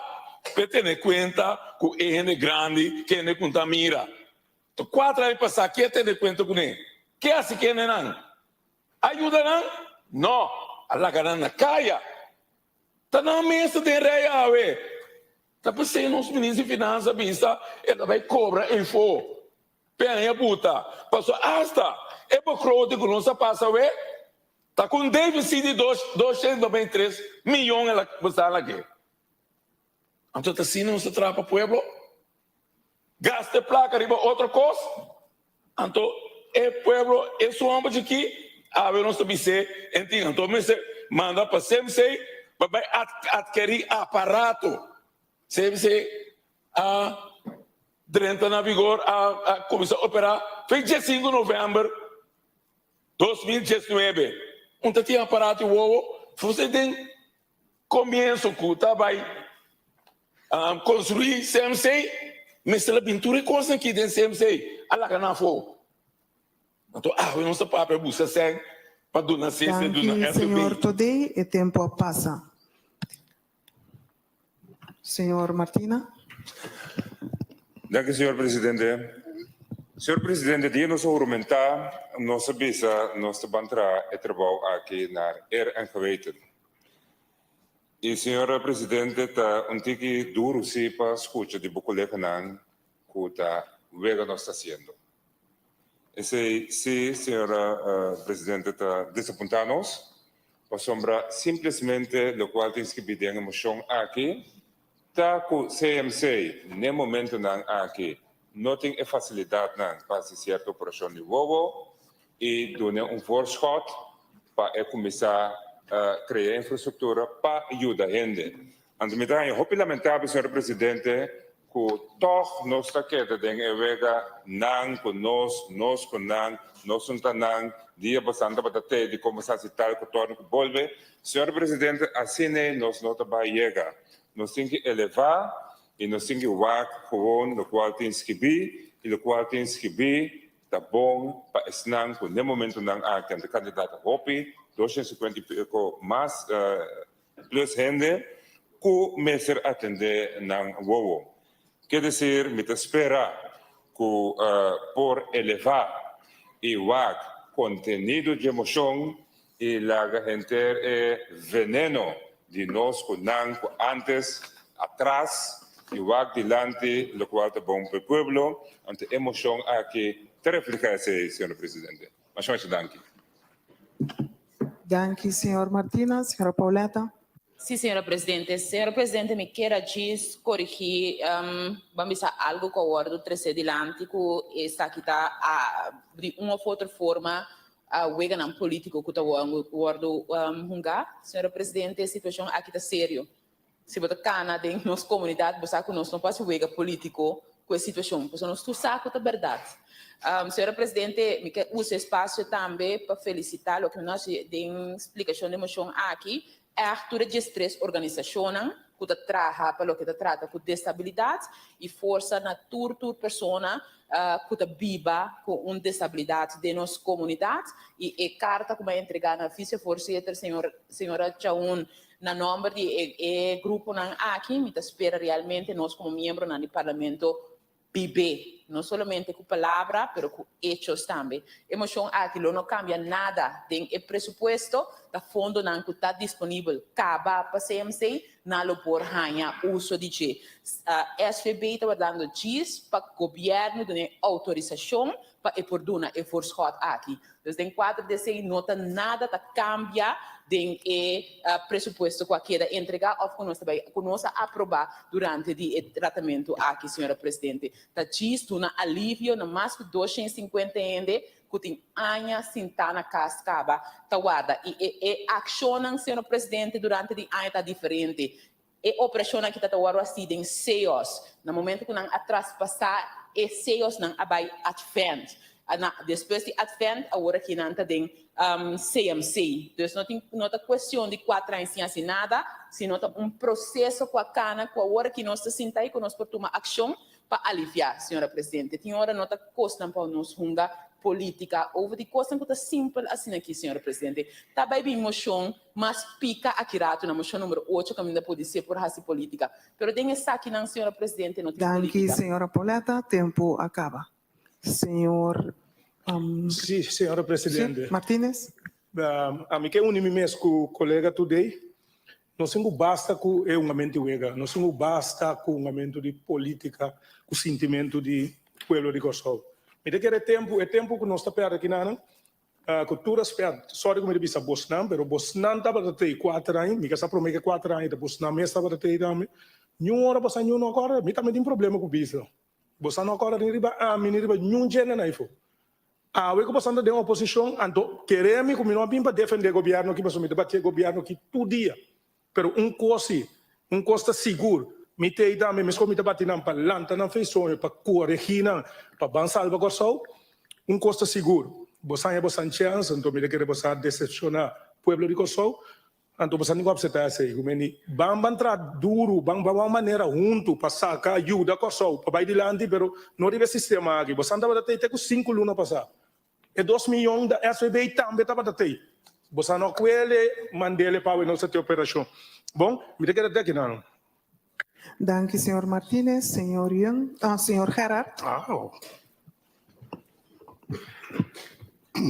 pa e tene kuenta ku e hende grandi, ku hende ku ta mira. Ta kuater aña pasá ke a tene kuenta kuné? Ke hasi ku hendenan? A yuda nan? No, a laga nan na kaya. Ta nan mes ta den rei awe. Ta p'esei nos minister di finansa bisa e ta bai kobra efo. Peña buta, pasobra asta e begroting ku nos a pasa awe ta ku un deficit di 293 miyon el a basa lag'é. Anto ta asina nos ta traha pa pueblo? Gasta e plaka riba otro kos? Anto e pueblo e su homber chikí awe nos ta bis'é en tin. Anto mester manda pa CMC pa bai atkerí aparato. CMC a drenta na vigor, a kuminsá operá fe diesinku novèmber 2019. Un ta tin aparato i wowo fusé den komienso ku ta bai konstruí CMC, mester a bin tur e kosnan aki den CMC a laga nan afó. Anto awe nos ta papia buska sèn pa duna CC, duna Danki, SB. señor Todey. E tempo a pasa. Señor Martina. Danki, señor presidente. Señor presidente, dia nos a hurmentá, nos a bisa nos ta ban traha e trabou aki naar eer en geweten. I señor presidente ta un tiki duru si pa skucha di bo koleganan ku ta wega nos ta hasiendo. Esei si, señor presidente, ta desapuntá nos. Pasobra simplesmente locual tin skibi den e mocion aki ta cu CMC n'e momentonan aki no tin e facilidadnan pa haci cierto operacion di wowo y duna un voorschot pa e cuminsa crea infrastructura pa yuda hende. Anto mi ta haña hopi lamentabel, señor presidente, ku tòg nos ta keda den e wega nan ku nos, nos ku nan, nos un ta nan, dia bosan tabata tei di kon bosan hasi tal ku torna ku bolbe. Señor presidente, asina nos no ta bai yega. Nos tin ki elevá i nos tin ki wak gewoon lokual tin skibí i lokual tin skibí ta bon pa esnan ku n'e momentunan aki nan ta kandidato hopi, 250 i piko mas Plus hende ku mester atendé nan wowo. Ke desir mi ta spera ku por elevá i wak kontenido dje moshon i laga henter e veneno di nos ku nan ku antes atras i wak dilanti lokual ta bon pa e pueblo. Anto e moshon aki ta reflehá esei, señor presidente. Masha masha danki. Danki señor Martina. Señora Pauletta. Sí, señora presidente. Señora presidente, mi kier a djis corigi, ban bisa algo cu a wordo trece dilanti cu esaki ta di un of otro forma weganan politico cu ta wordo hunga. Señora presidente, e situacion aki ta serio. Si bo ta cana den nos comunidad, bo sa cu nos no por haci wega politico cu e situacion, pasobra nos tur sa cu ta berdad. Señora Presidente, mi ke usa e espacio tambe pa felicita loke mi no haci den splicacion di mocion aki, echt tur e diestres organisacionnan cu ta traha pa loke ta trata cu deshabilidad y forsa na tur tur persona cu ta biba cu un deshabilidad den nos comunidad y e carta cu mi a entrega na Vicevoorzitter, señor señora Chaun, Na nomber di e e gruponan aki mi ta spera realmente nos como miembronan di Parlamento bib'é, no solamente cu palabra pero cu hechos tambe. E mocion aki lo no cambia nada den e presupuesto, ta fondonan cu ta disponibel caba pa CMC, nan lo por haña uso di dje. SVB ta wardando djis pa gobierno duna e autorisacion pa e por duna e voorschot aki. Dus den kuadro di esei no ta nada ta kambia den e presupuesto ku a keda entregá òf ku nos ta bai ku nos a aprobá durante di e tratamentu aki, señora presidente. Ta djis duna alivio na mas ku 250 hende. ku tin aña sintá na kas kaba ta warda. I e e akshonnan, señor presidente, durante di aña ta diferente. E operashonnan aki ta ta wòrdu hasi den CEOs. Na momento ku nan a traspasá e CEOs nan a bai Advent. Na despues di Advent awor aki nan ta den CMC. Dus no tin no ta kuestion di kuater aña sin hasi nada, sino ta un proseso ku a kana ku awor aki nos ta sinta i ku nos por tuma akshon pa aliviá, señora presidente. Tin ora no ta kosnan pa nos hunga polítika over di kosnan ku ta simpel asina aki, señora presidente. Ta bai bin moshon mas pika aki ratu na moshon numero ocho kaminda podisé por hasi polítika. Pero den esakinan, señora presidente, no tin Danki, polítika. señora Pauletta. Tempu a kaba. Señor Sí, señora presidente. Sí, Martínez. Ami ke uni mi mes ku kolega Today. Nos tin ku basta ku e hungamento di wega. Nos tin ku basta ku hungamento di politica, ku sintimento di pueblo di Kòrsou. Mi ta kere tempu, e tempu ku nos ta pèrdè kinanan, ku tur respèt, sòri ku mi ta bisa bosnan, pero bosnan tabata tei kuater aña, mi ka sa promé ke kuater aña ta bosnan mes tabata tei tambe. Niun ora bosan niun no a kòrda, mi tambe tin problema ku bisa. Bosan no a kòrda ni riba ami ni riba niun djende na ifo. Awe ku bosan ta den oposishon, anto kere mi ku mi no a bin pa defendé gobièrnu aki pasobra mi ta batié gobièrnu aki tur dia. Pero un kos si, un kos ta sigur, mi ta ei tambe meskos mi ta bati nan pa lanta nan fe soño, pa koregí nan, pa ban salba Kòrsou. Un kos ta sigur, bosan haña bosan chèns, anto mi ta kere bosan a desepshoná pueblo di Kòrsou. Anto boso tin ku apseptá esei, ku meni ban ban traha duru, ban ban wak manera huntu pa saka yuda Kòrsou pa bai dilanti, pero no riba e sistema aki. Bosan tabata tei te ku sinku luna pasá. E dos miyon da SVB tambe tabata tei. Bosan no kuele mandele pa awe nos ta tin operashon. Bon, mi ta keda te aki nan. Danki señor Martinez. Señor Young, ah, señor Gerard.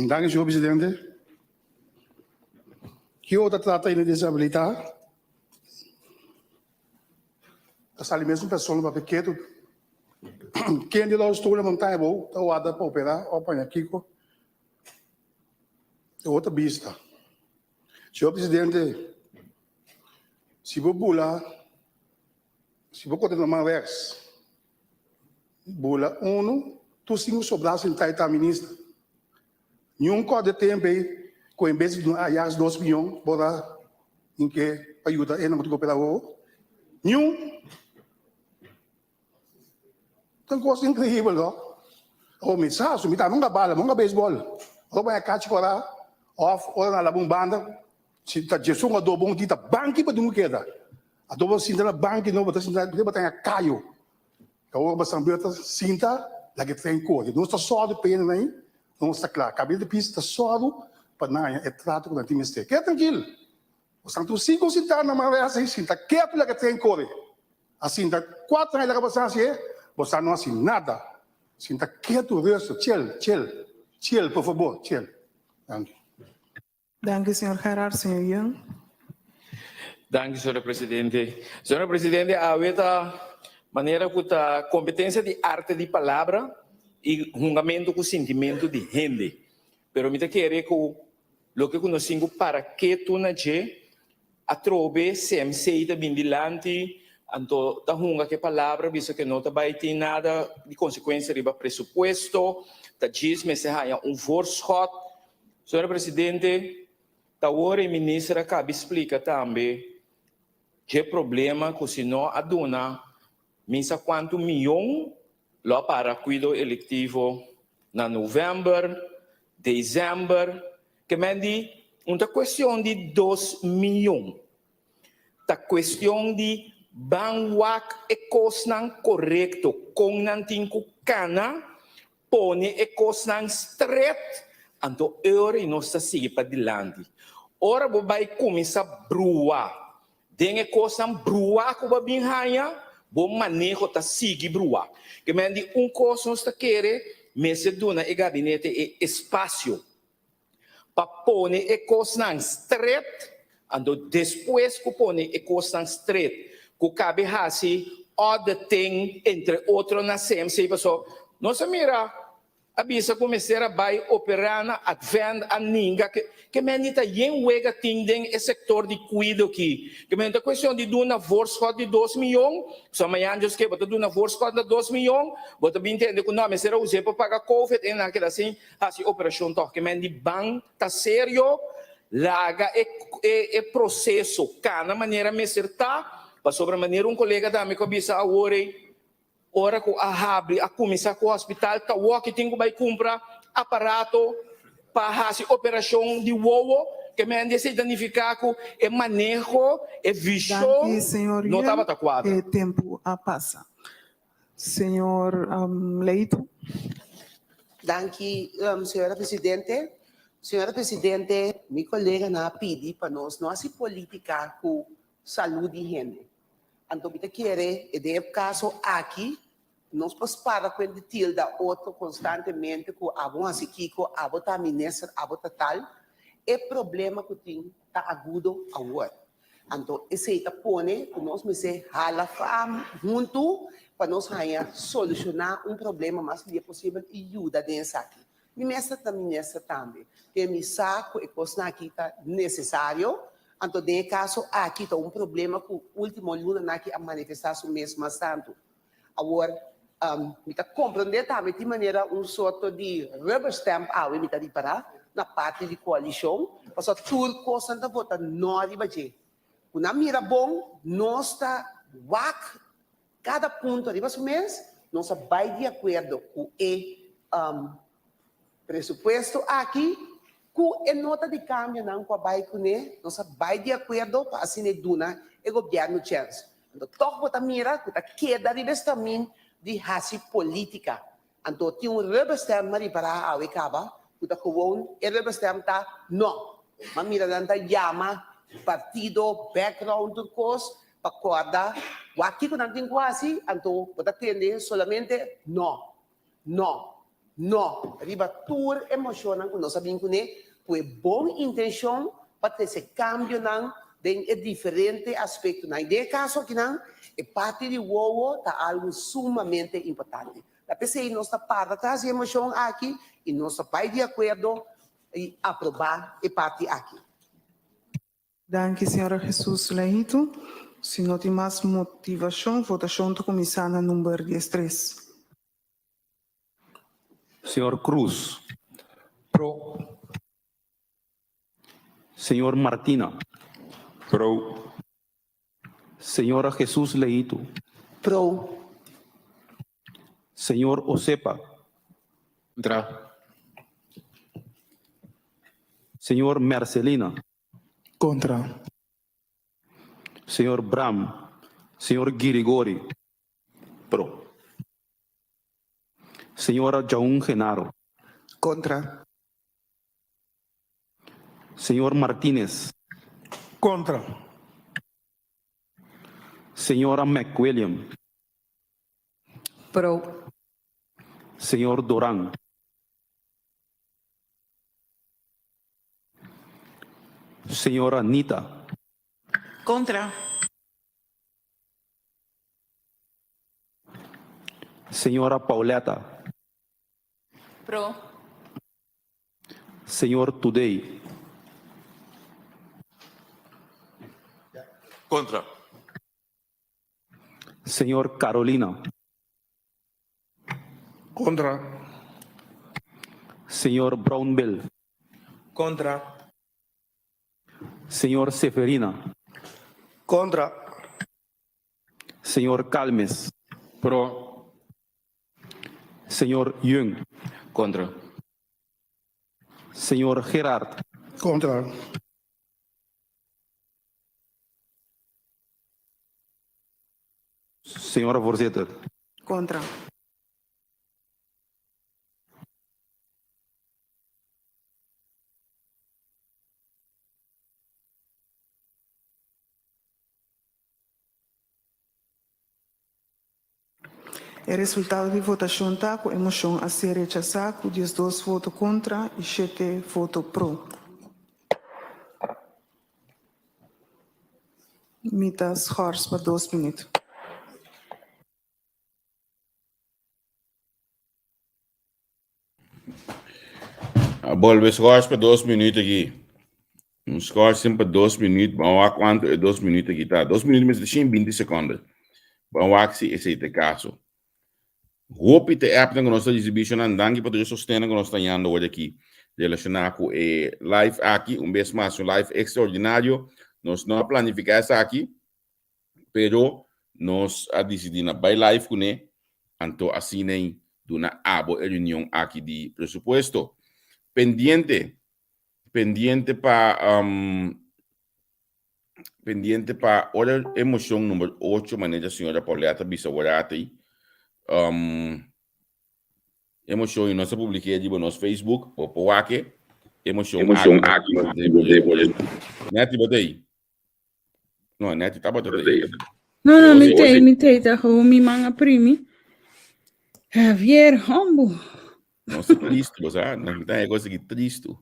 Danki señor presidente. Kiko ta trata hende desabilitá? Ta sali mesun persona papia ketu. Ken di los tur na montaña abou ta warda pa operá òf paña kiko? E otro bista. Señor presidente, si bo bula, si bo kote na man rèks, bula unu, tur sinku sobrá sintá i ta minister. Niun kos de tempu ei ku en bes di duna Ajax dos miyon bo ta hinke pa yuda e nan ku ta kopera awo. Niun. Ta un kos inkreibel no. Awor mi sa su mi ta nunka bala, nunka beisbòl. Ora bo haña kachi kora òf ora nan laba un banda si ta djesun adobo un ti ta banki pa dun keda. Adobo sinta na banki no bo ta sinta bo ta haña kayo. Awor basan bira ta sinta laga e tren kore. Nos ta sòru pa hende nan, nos ta kla. Kabia di pis ta sòru pa nan haña e trato ku nan tin mester. Keda trankil. Bosan tur sinku sintá na man rès ei, sinta ketu laga e tren kore. A sinta kuater aña laga bosan hasi e, bosan no hasi nada. Sinta ketu, rèstu, chel, chel, chel, por fabor, chel. Danki. Danki señor Gerard. Señor Young. Danki señora presidente. Señora presidente awe ta manera ku ta kompetensia di arte di palabra i hungamento ku sintimento di hende. Pero mi ta kere ku loke ku nos tin ku para ketu na dje atrobe CMC ta bin dilanti anto ta hunga ku e palabra bisa ku no ta bai tin nada di konsekuensia riba presupuesto ta djis mester haña un voorschot. Señor Presidente, ta awor e minister a cabi splica tambe dje problema cu si no a duna misa cuanto miyon lo a para cuido electivo na november, december, ke men di un ta cuestion di dos miyon. Ta cuestion di ban wak e cosnan corecto, con nan tin cu cana Pone e kosnan stret, anto e ora ei nos ta sigui padilanti. Ora bo bai kuminsá brua den e kosnan bruá ku bo a bin haña, bo maneho ta sigui bruá. Ke men di un kos nos ta kere mester duna e gabinete e espasio pa pone e kosnan stret, anto despues ku pone e kosnan stret ku kabe hasi auditing entre otro na CMC paso nos a mira. A bisa ku mester a bai operá na Advent a ninga ke ke men di ta yen wega tin den e sektor di kuido ki. Ke men ta kuestion di duna voorschot di dos miyon, pasobra mañan Dios ke bo ta duna voorschot na dos miyon, bo ta bin tende ku no mester a us'é pa paga covid en nan keda sin hasi operashon tòg. Ke men di ban ta serio, laga e e proseso kana manera mester ta, pasobra manera un kolega tambe ku a bisa awor ei, Ora ku a habri a kuminsá ku hospital ta woki tin ku bai kumpra aparato pa hasi operashon di wowo ke men di esei ta nifiká ku e maneho, e vishon Danki, señor no Yuen. tabata kuadra. E tempu a pasa. Señor Leito. Danki, señora Presidente. Señora Presidente, mi koleganan a pidi pa nos no hasi politica ku salud di hende. Anto mi ta kere e den e kaso aki nos por spara ku e di tilda otro konstantemente ku abo hasi kiko, abo ta minister, abo ta tal. E problema ku tin ta agudo awor. Anto esei ta pone ku nos mester hala fam huntu pa nos haña solushoná un problema mas lia posibel i yuda den esaki. Mi mester ta minister tambe. Te mi sa ku e kosnan aki ta nesesario, anto den e kaso aki ta un problema ku ultimo lunanan aki a manifestá su mes mas tantu. Awor, mi ta komprondé tambe tin manera un sorto di rubber stamp awe mi ta ripará na parti di koalishon, pasobra tur kosnan ta vota no riba dje. Ku nan mira bon, nos ta wak Kada punto riba su mes, nos a bai di akuerdo ku e presupuesto aki, ku e nota di kambionan ku a bai kuné, nos a bai di akuerdo pa asina e duna e gobièrnu chèns. Anto tòg bo ta mira ku ta keda riba e stamin di hasi polítika. Anto tin un rubberstamp m'a ripará awe kaba ku ta gewoon e rubberstamp ta no. M'a mira nan ta yama partido, background tur kos pa kòrda wak kiko nan tin ku hasi anto bo ta tende solamente no, no, no riba tur e moshonnan ku nos a bin kuné ku e bon intenshon pa trese kambionan den e diferente aspektonan. I den e kaso akinan e parti di wowo ta algu sumamente importante. Ta p'esei nos ta parla tras di e moshon aki i nos ta bai di akuerdo i aprobá e parti aki. Danki señora Jesus Leito. Si no tin mas motivashon, votashon ta kuminsá na number diestres. Señor Cruz. Pro. Señor Martina. Pro. Señora Jesus Leito. Pro. Señor Osepa. Contra. Señor Mercelina. Contra. Señor Bram. Señor Girigori. Pro. Señora Jaun Genaro. Contra. Señor Martinez. Contra. Señora McWilliam. Pro. Señor Doran. Señora Nita. Contra. Señora Pauletta. Pro. Señor Today. Contra. Señor Carolina. Contra. Señor Brownbill. Contra. Señor Seferina. Contra. Señor Calmes. Pro. Señor Jung. Contra. Señor Gerard. Contra. Señora voorzitter. Contra. E resultado di votashon ta ku e moshon a ser rechasá ku diesdos voto kontra i shete voto pro. Mi ta schors pa dos minuut. A bolbe schors pa dos minuut aki. Un schorsing pa dos minuut. Ban wak cuanto e dos minuut aki ta. Dos minuut mester ta 120 seconde. Ban wak si esey ta e caso. Hopi ta e appnan cu nos ta ricibi shonan. Danki pa tur e sostennan cu nos ta hañando awor aki relaciona cu e live aki. Un bes mas un live extraordinario. Nos no a planifica esaki. Pero nos a disidí na bai live kuné, anto asin'ei duna abo e reunion aki di presupuesto. Pendiente, pendiente pa pendiente pa ora e mocion number ocho manera señora Paulette a bisa awor ei, e mocion y nos a publik'é riba nos Facebook, bo por wak e, e mocion aki Netty bo ta ei? No, Netty tabata tei. No, no, mi tei, mi tei, ta gewoon mi man a primi. Javier, hombo. Nos ta tristu, bo sa, nos ta e cosa ki tristu.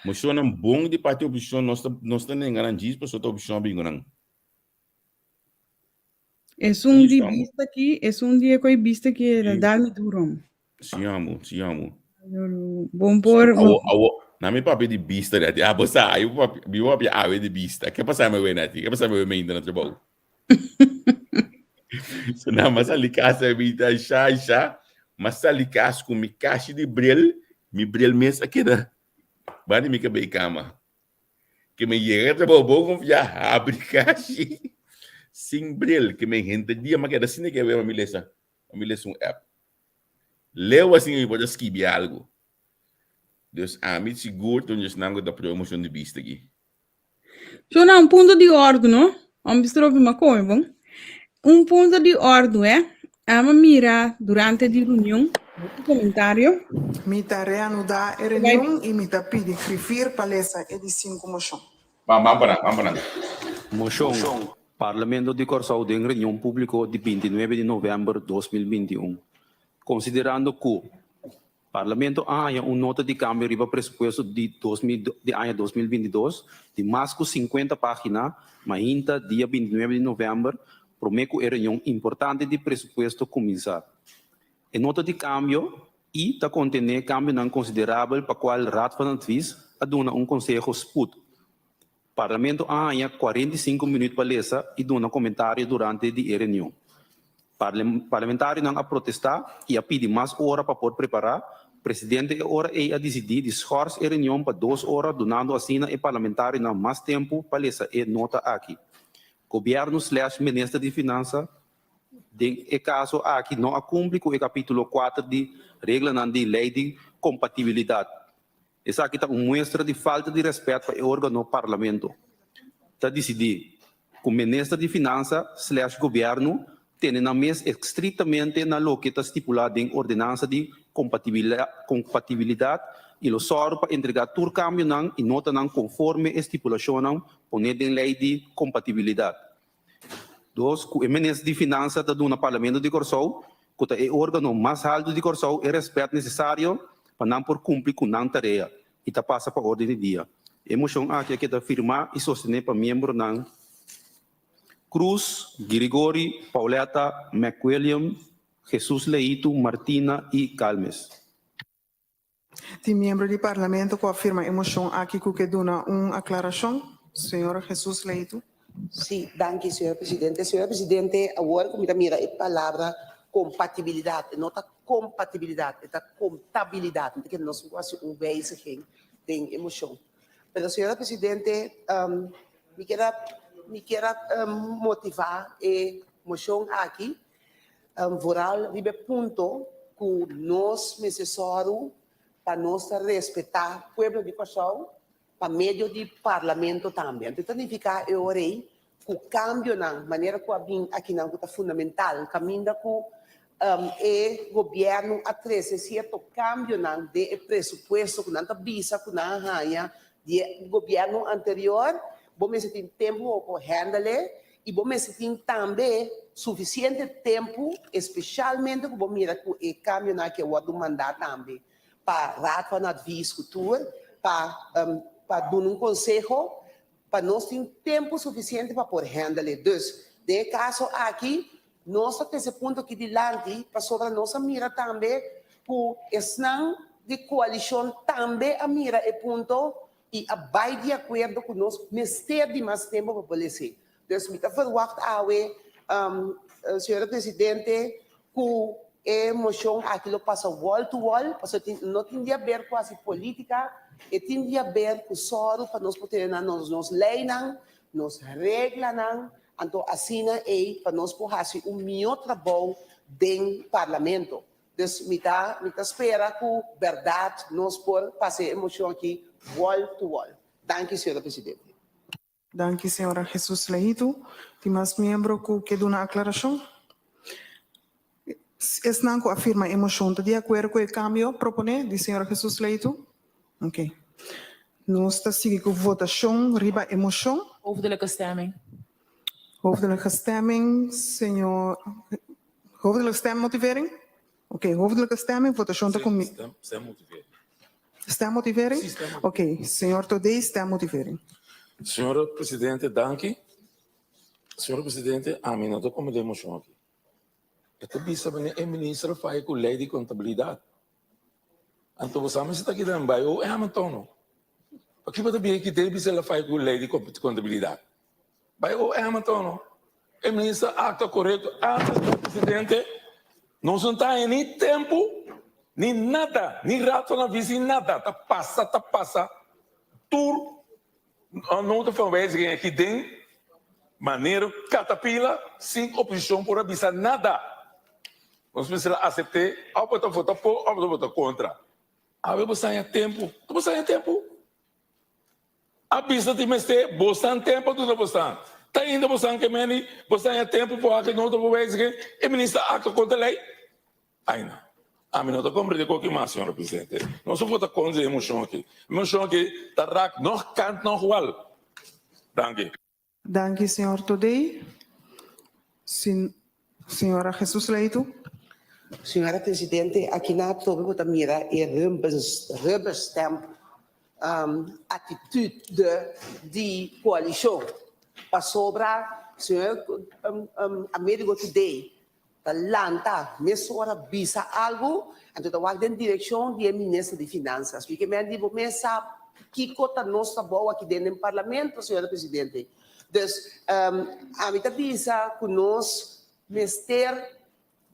Mocionnan bon di parti oposicion, nos ta, nos ta nenga nan djis pasobra ta oposicion a bingo nan. Esun di bista ki, esun di e koi bista ki era dal mi duro. Sí, amo, sí, amo. Bon por. Awo, awo, na mi papia di bista neti. Ah, bo sa, ayo papia, mi papia awe di bista. Ke pasa me we neti? Ke pasa me we me inda na trabou? So na ma sali casa mi ta sha sha, ma sali casa ku mi kashi di bril, mi bril mes a keda banda mi kabei kama. Ke me yega trabou bo konfia habri kashi sin bril, ke me henter dia ma keda asina ke we ma mi lesa, ma mi lesa un app. Leu asin mi por a skibi algu. Dus ami sigur ta un djesnan ku ta prueba mocion di bista aki. So na un punto di ordu no. Om bistropi ma come bon. Un punto di ordu eh. Ama mira durante di reunion un comentario. Mi ta reanudá e reunion i mi ta pidi grifir pa lesa e di sinku moshon. Ban, ban pa nan, ban pa nan. Moshon, Parlamento di Kòrsou den reunion públiko di 29 di novèmber 2021, konsiderando ku Parlamento a haña un nota di kambio riba presupuesto di di aña 2022 di mas ku 50 página mainta dia 29 di novèmber promé ku e reunion importante di presupuesto kuminsá. E nota di kambio i ta kontené kambionan konsiderabel pa kual Raad van Advies a duna un konseho spud. Parlamento a haña 45 minüt pa lesa i duna komentario durante di e reunion. Parlamentarionan a protestá i a pidi mas ora pa por prepará. Presidente e ora ei a disidí di schors e reunion pa dos ora dunando asina e parlamentarionan mas tempu pa lesa e nota aki. Gobièrnu slash Minister di Finansa Den e kaso aki no a kumpli ku e kapítulo kuater di reglanan di Lei di Kompatibilidat. Esaki ta un muestra di falta di rèspèt pa e órgano Parlamento. Ta disidí ku Minister di Finansa slash Gobièrnu tene nan mes estriktamente na loke ta stipulá den Ordenansa di Kompatibilidat i lo sòru pa entregá tur kambionan i notanan konforme e stipulashonnan poné den Lei di Kompatibilidat. Dos, ku e Minister di Finansa ta duna Parlamento di Kòrsou, ku ta e órgano mas haltu di Kòrsou, e rèspèt nesesario pa nan por kumpli ku nan tarea i ta pasa pa órden di dia. E moshon aki a keda firmá i sostené pa miembronan Cruz, Girigori, Pauletta, McWilliam, Jesus Leito, Martina i Calmes. Tin miembro di Parlamento ku a firma e moshon aki ku ke duna un aklarashon? Señor Jesus Leito. Sí, danki, señor presidente. Señor presidente, awor ku mi ta mira e palabra kompatibilidat, e no ta kompatibilidat, e ta kontabilidat. Mi ta kere nos por hasi un wijziging den e moshon. Pero, señor presidente, mi kier a mi kier a motivá e moshon aki Vooral riba e punto ku nos mester sòru pa nos ta respetá pueblo di Kòrsou pa medio di Parlamento tambe. Anto e ta nifiká e ora ei ku kambionan manera ku a bin akinan ku ta fundamental kaminda ku e gobièrnu a trese sierto kambionan den e presupuesto ku nan ta bisa ku nan a haña di e gobièrnu anterior, bo mester tin tempu pa bo por handle e I bo mester tin tambe sufisiente tempu, espeshalmente ku bo mira ku e kambionan aki a wòrdu mandá tambe pa Raad van Advies ku tur pa pa duna un konseho pa nos tin tempu sufisiente pa por handle e. Dus, den e kaso aki nos ta trese punto aki dilanti pasobra nos a mira tambe ku esnan. di koalishon tambe a mira e punto i a bai di akuerdo ku nos mester di mas tempu pa por lese. Dus mi ta verwagt awe, señora presidente, ku e moshon aki lo pasa wall to wall, pasobra tin no tin di haber ku hasi politika, e tin di haber ku sòru pa nos por tene na nos nos leinan, nos reglanan, anto asina ei pa nos por hasi un mihó trabou den parlamento. Dus mi ta mi ta spera ku bèrdat nos por pasa e moshon aki wall to wall. Danki, señora presidente. Danki señora Jesus Leito. Tin mas miembro ku ke duna aklarashon? Esnan ku a firma e moshon ta di akuerdo ku e kambio proponé di señora Jesus Leito? Oke. Nos ta sigui ku votashon riba e moshon. Hoofdelijke stemming. Hoofdelijke stemming, señor. Hoofdelijke stemmotivering? Oke, hoofdelijke stemming, votashon ta kuminsá. Stemmotivering. Stemmotivering? Sí, stemmotivering. Oké, señor Todé, stemmotivering. Señora Presidente, danki. Señora Presidente, ami no ta komprendé e moshon aki. E ta bisa manera e minister a faya ku lei di kontabilidat. Anto bo sa mi si ta keda bai o e Hamilton no. Pakiko bo ta bira kita e bisa el a faya ku lei di kontabilidat? Bai o e Hamilton no. E minister a aktua korekto antes, señor Presidente, nos no ta haña ni tempu ni nada, ni raad van advies ni nada. Ta pasa, ta pasa tur nota van wijziging aki den manera katapila sin oposicion por a bisa nada. Nos mester a acepte of bo ta vota por of bo ta vota contra. Awe bo sa haña tempu, bo sa haña tempu. A bisa di mester bosnan tempu a duna bosnan. Ta ainda bosnan ke meni bosnan haña tempu por haki nota por wijziging e minister a actua contra ley? Aina. Ami no ta comprende koki mas, señor presidente. Nos no por ta contra e mocion aki. E mocion aki ta raak nog kant nog wal. Danki. Danki señor Todey. Señora Jesus Leito. Señora Presidente, aki na atrobe bo ta mira e rubberstamp attitude di coalicion. Pasobra señor Amerigo Todey ta lanta mesora bisa algu, anto ta wak den direkshon di e minister di Finansas. Mi ke men di bo mes sa kiko ta nos trabou aki den den parlamento, señora presidente. Dus, ami ta bisa ku nos mester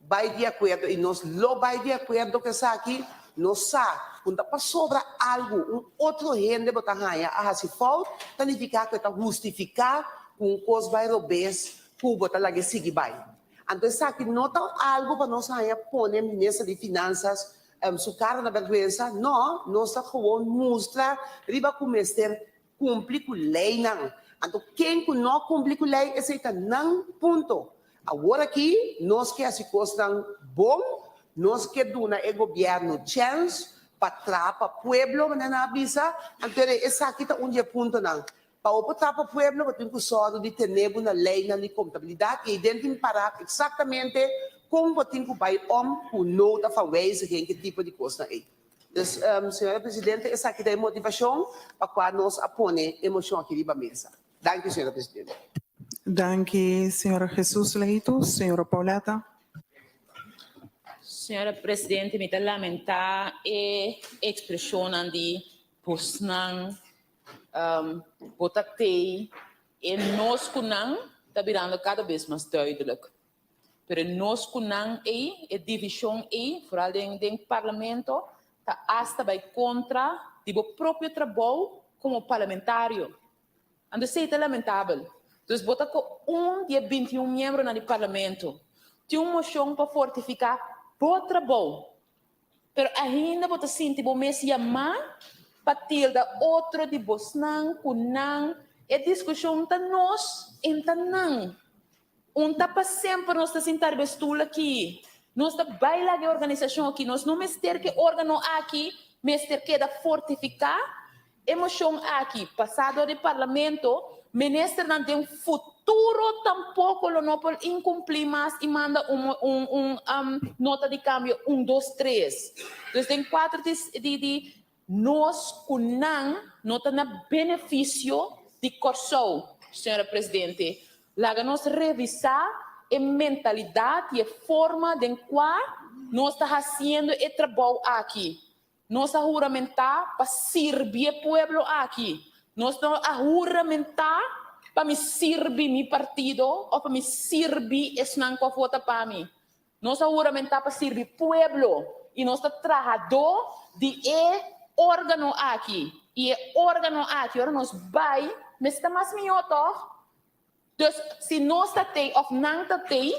bai di akuerdo i nos lo bai di akuerdo ku esaki. Nos sa ku ta pasobra algu un otro hende bo ta haña a hasi fout, ta nifiká ku e ta hustifiká ku un kos bai robes ku bo ta laga e sigui bai. Anto esaki no ta algu pa nos haña pone minister di Finansas su kara na bèrgwensa, no, nos ta gewoon mustra riba ku mester kumpli ku leinan. Anto ken ku no kumpli ku lei esei ta nan punto. Awor aki nos ke hasi kosnan bon, nos ke duna e gobièrnu chèns pa traha pa pueblo, manera nan a bisa, anto esaki ta un di e puntonan. Pa bo por traha pa pueblo bo tin ku sòru di tene bo na leinan di kontabilidat i den tin pará eksaktamente kon bo tin ku bai om ku nota van wijziging ki tipo di kosnan ei. Dus, señora Presidente, esaki ta e motivashon pa kua nos a pone e moshon aki riba mesa. Danki, señora Presidente. Danki, señora Jesus Leito. Señora Pauletta. Señora Presidente, mi ta lamentá e ekspreshonnan di bosnan Bo ta tei e nos ku nan ta birando kada bes mas duidelijk. Pero e nos ku nan ei, e divishon ei, foral den den parlamento, ta asta bai kontra di bo propio trabou komo parlamentario. Anto esei ta lamentabel. Dus bo ta ku un di e 21 miembronan di parlamento. Tin un moshon pa fortifiká bo trabou. Pero ainda bo ta sinti bo mes yamá pa tilda otro di bosnan ku nan. E diskushon ta nos en ta nan. Un ta pa semper nos ta sinta riba e stul aki. Nos ta bai laga e organisashon aki. Nos no mester ku e órgano aki mester keda fortifiká. E moshon aki pasá dor di Parlamento, ministernan den futuro tampoko lo no por inkumplí mas i manda un un un nota di kambio un dos tres. Dus den kuadro di di di nos ku nan no ta na benefisio di Kòrsou, señora Presidente. Laga nos revisá e mentalidat i e forma den kua nos ta hasiendo e trabou aki. Nos a huramentá pa sirbi e pueblo aki. Nos no a huramentá pa mi sirbi mi partido òf pa mi sirbi esnan ku a vota pa mi. Nos a huramentá pa sirbi pueblo i nos ta trahadó di e órgano aki. I e órgano aki ora nos bai mester ta mas mihó tòg? Dus si nos ta tei òf nan ta tei,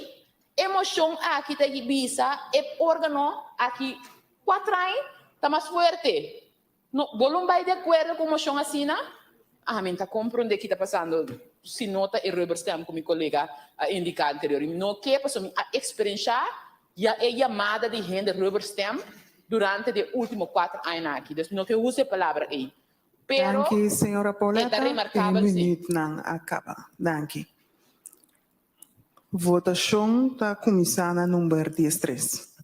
e moshon aki ta bisa e órgano aki kuatrain ta mas fuerte. No, bo lo bai di akuerdo ku un moshon asina? Ah, mi no ta komprondé ki ta pasando si no ta e rubberstamp ku mi kolega a indiká anterior. Mi no ke pasobra mi a eksperenshá ya e yamada di hende rubberstamp durante di e último kuater añanan aki. Dus mi no ke usa e palabra ei. Pero Danki, señora e ta Pauletta. E remarkabel si. minuutnan a kaba. Danki. Votashon ta kuminsá na number diestres.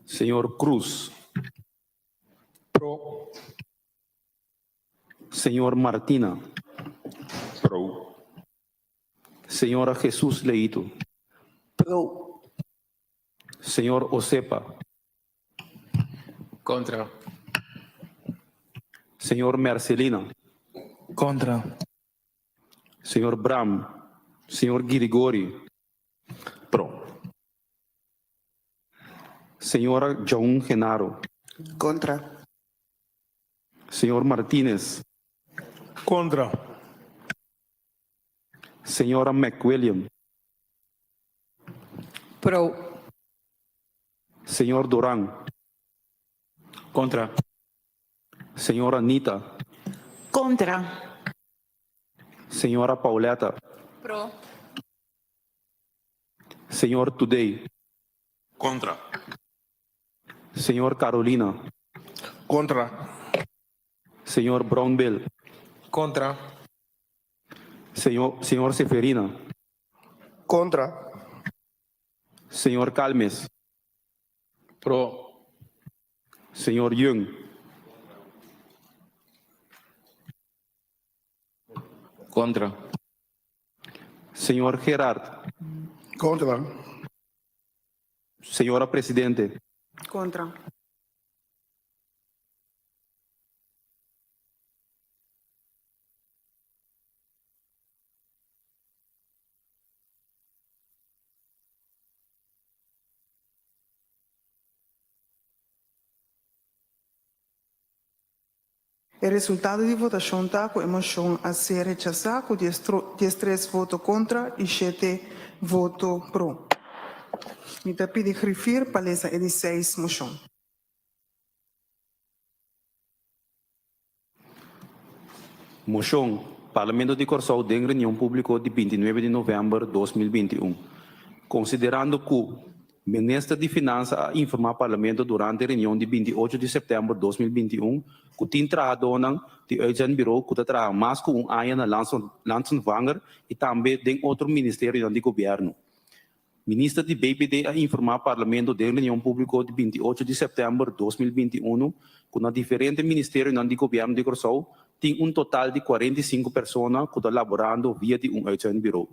Señor Cruz. Pro. Señor Martina. Pro. Señora Jesus Leito. Pro. Señor Osepa. Contra. Señor Mercelina. Contra. Señor Bram. Señor Girigori. Pro. Señora Joan Genaro. Contra. Señor Martinez. Contra. Señora McWilliam. Pro. Señor Duran. Contra. Señora Anita. Contra. Señora Pauletta. Pro. Señor Today. Contra. Señor Carolina. Contra. Señor Brownbill. Contra. Señor, señor Seferina. Contra. Señor Calmes. Pro. Señor Jung. Contra. Señor Gerard. Contra. Señora Presidente. Contra. E resultado di votashon ta ku e moshon a ser rechasá ku diestres voto kontra i shete voto pro. Mi ta pidi grifir pa lesa e di seis moshon. Moshon, Parlamento di Kòrsou den reunion públiko di bintinuebe di novèmber 2021, konsiderando ku Minister di Finansa a informá Parlamento durante reunion di 28 di sèptèmber 2021 ku tin trahadónan di uitzendbureau ku ta traha mas ku un aña na Landsontvanger i tambe den otro ministerionan di gobièrnu. Minister di BPD a informá Parlamento den reunion públiko di 28 di sèptèmber 2021 ku na diferente ministerionan di gobièrnu di Kòrsou tin un total di 45 persona ku ta laborando via di un uitzendbureau.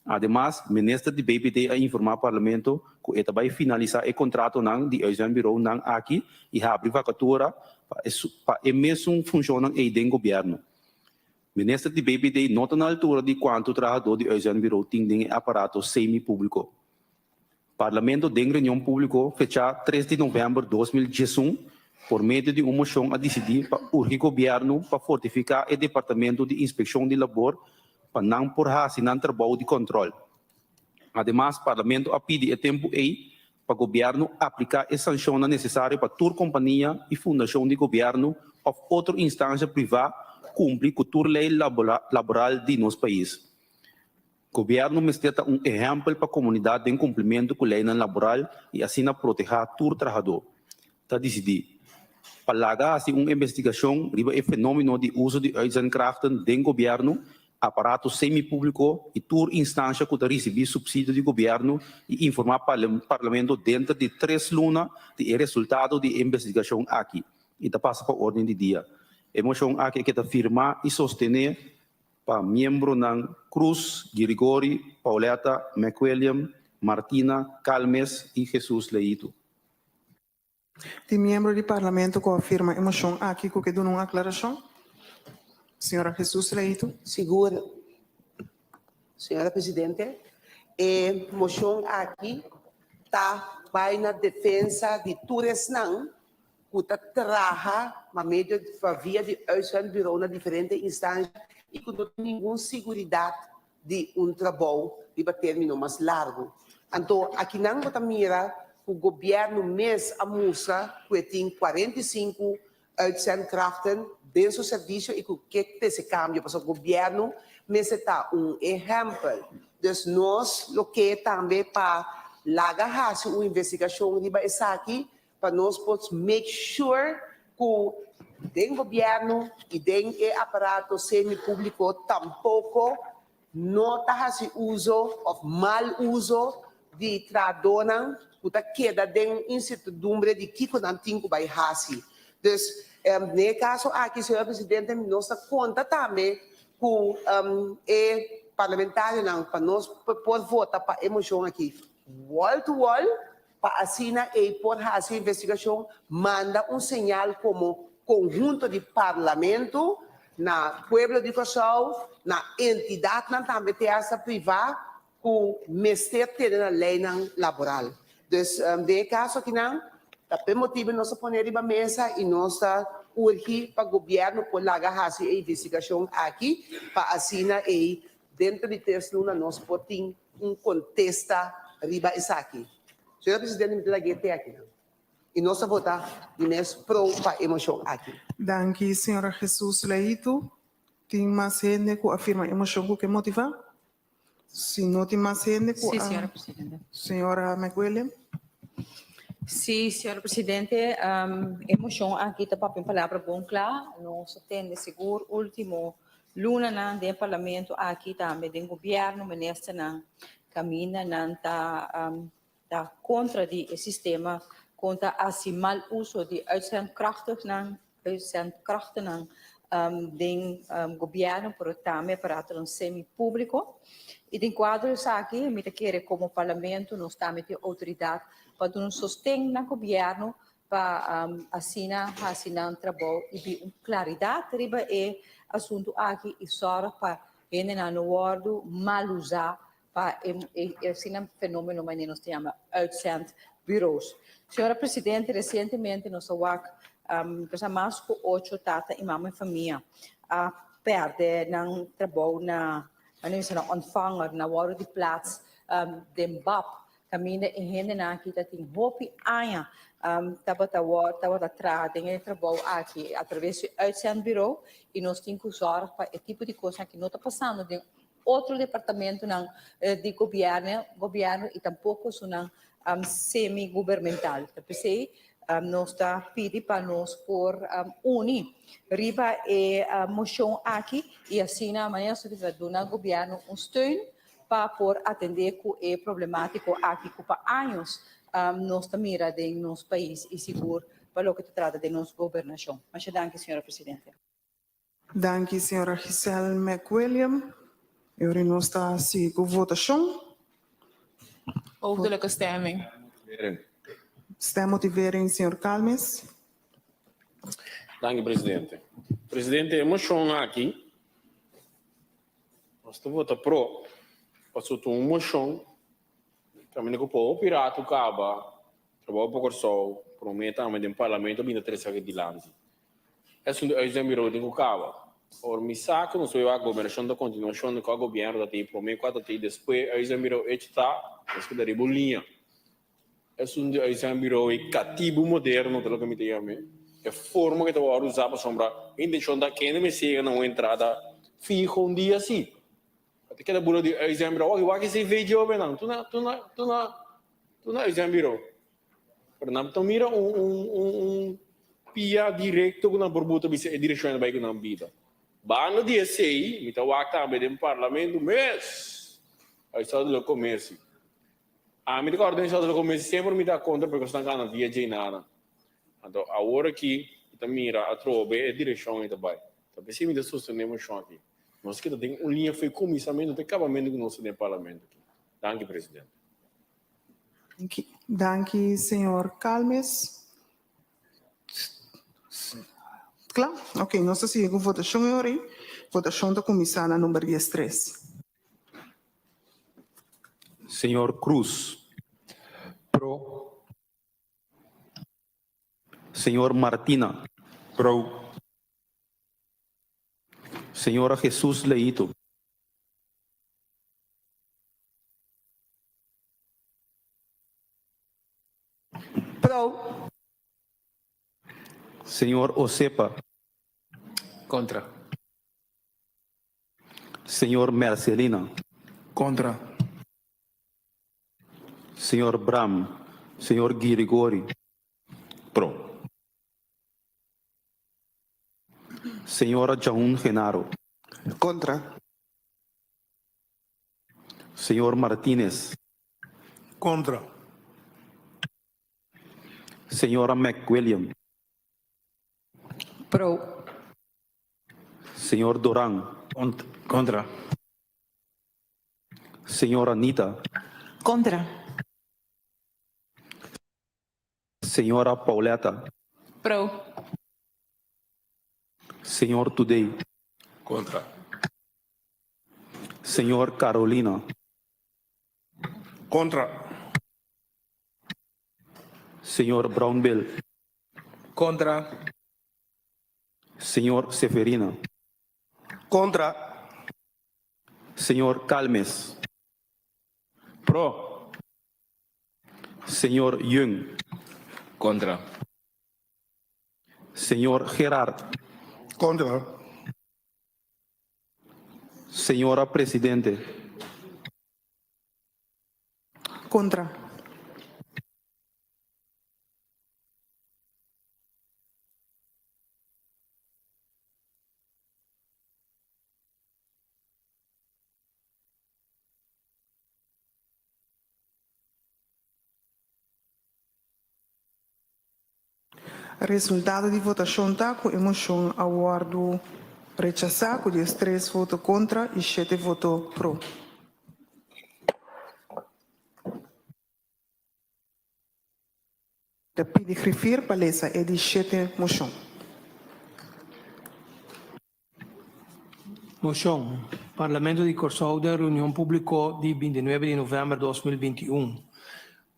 Ademas, Minister di BPD a informá Parlamento ku e ta bai finalisá e kontratonan di uitzendbureaunan aki i habri vakatura pa pa e mesun funshonnan ei den gobièrnu. Minister di BPD no ta na altura di kuantu trahadó di uitzendbureau tin den e aparato semi-públiko. Parlamento den reunion públiko fechá tres di novèmber 2011 por medio di un moshon a disidí pa urgi gobièrnu pa fortifiká e departamento di inspekshon di labor pa nan por hasi nan trabou di kòntròl. Ademas Parlamento a pidi e tempu ei pa gobièrnu apliká e sanshonnan nesesario pa tur kompania i fundashon di gobièrnu òf otro instansha privá kumpli ku tur lei laboral di nos pais. Gobièrnu mester ta un ehèmpel pa komunidat den kumplimentu ku leinan laboral i asina protehá tur trahadó. Ta disidí pa laga hasi un investigashon riba e fenómeno di uso di uitzendkrachten den gobièrnu, aparato semi-públiko i tur instansha ku ta risibí supsidio di gobièrnu i informá Parlamento denter di tres luna di e resultado di e investigashon aki i ta pasa pa órden di dia. E moshon aki a keda firmá i sostené pa miembronan Cruz, Girigori, Pauletta, McWilliam, Martina, Calmes i Jesus Leito. Tin miembro di Parlamento ku a firma e moshon aki ku ke duna un aklarashon? Señora Jesus Leito. Sigur, señora Presidente. E moshon aki ta bai na defensa di tur esnan ku ta traha pa medio pa via di uitzendbureau na diferente instansha i ku no tin ningun siguridat di un trabou riba término mas largu. Anto akinan bo ta mira ku gobièrnu mes a mustra ku e tin 45 uitzendkrachten den su servisio i ku ke trese kambio pasobra gobièrnu mester ta un ehèmpel. Dus nos lo ke tambe pa laga hasi un investigashon riba esaki pa nos por make sure ku den gobièrnu i den e aparato semi públiko tampoko no ta hasi uso òf mal uso di trahadónan ku ta keda den un insertidumbre di kiko nan tin ku bai hasi. Dus den e kaso aki, señor presidente, nos ta konta tambe ku e parlamentarionan pa nos por vota pa e moshon aki wall to wall Pa asina ei por hasi investigashon, manda un señal komo konhunto di Parlamento na pueblo di Kòrsou, na entidatnan tambe te hasta privá ku mester tene na leinan laboral. Dus den e kaso akinan ta p'e motibu nos a pone riba mesa i nos ta urgi pa gobièrnu por laga hasi e investigashon aki pa asina ei dentro di tres luna nos por tin un kontesta riba esaki. Señor Presidente, mi ta lag'é te akinan. I nos ta vota di mes pro pa e moshon aki. Danki, señora Jesus Leito. Tin mas hende ku a firma e moshon ku ke motivá? Si no tin mas hende ku Sí, a. señora Presidente. Señora McWilliam. Sí, señor Presidente, e moshon aki ta papia un palabra bon kla. Nos a tende sigur último Lunanan den e parlamento aki tambe den gobierno ministernan caminda nan ta ta contra di e sistema con ta haci mal uso di uitzendkrachtignan uitzendkrachtennan den gobierno pero tambe aparatonan semi publico y den cuadro esaki mi ta kere como parlamento nos tambe tin autoridad pa duna sosten na gobierno pa asina hasi nan trabou i bin un klaridat riba e asuntu aki i sòrg pa hendenan no wòrdu mal usá pa e asina fenómeno manera nos ta yama uitzendbureaus. Señora Presidente, resientemente nos a wak mi mas ku ocho tata i mama i famia a pèrdè nan trabou na manera mi bisa na ontvanger, na wòrdu di plats den bab Kaminda e hendenan aki ta tin hopi aña tabata wòrdu, tabata traha den e trabou aki atraves di uitzendbureau i nos tin ku zòrg pa e tipo di kosnan aki no ta pasando den otro departamentonan di gobièrnu, gobièrnu i tampoko esunnan semi-gubermental. Ta p'esei nos ta pidi pa nos por uni riba e moshon aki i asina manera nos ta bisa duna gobièrnu un steun pa por atendé ku e problemátiko aki ku pa años nos ta mira den nos pais i sigur pa loke ta trata den nos gobernashon. Masha danki, señora Presidente. Danki, señora Giselle McWilliam. E ora nos ta sigui ku votashon. Hoofdelijke stemming. Stemmotivering, señor Calmes. Danki, Presidente. Presidente, e moshon aki Nos ta vota pro pasobra ta un moshon kaminda ku por hopi ratu kaba trabou pa Kòrsou promé tambe den parlamento a bin ta trese aki dilanti. Esun di uitzendbureau tin ku kaba. Ora mi sa ku nos ta wak gobernashon ta kontinuashon di kua gobièrnu ta tin promé kua ta tin despues uitzendbureau echo ta nos keda riba un liña. Esun di uitzendbureau e katibu moderno ta loke mi ta yam'e. E forma ku e ta wòrdu usá pasobra e intenshon ta kende mester yega na un entrada fiho un dia si. A ta keda bula di uitzendbureau, wak wak esei VGOB nan, tur na tur na tur na tur na uitzendbureau. Pero nan ta mira un un un un pia direkto ku nan por buta bisa e direkshon e ta bai ku nan bida. Banda di esei mi ta wak tambe den parlamento mes, huishoudelijk commissie. Ami ta kòrda den Shòttle Commissie semper mi ta kontra porque esnan gana via djeinana. Anto awor aki mi ta mira atrobe e direkshon ei ta bai. Ta p'esei mi ta sostené moshon aki. Nos kita den un liña fo'i kuminsamentu te kabamentu ku nos ta den parlamento aki. Danki presidente. Danki señor Calmes. Kla? Ok, nos ta sigui ku votashon e ora ei. Votashon ta kuminsá na number diestres. Señor Cruz. Pro. Señor Martina. Pro. Señora Jesus Leito. Pro. Señor Osepa. Contra. Señor Mercelina. Contra. Señor Bram. Señor Girigori. Pro. Señora Jahun Genaro. Contra. Señor Martinez. Contra. Señora McWilliam. Pro. Señor Doran. Contra. Señora Anita. Contra. Señora Pauletta. Pro. Señor Today. Contra. Señor Carolina. Contra. Señor Brownbill. Contra. Señor Seferina. Contra. Señor Calmes. Pro. Señor Jung. Contra. Señor Gerard. Contra. Señora Presidente. Contra. Resultado di votashon ta ku e moshon a wòrdu rechasá ku diestres voto kontra i shete voto pro. Ta pidi grifir pa lesa e di shete moshon. Moshon, Parlamento di Kòrsou den reunion públiko di bintinuebe di novèmber 2021,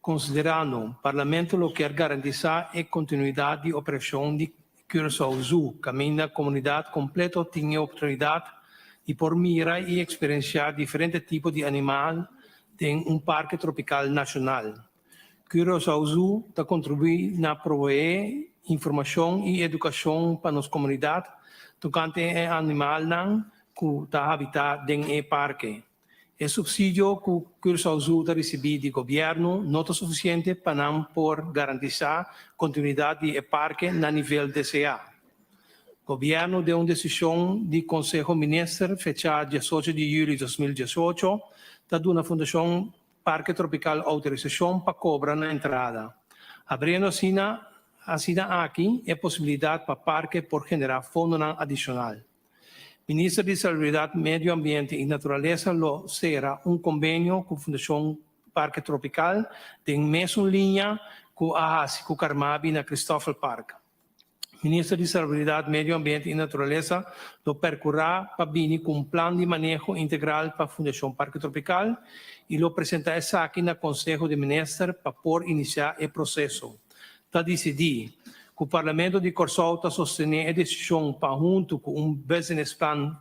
konsiderando Parlamento lo kier garantisá e kontinuidat di operashon di Curaçao Zoo kaminda komunidat kompleto tin e oportunidat di por mira i eksperensiá diferente tipo di animal den un parke tropikal nashonal. Curaçao Zoo ta kontribuí na proveé informashon i edukashon pa nos komunidat tokante e animalnan ku ta habitá den e parke. E supsidio ku Curaçao Zoo ta risibí di gobièrnu no ta sufisiente pa nan por garantisá kontinuidat di e parke na nivel deseá. Gobièrnu den un desishon di Konseho Minister fechá diesocho di yüli 2018 ta duna Fundashon Parke Tropical outorisashon pa kobra na entrada, abriendo asina asina aki e posibilidat pa parke por generá fondonan adishonal. Minister di Salubridat, Medio Ambiente i Naturalesa lo sera un kombenio ku Fundashon Parke Tropical den mesun liña ku a hasi ku Carmabi na Christoffel Park. Minister di Salubridat, Medio Ambiente i Naturalesa lo perkurá pa bini ku un plan di maneho integral pa Fundashon Parke Tropikal i lo presentá esaki na Konseho di Minister pa por inisiá e proseso. Ta disidí ku Parlamento di Kòrsou ta sostené e desishon pa huntu ku un business plan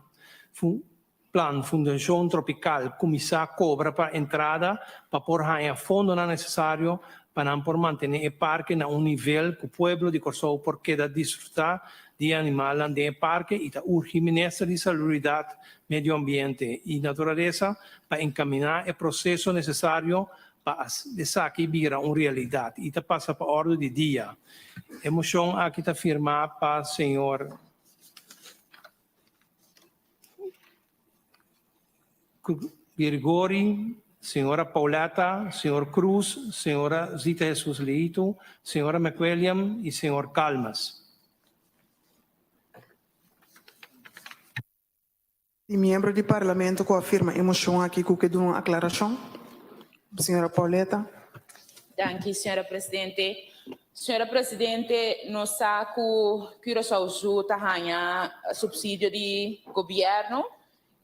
Plan Fundashon Tropikal kuminsá kobra pa entrada pa por haña fondonan nesesario pa nan por mantené e parke na un nivel ku pueblo di Kòrsou por keda disfrutá di e animalnan den e parke i ta urgi Minister di Salubridat, Medio Ambiente i Naturalesa pa enkaminá e proseso nesesario pa esaki bira un realidat i ta pasa pa òrdu di dia. E moshon aki ta firmá pa señor. Girgori, señora Pauletta, señor Cruz, señora Zita Jesus Leito, señora McWilliam y señor Calmes. Di miembro di Parlamento cu a firma e mocion aki cu ke duna un aclaracion. Señora Pauletta. Danki, señora Presidente. Señora Presidente, nos sa ku Curaçao Zoo ta haña supsidio di gobièrnu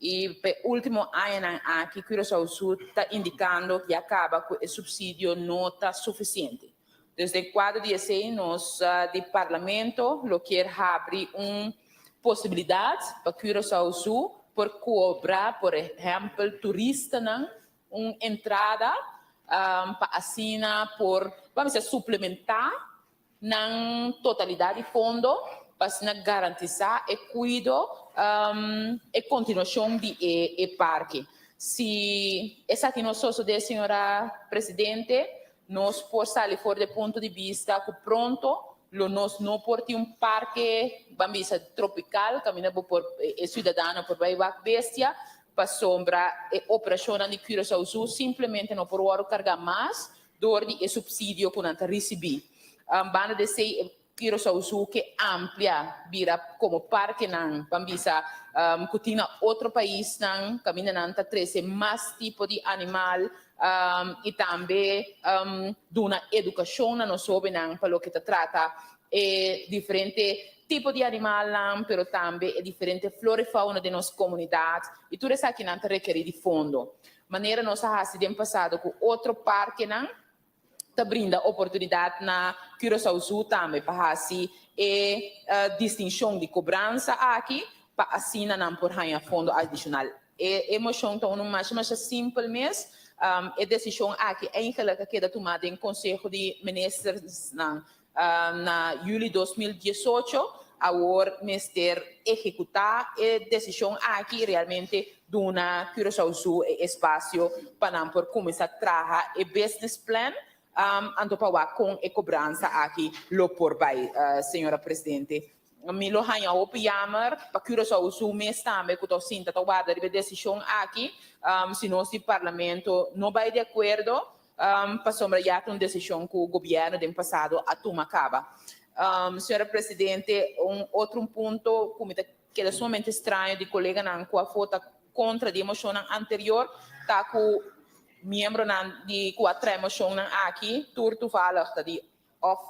i pa e último añanan aki Curaçao Zoo ta indikando ya kaba ku e supsidio no ta sufisiente. Dus den kuadro di esei nos di Parlamento lo kier habri un posibilidat pa Curaçao Zoo por kobra por ehèmpel turistanan un entrada pa asina por, vamos a bisa, suplementá nan totalidat di fondo pa asina garantisá e kuido, e kontinuashon di e parke. Si esaki no sosodé, señora Presidente, nos por sali for di e punto di bista ku pronto lo nos no por tin un parke, ban bisa, tropikal kaminda bo por, e siudadano por bai wak bestia, pasobra e operashonnan di Curaçao Zoo simplemente no por wòrdu kargá mas dor di e supsidio ku nan ta risibí. Banda di esei e Curaçao Zoo ke amplia bira komo parkenan, ban bisa, ku tin na otro paisnan kaminda nan ta trese mas tipo di animal i tambe duna edukashon na nos hóbennan pa loke ta trata e diferente tipo di animalnan, pero tambe e diferente flora i fauna den nos komunidat, i tur esakinan ta rekerí di fondo. Manera nos a hasi den pasado ku otro parkenan, ta brinda oportunidat na Curaçao Zoo tambe pa hasi e distinshon di kobransa aki pa asina nan por haña fondo adishonal. E moshon ta unu masha masha simpel mes. E desishon aki eigenlik a keda tumá den Konseho di Ministersnan Na juli 2018 awor mester ehekutá e desishon aki i realmente duna Curaçao Zoo e espasio pa nan por kuminsá traha e business plan anto pa wak kon e kobransa aki lo por bai, señora Presidente. Mi lo haña hopi yamer pa Curaçao Zoo mes tambe ku ta sinta ta warda riba e desishon aki si nos di Parlamento no bai di akuerdo. Pasobra ya ta un desishon ku gobièrnu den pasado a tuma kaba. Señora Presidente, un otro un punto ku mi ta keda sumamente straño di koleganan ku a vota kontra di e moshonnan anterior ta ku miembronan di ku a trae moshonnan aki tur toevallig ta di òf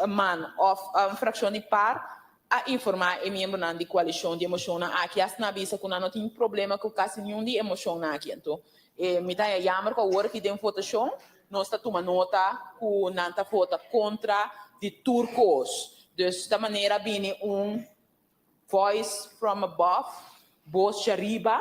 man òf frakshon di par a informá e miembronan di koalishon di e moshonnan aki. Asta nan a bisa ku nan no tin problema ku kasi niun di e moshonnan aki. Anto e mi ta haña yamer ku awor aki den votashon nos ta tuma nota ku nan ta vota kontra di tur kos. Dus ta manera bini un Voice from above, bos djariba,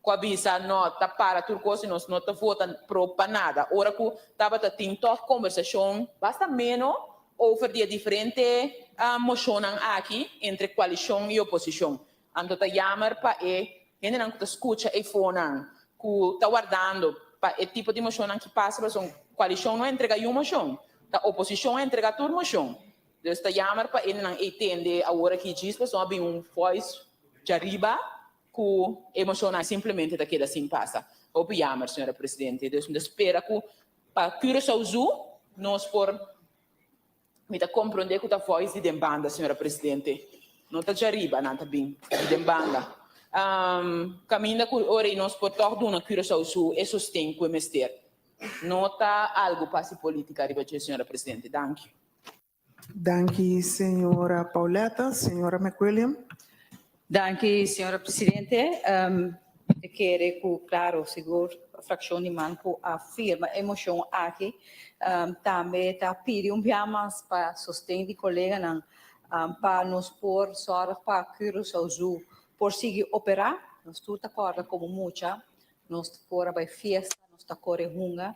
ku a bisa no ta para tur kos i nos no ta vota pro pa nada. Ora ku tabata tin tòg kombersashon basta meno over di e diferente moshonnan aki entre koalishon i oposishon. Anto ta yamer pa e hendenan ku ta skucha eifonan ku ta wardando pa e tipo di moshonnan ki pasa pasobra koalishon no a entrega yun moshon, ta oposishon a entrega tur moshon. Dus ta jammer pa hendenan ei tende awor aki djis pasobra a bin un voice djariba ku e moshonnan simplemente ta keda sin pasa. Hopi jammer, señora Presidente. Dus mi ta spera ku pa Curaçao Zoo nos por, mi ta komprondé ku ta voice di den banda, señora Presidente. No ta djariba nan ta bin, ta di den banda. Kaminda ku ora ei nos por tòg duna Curaçao Zoo e sosten ku e mester. No ta algu pa hasi politika riba dje, señora Presidente. Danki. Danki señora Pauletta. Señora McWilliam. Danki señora presidente. Mi ta kere ku klaro sigur frakshon di man ku a firma e moshon aki tambe ta pidi un bia mas pa sosten di koleganan pa nos por sòrg pa Curaçao Zoo por sigui operá. Nos tur ta kòrda komo mucha Nos ta por a bai fiesta, nos ta kore hunga.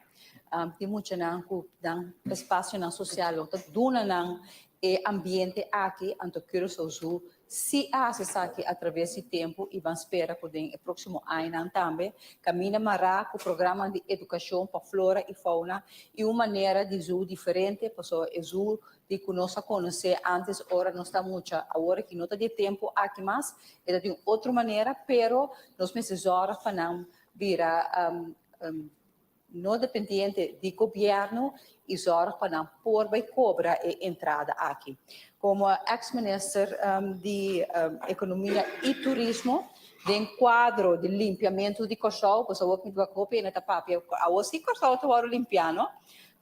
Tin muchanan ku nan espasionan sosial lo ta duna nan e ambiente aki, anto Curaçao Zoo si a hasi esaki atraves di tempu i ban spera ku den e próksimo añanan tambe kaminda mará ku programanan di edukashon pa flora i fauna i un manera di zoo diferente pasobra e zoo di ku nos a konosé ántes ora nos ta mucha, awor aki no ta di e tempu aki mas, e ta di un otro manera, pero nos mester zòrg pa nan bira no dependiente di gobièrnu i zòrg pa nan por bai kobra e entrada aki. Komo eks minister di Ekonomia i Turismo, den kuadro di limpiamentu di Kòrsou, pasobra awor mi ta wak hopi hende ta papia, awor si Kòrsou ta wòrdu limpiá no.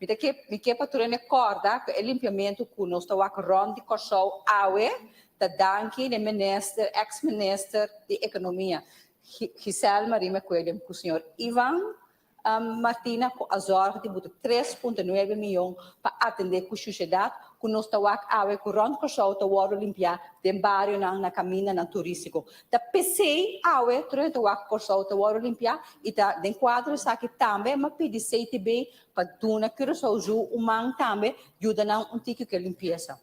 Mi ta ke mi ke pa tur hende kòrda ku e limpiamentu ku nos ta wak rònt di Kòrsou awe ta danki na e minister, eks minister di ekonomia Giselle Marie McWilliam ku señor Ivan Martina ku a zòrg di buta 3.9 miyon pa atendé ku shushedat ku nos ta wak awe ku rònt Kòrsou ta wòrdu limpiá den barionan na kamindanan turístiko. Ta p'esei awe tur hende ta wak Kòrsou ta wòrdu limpiá i ta den kuadro esaki tambe m'a pidi CTB pa duna Curaçao Zoo un man tambe yuda nan un tiki ku e limpiesa.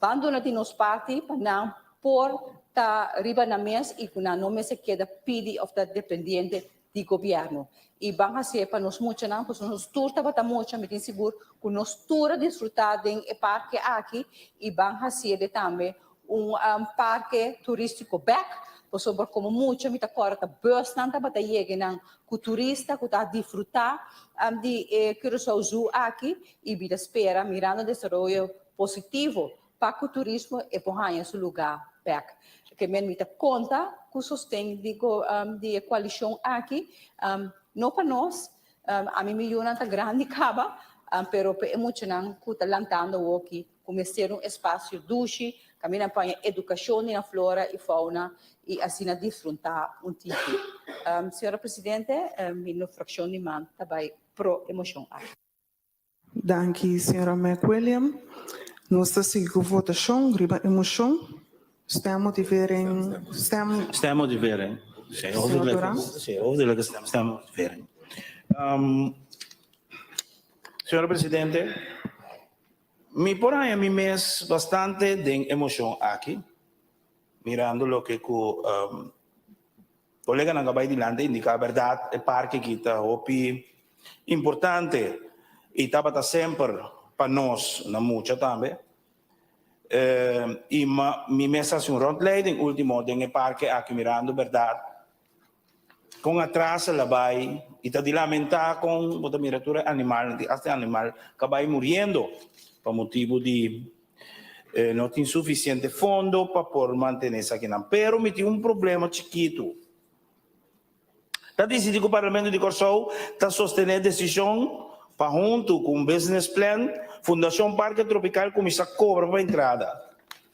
Ban duna di nos parti pa nan por ta riba nan mes i ku nan no mester keda pidi òf ta dependiente di gobierno y ban hacié pa nos muchanan pasobra nos tur tabata mucha mi tin sigur cu nos tur a disfruta den e parke aki y ban hacié de tambe un parke turistico bek pasobra como mucha mi ta corda ta busnan tabata yega nan cu turista cu ta disfruta di e Curaçao Zoo aki y mi ta spera mirando desaroyo positivo Pa ku turismo e por haña su lugá bèk. Ke men mi ta konta ku sosten di di e koalishon aki, no pa nos, ami mi yunan ta grandi kaba, pero pa e muchanan ku ta lantando awoki ku mester un espasio dushi kaminda nan por haña edukashon di nan flora i fauna i asina disfruntá un tiki. Señora Presidente, mi frakshon di man ta bai pro e moshon aki. Danki señora McWilliam. Nos ta sigui ku votashon riba e moshon. Stemmotivering, stem. Stemmotivering. Señor Durán. Sí, hoofdelijke stem, stemmotivering. Um, señora Presidente, mi por haña mi mes bastante den e moshon aki, mirando loke ku um, Koleganan a bai dilanti a indiká bèrdat e parke aki ta hopi importante i tabata semper pa nos na mucha tambe. I mi mes a hasi un rondleiding último den e parke aki mirando bèrdat kon atras el a bai i ta di lamentá kon bo ta mira tur e animalnan, tin asta e animal ku a bai muriendo pa motibu di No tin sufisiente fondo pa por mantené esakinan. Pero mi tin un problema chikitu. Ta disidí ku Parlamento di Kòrsou ta sostené e desishon pa huntu ku un business plan Fundashon Parke Tropikal kuminsá kobra pa entrada.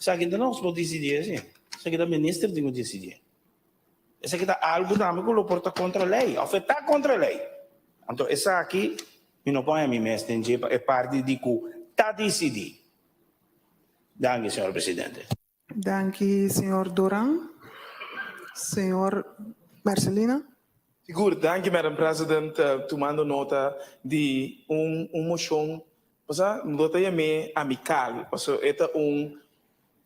Esaki ta nos por disidí esei. Esaki ta minister tin ku disidí. Esaki ta algu tambe ku lo por ta kontra lei òf e ta kontra lei. Anto esaki mi no pone mi mes den dje pa e parti di ku ta disidí. Danki, señor presidente. Danki, señor Doran. Señor Mercelina. Sigur, danki Madam President, tumando nota di un un mocion, pasobra no ta yam'é amical, pasobra e ta un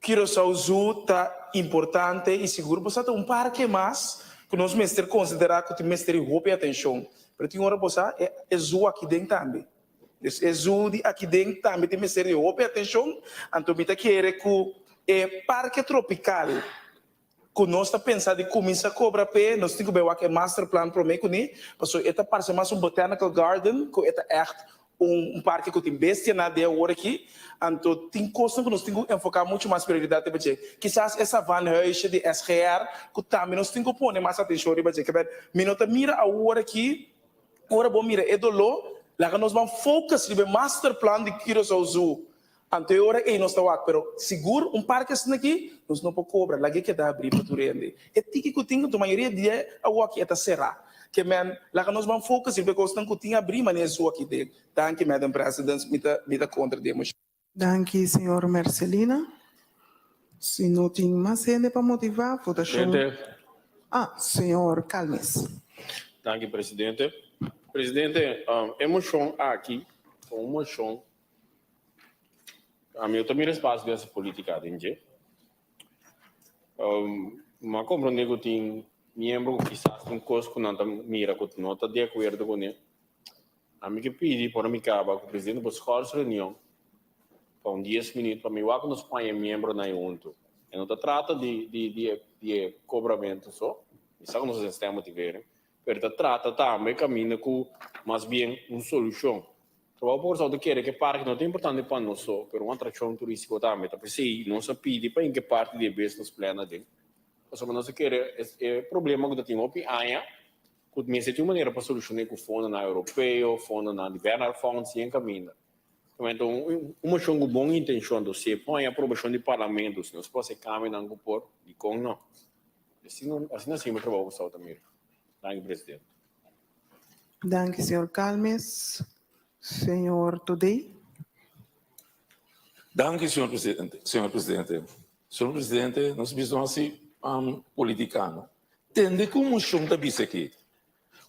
Curaçao Zoo ta importante y sigur bo sa ta un parke mas cu nos mester considera cu tin mester di hopi atencion, pero tin ora bo sa e zoo aki den tambe. Dus e zoo di aki den tambe tin mester di hopi atencion, anto mi ta kere cu e parke tropical cu nos ta pensa di cuminsa cobra p'e, nos tin cu bay wak e masterplan prome cune, pasobra e ta parce mas un botanical garden cu e ta echt un parke cu tin bestianan den awor aki, anto tin cosnan cu nos tin cu enfoca mucho mas prioridad riba dje. Kisas e savanhuisje di SGR cu tambe nos tin cu pone mas atencion riba dje. Kebet mi no ta mira awor aki. Ora bo mira e doló, laga nos ban focus riba e masterplan di Curaçao Zoo. Anto e ora ei nos ta wak, pero sigur un parke asina aki nos no por cobra, laga e keda abrí pa tur hende. E tiki cu tin, anto mayoria di dia awoki e ta será. Ke men, laga nos ban focus riba e cosnan cu tin abrí manera e zoo aki den. Danki, Madam President, mi ta mi ta contra di e moshon. Danki, señor Mercelina. Si no tin mas hende pa motivá votashon. Presidente. Ah, señor Calmes. Danki, presidente. Presidente, e moshon aki ta un moshon, ami no ta mira espasio di hasi politica den dje. Mi a komprondé ku tin miembro ku kisas tin kos ku nan ta mira ku no ta di akuerdo kuné. Ami ke pidi por mi kaba ku presidente por schors reunion pa un dies minuut pa mi wak ku nos paña miembronan ei huntu. E no ta trata di di di e di e kobramentu so, mi sa ku nos a stem motivering, pero ta trata tambe kaminda ku mas bien un solushon. Trabou por Kòrsou ta kere ku e parke no ta importante pa nos so, pero un atrakshon turístiko tambe. Ta p'esei nos a pidi pa hinka e parti di e business plan aden, pasobra nos a kere e problema ku ta tin hopi aña. Ku mester tin un manera pa solushoné ku fondonan europeo, fondonan di Bernard Fonds i en kaminda. Anto un moshon ku bon intenshon to si e por haña aprobashon di parlamento, si nos por hasi e kambionan ku por, dikon no? Asina siempre trabou ku South America. Danki presidente. Danki señor Calmes. Señor Todey. Danki señor presidente, señor presidente. Señor presidente, nos bisa no hasi politica no. Tende ku moshon ta bisa aki,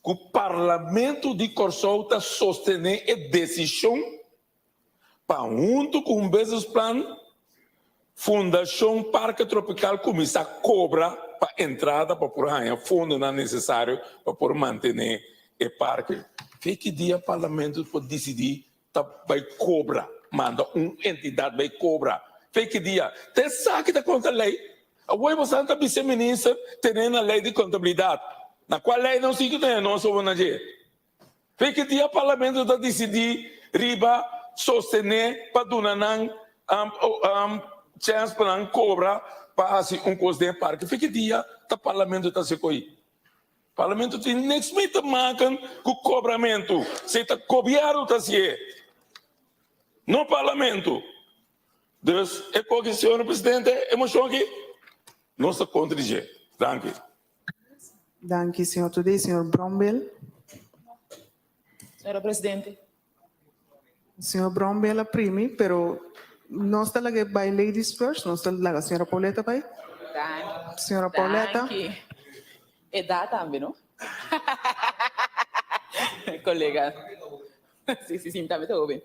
ku Parlamento di Kòrsou ta sostené e desishon pa huntu ku un businessplan Fundashon Parke Tropikal kuminsá kobra pa entrada pa por haña fondonan nesesario pa por mantené e parke. Fe ki dia Parlamento por disidí ta bai kobra, manda un entidat bai kobra? Fe ki dia? Ta esaki ta kontra lei. Awor boso ta bisa e minister tene na lei di kontabilidat. Na kua lei nos tin ku tene nos awor na dje? Fe ki dia Parlamento ta disidí riba sostené pa duna nan chèns pa nan kobra pa hasi un kos den e parke? Fe ki dia ta Parlamento ta hasi koi? Parlamento tin niks mee te maken ku kobramentu. Si ta gobièrnu ta hasié, no Parlamento. Dus e koki, señor presidente, e moshon aki nos ta kontra di dje. Danki. Danki, señor Todé. Señor Brombel. Señora Presidente. Señor Brombel a primi, pero nos ta laga e bai ladies first. Nos ta laga señora Pauletta bai. Danki. Señora Pauletta. Danki. Edad tambe, no? Colega. Si, si, si, mi tambe ta hoben.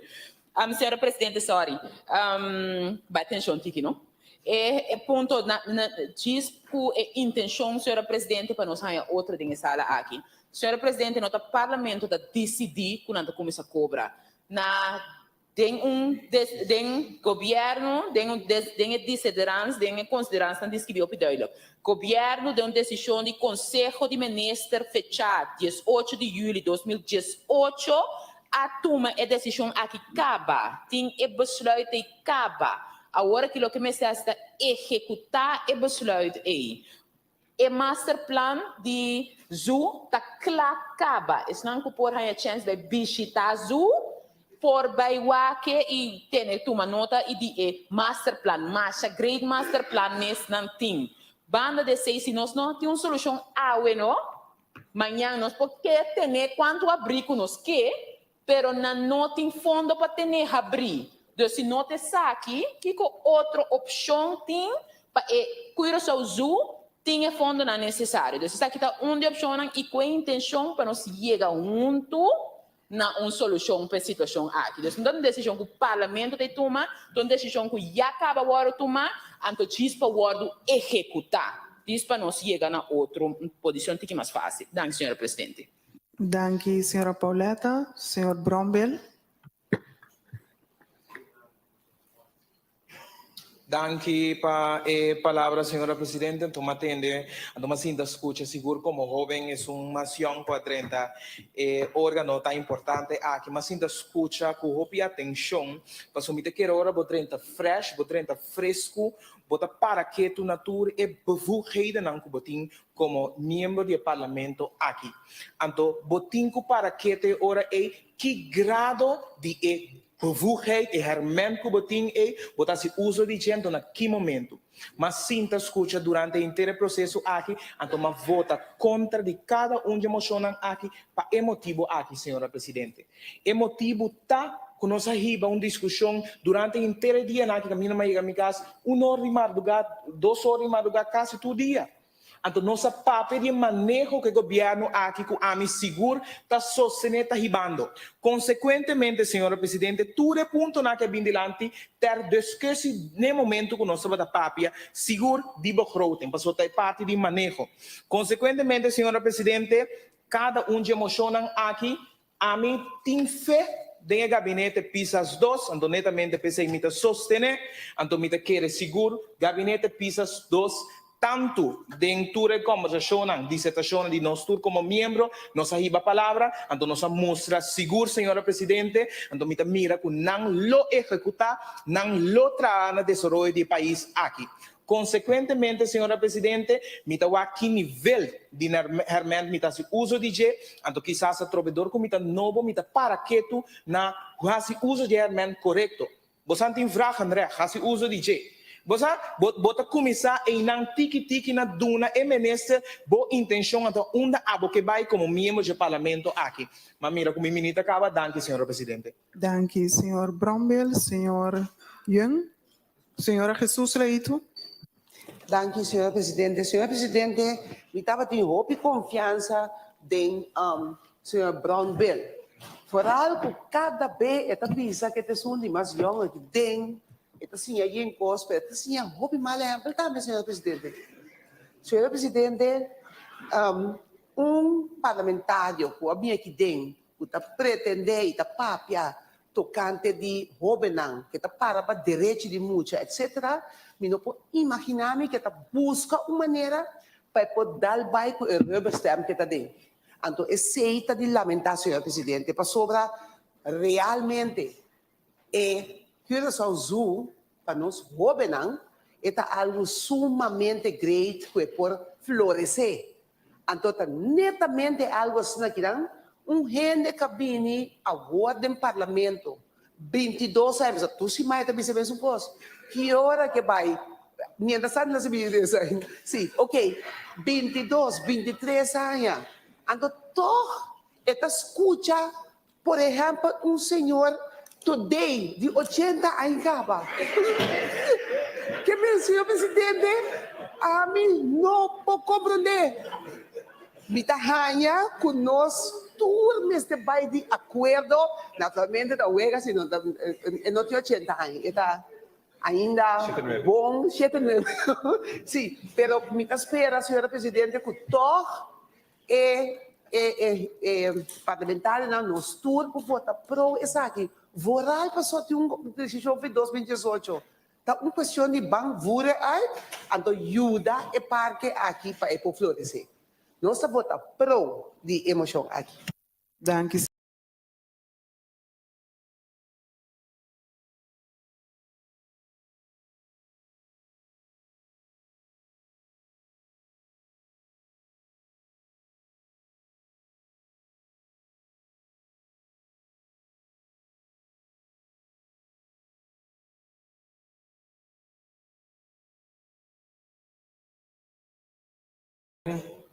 Señora Presidente, sorry. Bai atencion tiki, no? E e punto na na djis ku e intencion, señora Presidente, pa nos haña otro den e sala aki. Señora Presidente, no ta Parlamento ta disidí ku nan ta kuminsá kobra. Na den un des den gobierno den un des den e disederans den e konsiderans nan diskibí hopi duidelijk. Gobierno den un desishon di Konseho di Minister fechá 18 di juli 2018 a tuma e desishon aki kaba. Tin e besluit ei kaba. Awor aki loke mester hasi ta ehekutá e besluit ei. E masterplan di zoo ta kla kaba. Esnan ku por haña chèns bai bishitá zoo por bai wak e i tene tuma nota i di e masterplan. Masha great masterplan mes nan tin. Banda di esei si nos no tin un solushon awe no, mañan nos por ke tene kuantu abrí ku nos ke, Pero nan no tin fondo pa tene habrí. Dus si no ta esaki, kiko otro opshon tin pa e Curaçao Zoo tin e fondonan nesesario? Dus esaki ta un di opshonnan i ku e intenshon pa nos yega huntu na un solushon pa e situashon aki. Dus no ta un desishon ku Parlamento ta e tuma, ta un desishon ku ya kaba wòrdu tumá, anto djis pa wòrdu ehekutá. Djis pa nos yega na otro posishon tiki mas fásil. Danki, señora Presidente. Danki señora Pauletta. Señor Brombel. Danki pa e palabra señora presidente. Anto m'a tende, anto m'a sinta scucha sigur como hoben esun mas yong cu a drenta e organo tan importante aki. M'a sinta scucha cu hopi atencion pasobra mi ta kere ora bo drenta fresh, bo drenta fresco, bo ta para ketu na tur e bevoeghedennan cu bo tin komo miembro di e parlamento aki. Anto bo tin ku para kete e ora ei ki grado di e bevoegdheid, e hèrmènt ku bo tin ei, bo ta hasi uso di dje, anto na ki momentu. M'a sinta skucha durante henter e proseso aki, anto m'a vota kontra di kada un di e moshonnan aki pa e motibu aki, señora presidente. E motibu ta ku nos a hiba un diskushon durante henter e dianan aki, kaminda m'a yega mi kas un or di mardugá, dos or di mardugá, kasi tur dia. Anto nos a papia di e maneho ku e gobièrnu aki ku ami sigur ta sostené ta hibando. Konsekuentemente, señora Presidente, tur e puntonan ku a bin dilanti ter discussie n'e momento ku nos tabata papia sigur di begroting, pasobra ta e parti di maneho. Konsekuentemente, señora Presidente, kada un dje moshonnan aki Ami tin fe den e gabinete Pisas dos, anto netamente p'esei mi ta sostené, anto mi ta kere sigur gabinete Pisas dos tantu den tur e kòmbersashonnan, disertashonnan di nos tur komo miembro, nos a hiba palabra, anto nos a mustra sigur, señora Presidente, anto mi ta mira ku nan lo ehekutá, nan lo traha na desaroyo di e pais aki. Konsekuentemente, señora Presidente, mi ta wak ki nivel di hèrmènt mi ta hasi uso di dje, anto kisas atrobe dor ku mi ta nobo mi ta para ketu na hasi uso di e hèrmènt korekto. Bo sa tin vragenrecht, hasi uso di dje. Bo sa, bo bo ta kuminsá einan tiki tiki na duna e minister bo intenshon anto unda abo ke bai komo miembro dje parlamento aki. Ma mira ku mi minit a kaba, danki señora Presidente. Danki señor Brownbill, señor Yeung. Señora Jesus Leito. Danki señora Presidente. Señora Presidente, mi tabatin hopi confiansa den señor Brownbill. Vooral cu cada be e ta bisa cu e ta esun di mas yong aki den, e ta siña yen cos, pero e ta siña hopi mal ehempel tambe, señora Presidente. Señora Presidente, un parlamentario cu a bini aki den ku ta pretendé i ta papia tokante di hóbennan ke ta para pa derechi di mucha etc. Mi no por imaginá mi ke ta buska un manera pa e por dal bai ku e rubberstamp ke ta den. Anto esei ta di lamentá, señor presidente, pasobra realmente e Curaçao Zoo pa nos hóbennan e ta algu sumamente great ku e por floresé. Anto ta netamente algo asina kinan, un hende ka bini awor den parlamento, bintidos aña, bisa tur siman e ta bisa mesun kos, ki ora ke bai, mientras tanto nan sa bini den esei, si, ok, bintidos, bintitres aña, anto tog e ta skucha Por ehèmpel, un señor today di ochenta aña kaba ke men, Señor Presidente, ami no por komprondé. Mi ta haña ku nos tur mester bai di akuerdo, naturalmente ta wega si no ta, e no tin ochenta aña, e ta ainda bon, shete nuebe, si, pero mi ta spera, Señora Presidente, ku tòg E e e e parlamentarionan nos tur por vota pro esaki. Vooral paso tin un desishon fi 2018. Ta un kuestion di ban vure uit anto yuda e parke aki pa e por florese. Nos ta vota pro di e moshon aki. Danki.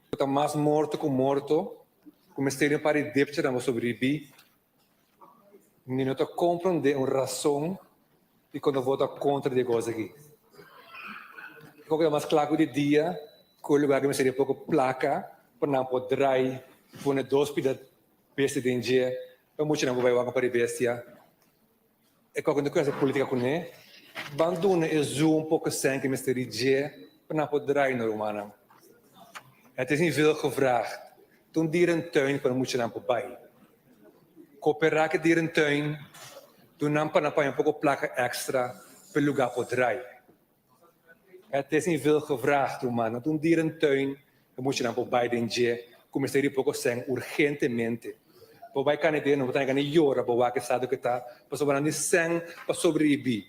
Ku ta mas morto ku morto, ku mester di un par di depchanan pa sobreviví, mi no ta komprondé un rason di kon ta vota kontra di e kos aki. Kiko ta mas kla ku di dia ku e lugar ku mester di poko plaka pa nan por drai pone dos pida bestia den dje pa muchanan por bai wak un par di bestia. E kos ku no kere hasi politika kuné, ban duna e zoo un poko sèn ku mester di dje pa nan por drai no rumannan. Het is niet veel gevraagd. Ta un dierentuin pa muchanan por bai. Koperá ku e dierentuin, duna nan pa nan paña un poko plaka èkstra pa e lugá por drai. Het is niet veel gevraagd, rumannan. Ta un dierentuin pa muchanan por bai den dje ku mester di poko sèn urgentemente. Bo bai kane den, no bo ta haña gana yora bo wak e estado ku ta, pasobra nan di sèn pa sobrebibí.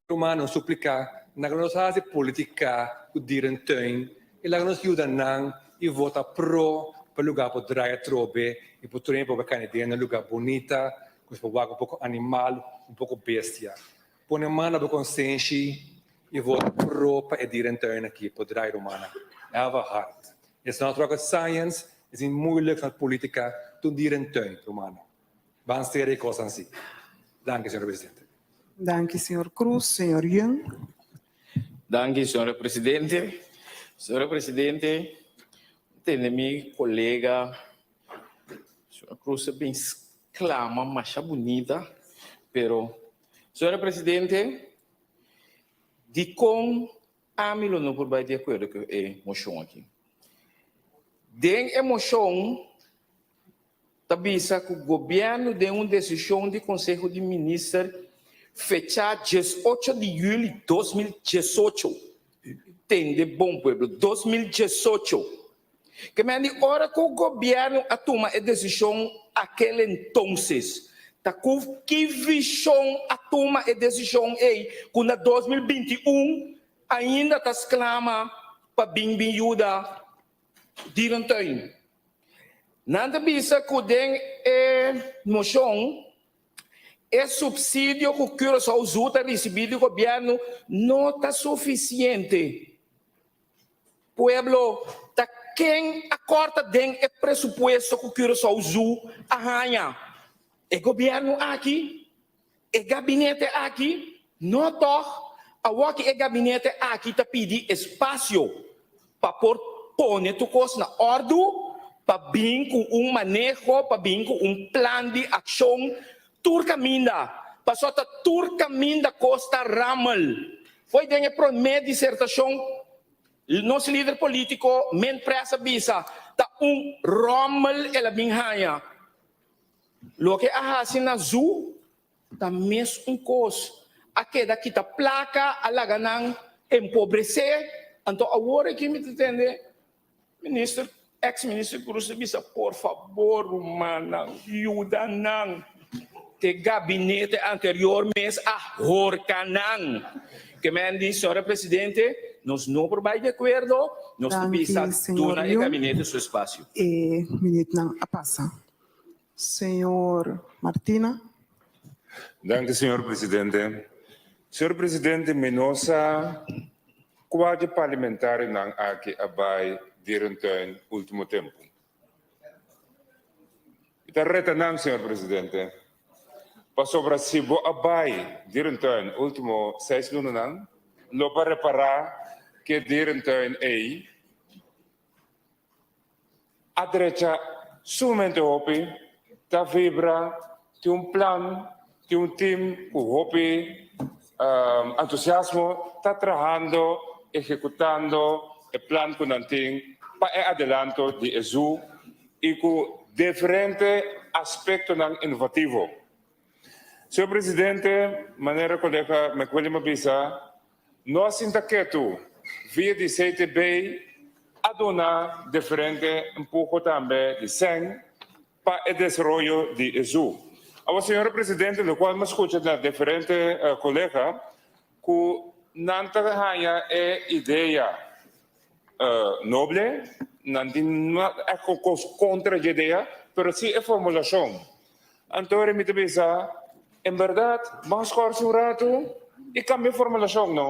Rumannan, supliká, laga nos hasi politika ku dierentuin i laga nos yuda nan i vota pro pa lugá por drai atrobe i por train pa bo kane den na lugá bunita ku nos por wak un poko animal, un poko bestia. Pone man na bo konsenshi i vota pro pa e dierentuin aki por drai rumannan. Have a heart. It's not rocket science, es niet moeilijk van politica ta un dierentuin rumannan. Ban sera e kosnan si. Danki señor presidente. Danki señor Cruz. Señor Yeung. Danki señora presidente. Señora presidente, tende mi colega señor Cruz a bin sclama masha bunita, pero señora presidente, dicon ami lo no por bay di acuerdo cu e mocion aki? Den e mocion ta bisa ku gobièrnu den un desishon di Konseho di Minister fechá diesocho di yüli 2018, tende bon pueblo, 2018, ke men di ora ku gobièrnu a tuma e desishon akel entonces, ta ku ki vishon a tuma e desishon ei ku na 2021? Ainda ta sklama pa bin bin yuda dierentuin. Nan ta bisa ku den e moshon e supsidio ku Curaçao Zoo ta risibí di gobièrnu no ta sufisiente. Pueblo, ta ken a kòrta den e presupuesto ku Curaçao Zoo a haña? E gobièrnu aki? E gabinete aki? No tòg? Awor ki e gabinete aki ta pidi espasio pa por pone tur kos na òrdu, pa bin ku un maneho, pa bin ku un plan di akshon tur kaminda, pasobra ta tur kaminda kos ta ramel. Fo'i den e promé disertashon nos lider polítiko Men Press a bisa ta un ròmel el a bin haña. Loke a hasi na Zoo ta mes un kos. A keda kita plaka, a laga nan empobresé. Anto awor aki mi ta tende minister, ex minister Cruz ta bisa, por fabor rumannan, yuda nan. Te gabinete anterior mes a horka nan. Ke men di, Señora Presidente, nos no por bai di akuerdo, nos ta Danki, bisa señor duna e Jung. gabinete su espasio. E minuutnan a pasa. Señor Martina. Danki, señor presidente. Señor presidente, mi no sa kua di parlamentarionan aki a bai dierentuin ultimo tempu. Mi ta reta nan, señor presidente, pasobra si bo a bai dierentuin ultimo seis lunanan, lo bo a repara ke dierentuin ei A drecha sumamente hopi, ta vibra, tin un plan, tin un team cu hopi entusiasmo ta trahando, ehecutando e plan cu nan tin pa e adelanto di e zoo y cu diferente aspectonan innovativo. Señor Presidente, manera colega McWilliam a bisa, No a sinta ketu, via di CTB a duna diferente empuho tambe di sèn pa e desaroyo di e zoo. Awor señora Presidente, lokual mi a skucha na diferente kolega ku nan ta haña e idea noble, nan tin èk kos kontra dje idea, pero si e formulashon. Anto ora mi ta bisa, en bèrdat, ban skòrsi un ratu i kambia e formulashon, no?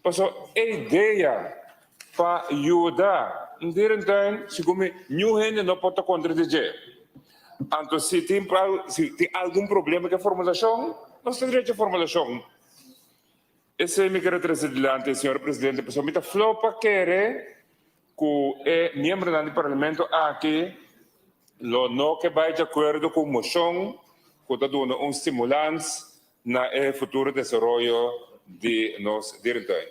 Pasobra e idea pa yuda un dierentuin, segun mi, niun hende no por ta kontra di dje. Anto si tin si tin algun problema ku e formulashon, nos ta drecha e formulashon. Esei mi kere trese dilanti, señor presidente, pasobra mi ta flou pa kere ku e miembronan di parlamento aki lo no ke bai di akuerdo ku un moshon ku ta duna un stimulans na e futuro desaroyo di nos dierentuin.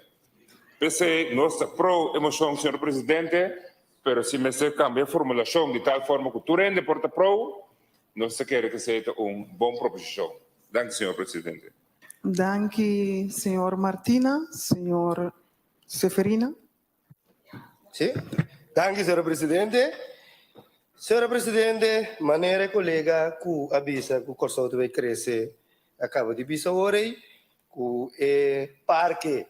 P'esei nos ta pro e moshon, señor presidente, pero si mester kambia e formulashon di tal forma ku tur hende por ta pro, nos ta kere ku esei ta un bon proposishon. Danki, señor presidente. Danki señor Martina. Señor Seferina. Sí. Danki, señora presidente. Señora presidente, manera e colega cu a bisa cu Corsou ta bay crece a caba di bisa awor ey, cu e parke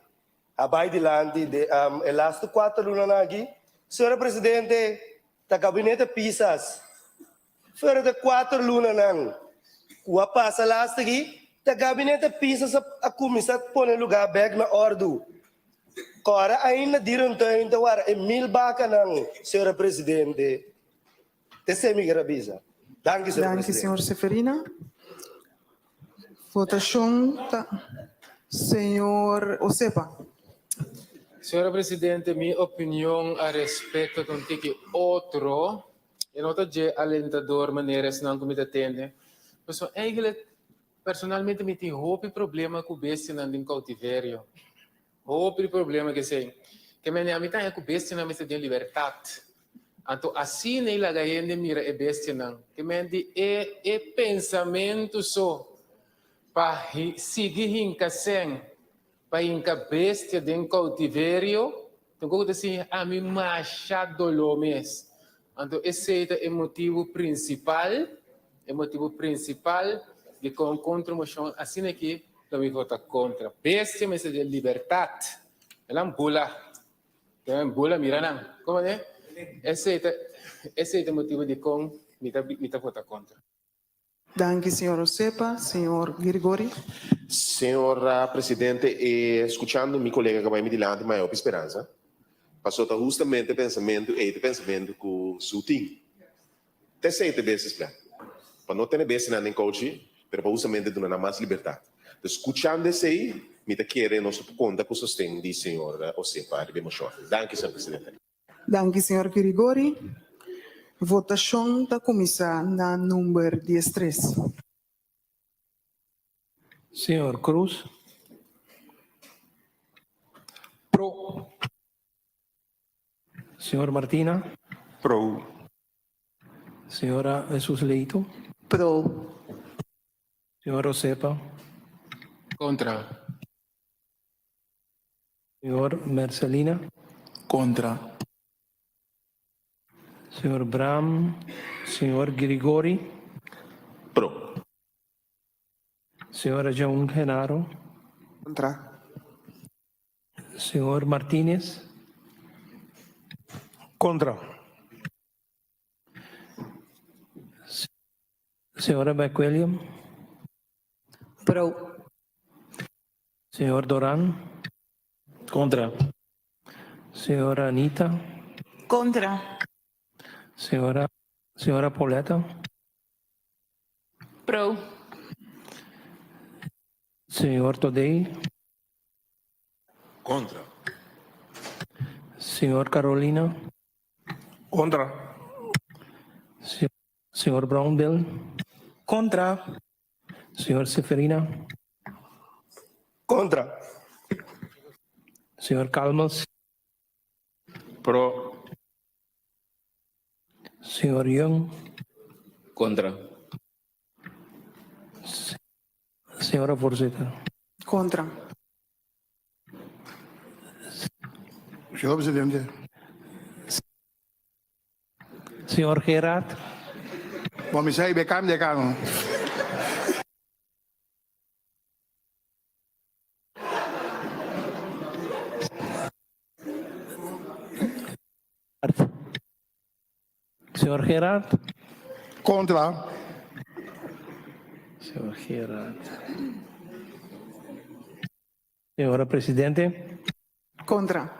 a bay dilanti de e laatste cuater lunanan aki. Señora presidente, ta gabinete Pisas Fuera de kuater lunanan ku a pasa laatste aki, ta gabinete Pisas a kuminsá pone lugá bèk na òrdu. Kòrda ainda dierentuin ta wara e mil bakanan, señora presidente. Esei mi kier a bisa. Danki, señora Danki, presidente. señor Seferina. Votashon ta señor Osepa. Señora Presidente, mi opinion a respecto ta un tiki otro. E no ta dje alentador manera esnan ku mi ta tende. Pasobra eigenlijk, personalmente mi tin hopi problema ku bestianan den koutiverio. Hopi problema ku esei. Ke mende ami ta haña ku bestianan mester den libertat. Anto asina ei laga hende mira e bestianan. Ke mende e e pensamentu so pa sigui hinka sèn Pa hinka bestia den koutiverio, tin ku ta siña ami masha doló mes. Anto esei ta e motibu prinsipal, e motibu prinsipal dikon kontra moshon asina aki lo mi vota kontra. Bestia mester den libertat. Elan bula. Elan bula mira nan. Como ne? Esey ta esey ta motibo dikon mi ta mi ta vota kontra. Danki señor Osepa. Señor Girgori. Señora Presidente, e scuchando mi colega cu a bay mi dilanti maya hopi speransa, pasobra ta hustamente e pensamento ey ta e pensamento cu su tin. Ta esey ta e business plan, pa no tene bestianan den couchi, pero pa hustamente duna nan mas libertad. Entonces, scuchando esey, mi ta kere nos ta por conta cu sosten di señor Osepa riba e mocion aki. Danki, señor Presidente. Danki señor Girigori. Votashon ta kuminsá na number diestres. Señor Cruz. Pro. Señor Martina. Pro. Señora Jesus Leito. Pro. Señor Rosepa. Contra. Señor Mercelina. Contra. Señor Bram. Señor Grigori. Pro. Señora Jaun Genaro. Contra. Señor Martinez. Contra. Señora McWilliam. Pro. Señor Doran. Contra. Señora Anita. Contra. Señora, señora Pauletta. Pro. Señor Todey. Contra. Señor Carolina. Contra. Señor Brownbill. Contra. Señor Seferina. Contra. Señor Calmas. Pro. Señor Young. Contra. Señora voorzitter. Contra. Señor presidente. Señor Gerard. Bon, mi sa i bekam decano. Señor Gerard. Contra. Señor Gerard. Señora Presidente. Contra.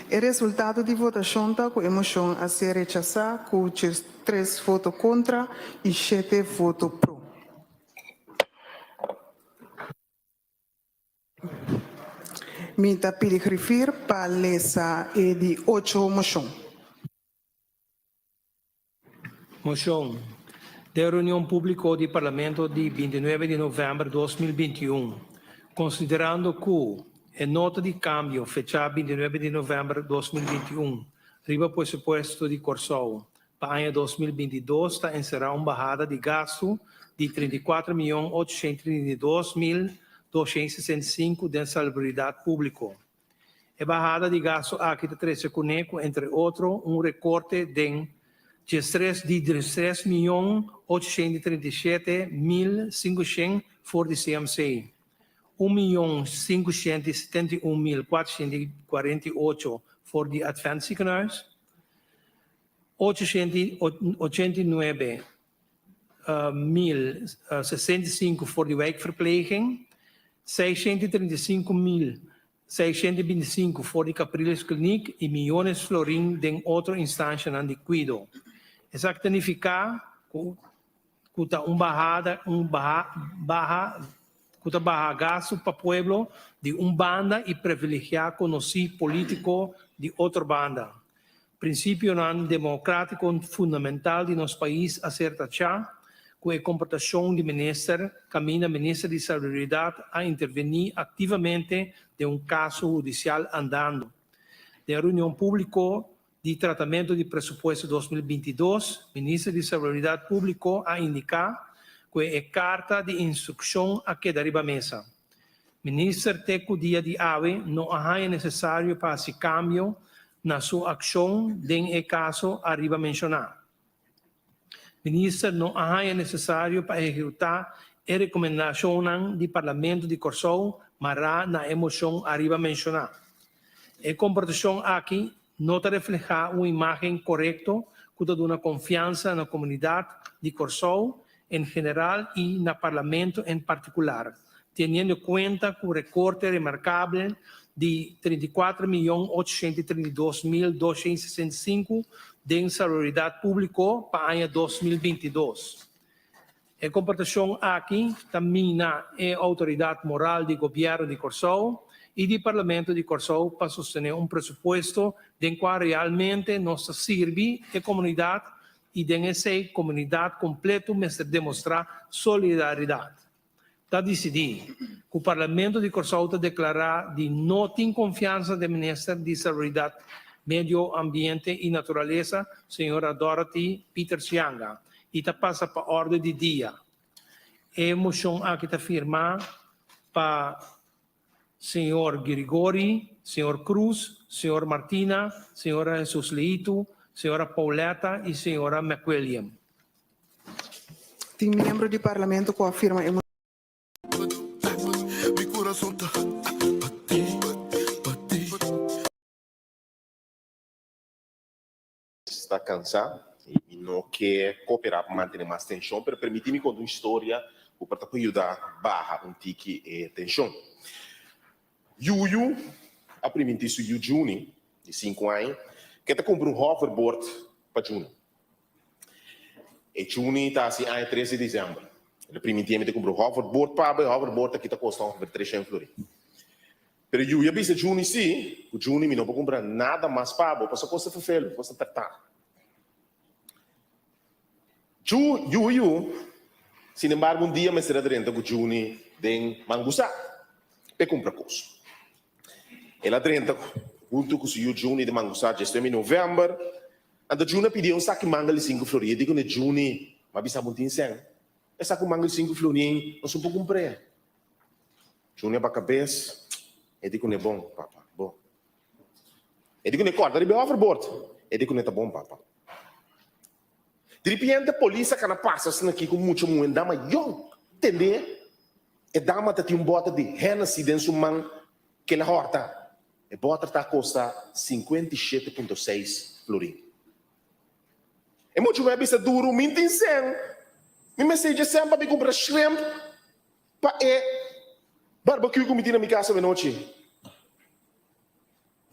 E resultado di votashon ta ku e moshon a ser rechasá ku 3 voto kontra i shete voto pro. Mi ta pidi grifir pa lesa e di ocho moshon. Moshon. Den reunion públiko di Parlamento di 29 di novèmber 2021, konsiderando ku e nota di kambio fechá 29 di novèmber 2021 riba presupuesto di Kòrsou pa aña 2022 ta enserá un bahada di gastu di 34 mion 832 mil 265 den salubridat públiko. E bahada di gastu aki ta trese kuné ku entre otro un rekorte den 13 di 13 mion 837 mil 500 for di CMC, un mion 571 mil 448 for di Advent Ziekenhuis, 889 mil 65 for di wijkverpleging, 635 mil 625 for di Capriles Kliniek i miyones florin den otro instanshanan di kuido. Esaki ta nifiká ku ku ta un bahada un baha baha ku ta baha gastu pa pueblo di un banda i privilegiá konosí polítiko di otro banda. Prinsipionan demokrátiko fundamental di nos pais a ser tachá ku e komportashon di minister kaminda minister di Salubridat a intervení aktivamente den un kaso hudisial andando. Den reunion públiko. di tratamentu di presupuesto 2022, Minister di Salubridat Públiko a indiká ku e karta di instrukshon a keda riba mesa. Minister te ku dia di awe no a haña nesesario pa hasi kambio na su akshon den e kaso ariba menshoná. Minister no a haña nesesario pa ehekutá e rekomendashonnan di Parlamento di Kòrsou mará na e moshon ariba menshoná. E komportashon aki no ta reflehá un imágen korekto ku ta duna konfiansa na komunidat di Kòrsou en general i na Parlamento en partikular, teniendo kuenta ku rekorte remarkabel di 34 miyon 832 mil 265 den salubridad públiko pa aña 2022. E komportashon aki ta mina e outoridat moral di Gobièrnu di Kòrsou i di Parlamento di Kòrsou pa sostené un presupuesto den kua realmente nos ta sirbi e komunidat i den esei komunidat kompletu mester demostrá solidaridat. Ta disidí ku Parlamento di Kòrsou ta deklará di no tin konfiansa den Minister di Salubridat, Medio Ambiente i Naturalesa, señora Dorothy Pietersz-Janga, i ta pasa pa òrde di dia. E moshon aki ta firmá pa señor Girigori, señor Cruz, señor Martina, señora Jesus Leito, señora Pauletta i señora McWilliam. Tin miembro di Parlamento ku a firma e moshon. Sta cansá y mi no ke cooperá pa mantene mas tension, pero permití mi conta un historia cu por ta por yuda baha un tiki e tension. Yuyu a primintí su yu Juni, di cinco aña, ke ta cumpra un hoverboard pa Juni. E Juni ta haci aña tres di december. El a primintí mi ta cumpra un hoverboard pa bo, e hoverboard aki ta costa ongeveer treshen florin. Pero Yui a bisa Juni si, ku Juni mi no por kumpra nada mas pa bo, pasobra kos ta ferfelu, kos ta tartá. Ju, Yuyu, sinembargo un dia mester a drenta ku Juni den Mangusá p'e kumpra kos. El a drenta huntu ku su yu Juni den Mangusá djes nuebe di novèmber. Anto Juni a pidié un saki mangel di sinku florin. E di kuné, Juni, m'a bisa bo no tin sèn. E saki mangel di sinku florin nos no por kumpr'é. Junior ba kabes, e di kuné bon, papa, bon. E di kuné kòrda riba e hoverboard, e di kuné ta bon, papa. Diripiente polis a kana pasa asina aki ku mucha muhé, un dama yòn, tende e dama ta tin un bòter di Hennessy den su man ku el a hòrta. E bòter ta kosta 57.6 florin. E mucha muhé a bisa duru, Mi n'tin sèn, mi mester dje sèn pa mi kumpra shrimp. Pa e barbecue ku mi tin na mi kas awenochi.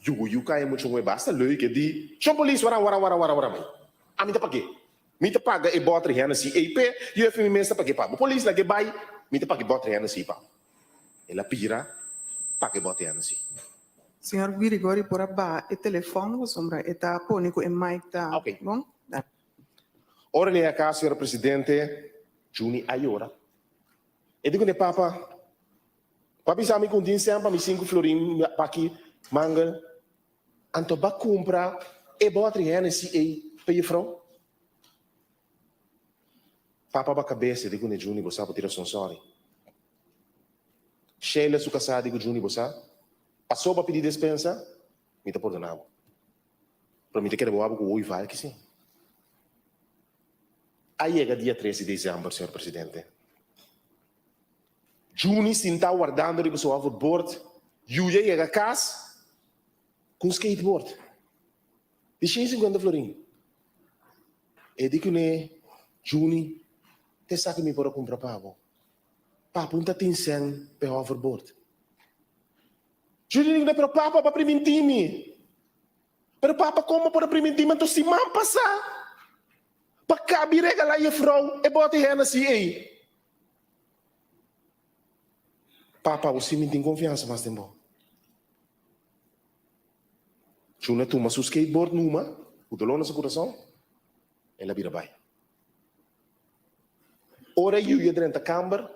Yugu yu kai mucho moe basta leuk e di shon polis wara wara wara wara wara mai. Ami ta pag'é. Mi ta paga e bòter Hennessy ei p'e yu efe mi mes ta pag'é pa bo. Polis lag'é bai mi ta paga e bòter Hennessy pa bo. El a bira paga e bòter Hennessy. Señor Girigori por a baha e telefòn pasobra e ta pone ku e mic ta bon. Ora el a yega kas señora presidente Juni a yora. E di kuné, Papa, bo a bisa mi ku un tin sèn pa mi sinku florin paki mangel, anto bo a kumpra e bòter Hennessy ei pa jefrou? Papa ba kabes, e di kuné, Juni, bo sa bo tin rason, sòri. Sheila su kasá di ku Juni, bo sa, paso bo a pidi despensa, mi ta pordoná bo. Pero mi ta kere bo abo ku oy valki si. A yega dia tres di december, señor presidente. Juni sinta wardando riba su hoverboard, Yuya yega cas cu un skateboard di 150 florin. E di cune, Juni, te esaki mi por a cumpra pa bo. Papa un ta tin cen p'e hoverboard. Juni di cune, pero papa, bo a priminti mi. Pero papa como por a priminti mi anto siman pasa pa cabi regala jefrouw e bote Hennessy ey? Papa bo si mi tin confiansa mas den bo. Juna tuma su skateboard numa cu dolor na su curason el a bira bay. Ora Yuya drenta camber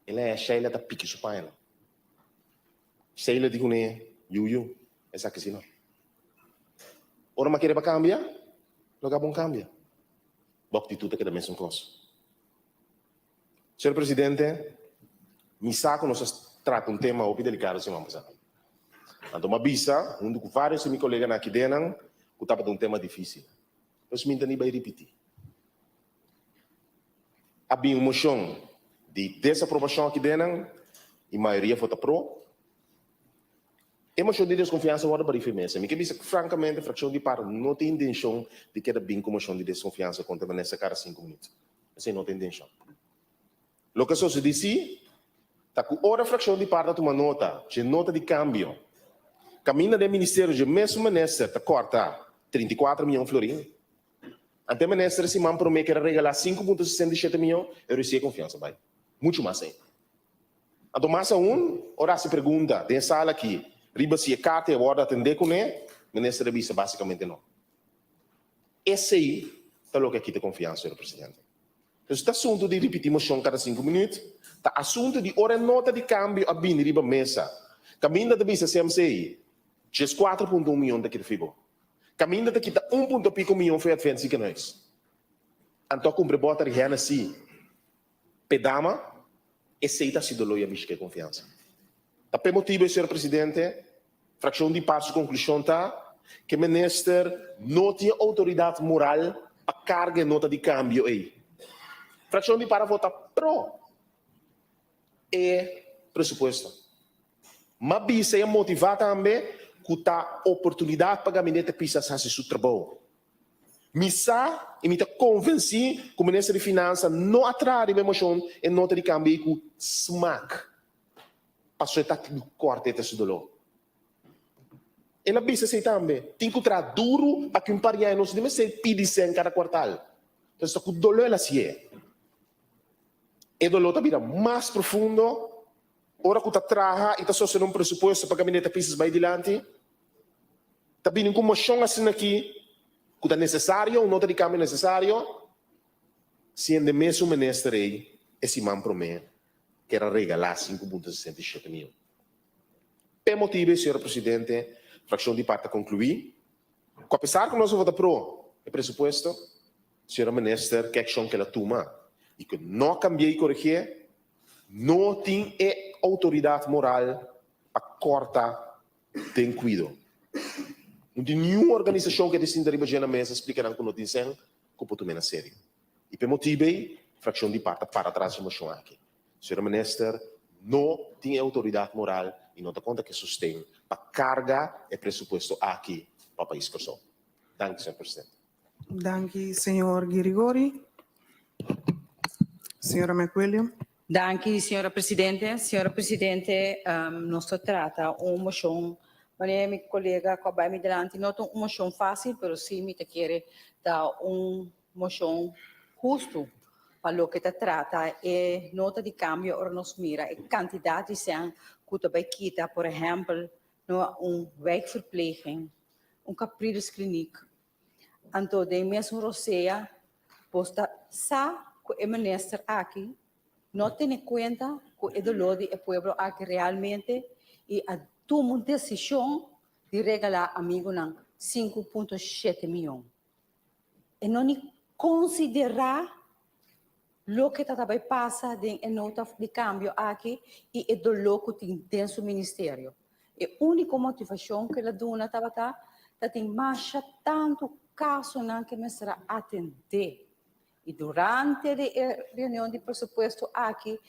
el a haya Sheila ta piki su pañanan. Sheila di cune, Yuyu, Esaki si no. Ora m'a kere pa kambia, lo ka bon kambia. Bo aktitut ta keda mesun kos. Señor Presidente, mi sa ku nos a trata un tema hopi delikado siman pasá. Anto m'a bisa, huntu ku vários di mi koleganan aki denan, ku tabata un tema difísil. Pues mi ta ni bai ripití. A bin un moshon di desaprobashon aki denan i mayoria vota pro. E moshon di deskonfiansa wòrdu bari firmesa. Mi ke bisa frankamente frakshon di par no tin intenshon di keda bin ku moshon di deskonfiansa kontra minister kada sinku minüt. Esei no ta intenshon. Loke a sosodí sí ta ku ora frakshon di par ta tuma nota dje nota di kambio kaminda den ministerio dje mesun minister ta kòrta 34 mion florin, ante e minister e siman promé ker a regalá 5,67 mion, e risié konfiansa bai muchu mas ainda. Anto mas aun, ora hasi pregunta den e sala aki riba si e karta e wòrdu atendé kuné, minister a bisa básikamente no. Esei ta loke a kita konfiansa, señor presidente. Entonces ta asuntu di ripití moshon kada sinku minüt, ta asuntu di ora e nota di kambio a bini riba mesa. Kaminda ta bisa CMC, 14,1 mion ta kita fibo. Kaminda ta kita un punto piko mion fo'i Advent Ziekenhuis. Anto a kumpra e bòter di Hennessy. P'e dama, esei ta hasi doló i a bishka e konfiansa. Ta p'e motibu ei, señor presidente, frakshon di par su konklushon ta ku e minister no tin e outoridat moral pa karga e nota di kambio ei. Frakshon di par a vota pro e presupuesto. M'a bisa i a motivá tambe ku ta oportunidat pa gabinete Pisas hasi su trabou. Mi sa i mi ta konvensí ku Minister di Finansa no a traha riba e moshon e nota di kambio ei ku smak pasobra e ta ku kòrta e ta su doló. El a bisa esei tambe, tin ku traha duru pa ku un par di aña nos no mester pidi sèn kada kuartal. Entonces ta ku doló el a hasié. E doló ta bira mas profundo ora ku ta traha i ta sostené un presupuesto pa Gabinete Pisas bai dilanti. Ta bini ku moshon asina aki ku ta nesesario, un nota di kambio nesesario, siendo e mesun minister ei e siman promé ker a regalá 5,67 mion. P'e motibu ei, señor presidente, frakshon di par ta konkluí ku apesar ku nos a vota pro e presupuesto, señora minister ke akshon ku el a tuma i ku no a kambi'é i koregié, no tin e outoridat moral pa kòrta den kuido. No tin niun organisashon ku e ta sinta riba dje na mesa splika nan ku no tin sèn ku por tum'é na serio. I p'e motibu ei, frakshon di par ta para tras dje moshon aki. Señor Minister no tin e outoridat moral i no ta konta ku e sosten pa karga e presupuesto aki pa pais Kòrsou. Danki, señor Presidente. Danki, señor Girigori. Señora McWilliam. Danki, señora Presidente. Señora Presidente, nos ta trata un mocion, manera mi colega cu a bay mi dilanti, no ta un mocion facil, pero si mi ta kere ta un mocion husto pa loke ta trata e nota di cambio ora nos mira e cantidad di cen cu ta bay kita, por ehempel, no un wijkverpleging, un Capriles-kliniek, Anto den mesun rosea bos ta sa ku e minister aki no tene kuenta ku e doló di e pueblo aki realmente i a tuma un desishon di regalá amigunan 5,7 mion. E no ni konsiderá loke ta ta bai pasa den e nota di kambio aki i e doló ku tin den su ministerio. E úniko motivashon ku el a duna tabata ta tin masha tantu kasonan ku e mester a atendé. I durante di e reunion di presupuesto aki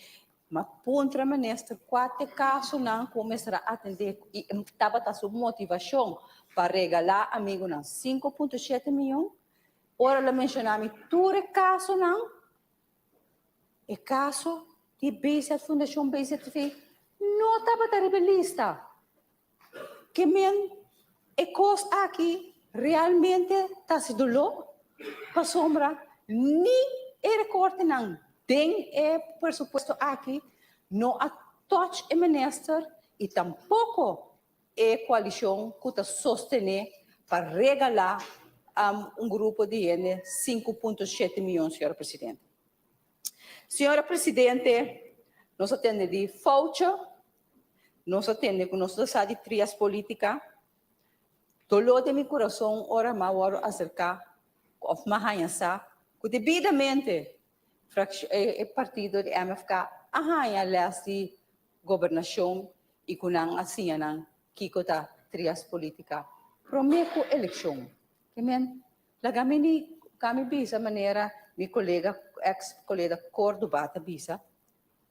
m'a puntra minister kua ta e kasonan ku mester a atendé i tabata su motivashon pa regalá amigunan 5,7 mion. Ora el a menshoná mi tur e kasonan, e kaso di BZ Fundashon BZV no tabata riba e lista. Ke men e kos aki realmente ta hasi doló pasobra ni e rekortenan den e presupuesto aki no a touch e minister i tampoko e koalishon ku ta sostené pa regalá un grupo di hende 5,7 mion, señora Presidente. Señora Presidente, nos a tende di foucha, nos a tende ku nos ta sa di trias polítika. Doló den mi kurason ora m'a wòrdu aserká òf m'a haña sa ku debidamente e partido di MFK a haña lès di gobernashon i ku nan a siña nan kiko ta trias politica promé ku elekshon. Ke men, laga mi ni ka mi bisa manera mi kolega, eks kolega Cordoba ta bisa,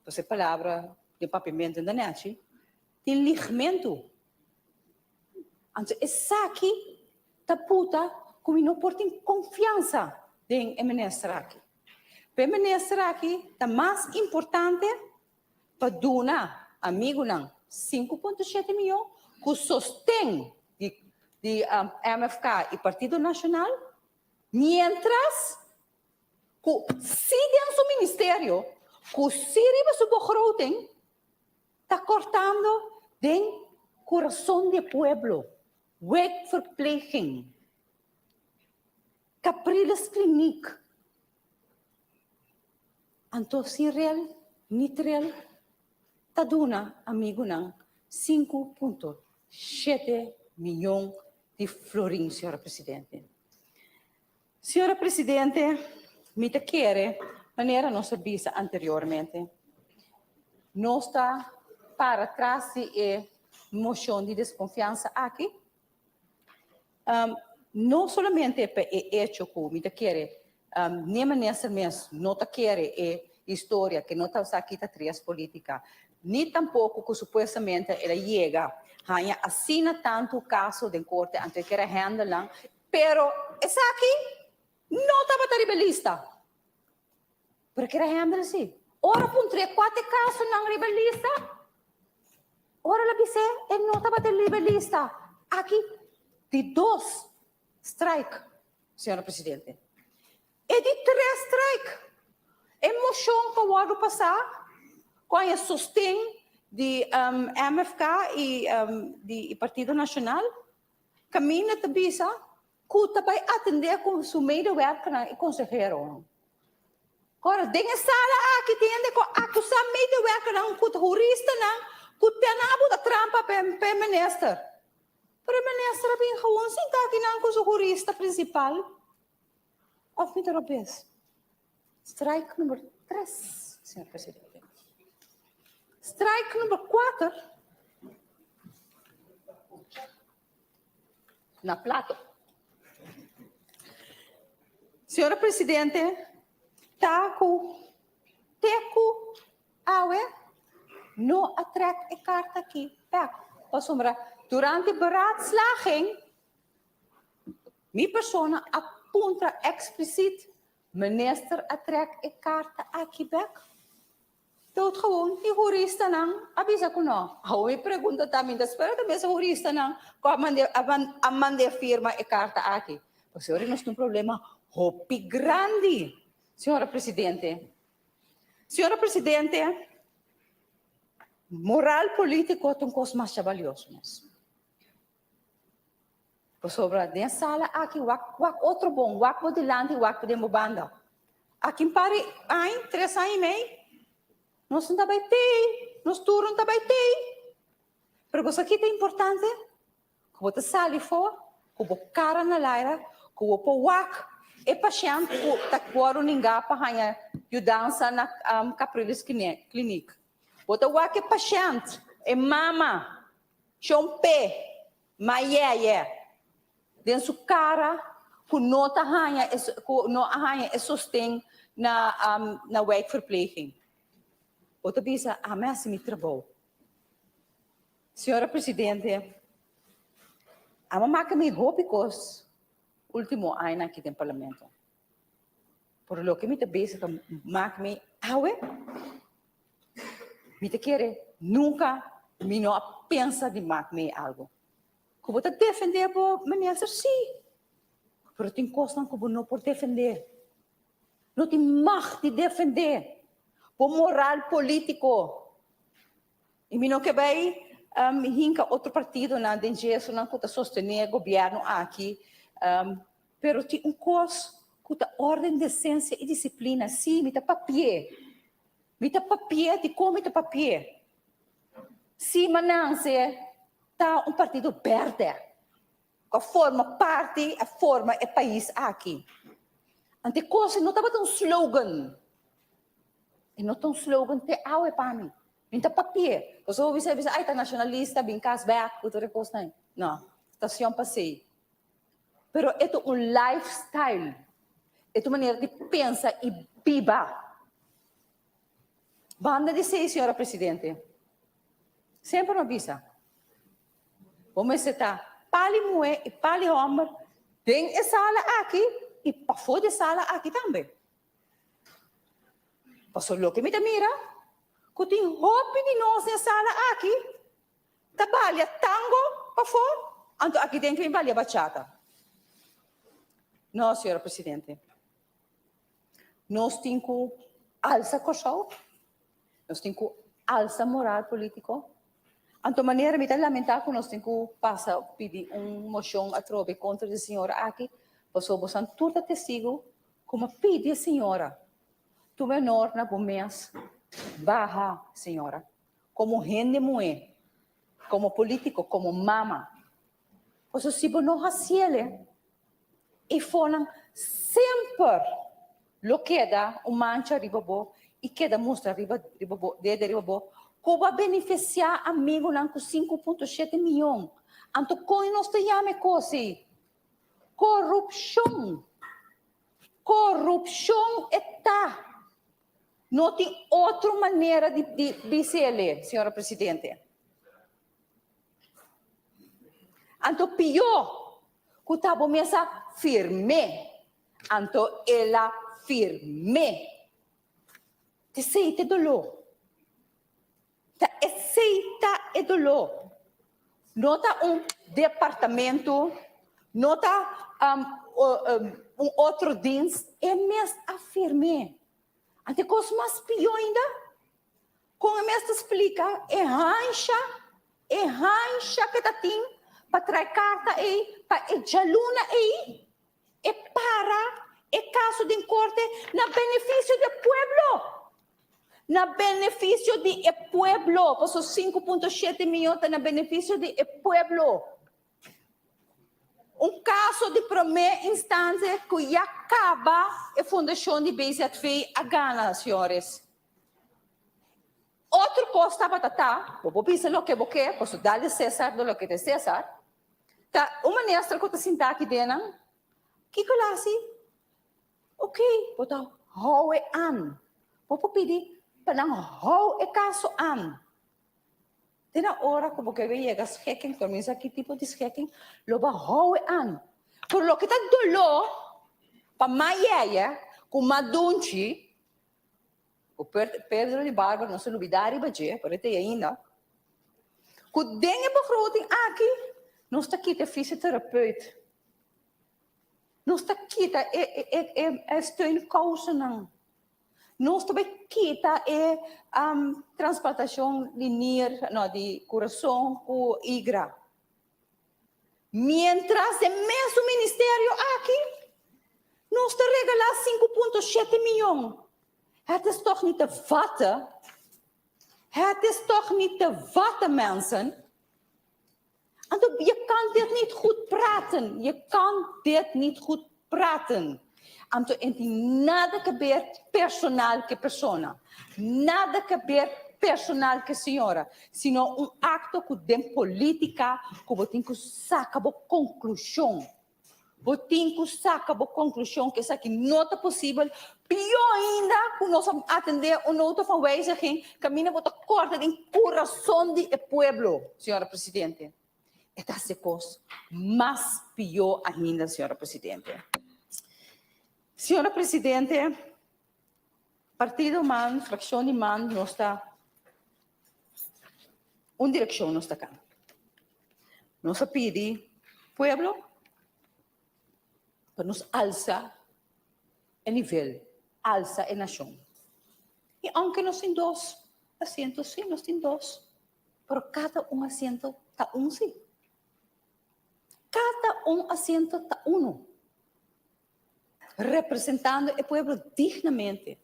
pasobra e palabra den papiamentu no ta nèchi, tin ligmentu. Anto esaki ta puta ku mi no por tin konfiansa den e minister aki. Pa e minister aki ta mas importante pa duna amigunan 5.7 miyon ku sosten di di MFK i Partido Nashonal, mientras ku si den su ministerio, ku si riba su begroting ta kortando den kurason di e pueblo, wijkverpleging, Capriles Kliniek. Anto sin rel ni trel ta duna amigunan 5.7 miyon di florin, señora Presidente. Señora Presidente, mi ta kere, manera nos a bisa anteriormente, nos ta para tras di e mocion di desconfiansa aki. No solamente pa e hecho cu mi ta kere ni e minister mes no ta kere e historia que no ta sa kita trias politica, ni tampoco cu supuestamente el a yega haña asina tanto caso den corte anto e kier a handle nan, pero esaki no tabata riba e lista. Pero e kier a handle si. Ora puntr'é cua ta e casonan riba e lista, ora el a bis'é e no tabata riba e lista. Aki di dos strike, señora Presidente. E di tres strike, e mocion cu a wordo pasa cu a sosten di MFK y di Partido Nacional, caminda ta bisa cu ta bay atende cu su medewerkernan y conseheronan. Ora, den e sala aki tin hende cu a acusa medewerkernan cu ta huristanan cu te nan a buta trampa pa e minister. Pero e minister a bin gewoon sinta akinan cu su hurista principal. Of mi ta robes? Strike number tres, señor presidente. Strike number cuater. Na plato. Señora presidente, ta cu te cu awe no a trek e carta aki bek. Pasobra durante beraadslaging Mi persona a puntra expliciet, Minister a trek e carta aki bek? Doodgewoon, e huristanan a bisa cu no. Awor mi pregunta ta, mi ta spera ta mesa huristanan cu a mande a mande firma e carta aki. Pasobra nos tin un problema hopi grandi, señora Presidente. Señora Presidente, moral politico ta un cos masha balioso mes. Pasobra den sala aki wak wak otro bon, wak bo dilanti, wak den bo banda. Aki un par di aña, tres aña i mei, nos no ta bai tei, nos tur no ta bai tei. Pero bo sa ki ta importante? Ku bo ta sali for ku bo kara na laira, ku bo por wak e pashènt ku ta wòrdu ningá pa haña yudansa na Capriles Kliniek. Bo ta wak e pashènt, e mama, Shon P. Ma yeye den su cara cu no ta haña e cu no a haña e sosten na na wijkverpleging. Bo ta bisa ami a haci mi trabou. Señora Presidente, ami a maka mi hopi cos ultimo añanan aki den Parlamento. Por loke mi ta bezig ta mak mi awe, mi ta kere nunka mi no a pensa di mak mi algo. Ku bo ta defende bo minister? Si, pero tin kosnan ku bo no por defende. No tin mag di defende bo moral politiko. I mi no ke bai hinka otro partidonan den djesonan ku ta sostené gobièrnu aki, pero tin un kos ku ta órden, desensia i disiplina. Sí, mi ta papi'é. Mi ta papi'é. Dikon mi ta papi'é? Sí, Mananse ta un partido bèrdè. Ku a forma parti, a forma e pais aki. Ante kos no tabata un slogan. E no ta un slogan te awe pa mi. Mi ta papi'é. Pasobra bo bisa, bisa, ai ta nashonalista, bin kas bèk, ku tur e kosnan. No, stacion pasei. Pero e ta un lifestyle. E ta un manera di pensa i biba. Banda di esei, señora Presidente, semper mi a bisa, bo mester ta pali muhé i pali hòmber den e sala aki i pafó di e sala aki tambe. Pasobra loke mi ta mira, ku tin hopi di nos den e sala aki ta balia tango pafó, anto aki den tin balia bachata. No, señora Presidente. Nos tin ku alsa Kòrsou, nos tin ku alsa moral polítiko. Anto manera mi ta lamentá ku nos tin ku pasa pidi un moshon atrobe kontra di e señora aki, pasobra bosan tur ta testigu ku mi a pidi e señora, tuma e honor na bo mes, baha señora, komo hende muhé, komo polítiko, komo mama. Pasobra si bo no hasiel e fonan semper lo keda un mancha riba bo i keda mustra riba riba bo dede riba bo ku bo a benefisiá amigunan ku 5.7 mion. Anto kon nos ta yama e kos ei? Korupshon! Korupshon e ta! No tin otro manera di di bis'el, señora presidente. Anto pió ku ta bo mes a firm'é. Anto el a firm'é. Ta esei ta e doló. Ta esei ta e doló. No ta un departamento, no ta un otro dienst, e mes a firm'é. Anto e kos mas pió ainda, Kon e mes ta splika e hansha, e hansha ke ta tin pa trae karta ei pa e djaluna ei e para e kaso den korte na benefisio di e pueblo. Na benefisio di e pueblo, pasobra 5.7 miyon ta na benefisio di e pueblo. Un kaso di promé instansia ku ya kaba e fundashon di BZV a gana, señores. Otro kos tabata ta, bo por bisa loke bo ke, pasobra dale Cesar do loke ta e Cesar, ta un minister ku ta sinta aki den nan, kiko el a hasi? Ok, bo ta hou e an. Bo por pidi pa nan hou e kaso an. Te na ora ku bo ke yega schikking, pero mi sa ki tipo di schikking, lo bo hou e an. Pero loke ta doló pa ma yeye ku ma dunchi, Ku Pedro di Barba no sa lubidá riba dje, pero e ta ei ainda. Ku den e begroting aki nos ta kita e fysioterapeut, nos ta kita e e e steunkousennan, nos ta bai kita e transplantashon di nier, no di kurason ku igra. Mientras e mesun ministerio aki nos ta regalá 5.7 miyon. Het is toch niet te vatten? Het is toch niet te vatten, mensen? Anto, je kan dit niet goed praten. Je kan dit niet goed praten. Anto, en tin nada que ver personal ke persona. Nada que ver personal ke señora. Sino un acto ku den politica ku bo tin ku saca bo conclusion. Bo tin ku saca bo conclusion ku esaki no ta posibel. Pió ainda ku nos a atende un nota van wijziging kaminda bo ta corta den curason di e pueblo, señora presidente. E ta hasi kos mas pió ainda, señora presidente. Señora presidente, partido man, fraccion di man, nos ta un direccion nos ta kan. Nos a pidi pueblo pa nos alsa e nivel, alsa e nacion. Y aunke nos tin dos asiento, si nos tin dos. Pero kada un asiento ta un sí. Kada un asiento ta uno. Representando e pueblo dignamente,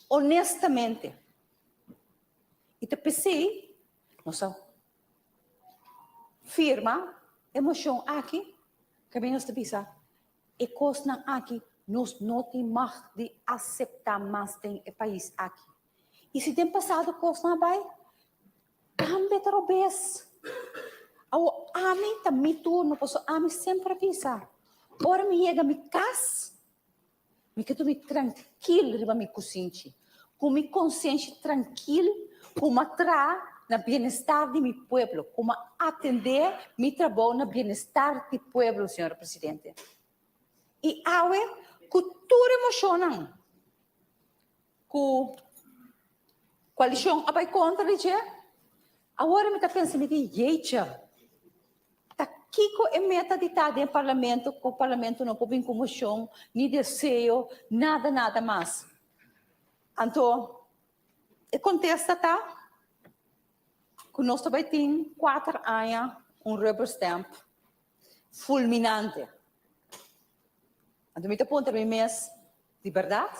honestamente. I ta p'esei nos a firma e mocion aki. Kaminda nos ta bisa e kosnan aki nos no tin mag di aseptá mas den e pais aki. I si den pasado kosnan a bai, tambe ta robes. Awor ami ta mi turno pasobra ami semper a bisa, ora mi yega mi kas, Mi ke tuma trankil riba mi kusinchi, ku mi konsenshi trankil ku m'a traha na bienestar di mi pueblo, ku m'a atendé mi trabou na bienestar di pueblo, señor presidente. I awe ku tur e moshonnan ku koalishon a bai kontra di dje, awor mi ta pensa mi di jeitje, ta kiko e meta di ta den parlamento ku parlamento no por bin ku moshon ni deseo, nada nada mas. Anto e kontesta ta ku nos ta bai tin kuater aña un rubber stamp fulminante. Anto mi ta puntra mi mes, Di bèrdat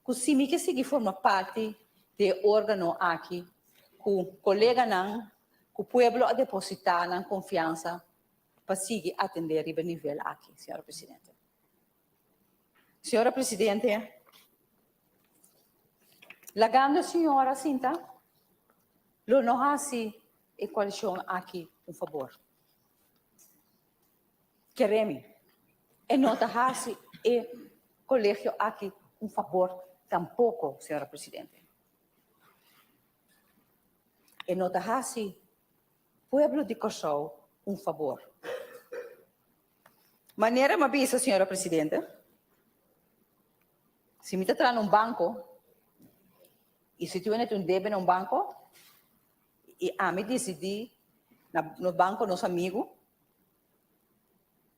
ku si mi ke sigui forma parti di e órgano aki ku koleganan ku pueblo a depositá nan konfiansa pa sigui atendé riba e nivel aki, señora Presidente. Señora Presidente, lagando e señora sinta lo no hasi e koalishon aki un fabor. Kere mi, e no ta hasi e colegio aki un fabor tampoco, señora Presidente. E no ta hasi pueblo di Kòrsou un fabor. Manera mi a bisa, señora Presidente, si mi ta traha na un banco y si tin un debe na un banco y ami dicidi na nos banco nos amigo,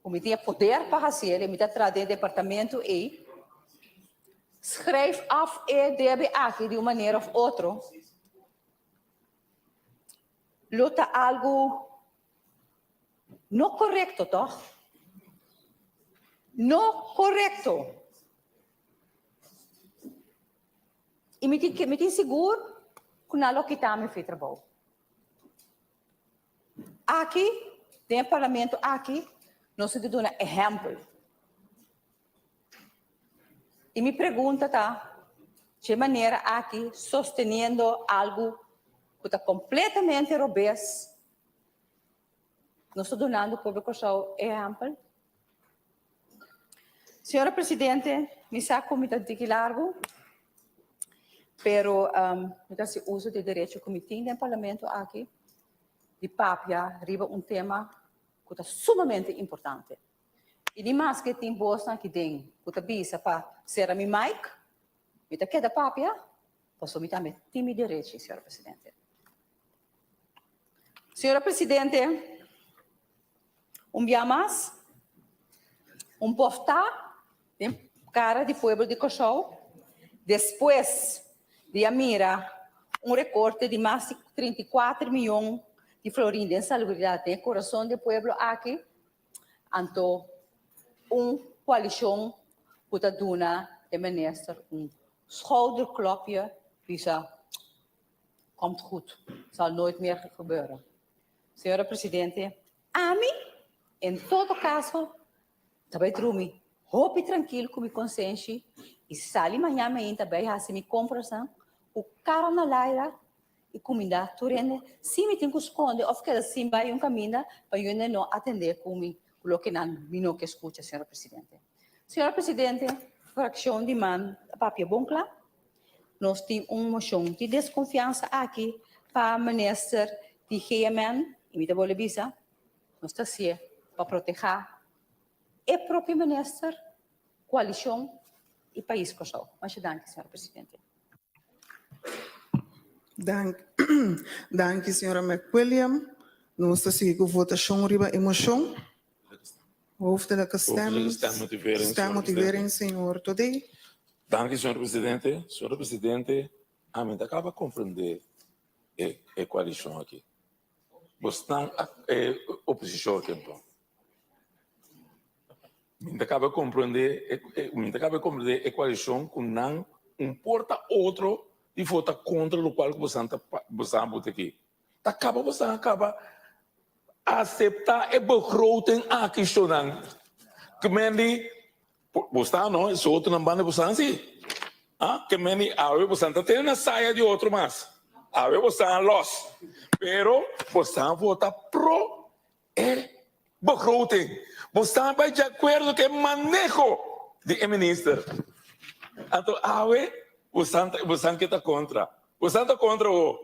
Ku mi tin e poder pa hasiel i mi ta traha den e departamento ei, schrijf af e debe aki di un manera of otro, lo ta algu no korekto, tòg? No korekto. I mi tin mi tin sigur ku nan lo kita mi fi trabou. Aki, den e parlamento aki, nos tin ku duna ehèmpel. I mi pregunta ta, dje manera aki sosteniendo algu ku ta kompletamente robes, nos ta dunando pueblo Kòrsou ehèmpel? Señora Presidente, mi sa ku mi ta diki largu, pero mi ta hasi uso di e derecho ku mi tin den parlamento aki di papia riba un tema ku ta sumamente importante. I di maske tin bosnan aki den ku ta bisa pa sera mi mic, mi ta keda papia pasobra mi tambe tin mi derechi, señora Presidente. Señora Presidente, un bia mas, un pòftá den kara di pueblo di Kòrsou despues di a mira un rekorte di mas di 34 miyon di florin den salubridat den e kurason di e pueblo aki, anto un koalishon ku ta duna e minister un schouderklopje bisa Komt goed, zal nooit meer gebeuren. Señora Presidente, ami en todo caso ta bay drumi hopi trankil cu mi consenshi y sali mañan mainta bay haci mi comprasnan cu cara na laira y cuminda tur hende sin mi tin cu sconde of keda sin bay un caminda pa yende no atende cu mi cu loke nan mi no ke scucha, Señora Presidente. Señora Presidente, fraccion di man ta papia bon cla. Nos tin un moshon di deskonfiansa aki pa minister di GMN i mi ta bolbe bisa nos ta hasié pa protehá e propio minister, koalishon i pais Kòrsou. Masha danki, señor presidente. Danki, señora McWilliam. Nos ta sigui ku votashon riba e moshon. Hoofdelijke stemming. Hoofdelijke stemmotivering, señor Todé. Danki, señor presidente. Señor presidente, ami ta kaba komprendé e e koalishon aki. Bosnan a e oposishon aki anto. Mi ta kaba komprendé e e mi ta kaba komprendé e koalishon ku nan un por ta otro di vota kontra lokual ku bosan ta bosan a bota aki. Ta kaba bosan a kaba. Aseptá e begroting aki shownan. Kmendi, bo sta no, e otronan banda bo stan si. Ah, kmendi awe bo stan ta tene na saya di otro mas. Awe bo stan los. Pero bo stan vota pro e begroting. Bo stan bai di akuerdo ku e maneho di e minister. Anto awe bo stan bo stan ke ta kontra. Bo stan ta kontra ho.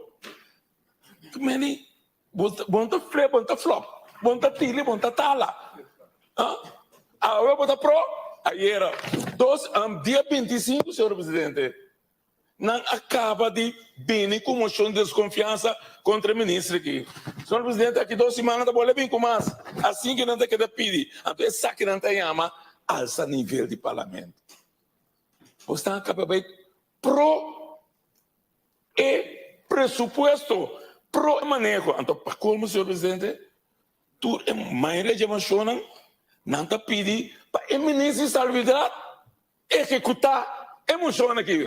Kmendi Bo no ta flip, bo no ta flop. Bo no ta tili, bo no ta tala. Awe bo ta pro, ayera. Dos, dia 25, señor presidente, nan a caba di bini cu mocion di desconfiansa contra e minister aki. Señor presidente, aki dos siman nan ta bolbe bin cu mas. Asin cu nan ta keda pidi. Anto esaki nan ta yama alsa nivel di parlamento. Bo sta a caba bay pro E presupuesto pro e maneho. Anto pa colmo señor presidente tur e mayoria dje mocionnan nan ta pidi pa e minister di salubridad ehecuta e mocionnan aki.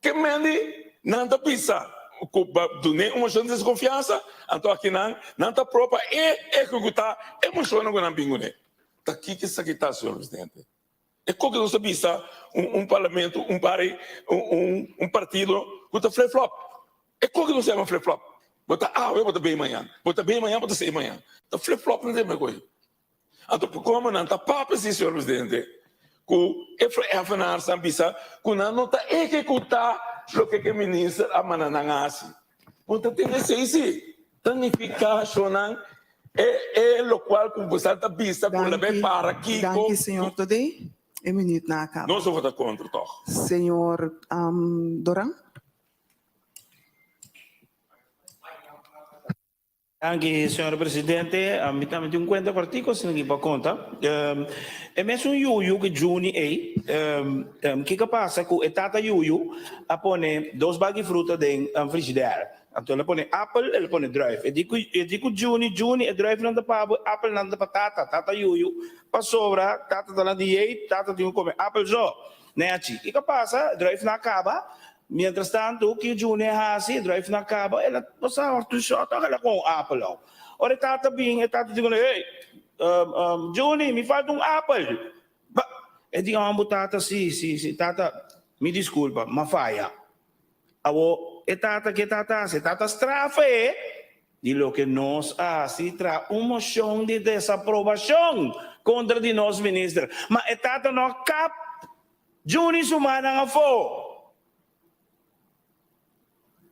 Ke mendi nan ta bisa cu pa dune un mocion di desconfiansa anto aki nan nan ta pro pa e ehecuta e mocionnan cu nan bin cune. Ta kiko esaki ta señor presidente? E koke nos ta bisa un parlamento, un pari, un partido ku ta flip flop. E koke nos yama flip flop. Bo ta awe, bo ta bei mañan. Bo ta bei mañan, bo ta sei mañan. Ta flip flop nan ta koe. Anto komo nan ta papia si, señor presidente, ku e FNAR's nan bisa ku nan no ta ehekutá loke ke minister a manda nan hasi. Bo ta tende esei si. Ta nifiká shonnan e e lokual ku bo sa ta bisa ku la bai para kiko. Danki señor Todé. E minuut na a kaba. Nos a vota kontra tòg. Señor Doran. Danki señor presidente. Mi tambe tin un kuenta kòrtiku asina aki pa konta. E mesun yuyu ku Juni ei, kiko a pasa ku e tata yuyu a pone dos bag di fruta den frishider. Anto el a pone apel, el a pone druif. E di ku e di ku Juni, Juni e druifnan ta pa bo, e apelnan ta pa tata. Tata yuyu pasobra tata ta na dieet, tata tin ku kome apel so. Nechi. Kiko a pasa? E druifnan a kaba. Mientras tanto, ki Juni a hasi? E druifnan a kaba, el a pasa hortu shò tok el a kohe un apel au. Ora e tata bin, e tata di kuné, Hey, Juni, mi falta un apel. Ba, e di, Hombo tata, si, si, si, tata, mi diskulpa, m'a faya. Awor, e tata, ke tata hasi? E tata strafa e di loke nos a hasi traha un moshon di desaprobashon kontra di nos minister. Ma e tata no a kap Juni su mannan afó.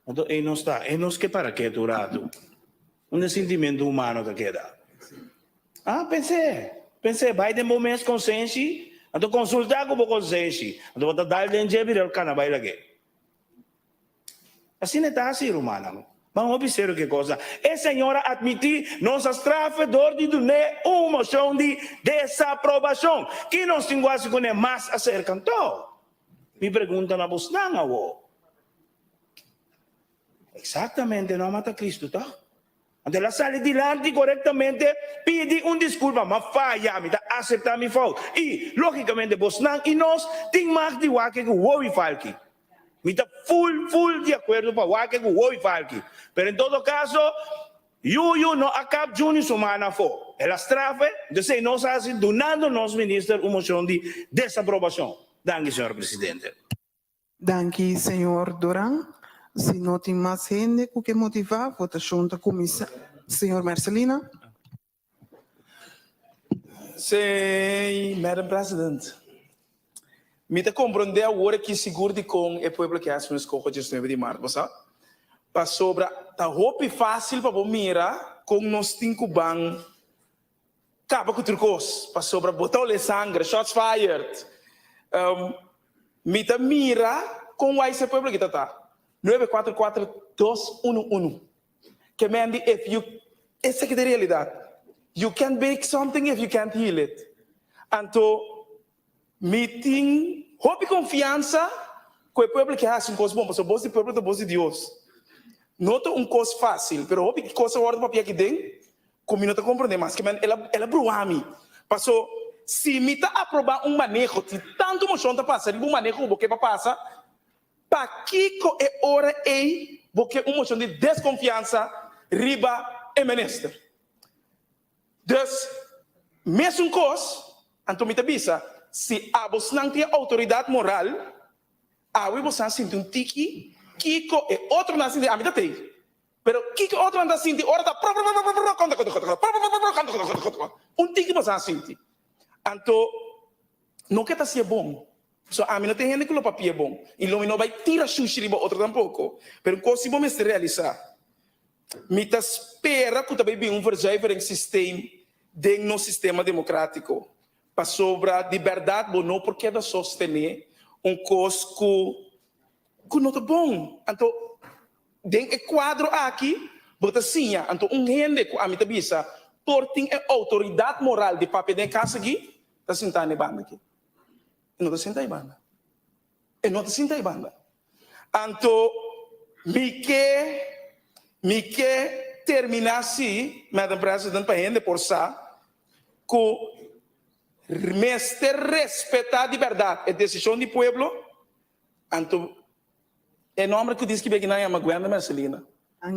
Anto ei nos ta, ei nos ke para ketu un ratu. Unda e sintimentu humano ta keda? Ah, pens'é, pens'é, bai den bo mes konsenshi, anto konsultá ku bo konsenshi, anto bo ta dal den dje bira kana bai lag'é. Asina e ta hasi, rumannan. Ban hopi serio ku e kosnan. E señor a atmití, Nos a strafe dor di dun'é un moshon di desaprobashon. Ki nos tin ku hasi kuné mas aserka anto? Mi pregunta na bosnan awor. Eksaktamente, no a mata Kristu, tòg? Anto el a sali dilanti korektamente pidi un diskulpa, Ma faya, mi ta aseptá mi fout. I, lógikamente, bosnan i nos tin mag di wak ku wowi falki. Mi ta ful, ful di akuerdo pa wak ku wowi falki. Pero en todo kaso, Yuyu no a kap Juni su man afó. El a straf e, entonces nos a hasi dunando nos minister un moshon di desaprobashon. Danki, señor presidente. Danki señor Doran. Si no tin mas hende ku ke motivá, votashon ta kuminsá. Señor Mercelina. Sí, Madam President. Mi ta komprondé awor aki sigur dikon e pueblo ke hasi un eskoho diesnuebe di mart, bo sa? Pasobra ta hopi fásil pa bo mira kon nos tin ku ban Kaba ku tur kos, pasobra bo ta olé sangre, shots fired. Mi ta mira kon wise e pueblo aki ta ta. Nuebe kuater kuater dos unu unu. Ke men di if you, esaki ta e realidat. You can't bake something if you can't heal it. Anto mi tin hopi konfiansa ku e pueblo ke hasi un kos bon, pasobra bos di pueblo ta bos di Dios. No ta un kos fásil, pero hopi kos a wòrdu papia aki den Ku mi no ta komprondé mas ke men el a el a bruha mi. Paso si mi ta aprobá un maneho, si tantu moshon ta pasa riba un maneho ku bo ke pa pasa, pakiko e ora ei bo ke un moshon di deskonfiansa riba e minister? Dus, mesun kos, anto mi ta bisa, si abosnan tin e outoridat moral, awe bosan sinti un tiki kiko e otronan a sinti, ami ta tei, pero kiko e otronan ta sinti ora ta pròpròpròpròprò konta konta konta konta pròpròpròprò konta konta konta konta un tiki bosan a sinti. Anto no ke ta hasié bon, pasobra ami no ta e hende ku lo papia bon i lo mi no bai tira shushi riba otro tampoko, pero un kos si bo mester realisá, Mi ta spera ku ta bai bin un verzuiveringssysteem den nos sistema demokratiko, pasobra di bèrdat bo no por keda sostené un kos ku ku no ta bon. Anto den e kuadro aki bo ta siña anto un hende ku ami ta bisa por tin e outoridat moral di papia den e kas aki ta sintá na e banda aki. E no ta sinta e banda. E no ta sinta e banda. Anto mi ke mi ke termina si, Madam President, pa hende por sa ku mester respeta di bèrdat e desishon di pueblo. Anto e nòmber ku diski beki nan yama Gwenda Mercelina.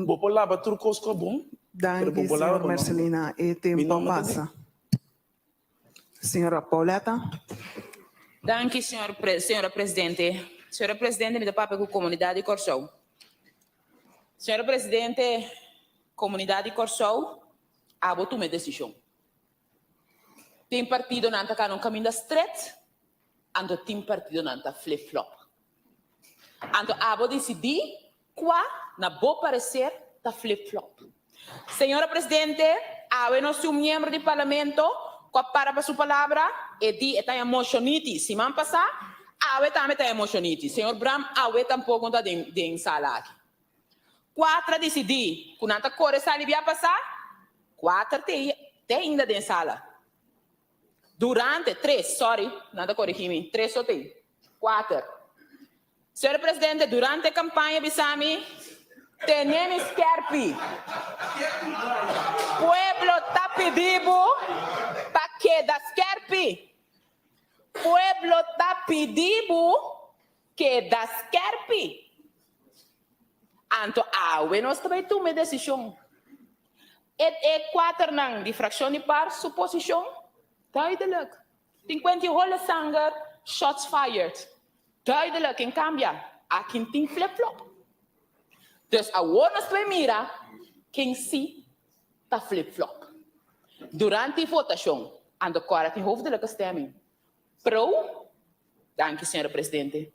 Bo por laba tur kos ku a bon, pero Danki, bo por laba señor bo nòmber. Mercelina. E Mi tempo a nòmber ta pasa. Señora Pauletta. Danki, señor pre, señora presidente. Señora presidente, mi ta papia ku komunidat di Kòrsou. Señora presidente, komunidat di Kòrsou, abo tuma e desishon. Tin partidonan ta kana un kaminda stret, anto tin partidonan ta flip-flop. Anto abo disidí Kua, na bo parecer, ta flip-flop? Señora Presidente, awe nos tin un miembro di Parlamento ku a para pa su palabra, e di e ta emoshoniti siman pasá, awe tambe ta emoshoniti. Señor Bram awe tampoko no ta den den sala aki. Kuater a disidí ku nan ta kore sali bia pasá, kuater te te ainda den sala. Durante, tres, sorry, nan ta korigí mi, tres so te, kuater. Señor Presidente, durante campaña bisa mi, tene mi skerpi. Pueblo ta pidi bo pa keda skerpi. Pueblo ta pidi bo keda skerpi. Anto awe nos ta bay tuma e decision. E e kuaternan di fraccion di par su posicion duidelijk. Tin kuenti hole sanger, shots fired. Duidelijk en cambia, aki tin flip flop. Dus awor nos ta mira ken si ta flip flop. Durante e votacion, anto cora tin hoofdelijke stemming. Pro, danki señora presidente.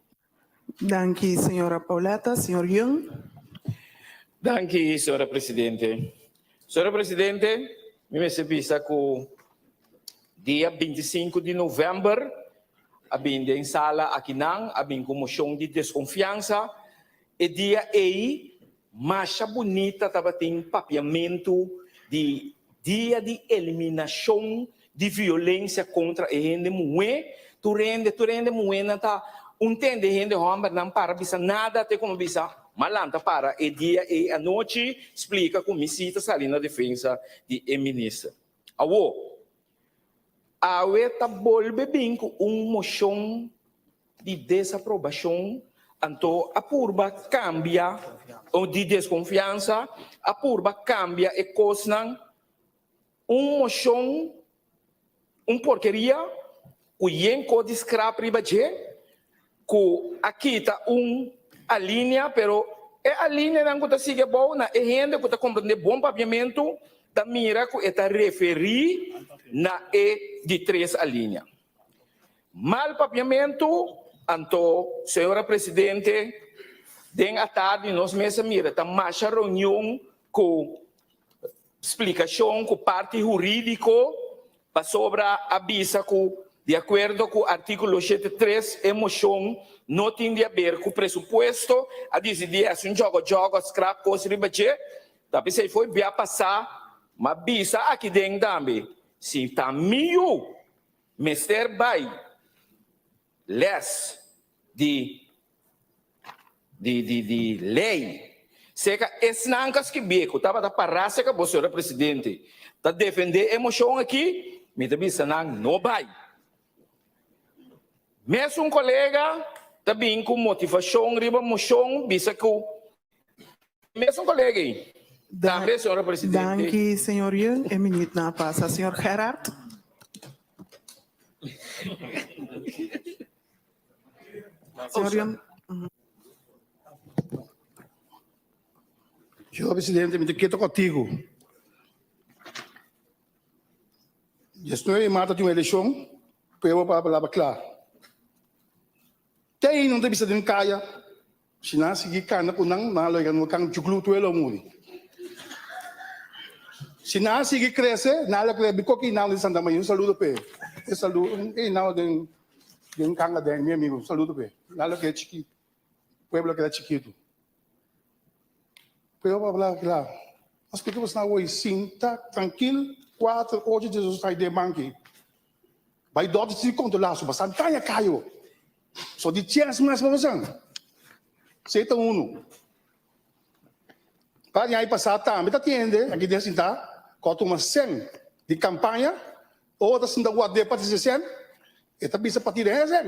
Danki señora Pauletta. Señor Young. Danki señora presidente. Señora presidente, mi mester bisa cu dia 25 di november a bin den sala akinan, a bin cu mocion di desconfiansa. E dia ey masha bunita tabatin papiamento di dia di eliminacion di violencia contra e hende muhe. Tur hende, tur hende muhenan ta un tende hende hombernan para bisa nada te como bisa ma lanta para e dia ey anochi splica cu mi si ta sali na defensa di e minister. Awo, awe ta bolbe bin cu un mocion di desaprobacion, anto a purba cambia, o di desconfiansa, a purba cambia e cosnan, un mocion, un porkeria cu yen cos di scrap riba dje, cu a kita un alinea, pero e alineanan cu ta sigui abou na e hende cu ta comprende bon papiamento ta mira cu e ta referi na e di tres alinea. Mal papiamentu, anto, señora Presidente, den atardi nos mes a mira ta masha reunion cu splicacion cu parti huridico pasobra a bisa cu di acuerdo cu articulo shete tres e mocion no tin di haber cu presupuesto, a dicidi haci un jogo jogo scrap cos riba dje, ta pesey fo'i bia pasa ma bisa aki den tambe si ta mi yu Mester bai les di di di di ley. Seka esnan ka skibie ku tabata pará seka bo señora presidente ta defendé e moshon aki, mi ta bisa nan no bai. Mesun kolega ta bin ku motivashon riba moshon bisa ku mesun kolega ei. Tambe, señora presidente. Danki, señor Yeung. E minuutnan a pasa. Señor Gerard. Señor Yeung. Señor presidente, mi ta keto contigo. 19 di maart tin un eleccion, pueblo pa palabra cla. Te ei nan ta bisa den kaya, si nan sigui kanda ku nan, nan a logra no kan chuklu tur e lo muri. Si nan sigui krese, nan a logra biko ki nan di Santa Maria, un saludo p'e. E saludo, e nan den den kanga den, mi amigo, un saludo p'e. Nan a logra chikito, pueblo a keda chikito. Pueblo pa bla kla. Nos piki boso nan awor sinta trankil, kuater, ocho, Jesus ta den banki. Bai dòkter si kontrolá su bastan taña kayo. So di chèns mas pa bosan. Esei ta unu. Pa di aña pasá tambe ta tiende aki den sintá ku a tuma sèn di kampaña ora ta sinta ward'é pa trese sèn e ta bisa pa tira e sèn.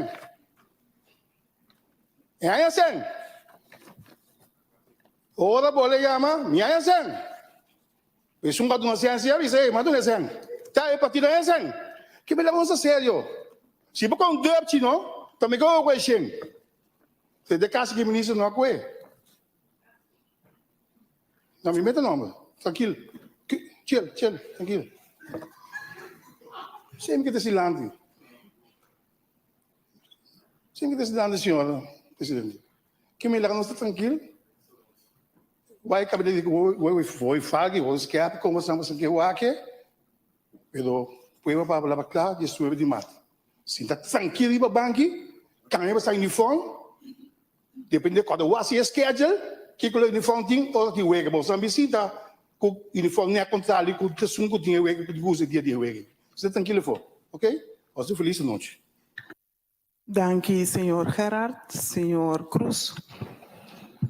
E haña sèn. Ora bo le yama mi haña sèn. Esun ka duna sèn si a bisa, ey, m'a duna e sèn. Ta e partido e sèn. Ke mi laba un serio. Si bo kon dùpchi no, ta mi koe ku e shen. Te de kasi ki minister no a koe. No, mi mete nomber. Trankil. Chill, chill, trankil. Semi ke ta silanti. Semi ke ta silanti, señor presidente. Ke mi laga nos ta trankil. Wai kabia di woi woi fagi woi skerp como sa sa ke wake pero pueblo pa laba kla di estuve di mat sinta trankil riba banki kambia pa sa uniform depende cuando wasi e schedule kiko lo uniform tin ora tin wega bo sa bisita ku uniform ne kontrali ku esun ku tin e wega ku gusta dia di e wega sinta trankil afo ok osu felis anochi. Danki señor Gerard. Señor Cruz.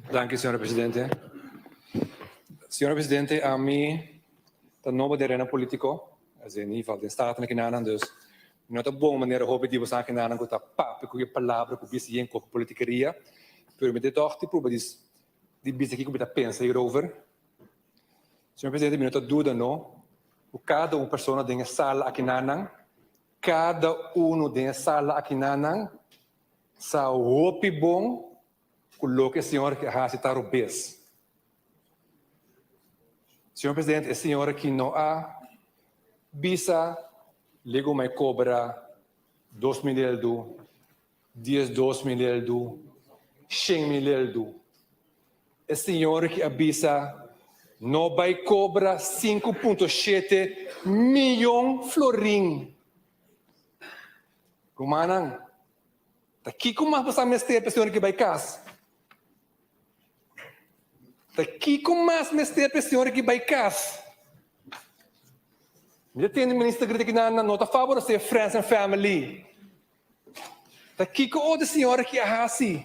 Danki señora presidente. Señora presidente ami ta nobo den arena politico, as in ieder geval den staten akinanan, dus no ta bon manera hopi di boso akinanan ku ta papia ku e palabra ku bisa yen koki politikeria, pero mi ta tòg di prueba di bisa kiko mi ta pensa hierover. Señor presidente mi no ta duda no ku kada un persona den e sala akinanan Kada unu den e sala akinanan sa hopi bon ku loke e señor aki a hasi ta robes. Señor Presidente, e señor aki no a bisa lego mai kobra 2000 eldu, 12000 eldu, 100.000 eldu. E señor aki a bisa no bai kobra 5.7 miyon florin. Rumannan, ta kiko mas bo sa mester pa e señor aki bai kas? Ta kiko mas mester pa e señor aki bai kas? Mi ta tende minister grita ki nan no ta faboresé friends and family. Ta kiko otro señora ki a hasi?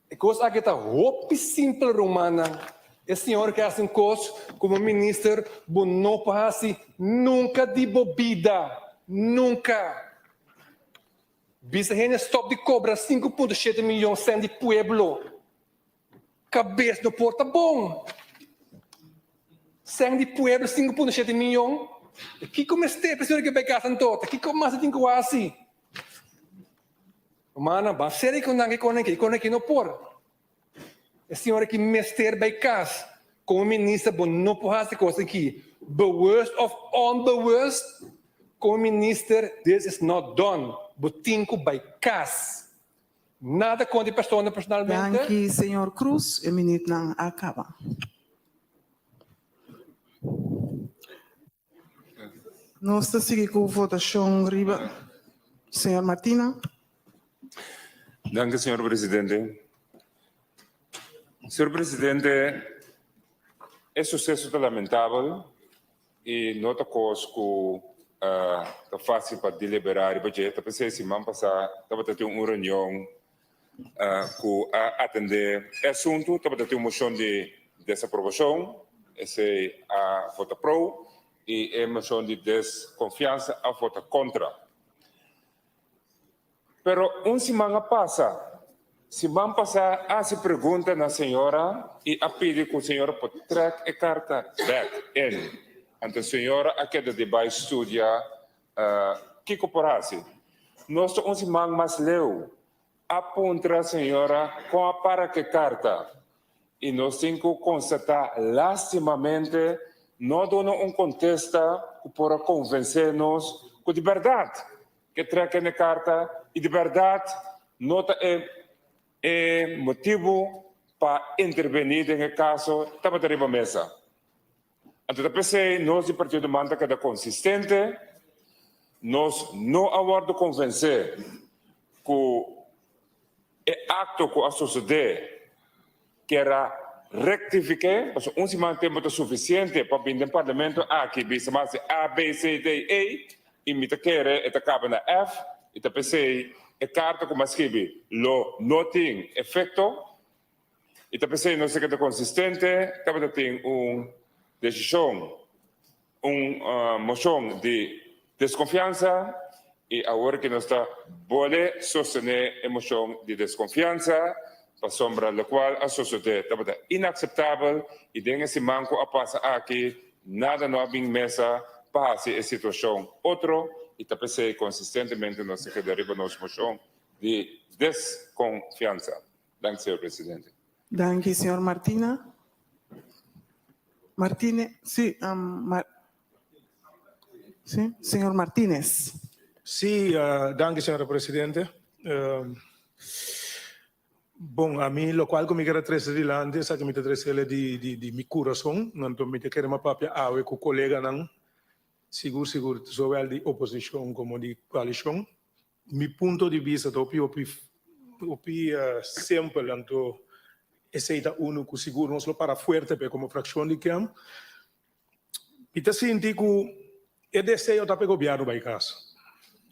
E kos aki ta hopi simpel rumannan. E señora ki a hasi un kos komo minister bo no por hasi nunka di bo bida. Nunka. Bisa hende stop di kobra 5.7 miyon sèn di pueblo. Kabes no por ta bon. Sèn di pueblo 5.7 miyon. Ta kiko mester pa e señora ke bai kas anto? Ta kiko mas e tin ku hasi? Rumannan, ban seri ku nan ke konen ke, konen ke no por. E señora ki mester bai kas. Komo minister bo no por hasi kos aki. Bewust of onbewust, komo minister this is not done. Bo tin ku bai kas. Nada kontra e persona personalmente. Danki señor Cruz, e minuutnan a caba. Nos ta sigui cu votacion riba señor Martina. Danki señor presidente. Señor presidente, e suceso ta lamentabel I no ta kos ku ta fásil pa deliberá riba dje. Ta p'esei siman pasá tabata tin un reunion ku a atendé e asuntu. Tabata tin un moshon di desaprobashon, esei a vota pro, i e moshon di deskonfiansa a vota kontra. Pero un siman a pasa. Siman pasá a hasi pregunta na señora i a pidi ku señora por trèk e karta bèk in. Anto señora a keda di bai studia kiko por hasi. Nos ta un siman mas leu. A puntra señora kon a para ku e karta i nos tin ku konstatá lastimamente no a duna un kontesta ku por a konvensé nos ku di bèrdat Ke trek e karta i di bèrdat no ta e e motibu pa intervení den e kaso tabata riba mesa. Anto ta p'esei nos di Partido man ta keda konsistente, nos no a wòrdu konvensé ku e akto ku a sosodé kier a rektifiké, pasobra un siman tempu ta sufisiente pa bini den parlamento aki bisa mas di A, B, C, D, E i mi ta kere e ta kaba na F i ta p'esei e karta ku mi a skibi lo no tin efekto i ta p'esei nos ta keda konsistente tabata tin un desishon un moshon di deskonfiansa i awor ki nos ta bole sostené e moshon di deskonfiansa pasobra lokual a sosodé tabata inakseptabel i den e siman ku a pasa aki nada no a bin mesa pa hasi e situashon otro i ta p'esei konsistentemente nos ta keda riba nos moshon di deskonfiansa. Danki señor presidente. Danki señor Martina. Martine, si, um, Mar, si, señor Martinez. Si, uh, danki señora presidente. Uh, bon, a mi locual cu mi kere trece dilanti, esaki mi ta trecele di, di, di mi curason, anto mi ta kere ma papia awe cu coleganan, sigur sigur, zowel di oposicion como di coalicion. Mi punto di bista ta hopi hopi hopi simpel anto esey ta uno cu sigur nos lo para fuerte p'e como fraccion di KEM. Mi ta sinti cu e deseo ta p'e gobierno bay cas.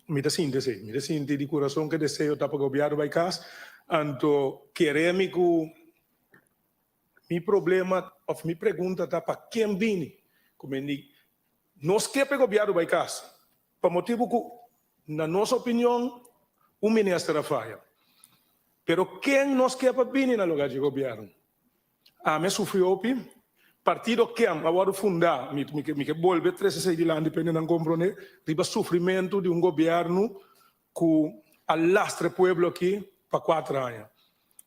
Mi ta sinti esey. Mi ta sinti di curason cu e deseo ta pa gobierno bay cas. Anto kere mi cu mi problema of mi pregunta ta pa ken bini cu mi di nos ke p'e gobierno bay cas. Pa motibu ku, na nos opinion, un minister a faya. Pero ken nos ke pa bini na lugar dje gobièrnu? Ami a sufri hopi. Partido kem a wòrdu fundá, mi mi ke bolbe trese esei dilanti pa nan komprondé, riba sufrimentu di un gobièrnu ku a lastra e pueblo aki pa kuater aña.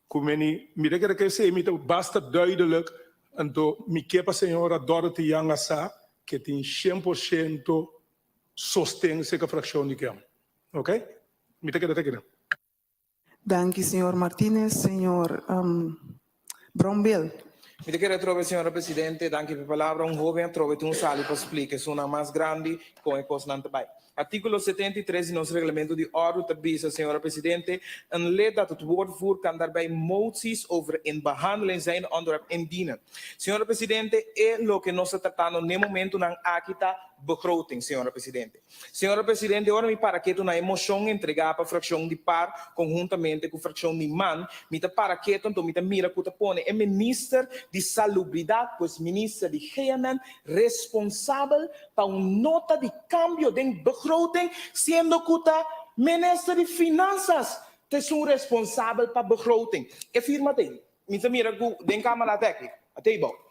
Ku meni mi ta kere ku esei mi ta basta duidelijk, anto mi ke pa señora Dorothy Young a sa ke tin 100% sosten seka frakshon di kem. Ok? Mi ta keda te keda. Danki señor Martinez. Señor Brombil. Mi ta kere atrobe señora presidente, danki pa e palabra. Un hoben atrobe tin un sali pa splika esunnan mas grandi kon e kosnan ta bai. Artíkulo 73 di nos reglamento di òrdu ta bisa, señora presidente, Een lid dat het woord voert kan daarbij moties over in behandeling zijnde onderwerp indienen. Señora presidente, e loke nos ta tratando n'e momentunan aki ta begroting, señora presidente. Señora presidente, ora mi para ketu na e mocion entregá pa fraccion di par conhuntamente cu fraccion di man, mi ta para ketu anto mi ta mira cu ta pone e minister di Salubridad, pues minister di GMN, responsabel pa un nota di cambio den begroting, siendo cu ta minister di Finanzas ta esun responsabel pa begroting. E firma ta ei. Mi ta mira ku den kamara ta aki, a table.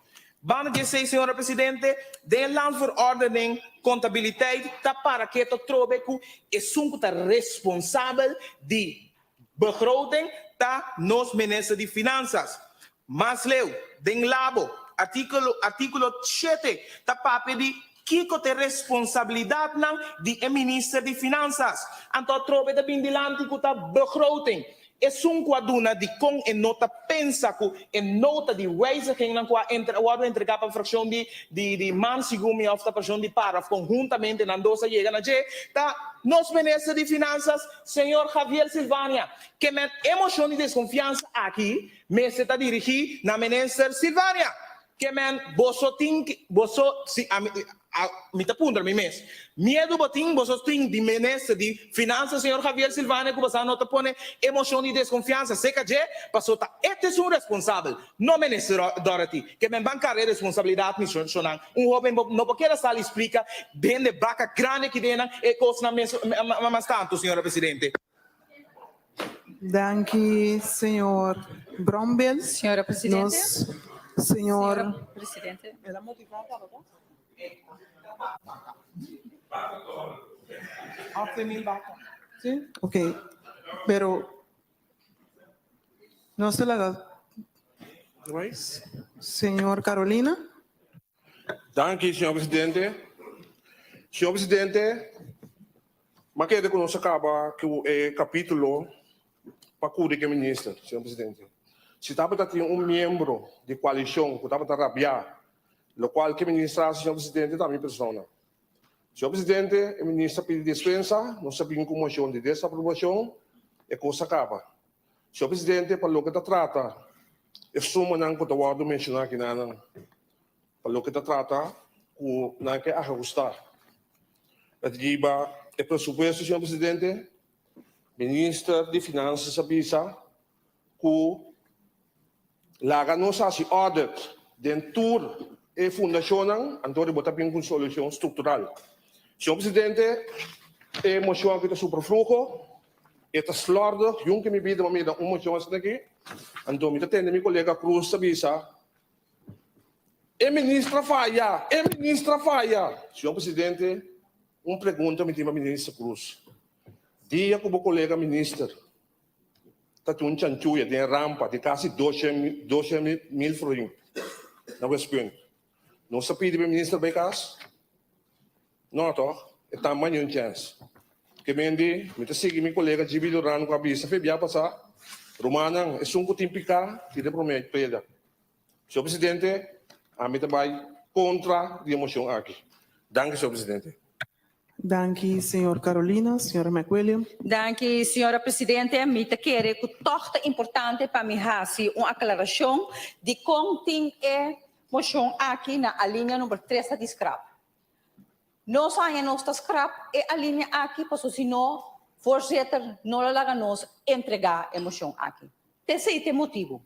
Banda di esei, señora presidente, den e landsverordening contabiliteit ta para keto trobe ku esun ku ta responsabel di begroting ta nos minister di Finanzas. Mas leu, den labo, artíkulo artíkulo shete ta papia di kiko ta e responsabilidatnan di e minister di Finanzas. Anto atrobe ta bin dilanti ku ta begroting. Esun ku a duna dikon e no ta pensa ku e nota di wijzigingnan ku a wòrdu entregá pa frakshon di di man segun mi òf ta frakshon di par òf konhuntamente nan dos a yega na dje ta nos minister di Finansas señor Javier Silvania ke men e moshon di deskonfiansa aki mester ta dirigí na minister Silvania Ke men boso tin boso si ami mi ta puntra mi mes miedu bo tin boso tin di minister di finansa señor Javier Silvania ku boso no ta pone e mocion di desconfiansa seka dje paso ta e ta esun responsabel no minister Dorothy ke men ban karga e responsabilidad mi shonnan un hoben bo no por keda sali splika hende baka grandi aki den nan e kosnan mes mas tantu señora presidente. Danki señor Brombill. Señora Presidente. Nos señor. Señora Presidente. Sí? Ok, pero nos ta laga señor Carolina. Danki, señor presidente. Señor presidente, m'a kere ku nos a kaba ku e kapítulo pa kuri ku e minister, señor presidente. Si tabata tin un miembro di koalishon ku tabata rabiá lokual ku e minister a hasi, señor presidente, ta mi persona. Señor presidente, e minister a pidi despensa, nos a bin ku moshon di desaprobashon, e kos a kaba. Señor presidente, pa loke ta trata e sumanan ku ta wòrdu menshoná akinanan, pa loke ta trata ku nan ke ahustá e ta riba e presupuesto, señor presidente, minister di Finansas a bisa ku laga nos hasi audit den tur e fundashonnan, anto bo ta bin ku un solushon struktural. Señor presidente, e moshon aki ta superfluho, e ta slòrdig, yunke mi bida bo mira un moshon asina aki, anto mi ta tende mi kolega Cruz ta bisa, E minister a faya! E minister a faya! Señor presidente, un pregunta mi tin pa minister Cruz. Dia ku bo kolega minister ta tin un chanchuya den e rampa di kasi doshe mil florin na Westpunt, nos ta pidi pa e minister bai kas? No toch? E ta manda un chèns. Ke men di, mi ta sigui mi kolega GB Duran ku a bisa fe bia pasá, Rumannan, esun ku tin piká, tira e promé piedra. Señor Presidente, ami ta bai kontra di e moshon aki. Danki, señor Presidente. Danki, señor Carolina. Señora McWilliam. Danki, señora Presidente. Mi ta kere ku tòg ta importante pa mi hasi un aklarashon dikon tin e moshon aki na alinea number tres ta di skrap. Nos haña nos ta skrap e alinea aki paso si no voorzitter no lo laga nos entregá e moshon aki. T'esei t'e motibu.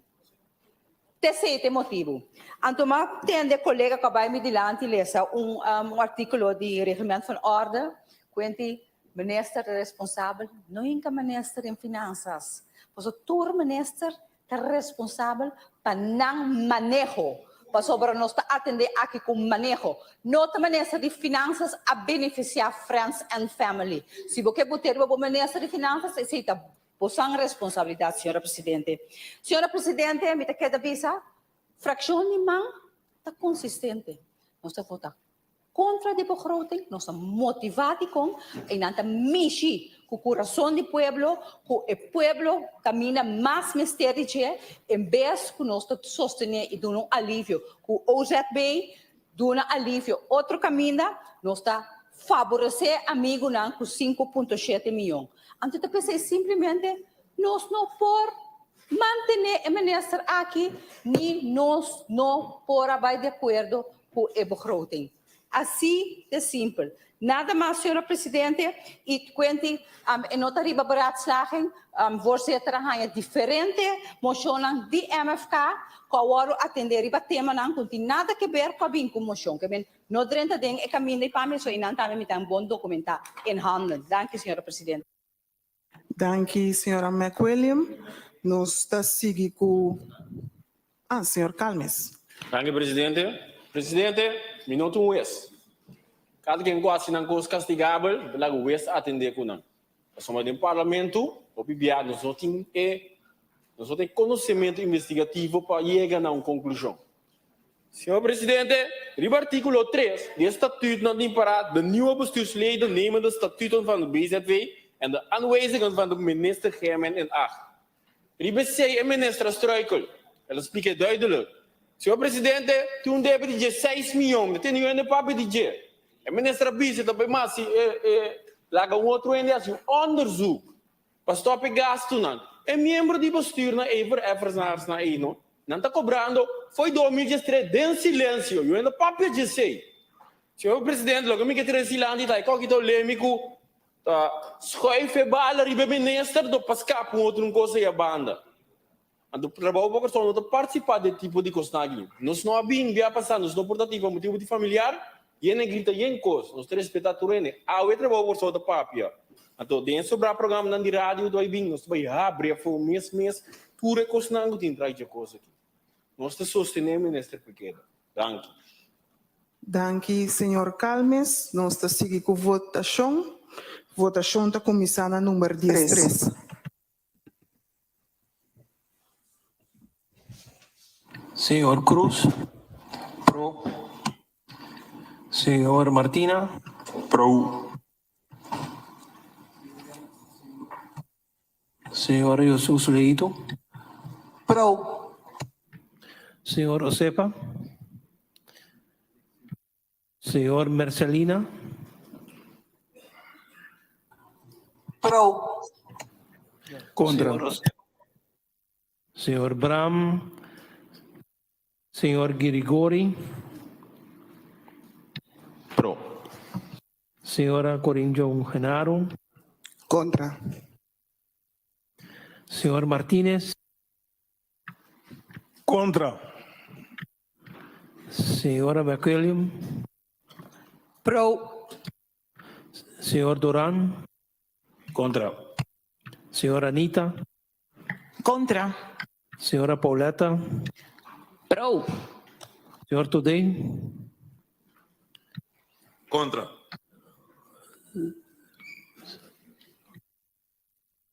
T'esei t'e motibu. Anto m'a tende kolega ku a bai mi dilanti lesa un un artíkulo di Reglement van Orde kuenti minister ta responsabel. No hinka minister den finansas paso tur minister ta responsabel pa nan maneho, pasobra nos ta atende aki ku maneho. No ta Minister di Finansas a benefisiá friends and family. Si bo ke bot'é riba bo Minister di Finansas, esei ta bosan responsabilidat, señora Presidente. Señora Presidente, mi ta keda bisa, frakshon di man ta konsistente. Nos ta vota Kontra di begroting, nos ta motivá dikon i nan ta mishi ku kurason di pueblo, ku e pueblo kaminda mas mester di dje, en bes ku nos ta sostené i duna un alivio ku OZB duna alivio otro kaminda, nos ta faboresé amigunan ku 5.7 miyon. Anto ta p'esei simplemente nos no por mantené e minister aki ni nos no por a bai di akuerdo ku e begroting. Así de simpel. Nada mas, señora Presidente, i kuenti e no ta riba beraadslaging, voorzitter a haña diferente moshonnan di MFK ku a wòrdu atendé riba temanan ku no tin nada ke ber ku a bin ku moshon. Ke men no drenta den e kaminda i pa mi so i nan tambe mi ta bon dokumentá in handen. Danki, señora Presidente. Danki señora McWilliam. Nos ta sigui ku ah señor Calmes. Danki presidente. Presidente, mi no ta un hues. Kada ken ku hasi nan kos kastigabel, mi ta laga hues atende ku nan. Pasobra den parlamento, hopi bia nos no tin e nos no tin e konosementu investigativo pa yega na un konklushon. Señor Presidente, riba artíkulo tres di e statuutnan tin pará, De nieuwe bestuursleden nemen de statuten van de BZV en de aanwijzingen van de minister Geerman in acht. Riba esei e minister a struikel. El a splika e duidelijk. Señor Presidente, tin un debe di dje seis miyon, mi tene hende papia di dje. E minister a bisa ta bai masi e e laga un otro hende hasi un onderzoek Pa stop e gastunan. E miembro di bestuur na Ever Effers na Eino, nan ta cobrando fo'i 2013 den silencio. Yo no papia djesey. Señor Presidente, loke mi ke trece dilanti ta e kokito lemi cu ta schuif e bala riba e minister do pa scapa un otro un cos ey a banda. Anto trabou pa Kòrsou no ta partisipá den tipo di kosnan aki. Nos no a bin bia pasá, nos no por ta tin pa motibu di familiar, yen a grita yen kos. Nos ta respetá tur hende. Awe trabou pa Kòrsou ta papia. Anto den e sobrá programanan di radio ta bai bin, nos ta bai habri afó mes mes tur e kosnan ku tin tras dje kos aki. Nos ta sostené Minister Piketa. Danki. Danki señor Calmes. Nos ta sigui ku votashon. Votashon ta kuminsá na number 13. Señor Cruz. Pro. Señor Martina. Pro. Señor Jesus Leito. Pro. Señor Osepa. Señor Mercelina. Pro. Contra. Señor Bram. Señor Girigori. Pro. Señora Corinjo Genaro. Contra. Señor Martinez. Contra. Señora McWilliam. Pro. Señor Duran. Contra. Señora Anita. Contra. Señora Pauletta. Pro. Señor Today. Contra.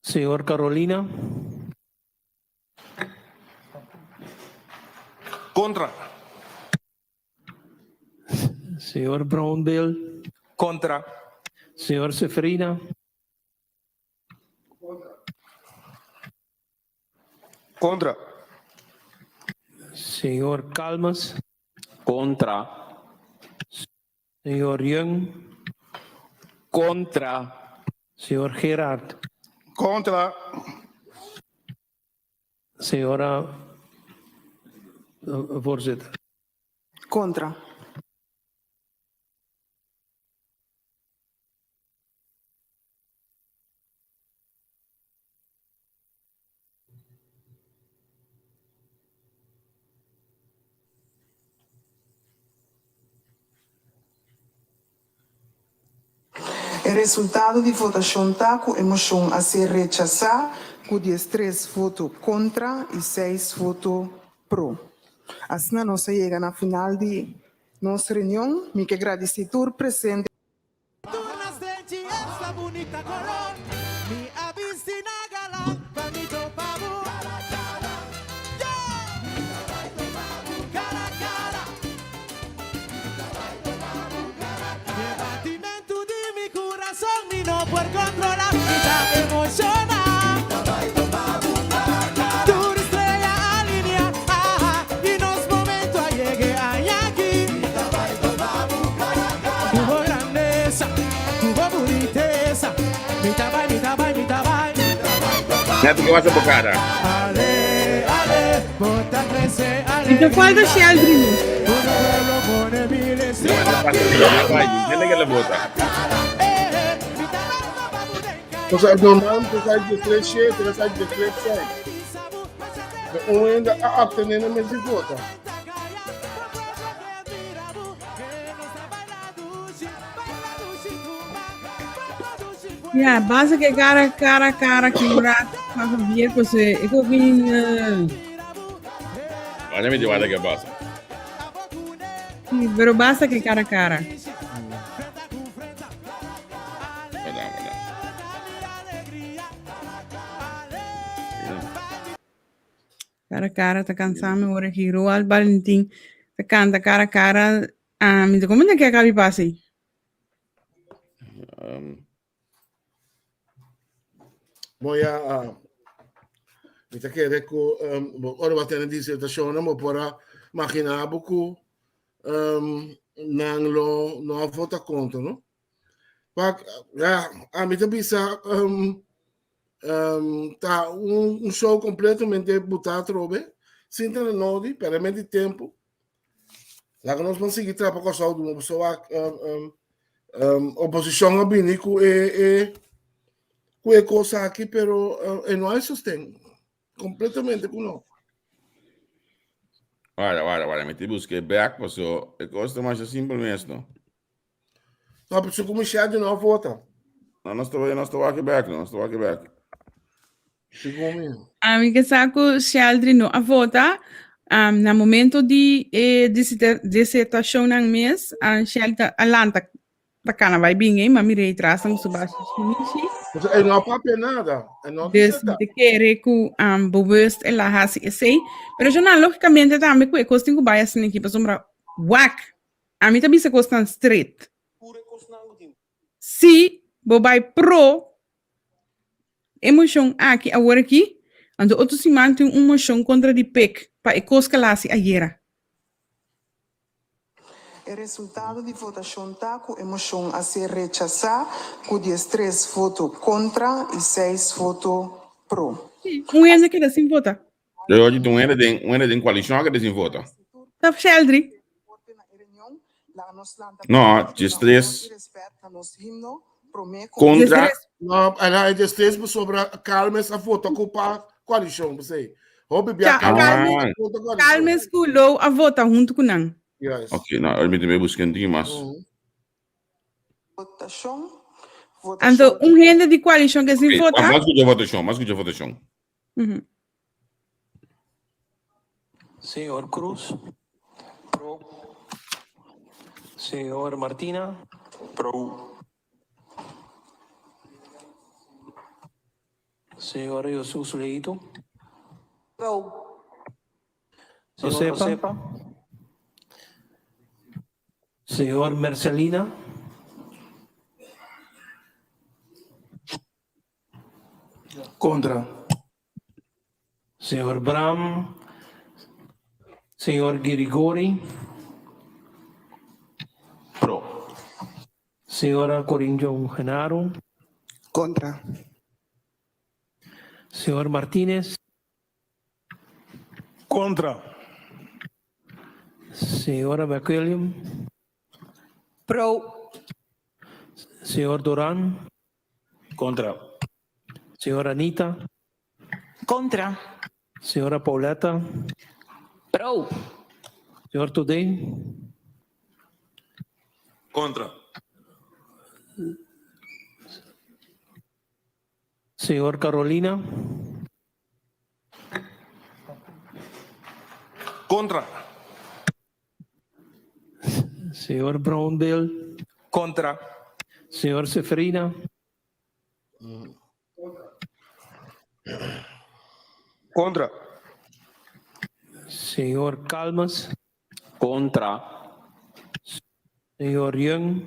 Señor Carolina. Contra. Señor Brownbill. Contra. Señor Seferina. Contra. Señor Calmas. Contra. Señor Young. Contra. Señor Gerard. Contra. Señora voorzitter. Contra. E resultado di votashon ta ku e moshon a ser rechasá ku 13 voto kontra i seis voto pro. Asina nos a yega na final di nos reunion. Mi ke gradisí tur presente. Neto, ¿qué vas a bocar? Então falta Sheldon. Dile que le bota. O sea, normal, tu sai de 3 7, tu sai de 3 6. Um ainda a obtener na mesma vota. Ja, basta que cara, cara, cara, que un rato pa Javier, pues eh, ik ook niet. eh, Olha me de que pasa. sí, pero basta que cara, cara. Guarda, guarda. Cara, cara, ta cansame ora aquí. Roald Valentin, ta canta cara, cara. Ah, mi como que acabi pasi. Bom, ja, uh, mi ta kere ku um, bo ora bo tene disertashon bo por a imaginá bo ku um, nan lo no a vota kontra, no? Pa, ja, a mi ta bisa um, um, ta un, un show completamente butá atrobe, sin tene nodi, perdimento di tempo. Laga nos ban sigui trapa Kòrsou duna pasobra wak um, um, um, oposishon a bini ku e, e, ku e kos aki, pero uh, e no hay sosten. Completamente ku no. Guarda, guarda, guarda, mi te busqué back, paso e kos ta masha simpel mes, no? No, pero su kuminsá di no vota. No, nos ta nos ta wak bek, nos ta wak bek. Segun mi. Ami ke sa ku Sheldry no a vota. Um, na momento di e disertacionnan mes, um, Sheldry ta a lanta ta kana bai bin ei, ma mir'é tras nan su bashi shinishi. Pues e no a papia nada. E no a Dus disertá. mi ta kere ku um, bewust el a hasi esei. Pero yo lógicamente tambe ku e kos tin ku bai asina aki pasobra wak. Ami ta bisa kosnan straight. Si bo bai pro e moshon aki awor aki, anto otro siman tin un moshon kontra di pek pa e kos ku el a hasi ayera. E resultado di votashon ta ku e moshon a ser rechasá ku diestres voto kontra i seis voto pro. Un hende keda sin vota. Yo oye, un hende den, un hende den coalición a keda sin vota. Ta Sheldry. No, diestres contra. No, era diestres pasobra Calmes a vota ku pa coalición, p'esei. Hopi bia Ja, Calmes Calmes, vota coalición. Calmes ku Lou a vota huntu ku nan. Yes. Ok, no, mi tambe busca un tiki mas. Votashon, Anto un hende di coalición ke sin Ok, vota. mas escucha votación, mas escucha votación. Señor Cruz. Pro. Señor Martina. Pro. Señor Jesus Leito. Pro. Señor Josepa. Señor Mercelina. Contra. Señor Bram. Señor Girigori. Pro. Señora Corinjon Genaro. Contra. Señor Martínez. Contra. Señora McWilliam. Pro. Señor Duran. Contra. Señora Anita. Contra. Señora Pauletta. Pro. Señor Today. Contra. Señor Carolina. Contra. Señor Brownbill. Contra. Señor Seferina. Contra. Señor Calmas. Contra. Señor Young.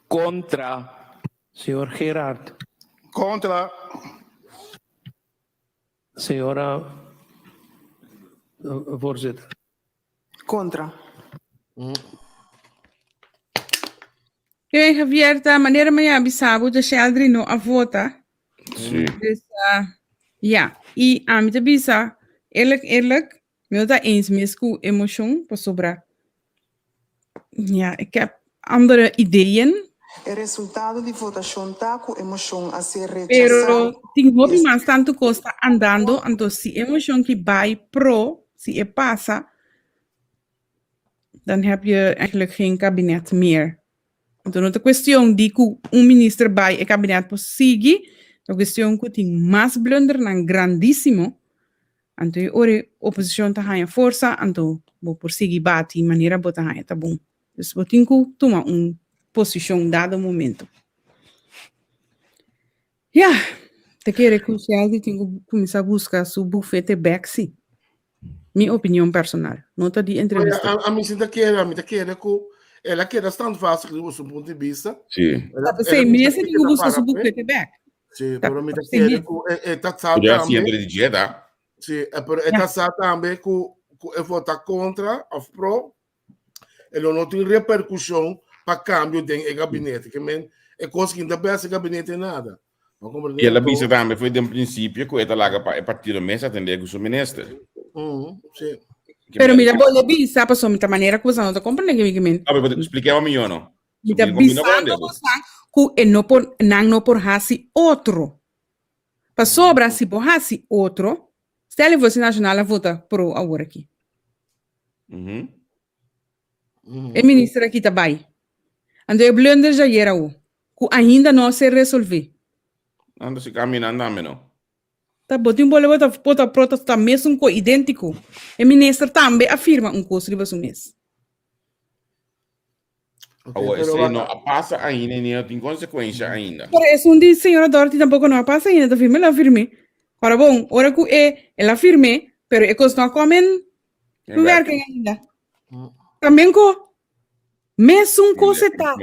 Contra. Señor Gerard. Contra. Señora voorzitter. Contra. Kevin Javier ta manera mi a bisa bo ta Sheldry no a vota. Sí. Dus uh, ja, i ami ta bisa eerlijk eerlijk, mi no ta eens mes ku e moshon pasobra ja, ik heb andere ideeën. E resultado di votashon ta ku e moshon a ser rechasá. Pero tin hopi mas tantu kos ta andando, anto si e moshon ki bai pro, si e pasa, dan heb je eigenlijk geen kabinet meer. Anto no ta kuestion di ku un minister bai e kabinet por sigui, ta kuestion ku tin mas blundernan grandísimo, anto e ora e oposishon ta haña forsa, anto bo por sigui bati manera bo ta haña ta bon. Dus bo tin ku tuma un posishon dado momento. Ya, ta kere ku Sheldry tin ku kuminsá buska su bufete bèk si. Mi opinion personal, no ta di entrevista. A, a mi si ta kere, a mi ta kere ku el a keda standvastig riba su punto di bista. Sí. El a, Ta p'esei el a mes bisa e tin ku ke ta buska para su p'e. bufete bèk. Sí, Ta pero mi ta p'esei kere mes. ku e, e ta sa Pero ya tambe. siempre di Jeddah. Sí, eh, pero e Ja. ta sa tambe ku ku e vota kontra òf pro, e lo no tin repercusion pa cambio den e gabinete. Ke men, e kos ki ta bes e gabinete nada. No comprende? I el a bisa tambe foi den principio ku e ta laga pa e partido mes atende ku su minister. Mm, sí. Ke Pero men- mi ta bolbe bisa, pasobra mi ta manera ku boso no ta comprende ke mi ke men. Ah, pero expliquemos mihor no. Mi ta Mi no comprende, bisando bo. bosan ku e no por, nan no por hasi otro. Pasobra si bo hasi otro, stel e Voce Nacional a vota pro awor aki. Mhm. E minister aki ta bai. Anto e blunder djayer awo. Ku ainda no a ser resolví. Nan ta si kaminan tambe no. Ta bo tin bole bo ta bo ta protesta mesun ko idéntiko. E minister tambe a firma un kos riba su mes. Awor, esei no a pasa ainda i no tin konsekuensha ainda. Pero esun di señora Dorothy tampoco no a pasa ainda, ta firme el a firme. Ora bon, ora ku e el a firme, pero e kos no a kom en En werking ainda. Tamben ko mesun kos e ta.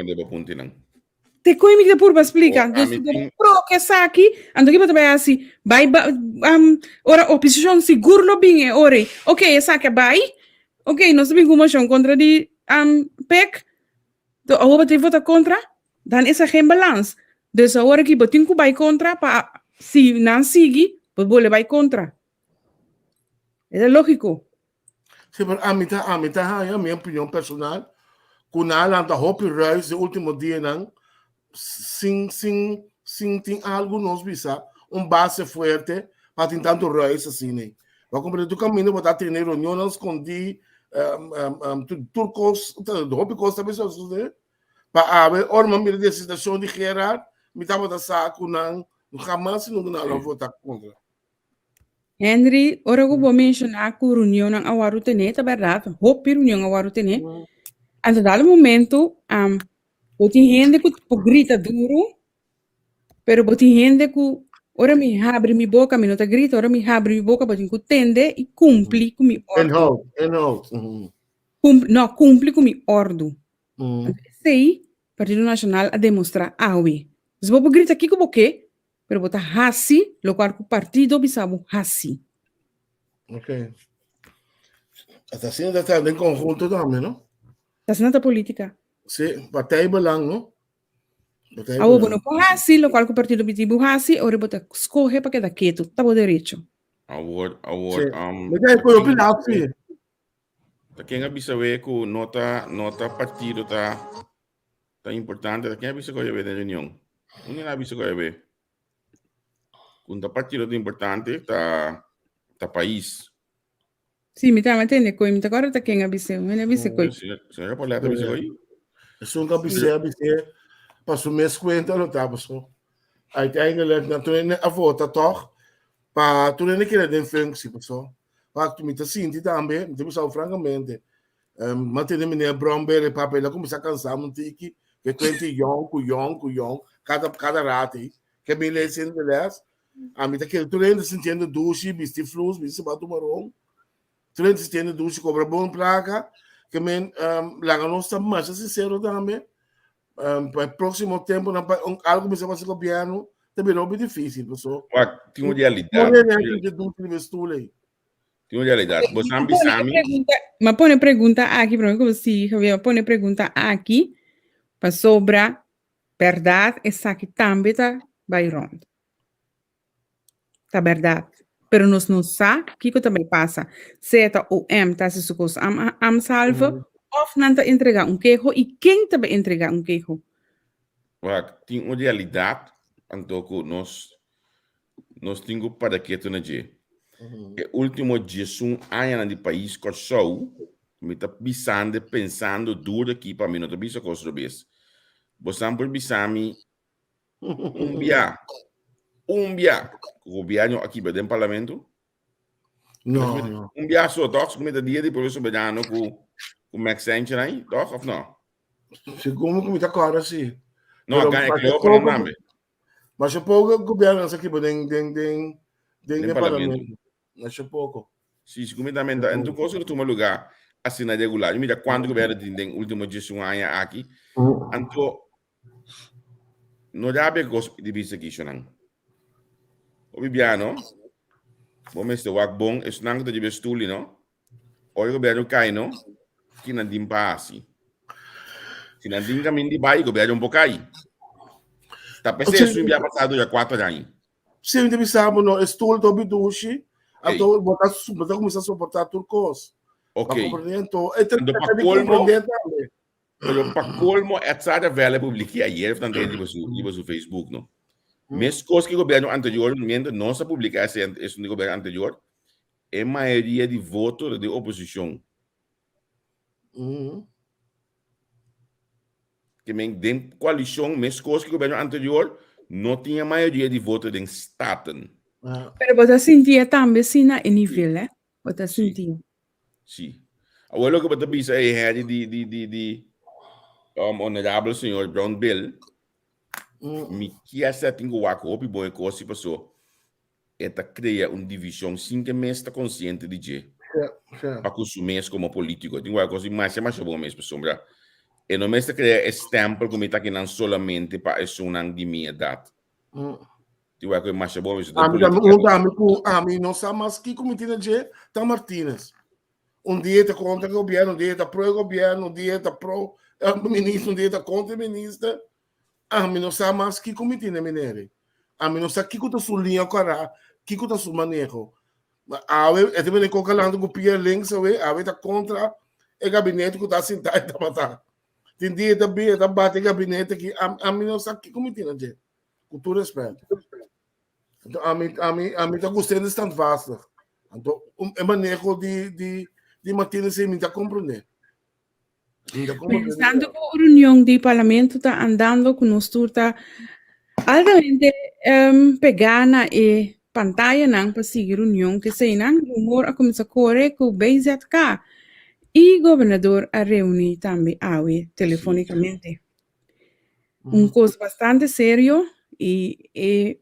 Te koe mi ta purba splika. Dus si bo pro ke esaki, anto ki bo ta bai hasi? Bai ba, um, ora oposishon sigur lo bin e ora ei. Ok, esaki a bai. Ok, nos ta bin ku moshon kontra di um, PEC. To awor bo tin vota kontra? Dan esa geen balans. Dus awor aki bo tin ku bai kontra pa si nan sigui, bo bole bai kontra. E ta lógiko. Sí, pero ami ta, ami ta haña mi opinion personal ku nan a lanta hopi ruis de último dianan sin, sin, sin tin algu nos bisa un base fuerte pa tin tantu ruis asina ei. Bo a komprende tur kaminda bo ta tene reunionnan skondí, um, um, um, tur, tur kos, hopi kos ta bisa sosodé. Pa awe, ora mi a mira di e situashon di Gerard, mi tabata sa ku nan hamas i nunka nan lo vota kontra. Henry, ora ku bo menshoná ku reunionnan a wòrdu tené, ta bèrdat, hopi reunion a wòrdu tené. Anto dado momento, um, bo tin hende ku por grita duru, pero bo tin hende ku ora mi habri mi boka mi no ta grita, ora mi habri mi boka bo tin ku tende i kumpli ku mi òrdu. Inhoud, inhoud. Mhm. Kum, no, kumpli ku mi òrdu. Anto esei Partido Nashonal a demostrá awe. Dus bo por grita kiko bo ke, Pero bo ta hasi lokual ku partido bisa bo hasi. Ok. Ta asina ta ta den conjunto tambe, no? Ta asina ta politica. Sí, partijbelang, no? Partijbelang. Awo bo no por hasi lokual ku partido biti bo hasi, ora bo ta skohe pa keda ketu. Ta bo derecho. Awor, awor, Sí. um, Me ta koyo pila sí. Ta ken a bisa we ku no ta, no ta partido ta Ta importante, ta ken a bisa ku awe den reunion? Un a bisa ku awe. Kun ta partido ta importante, ta ta pais. Sí, mi tambe tende koi, mi ta kòrda ta ken a bis'é, un hende a bis'é koi. Señora Paulette a bisa koi? Esun ka bis'é a bis'é pa su mes kuenta lo ta paso. Uiteindelijk nan tur hende a vota tòg pa tur hende keda den functie paso. Wak mi ta sinti tambe, mi ta bisa bo francamente, Um, ma tene meneer Bromberg e papel a kuminsá kansá un tiki, ke kuenti yòn ku yòn ku yòn, kada kada rati, ke mi lees in de les. A mi ta kere tur hende sintiendo dushi, bisti flus, bisti sapato maron. Tur hende sintiendo dushi, kobra bon plaka. Ke men um, laga nos ta masha sincero tambe. Um, pa e próximo tempo, nan pa un, algo kuminsá pasa gobierno, ta bira hopi difícil, paso. Wak, tin un realidat. Tur hende a sinti dushi riba e stoel ei. Tin un realidat. Bo san bisa mi. Ma pone pregunta aki, prome ku bo sigui, Javier, ma pone pregunta aki, pasobra bèrdat esaki tambe ta bai rònt. Ta bèrdat. Pero nos no sa kiko ta bai pasa. Sea ta OM ta hasi su kos am amsalve, òf nan ta entregá un keho i ken ta bai entregá un keho. Wak, tin un realidat anto ku nos Nos tin ku para ketu na dje. E último diesun añanan di pais Kòrsou, mi ta bisando, pensando duro aki pa mi no ta bisa kos robes. Bosan por bisa mi un bia, un bia ku gobièrnu a kibra den parlamento? No, no. Un bia so, toch? Mi ta dia di Pueblo Soberano ku ku Max Sanchez, toch? Of no? Segun ku mi ta kòrda, si. No, Pero a gaña masha Cleopa nan poko tambe. Masha poko gobierno sa kiba den den den den Den den parlamento. parlamento. Masha poko. Si, si kumita menta, en tur cosa lo tuma lugar asina regular. Yo mira cuánto gobierno tin den último 11 aña aki. Anto, no rabia cos di bisa kishonan. O bibiano, bo mester wak bon, esnan ku ta jibe stuli, no? Ora gobierno kai no, ki nan tin pa hasi? Si nan tin kamin di bai, gobierno un por kai. Ta p'esei esun bia pasado ya kuater aña. Si mi ta bisa bo no, e stoel ta hopi dushi, anto bo ta bo ta kuminsá soportá tur kos. Ok. Pa komprendé anto, e ta Anto pa di kolmo, komprendé tambe. pero pa kolmo Edzard Velle publiké ayer of tanto riba su riba su Facebook no. Meskos ku e gobierno anterior, mientras nos a publiká ese esun di gobierno anterior, E mayoria di voto ta di oposicion. Ke men den koalishon meskos ku gobierno anterior no tin e mayoria di voto den Staten. Pero bo ta sinti e tambe si na e nivel eh. Bo ta sinti. Si. Awor loke bo ta bisa e heri di di di di um, honorable señor Brown Bill, mi kier sa tin ku wak hopi bon e kos si paso e ta krea un divishon sin ke mes ta konsiente di dje. Pa ku su mes komo politiko. Tin wak kos di masha masha bon mes pasobra e no mes ta krea e stempel ku mi ta kinan solamente pa esunnan di mi edat. Tin wak kos masha bon mes. Ami tambe un dame ku ami no sa mas kiko mi tin na dje ta Martinez. Un dia ta kontra gobierno, un dia ta pro gobierno, un dia ta pro minister, un dia ta kontra minister. Ami no sa mas kiko mi tin na mineri. Ami no sa kiko ta su liña kara, kiko ta su maneho. Ma awe, e ta bini kokalando ku pia links awe, awe ta kontra e gabinete ku ta sintá e tabata. Tin dia e ta bin, e ta bati e gabinete aki, ami no sa kiko mi tin na dje. Ku tur respet. Anto ami, ami, ami ta gusta hende standvastig. Anto e maneho di, di, di Martinez ei mi ta komprondé. Pensando ku reunion di parlamento ta andando ku nos tur ta altamente um, pegá na e pantayanan pa sigui reunion keseinan, rumor a kuminsá kore ku BZK i gobernador a reuní tambe awe telefonikamente. Un kos bastante serio i e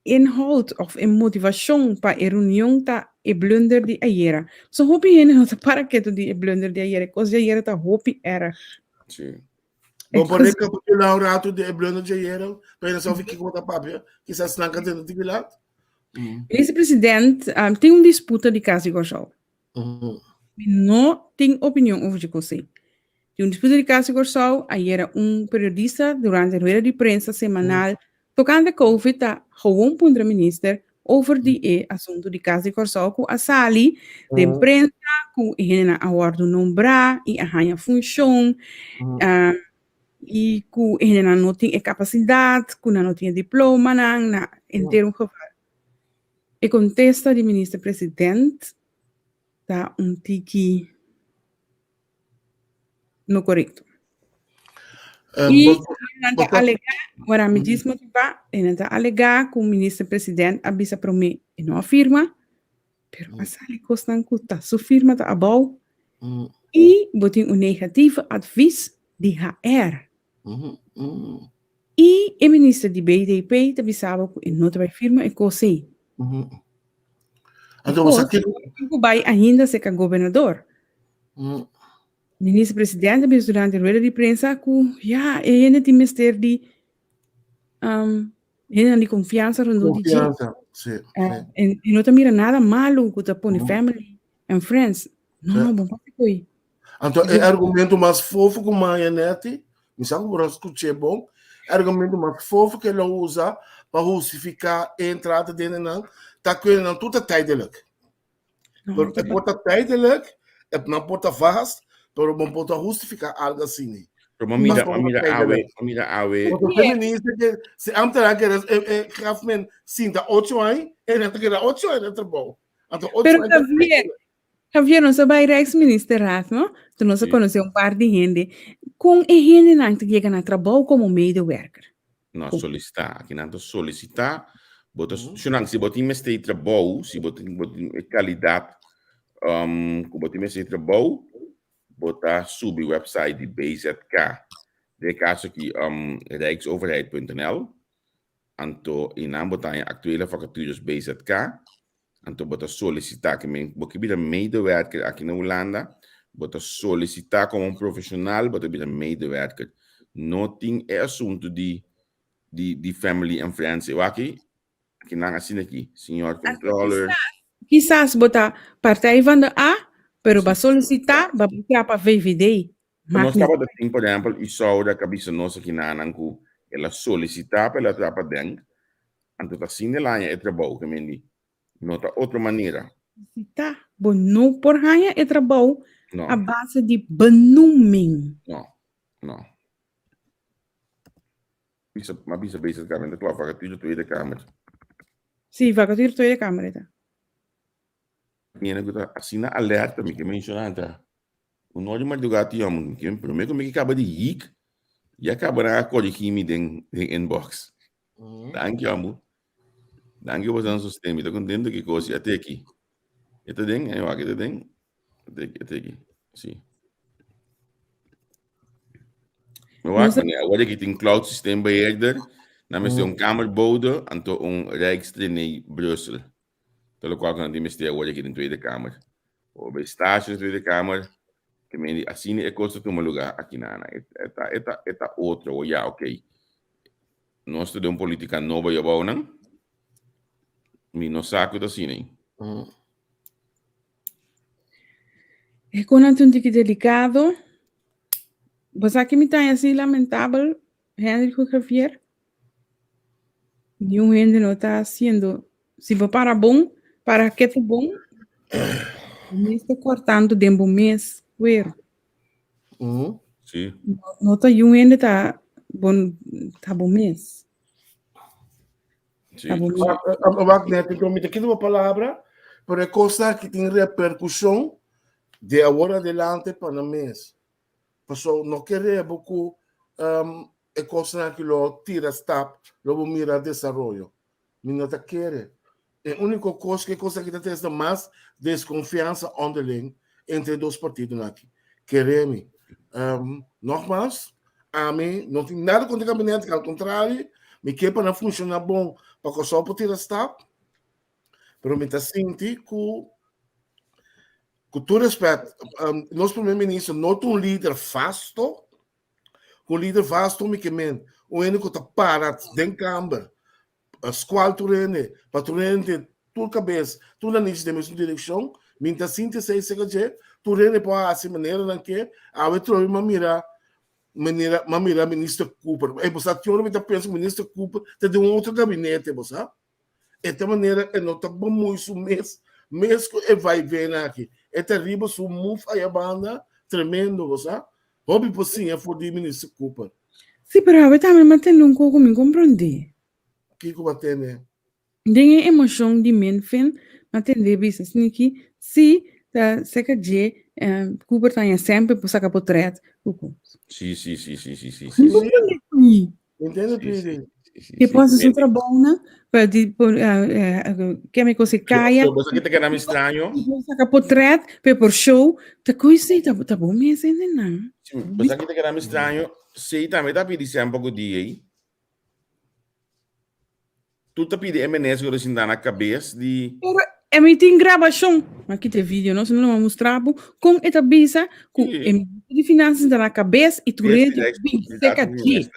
inhoud of e motivashon pa e reunion ta e blunder di ayera. So hopi hende no ta para ketu di e blunder di ayera. E kos di ayera ta hopi erg. Sí. Bo por recapitulá un rato di e blunder di ayera, pa hende sa of kiko ta papia, kisas nan ka tende tiki lat. Minister President, um, tin un disputa di Cas di Kòrsou. Mi no tin opinion over dje kos ei. Tin un disputa di Cas di Kòrsou, ayera un periodista durante rueda di prensa semanal tokante Covid ta gewoon puntra minister over di e asuntu di Cas di Kòrsou ku a sali den prensa ku e hendenan a wòrdu nombrá i a haña funshon i ku e hendenan no tin e kapasidat, ku nan no tin e diplomanan, na henter un geval. E kontesta di minister president ta un tiki no korekto. I nan ta alegá, ora mi djis motivá, e nan ta alegá ku minister president a bisa promé e no a firma, pero a sali kosnan ku ta su firma ta abou i bo tin un negatieve advies di HR. I e minister di BDP ta bisa bo ku e no ta bai firma e kos ei. Anto bo sa Kos tin ku bai ainda serka gobernador. Minister presidente a bisa durante rueda di prensa ku ya e hende tin mester di um, hendenan di konfiansa rondó di dje. Konfiansa, si, si. En e no ta mira nada malu ku ta pone family and friends. No, bo no por. Anto e argumento mas fofo ku maya neti, mi sa ku bo skuché bon, e argumento mas fofo ku el a usa pa hustifiká e entrada den nan, ta ku nan tur ta tijdelijk. Pero e por ta tijdelijk, e nan por ta vast, pero bo por ta hustifiká algo asina. Pero ma mira, ma mira awe, ma mira awe. Porque e minister ke si ambtenaar kere e e gaf men sinta ocho aña, e nan ta keda ocho aña na trabou. Anto ocho Pero aña ta Javier, Javier, nos a bai Rijksministerraad, no? Tu nos a Sí. conoce un par di hende. Con e hendenan ta yega na trabou como medewerker? No, solicita. Aki nan ta solicita. Bo ta, shunan, si bo tin mester di trabou, si bo tin, bo tin e calidad, um, ku bo tin mester di trabou, bo ta subi website di BZK. Den e caso aki, um, rijksoverheid.nl. Anto i nan bo ta haña actuele vacatures BZK. Anto bo ta solicita ke men bo ke bira medewerker aki na Hulanda, bo ta solicita como un profesional, bo ta bira medewerker. No tin e asunto di di di family and friends e waki aki nan asina aki, señor controller. Kisas bo ta partij van de A, pero bo a solicita, bo a bira pa VVD. Nos tabata tin, por ehempel, Isaura ku a bisa nos aki nanan ku el a solisitá pa el a traha pa Denk, anto ta asina el a haña e trabou, ke men di, no ta otro manera. Solisitá, bo no por haña e trabou No. a base di benoeming. No, no. Bisa, m'a bisa bezig kamer, ta kla, vacature Tweede Kamer. Sí, vacature Tweede Kamer e ta. Hende ku ta asina alerta, mi ke menshoná ta. Un nochi madrugá ti yòm, mi ke promé ku mi ke kaba di hik. Ya caba nan a corrigi mi den den inbox. Danki amo. Danki pa boso sosten. Mi ta contento ki cos ya te aki. E ta den, e wak e ta den. E te aki, e te aki. Si. Mi wak mane, awor aki tin cloud systeem beheerder. Nan mester un kamerbode, anto un rijkstrainee Brussel. Ta lokual ku nan tin mester awor aki den Tweede Kamer. Ora bay stage den Tweede Kamer, ke men di asina e kos ta tuma lugá aki nan. E ta, e ta, e ta otro. O ya, okey. Nos ta den un politika nobo yabou nan. Mi no sa ku ta asina ei. E konan ta un tiki delikado. Bo sa ki mi ta haña así lamentabel, Henry ku Javier? Niun hende no ta haciendo. Si bo para bon, para ketu bon, bo mes ta cortando den bo mes cuero. Sí. No ta yun hende ta bon, ta bo mes. Sí. Ta bo mes. Wak net, ik mi te kita bo palabra, pero e cosa ki tin repercusión de awor adelante pa nan mes. Paso no kere bo ku um, e kosnan aki lo tira stap, lo bo mira desaroyo. Mi no ta kere. E úniko kos ku e kos aki ta trese ta mas deskonfiansa onderling entre e dos partidonan aki. Kere mi. Um, nogmaals, ami no tin nada kontra e gabinete, al kontrario, mi ke pa nan funshoná bon pa Kòrsou por tira stap, pero mi ta sinti ku ku tur respet, um, nos primer minister no ta un lider vasto, ku un lider vasto mi ke men, un hende ku ta para den kamber, skwal tur hende, pa tur hende, tur kabes, tur nanishi den mesun direkshon, mi ta sinti esei serka dje, tur hende por hasi manera nan ke, awe trobe mi a mira manera mi a mira minister Cooper, e bo sa tin ora mi ta pensa ku minister Cooper ta den un otro gabinete, bo sa. E ta manera e no ta bemoei su mes, mes ku e vaivén aki. E ta riba su move aya banda tremendo, bo sa. Hopi por siña for di Minister Cooper. Sí, pero awe tambe m'a tende un koko mi komprondé. Kiko bo a tende? Den e emoshon di Minfin, m'a tende bisa Sneaky, sí, ta seka dje, Cooper ta haña semper por saka potrèt ku kos. Sí, sí, sí, sí, sí, sí, sí. Mi komprondé ku. Entiende, Pidi? Que pasa su trabou pa di por ke mi kose kaya. So, boso kita keda mi extraño. Saka potret pe por show. Ta koe si ta ta bo mes ende nan. Boso kita keda mi extraño. Si tambe ta pidi semper ku di ei. Tu ta pidi e menes ku sinta na kabes di. Pero e mi tin grabashon. Ma kita e video no, si no lo mustra bo kon e ta bisa ku e minister di finanzas sinta na kabes i tur hende bin seka dje.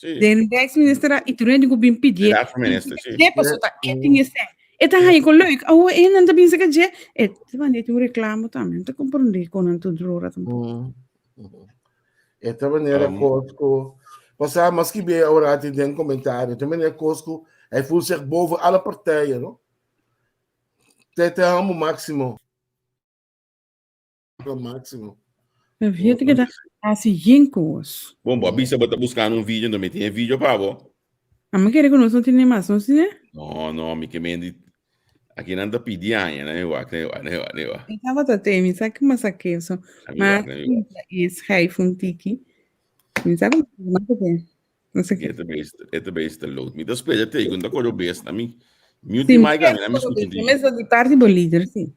Den Rijksminister i tur hende ku bin pidié. Raadsminister, sí. Dje paso ta e tin e sèn. E ta haña ku leuk. Awo e nan ta bin seka dje. E ta wanneer tin un reklamo tambe. No ta komprondé kon nan tur drora tampoco. E ta manera Um, kos ku pasá mas ki be ora ti den komentario. Ta manera kos ku hij voelt zich boven alle partijen, no? Te te amo máximo. Máximo. Maar weet ik dat hasi geen kos. Bom, bo bisa bo ta buscando un video, no mi tin e video pa bo. A mi kere ku nos no tiene mas, no tiene? No, no, mi ke mendi Aki nan ta pidi aña, na mi wak, na mi wak, na mi wak, na mi wak. Ik tabata te, mi sa ku mas a so. Na mi Maar wak, na mi wak. e schijf un tiki. Mi sa ku mas te. No sé E qué. ta beest, e ta beest te load. Mi ta spera te, ku ta koro beest. Na mi, mute Sí, di mic, na mi, na mi skucha mi mesa di parti bo líder, sí.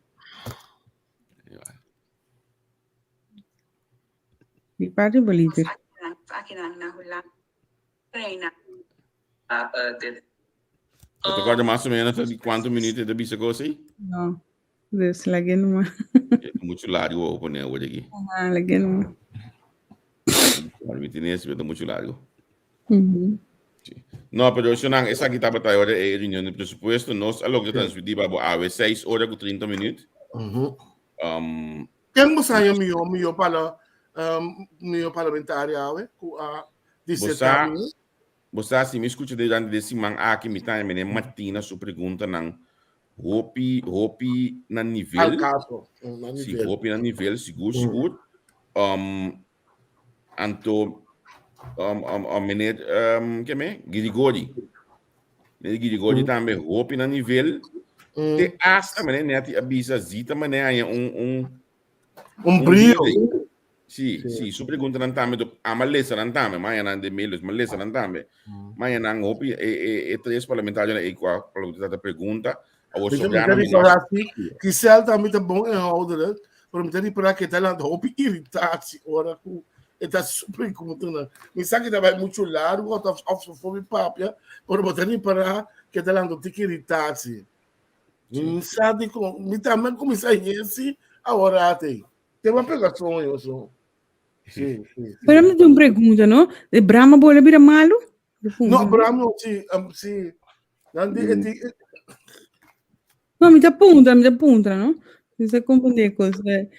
Di parti bo líder. Bo ta korda mas o menos di kuantu minuut e ta bisa kos ei? No. Dus lag'é numa. E ta muchu largu bo pone awor aki. Aha, lag'é numa. Mi tene esi, pero ta muchu largu. Mhm. No, pero esnan, esaki tabata e ora e reunion di presupuesto. Nos a logra transmití pa bo awe 6 ora ku 30 minuut. Mhm. Um, Ken bo sa mihó mihó pala um, mihó parlamentario awe ku a disertá Bo sa, mihó? bo sa si mi skucha durante de siman aki mi ta meneer Martina su preguntanan hopi hopi na nivel. Al caso, na Si nivel. hopi na nivel, sigur Mm. sigur. Um, anto um, um, um, meneer um, ke me? Girigori. Meneer Girigori Mm. tambe hopi na nivel. Mm. Te hasta meneer Netty a bisa zita meneer haña un un Un brio. idee. Si, si, su preguntanan tambe, to ama lesa nan tambe, maña nan de mail, dus ma lesa nan tambe. Maña nan hopi e e e tres parlamentarionan ei ku a trata pregunta, awor Mi ta sobrano mi no. ripará si, Giselle tambe ta bon inhoudelijk, pero mi ta ripará ku e ta lanta hopi irritatie ora ku e ta su preguntanan. Mi sa ku e ta bai muchu largu òf òf su forma di papia, pero bo ta ripará ku e ta lanta un tiki irritatie. Mi sa dikon, mi tambe a kuminsá hesi awor atei. Te va pega soño so. Sí, sí, sí. Pero mi tin un pregunta, no? De Brahma bola bira malo? No, Brahma sí, um, sí. Nan di, mm. di, No, mi ta puntra, mi ta puntra, no? Mi ta comprende cos. Eh,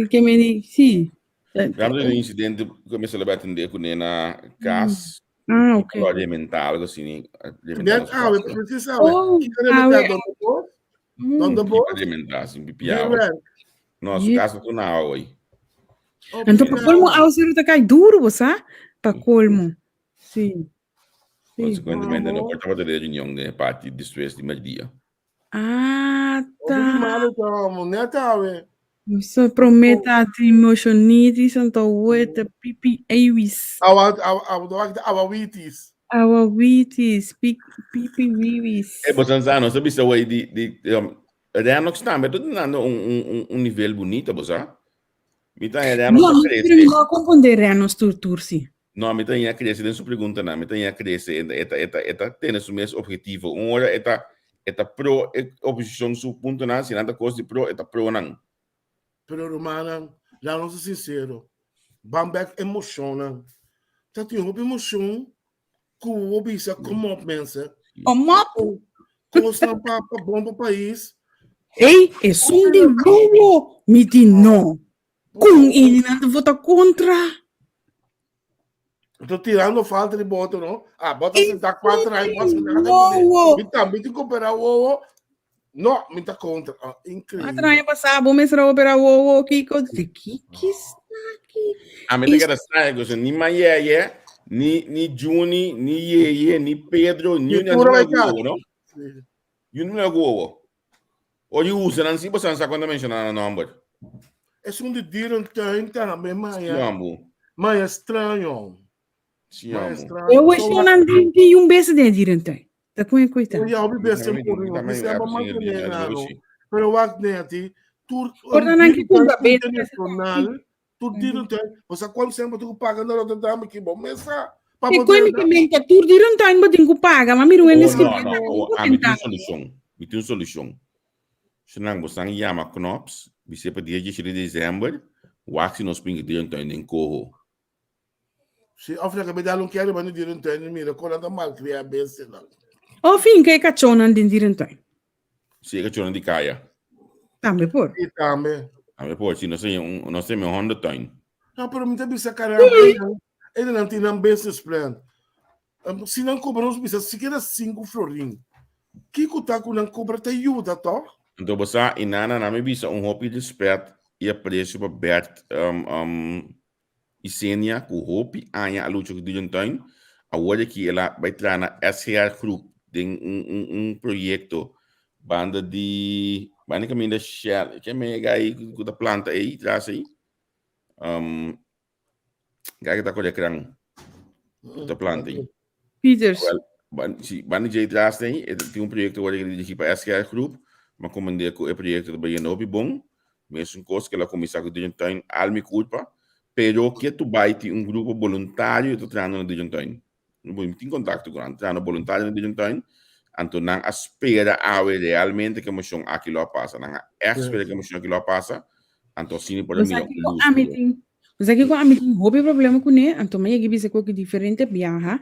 que me di, sí. Brahma un incidente que me se le atender con na cas. Ah, ok. Lo mental, algo así. Net awe, precies awe. Oh, awe. Donde bo? Rementar, sin pipiao. No, su casa tu na hoy. Anto pa colmo awaceru ta kai duro, bo sa? Pa colmo. Sí. Sí. Consecuentemente no por tabata de reunión de party después di merdia. Ah, ta. Malo ta, mo net awe. So prometa ti emotionitis anto wete pipi eiwis. Awa awa awa awawitis. Awawitis, pipi wiwis. Eh, bo san no sa bisa way di di um, Renox tambe ta dunando un, un, un, un nivel bunita, bo sa? Mi ta haña Renox No, a mi crece. pero mi no a comprende Renox tur tur si. No, mi ta haña crece den su preguntanan, mi ta haña crece, e ta, e ta, e ta, e ta tene su mes objetivo. Un ora e ta, e ta pro e oposicion su puntonan, si nan ta cos di pro, e ta pro nan. Pero rumannan, laat nos ta sincero, ban bek emocionnan. Ta tin hopi emocion ku bo bisa kom op mensen. Kom op! Kosnan pa pa bon pa pais. Ey, esun di wowo, mi di no. Kon ini nan ta vota kontra? Tô tirando falta de boto, no? Ah, bota sentar quatro aí, bota sentar Wowo. Mi tambe te cooperar wowo. No, mi ta contra. Ah, increíble. Cuatro aña pasá, bo mester a opera wowo, Kiko. Di ki sta aki? A mi ta keda extraño ku ni Mayeye, ni ni Juni, ni Yeye, ni Pedro, ni un puro ni bai wowo, no? Ni un wowo. Ori usa nan si bosan sa cuando menciona nan nomber. Es un di dierentuin tambe, maya. Sí, ambo. Maya extraño. Sí, Maya ambo. extraño. Eu hoje não tem um beijo de dierentuin. Ta com coitado. Ja, hopi beste por También mi app ma sin mantener el nano. Pero wak neti, tur Ora nan ki cumpra beste. internacional, tur dierentuin, você quanto sempre tu paga na Rotterdam ki bom mesa. Pa E poder coi mi que menta tur dierentuin bo tin ku paga, ma mira un Oh, eles no, no. Oh, ah, mi tin un solucion. Mi tin un solucion. Senang bo sang yama Knops, bisé pa dia 17 di december, wak si nos pinga dierentuin den koho. Si of na me dar un kere ba no dierentuin mira kon anda malcria beste nan. O finca e cachonnan den dierentuin. Si e cachonnan di kaya. Tambe por. Si tambe. Tambe por, si nos tin un nos tin un hondentuin. No, pero mi ta bisa caramba, ellos nan tin nan business plan. Si nan cobra nos bisa sikiera 5 florin. Kiko ta ku nan cobra ta yuda toch? Anto bo sa, i nana nan mi bisa un hopi respet i aprecio pa Bert um, um, Isenia ku hopi aña a lucha ku Dierentuin. Awor aki el a bai traha na SGR Groep den un un un proyekto banda di banda kaminda Shell ke me gai ku ta planta ei tras ei. Um, gai ku ta kore kran ku ta planta ei. Peters. Wel, ban, si, banda dje tras ei, e tin un proyekto awor aki dirigí pa SGR Groep. Ma komendé ku e proyekto ta bayendo hopi bon. Mesun kos ku el a kuminsá ku Dierentuin, al mi kulpa, pero ke tu bai tin un grupo boluntario ta trahando na Dierentuin. Mi tin kontakto ku nan, trahando boluntario na Dierentuin, anto nan a spera awe realmente ku e moshon aki lo a pasa. Nan a ègt spera ku e moshon aki lo a pasa, anto asina por a Bo sa mira un kiko lus. ami tin, bo sa kiko ami tin hopi problema kuné, anto mi a yega bisa ku diferente biaha.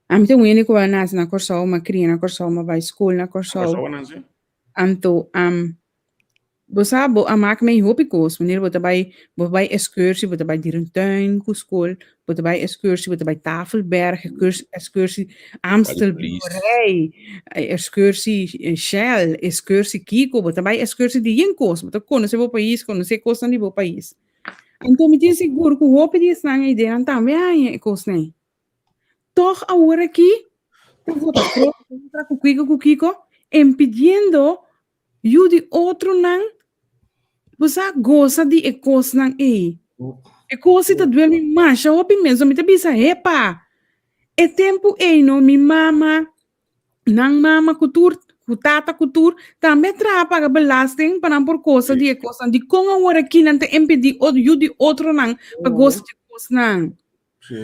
Ami ta un hende ku a nase na Kòrsou, mi a kria na Kòrsou, mi a bai skol na Kòrsou. Kòrsou a nase? Anto, um, bo sa, bo a maak mee hopi kos. Wanneer bo ta bai, bo bai excursie, bo ta bai dierentuin ku skol, bo ta bai excursie, bo ta bai Tafelberg, excursie Amstel, Boerderij, excursie Shell, excursie Kiko, bo ta bai excursie di yen kos. Bo ta konosé bo pais, konosé kosnan di bo pais. Anto mi tin sigur ku hopi di esnan ei den nan tambe a haña e kosnan ei. Tog awor aki ta vota pro kontra ku kiko ku kiko, impidiendo yu di otronan bo sa gosa di e kosnan ei. E kos ta duel mi masha hopi mes. Mi ta bisa, hepa, e tempu ei no, mi mama, nan mama ku tur, ku tata ku tur, tambe a traha paga belasting pa nan por gosa di e kosnan. Dikon awor aki nan ta impedí ot, yu di otronan pa gosa di e kosnan?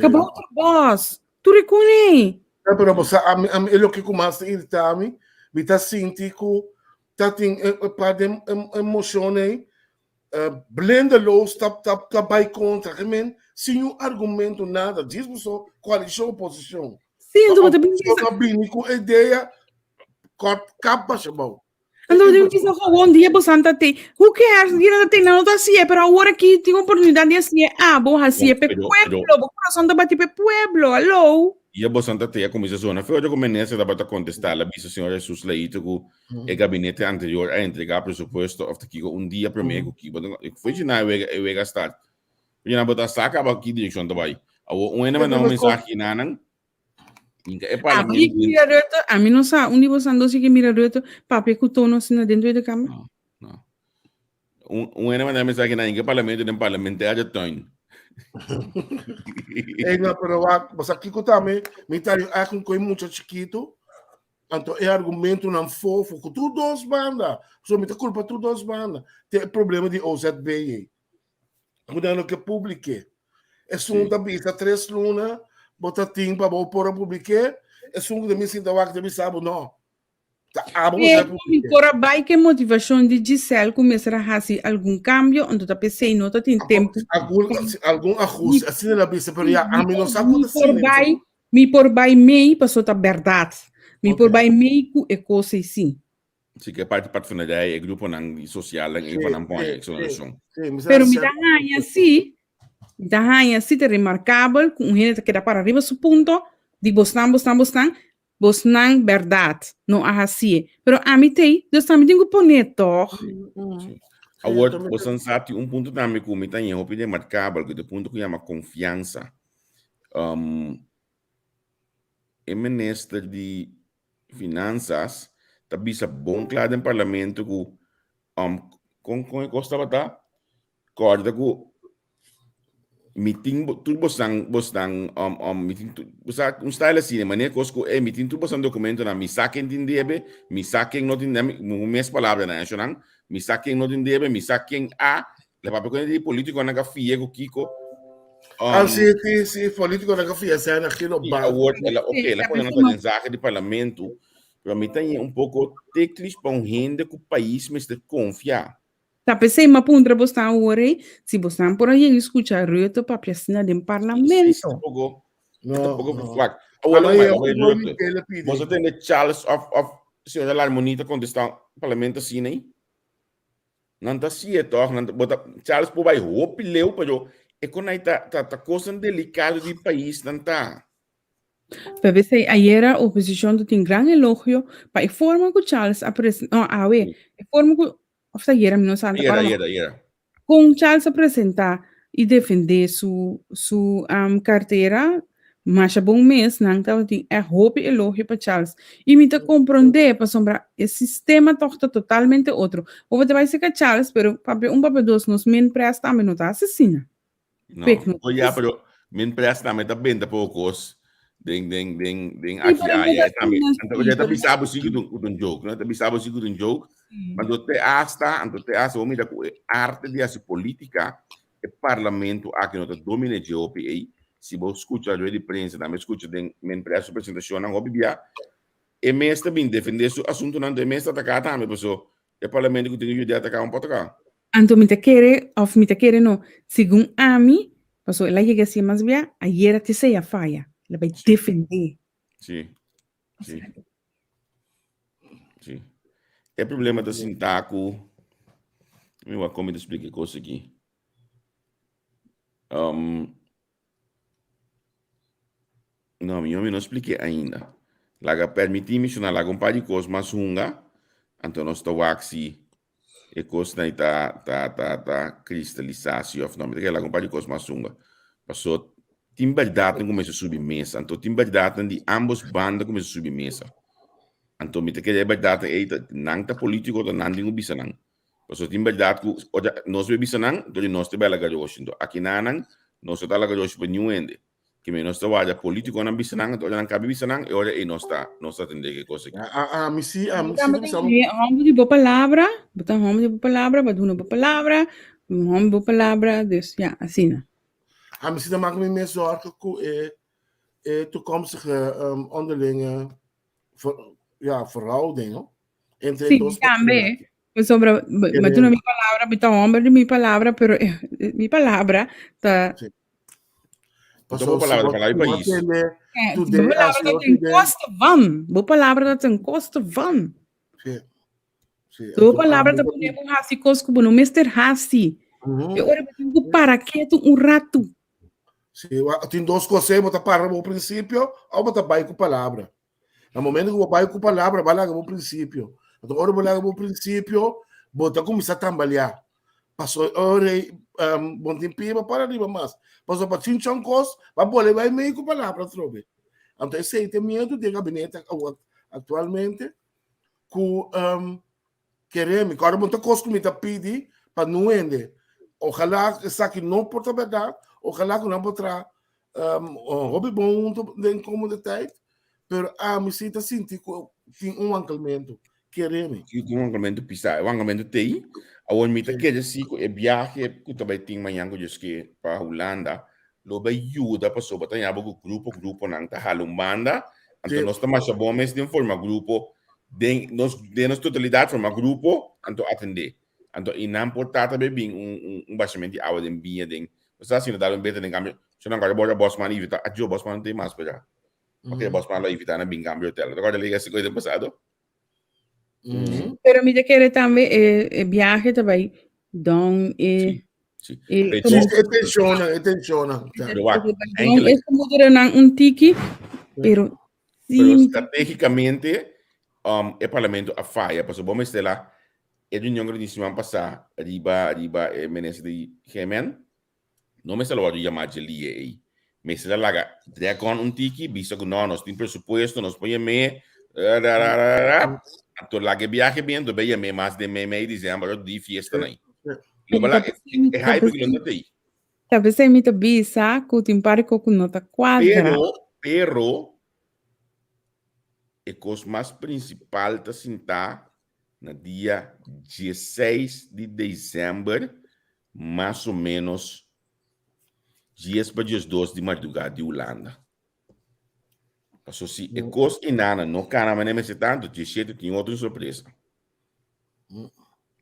Kabouter bos, tur e kuné. Ja, pero bo sa, ami, ami, e loke ku mas ta irritá mi, mi ta sinti ku ta tin e, e par di emoshon ei, eh, blindeloos ta, ta, ta bai kontra. Ke men, sin un argumento, nada. Djis boso koalishon, oposishon. Sí, anto bo ta bin bisa. Ta bini ku idea, kort kap basha bou. Anto bo ta bin bisa gewoon dia bo santa te. Who cares? Dia nan ta te, nan no ta hasié, pero awor aki tin oportunidad di hasié. Ah, bo hasié pe pueblo, bo corazón ta bati pe pueblo. Hallo? Dia bo santa te a kuminsá zona feo ora ku minister tabata kontestá, el a bisa señor Jesus Leito ku e gabinete anterior a entregá presupuesto òf ta kiko un dia promé ku ki. Bo ta foi djiná e wega e wega start. Djiná bo ta sa kaba ki direkshon ta bai. Awor un hende manda un mensahe kiná nan, Inka e Ami parlamento ki mira Rutte, ami no sa un di bosan dos ki mira Rutte papia ku tono asina den Tweede Kamer. No, no. Un, un hende manda mensahe na inka parlamento den parlementaire tuin. Ey, no, pero wak, bo sa kiko tambe, mi ta yo un koi mucha chiquito, anto e argumentonan fofo, ku tur dos banda, so mi ta culpa tur dos banda, te e problema di OZB ei. Ku nan no ke publike. Esun ta bisa tres luna, bo ta tin pa bo por a publike, esun ku ta mi sinta wak ta bisa bo no. Ta abo bo sa Pero mi publike. por a bai ku e motivashon di Giselle ku mester a hasi algun kambio, anto ta p'esei no ta tin tempu. Algun, algun ahuste, asina el a bisa, pero ya ami no sa ku Mi ta por asina. bai, mi por bai mei paso ta bèrdat. Mi por bai mei ku e kos ei sí. Si ke parti partfanaria e gruponan di sosialnan ei pa nan pone eksoneracion. Pero mi ta haña si, mi ta haña si ta remarkabel ku un hende ta keda para riba su punto di bosnan, bosnan, bosnan, bosnan bèrdat no a hasié. Pero ami t'ei, dus ami tin ku pon'é tòg. Awor, bosan sa tin un punto tambe ku mi ta haña hopi remarkabel, ku ta e punto ku yama konfiansa. E minister di Finanzas ta bisa bon kla den parlamento ku um, kon kon e kos tabata? Kòrda ku mi tin tur bosnan bosnan um, um, mi tin tur, bo sa un style asina, manera kos ku eh mi tin tur bosnan dokumentonan, mi sa ken tin debe, mi sa ken no tin debe, mi mes palabranan eshonan, mi sa ken no tin debe, mi sa ken a Le papia con di politico nan ka fia ku kiko. Um, ah, sí, sí, sí, politico nan ka fia sea na giro ba. Awor, ela, ok, ela pone nota mensaje di parlamento, pero mi ta un poco teklish pa un hende ku país mester confia. Ta p'esei m'a puntra bosnan awor ei, si bosnan por a yega skucha Rutte papia asina den parlamento. Sí, sí, tampoco. No, tampoco no. Vlak. Awor, Ama maar, e awor, un Rutte. que le pide. Vos a tende Charles of, of señora Larmonita contesta parlamento asina ei? Nan ta si'e tòg, nan ta, bo ta, Charles por bai hopi leu, pero e kon ai ta, ta, ta kosnan delikado di paisnan ta. P'esei ayera oposishon ta tin gran elogio pa e forma ku Charles a presen, no awe, e forma ku, òf ta ayera mi no sa, Ayera, ayera, ayera. Kon Charles a presentá i defendé su su kartera masha bon mes, nan tabatin ègt hopi elogio pa Charles. I mi ta komprondé pasobra e sistema tòg ta totalmente otro. Bo por ta bai seka Charles, pero papia un papia dos nos Minpres tambe no ta asesina. No, Pek no o ya, pero Minpres tambe ta benta poko kos den den den den Sí, aki pero no aya. ta E tambe, asina anto sí, e ta pero bisa bo si ku ta un joke, no? E ta bisa bo si ku ta un joke. Anto te hasta, anto te hasta bo mira ku e arte di hasi politika E parlamento aki no ta domine dje hopi ei. Si bo skucha rueda di prensa, tambe skucha den men prensa su presentashonnan hopi bia, e mes ta bin defende su asuntunan, anto e mes ta ataká tambe, paso e parlamento ku tin ku yuda ataká un por ataká. Anto mi ta kere, òf mi ta kere no, segun ami, paso el a yega asin mas bia, ayera te esei a faya, el a bai defende. Sí, sí. Sí. E problema ta sintá ku mi wak kon mi ta splika e kos aki. Um, no, mi mi no spliké ainda. Laga permití mi shona laga un par di kos mas hunga, anto nos ta wak si e kosnan ei ta ta ta ta kristalisá si òf no. Mi ta kere laga un par di kos mas hunga. Paso tin bèrdatnan ku mester subi mesa, anto tin bèrdatnan di ámbos banda ku mester subi mesa. Anto mi ta kere e bèrdatnan ei ta nan ta polítiko ta nan tin ku bisa nan. Pasobra tin bèrdat ku ora nos bai bisa nan, dor di nos ta bai laga Washington. Aki nan nos no ta laga Washington pa niun hende. Ke nos ta warda politikonan bisa nan, anto ora nan kabi bisa nan, e ora ei nos ta nos ta atendé ku e kos aki. A mi si, a mi si Tambe ta bisa. Hòmber di bo palabra, bo ta hòmber di bo palabra, bo a duna bo palabra, hòmber di bo palabra, dus ya, asina. A mi si ta maka mi mes zorgen ku e e toekomstige onderlinge ver, ja, verhouding no? entre Sí, dos tambe. Pasobra, mi duna mi palabra, mi ta homber di mi palabra, pero eh, mi palabra ta... Sí. Bo palabra, palabra di pais. Eh, bo palabra ta ten koste van. Bo palabra ta ten koste van. Sí. Sí. Bo palabra ta pone bo hasi kos ku bo no mester hasi. E ora bo tin ku para ketu un ratu. Sí, tin dos kos, bo ta para bo prinsipio o bo ta bai ku palabra. Na momento ku bo bai ku palabra, bo a laga bo prinsipio. Anto ora bo laga bo prinsipio, bo ta kuminsá tambaleá. Paso ora ei, um, bo no tin pia pa para riba mas. Paso pa chinchon kos, bo a bole bai mei ku palabra atrobe. Anto esei ta e miedu di e gabinete aktualmente ku um, Kere mi, kòrda bo ta kos ku mi ta pidi pa nu hende. Ojalá esaki no por ta bèrdat, ojalá ku nan por traha um, hopi bon huntu den komende tijd, pero ami si ta sinti ku tin un wankelmentu. Kere mi. Si tin un wankelmentu pisá, e wankelmentu t'ei. Awor mi ta kere si ku e biahe ku ta bai tin mañan ku Dios ke pa Hulanda lo bai yuda pasobra ta yaba ku grupo gruponan ta hala un banda, anto nos ta masha bon mes den forma grupo den nos den nos totalidad forma grupo anto atende. Anto i nan por tata be bin un un un bashament di awa den biña den nos ta haciendo dal un beta den cambio so nan kòrda bosman invita ajo bosman no tin mas p'e ok bosman lo invita nan bin cambio hotel ta kòrda liga ese koe den pasado. Pero mi ta kere tambe e e biahe ta bai down e Sí. e Sí, e tensionnan, e tensionnan. Pero wak, down enkele e moedernan un tiki, pero sí Pero mi ta stratégicamente um, e parlamento a falla, pasobra bo mester la e reunion ku di siman pasá riba riba e minister di GMN, no mester a wòrdu yamá dje lie ei. Mester a laga drag on un tiki, bisa ku no, nos tin presupuesto, nos por yam'é, ra ra ra ra ra, anto laga e biahe bien, anto bai yam'é mas den mei mei dezèmber, otro di fiesta nan. Lo bala e e hype ku lo no ta ei. Ta p'esei mi ta bisa ku tin par di kos ku no ta kuadra. Pero, pero, e kos mas prinsipal ta sintá na dia dieseis di dezèmber, mas o ménos dies pa diesdos di mardugá di Hulanda. Paso si e kos inana no kana manera mester tantu, diesshete tin otro sorpresa.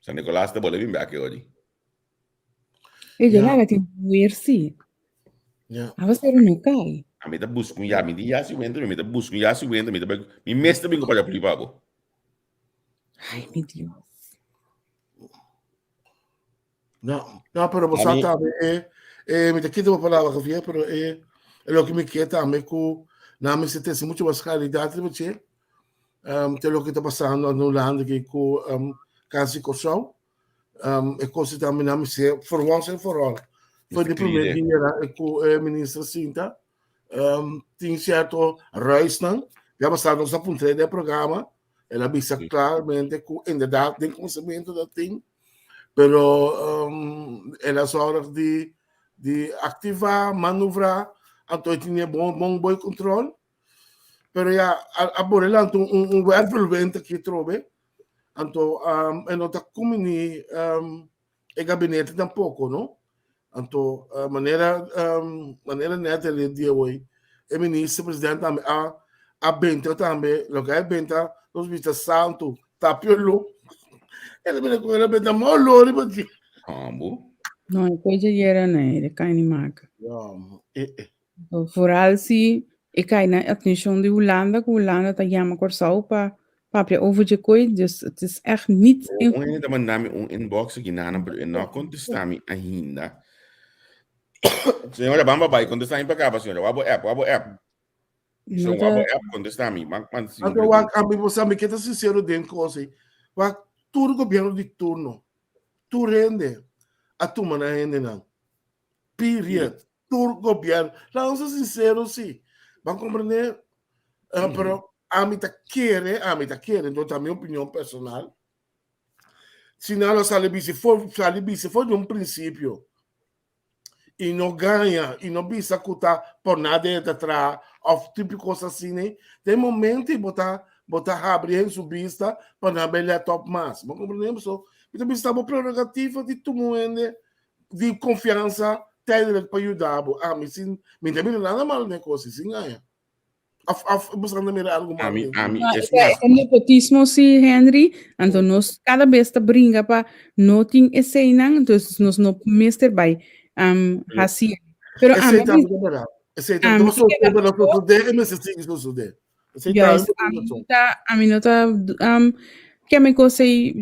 San Nicolas ta bole bin bek e ori. E ja laga tin weer si. Ja. Awa sero no kai. A mi ta buska un ya, mi tin ya si wenta, mi ta buska un ya si wenta, mi ta mi mes ta bin ku paraplu pa bo. Ay, mi Dios. No, no, pero bo sa tambe e e mi ta kita bo palabra Javier, pero e e loke mi ke tambe ku nan mester tese mucho mas klaridat riba dje. Um, te loke ta pasando na Hulanda aki ku um, Kas di Kòrsou. Um, e kos tambe nan mester for once and for all. For di primer dia e ku e minister sinta, um, tin sierto ruisnan. Ya pasado nos a puntra den e programa, el a bisa claramente ku inderdaad den konsementu dat tin, pero um, el a zorg di di activa, manoeuvra, anto e tin e bon bon boy control. Pero ya a, a pone lantu un, un wervelwind aki trobe. Anto um, e no ta kumini um, e gabinete tampoco, no? Anto uh, manera um, manera net el dia hoy, e minister president tambe a a benta tambe, lo que a benta nos vista santo, tapio lo. El benta con el benta mo lori ba di. Hambo. No, e koe yera nee, de kan niet maken. Ja, eh, eh. Vooral si e kai na atenshon di Hulanda, ku Hulanda ta yama Kòrsou pa papia over dje koi, dus het is echt niet Un hende ta manda mi un inbox aki nana, pero e no a kontestá mi ainda. Señora, bamba bai, kontestá mi pa kaba, señora. Wak bo app, wak bo app. No Señor, ta wak bo app, kontestá mi. Man, man, si un Anto wak, pregunta. ami bo sa mi ke ta sincero den kos ei. Wak, tur gobierno di turno, tur hende a tuma nan hendenan. Period. Tur gobierno. Laat ons ser sincero si. Ban comprende? Uh, pero ami ta kere, ami ta kere, entonces ta mi opinion personal. Si nan lo sali bisi for sali bisi for di un prinsipio i no gaña i no bisa ku ta por nada e ta traha òf tipo kos asina ei, den momento ei bo ta bo ta habri hende su bista pa nan bai lèt òp mas. Bo komprendé? So mi ta bisa ta bo prerogativa di tuma un hende di konfiansa tijdelijk pa yuda bo. Ami sin mi ta mira nada malo den e kos ei, sin gaña. Of, of buscando mira algo malo. Ami, ami, No, es e mas. e nepotismo sí, Henry. Anto nos cada vez ta bringa pa no tin eseinan, entonces nos no mester bai um, hasi. Pero Esei ami ta bis- verdad. Esei ta ami dos keda sosode, pero sosode e mester sigui sosode. Esei ta Juist, ami no ta, ami no ta um, ke mi kos ei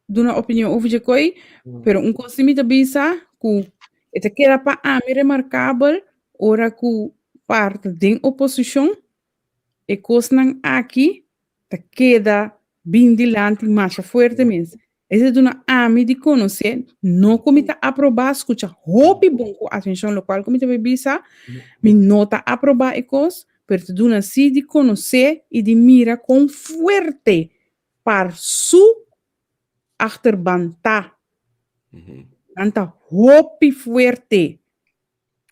duna opinion over dje koi, pero un kos si mi ta bisa ku e ta keda pa ami remarkabel ora ku parta den oposishon e kosnan aki ta keda bin dilanti masha fuerte mes. Esei ta duna ami di konosé, no ku mi ta aprobá, skucha hopi bon ku atenshon lokual ku mi ta bay bisa, mi no ta aprobá e kos, pero ta duna si di konosé i di mira kon fuerte par su achterban ta. Nan ta hopi fuerte.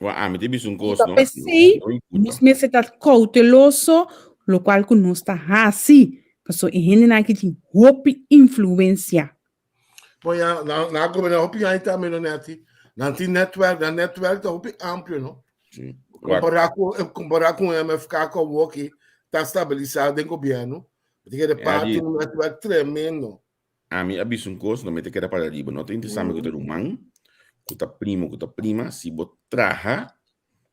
Wa ami te bisa un kos, Ta no? pesei, nos mester ta kouteloso lokual ku nos ta hasi. Paso e hendenan aki tin hopi influensia. Bon ya, na na goberna hopi aña tambe no neti. Nan tin netwerk, nan netwerk ta hopi amplio no. Sí. Kompará ku kompará ku MFK ku awoki ta stabilisá den gobièrnu. Bo tin kere parti un netwerk tremendo. Ami a bisa un kos, no mi ta keda para riba. No ta interesá mi ku ta ruman, ku ta primo, ku ta prima. Si bo traha,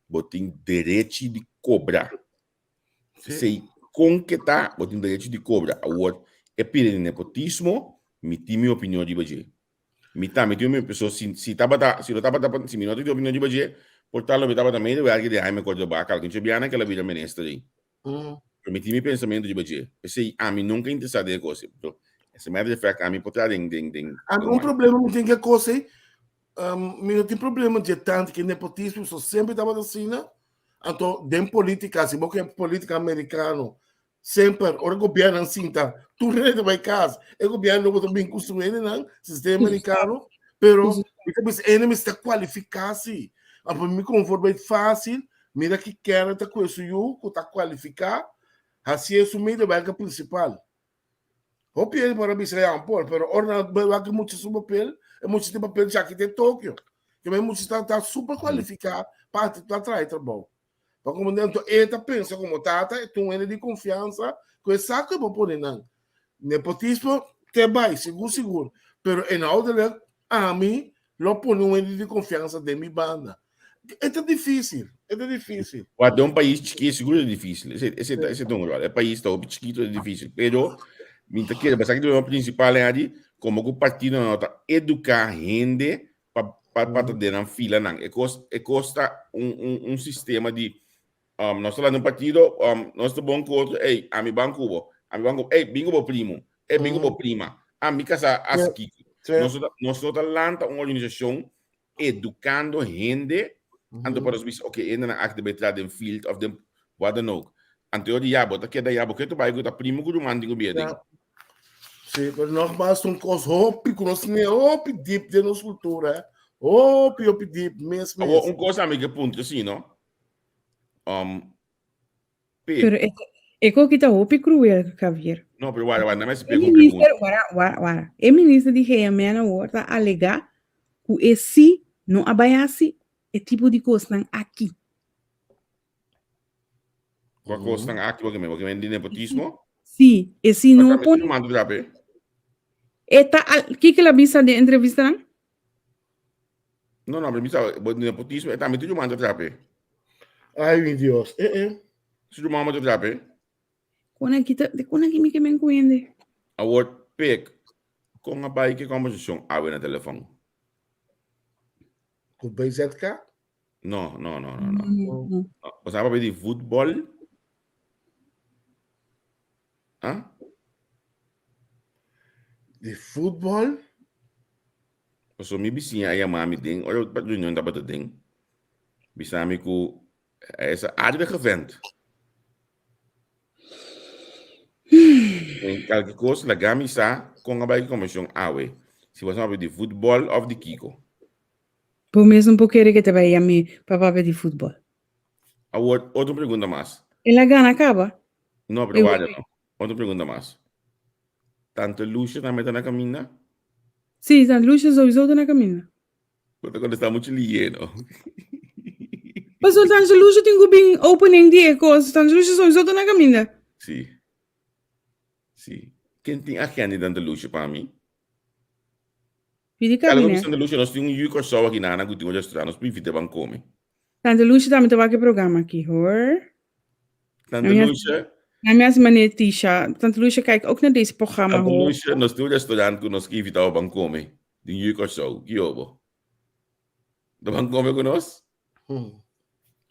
bo tin derechi di kobra. Esei kon ke ta, bo tin derechi di kobra. Awor, e pida di nepotismo, mi tin mi opinion riba dje. Mi tambe tin mi opinion. Si, si tabata, si lo tabata, si mi no tin opinion riba dje, por tal lo mi tabata medewerker di Jaime Cordoba, kalke Chobiana ke la bira minister ei. Pero mi tin mi pensamentu riba dje. P'esei ami nunca interesá den e kos ei. Pero as a matter of fact, ami por traha den, den, den. Ami un problema mi tin ku e kos ei, mi no tin problema dje tantu ku e nepotismo, so semper tabata asina. Anto den politica, si bo ke politica americano, semper ora gobiernonan sinta, tur hende ta bai kas. E gobierno bo ta bin ku su hendenan, sistema americano, pero mi ta bisa hende mester kualifiká si. Anto mi konforme fásil, Mira ki kere ta kue su yu ku ta kualifiká, hasié su medewerker prinsipal. Hopi hende por a bisa Jan Paul, pero ora nan bai wak e mucha su papel, e mucha tin papel djaki te Tokio. Ke men mucha ta ta super kualifiká pa pa traha e trabou. Pa komo anto e ta pensa komo tata, e ta un hende di konfiansa ku e sa ku e por pone nan. Nepotismo te bai, sigur sigur, pero inhoudelijk ami lo pone un hende di konfiansa den mi banda. E ta difícil, e ta difícil. Wa den un pais chikí sigur ta difícil. Ese, ese, ese ta un error. E pais ta hopi chikito ta difícil. Pero mi ta kere, basaki problema principal en adi, como ku partido no ta educa hende pa pa pa ta den nan filanan. E kos e kos ta un un un sistema di um, nos ta landa un partido, um, nos ta bon ku otro, ey, ami ban ku bo, ami ban ku bo, ey, bin ku bo primo, ey, bin ku bo prima, ami kasa hasi kiko. Nos no ta nos no ta lanta un organisashon educando hende, anto pa nos bisa, ok, hendenan aki ta bay traha den field of den wat dan ook. Anto yo di ya, bo ta keda ya, bo ke ta bay ku ta primo ku ruman tin ku bia den. Sí, pero nogmaals un kos hopi ku nos tin hopi diep den nos kultura, eh. Hopi, hopi diep, mes, mes. Awor, un kos ami ke puntra si, no? Um, P. Pero e, e koki ta hopi cruel, Javier. No, pero wara, wara, nada más E pega un minister, pregunta. wara, wara, wara. E minister di GMN awor ta alega ku e si no a bai hasi e tipo di kosnan aki. Kua kosnan aki, bo ke men, bo ke men di nepotismo? Si, e si no Mas pone. mando drape. E ta al, kiko el a bisa den entrevistanan? No, no, pero mi sa, bo nepotismo, e tambe tu manda trape. Ay, mi Dios. Eh, eh. Si tu mama te trape. Kon aki ta, de kon aki mi ke men kuende. Awor, pek, kon a bai ke conversacion awe na telefon? Ku BZK? No, no, no, no, no. Bo sa papia di voetbal? Ah? Di futbol? Paso mi bisiña a yama mi den, ora reunion tabata den, bisa mi ku e sa aardige vent. En kalke kos laga mi sa. Kon a bai ku komishon awe? Si boso a papia di futbòl òf di kiko? Bo mes no por kere ke ta bai yam'é pa papia di futbòl. Awor, otro pregunta mas. El a gana kaba. No, pero warda no. Otro pregunta mas. Tante Lucia tambe ta na kaminda? Sí, Tante Lucia sowieso ta na kaminda. Bo ta kontestá muchu lié, no? Pasobra Tante Lucia tin ku bin opening di e kos. Tante Lucia sowieso ta na kaminda. Sí. Sí. Ken tin agenda di Tante Lucia pa mi? Pidi Kala kabinet. Tante Lucia, nos tin un yu Kòrsou aki na ku tin un restaurant, nos por invit'é ban kome. Tante Lucia tambe ta wak e programa aki, hoor. Tante Lucia. Na mi hasi manera Tisha. Tante Lucia kijk ook naar deze programma, Tante hoor. Lucia, nos tin un restaurant ku nos ke invitá bo ban kome. Tin yu Kòrsou. Ki obo? Ta ban kome ku nos?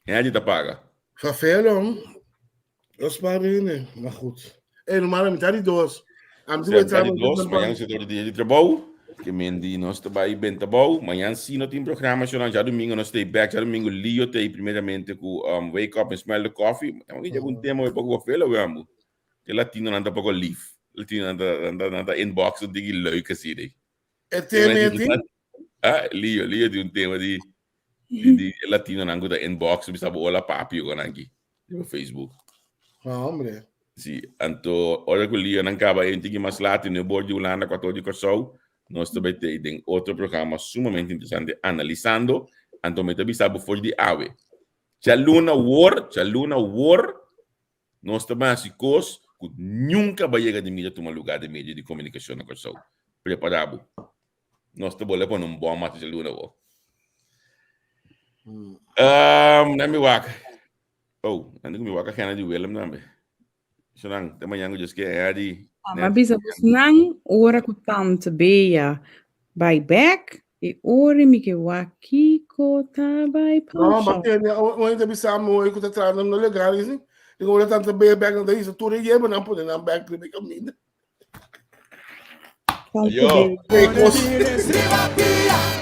Hende ta paga. Vervelend. Dat is maar ene. Maar goed. Hey, normaal mitad di dos. Am Sí, mitad di dos, mañana se door dia di trabou. Ke men di nos ta bai benta bou. Mañana sí no tin programa, shonan. Djadomingo nos stay back. Djadomingo Leo ta primeramente ku um, Wake Up and Smell the Coffee. Amo ki un tema we poko vela we amo. Ke latino nan ta poko lief. Latino nan ta nan ta nan ta inbox un tiki leuk así de. E tema e tin? Ah, Leo, Leo tin un tema di di di latino nan ku ta inbox bisa bo hola papi o nan ki. Riba Facebook. Ah, hombre. Si, anto ora ku Leo nan kaba e un tiki mas laat i no bor di Hulanda ku ato di Kòrsou, nos ta bai tei den otro programa sumamente interesante analisando, anto mi ta bisa bo for di awe. Djaluna wor, djaluna wor, Nos ta ban hasi kos ku nunka bo a yega di mira tuma lugá den medio di komunikashon na Kòrsou. Prepará bo. Nos ta bole pone un bòm mata djaluna bo. Um, nan mi wak. Oh, nan di ku mi wak agenda di Willem tambe. Shonan, te mañan ku Dios ke a di. Mama bisa bosnan ora ku tante Bea bai bek E ora mi ke wak kiko ta bai No, pasa. ma tende, un hende bisa mi hoy ku ta traha no legal, disi, digo ora tanta bea bek nan ta hisa tur e yeba nan pone nan bek riba e kaminda. Tante Ayo. Bea. Ei kos. Riba pia.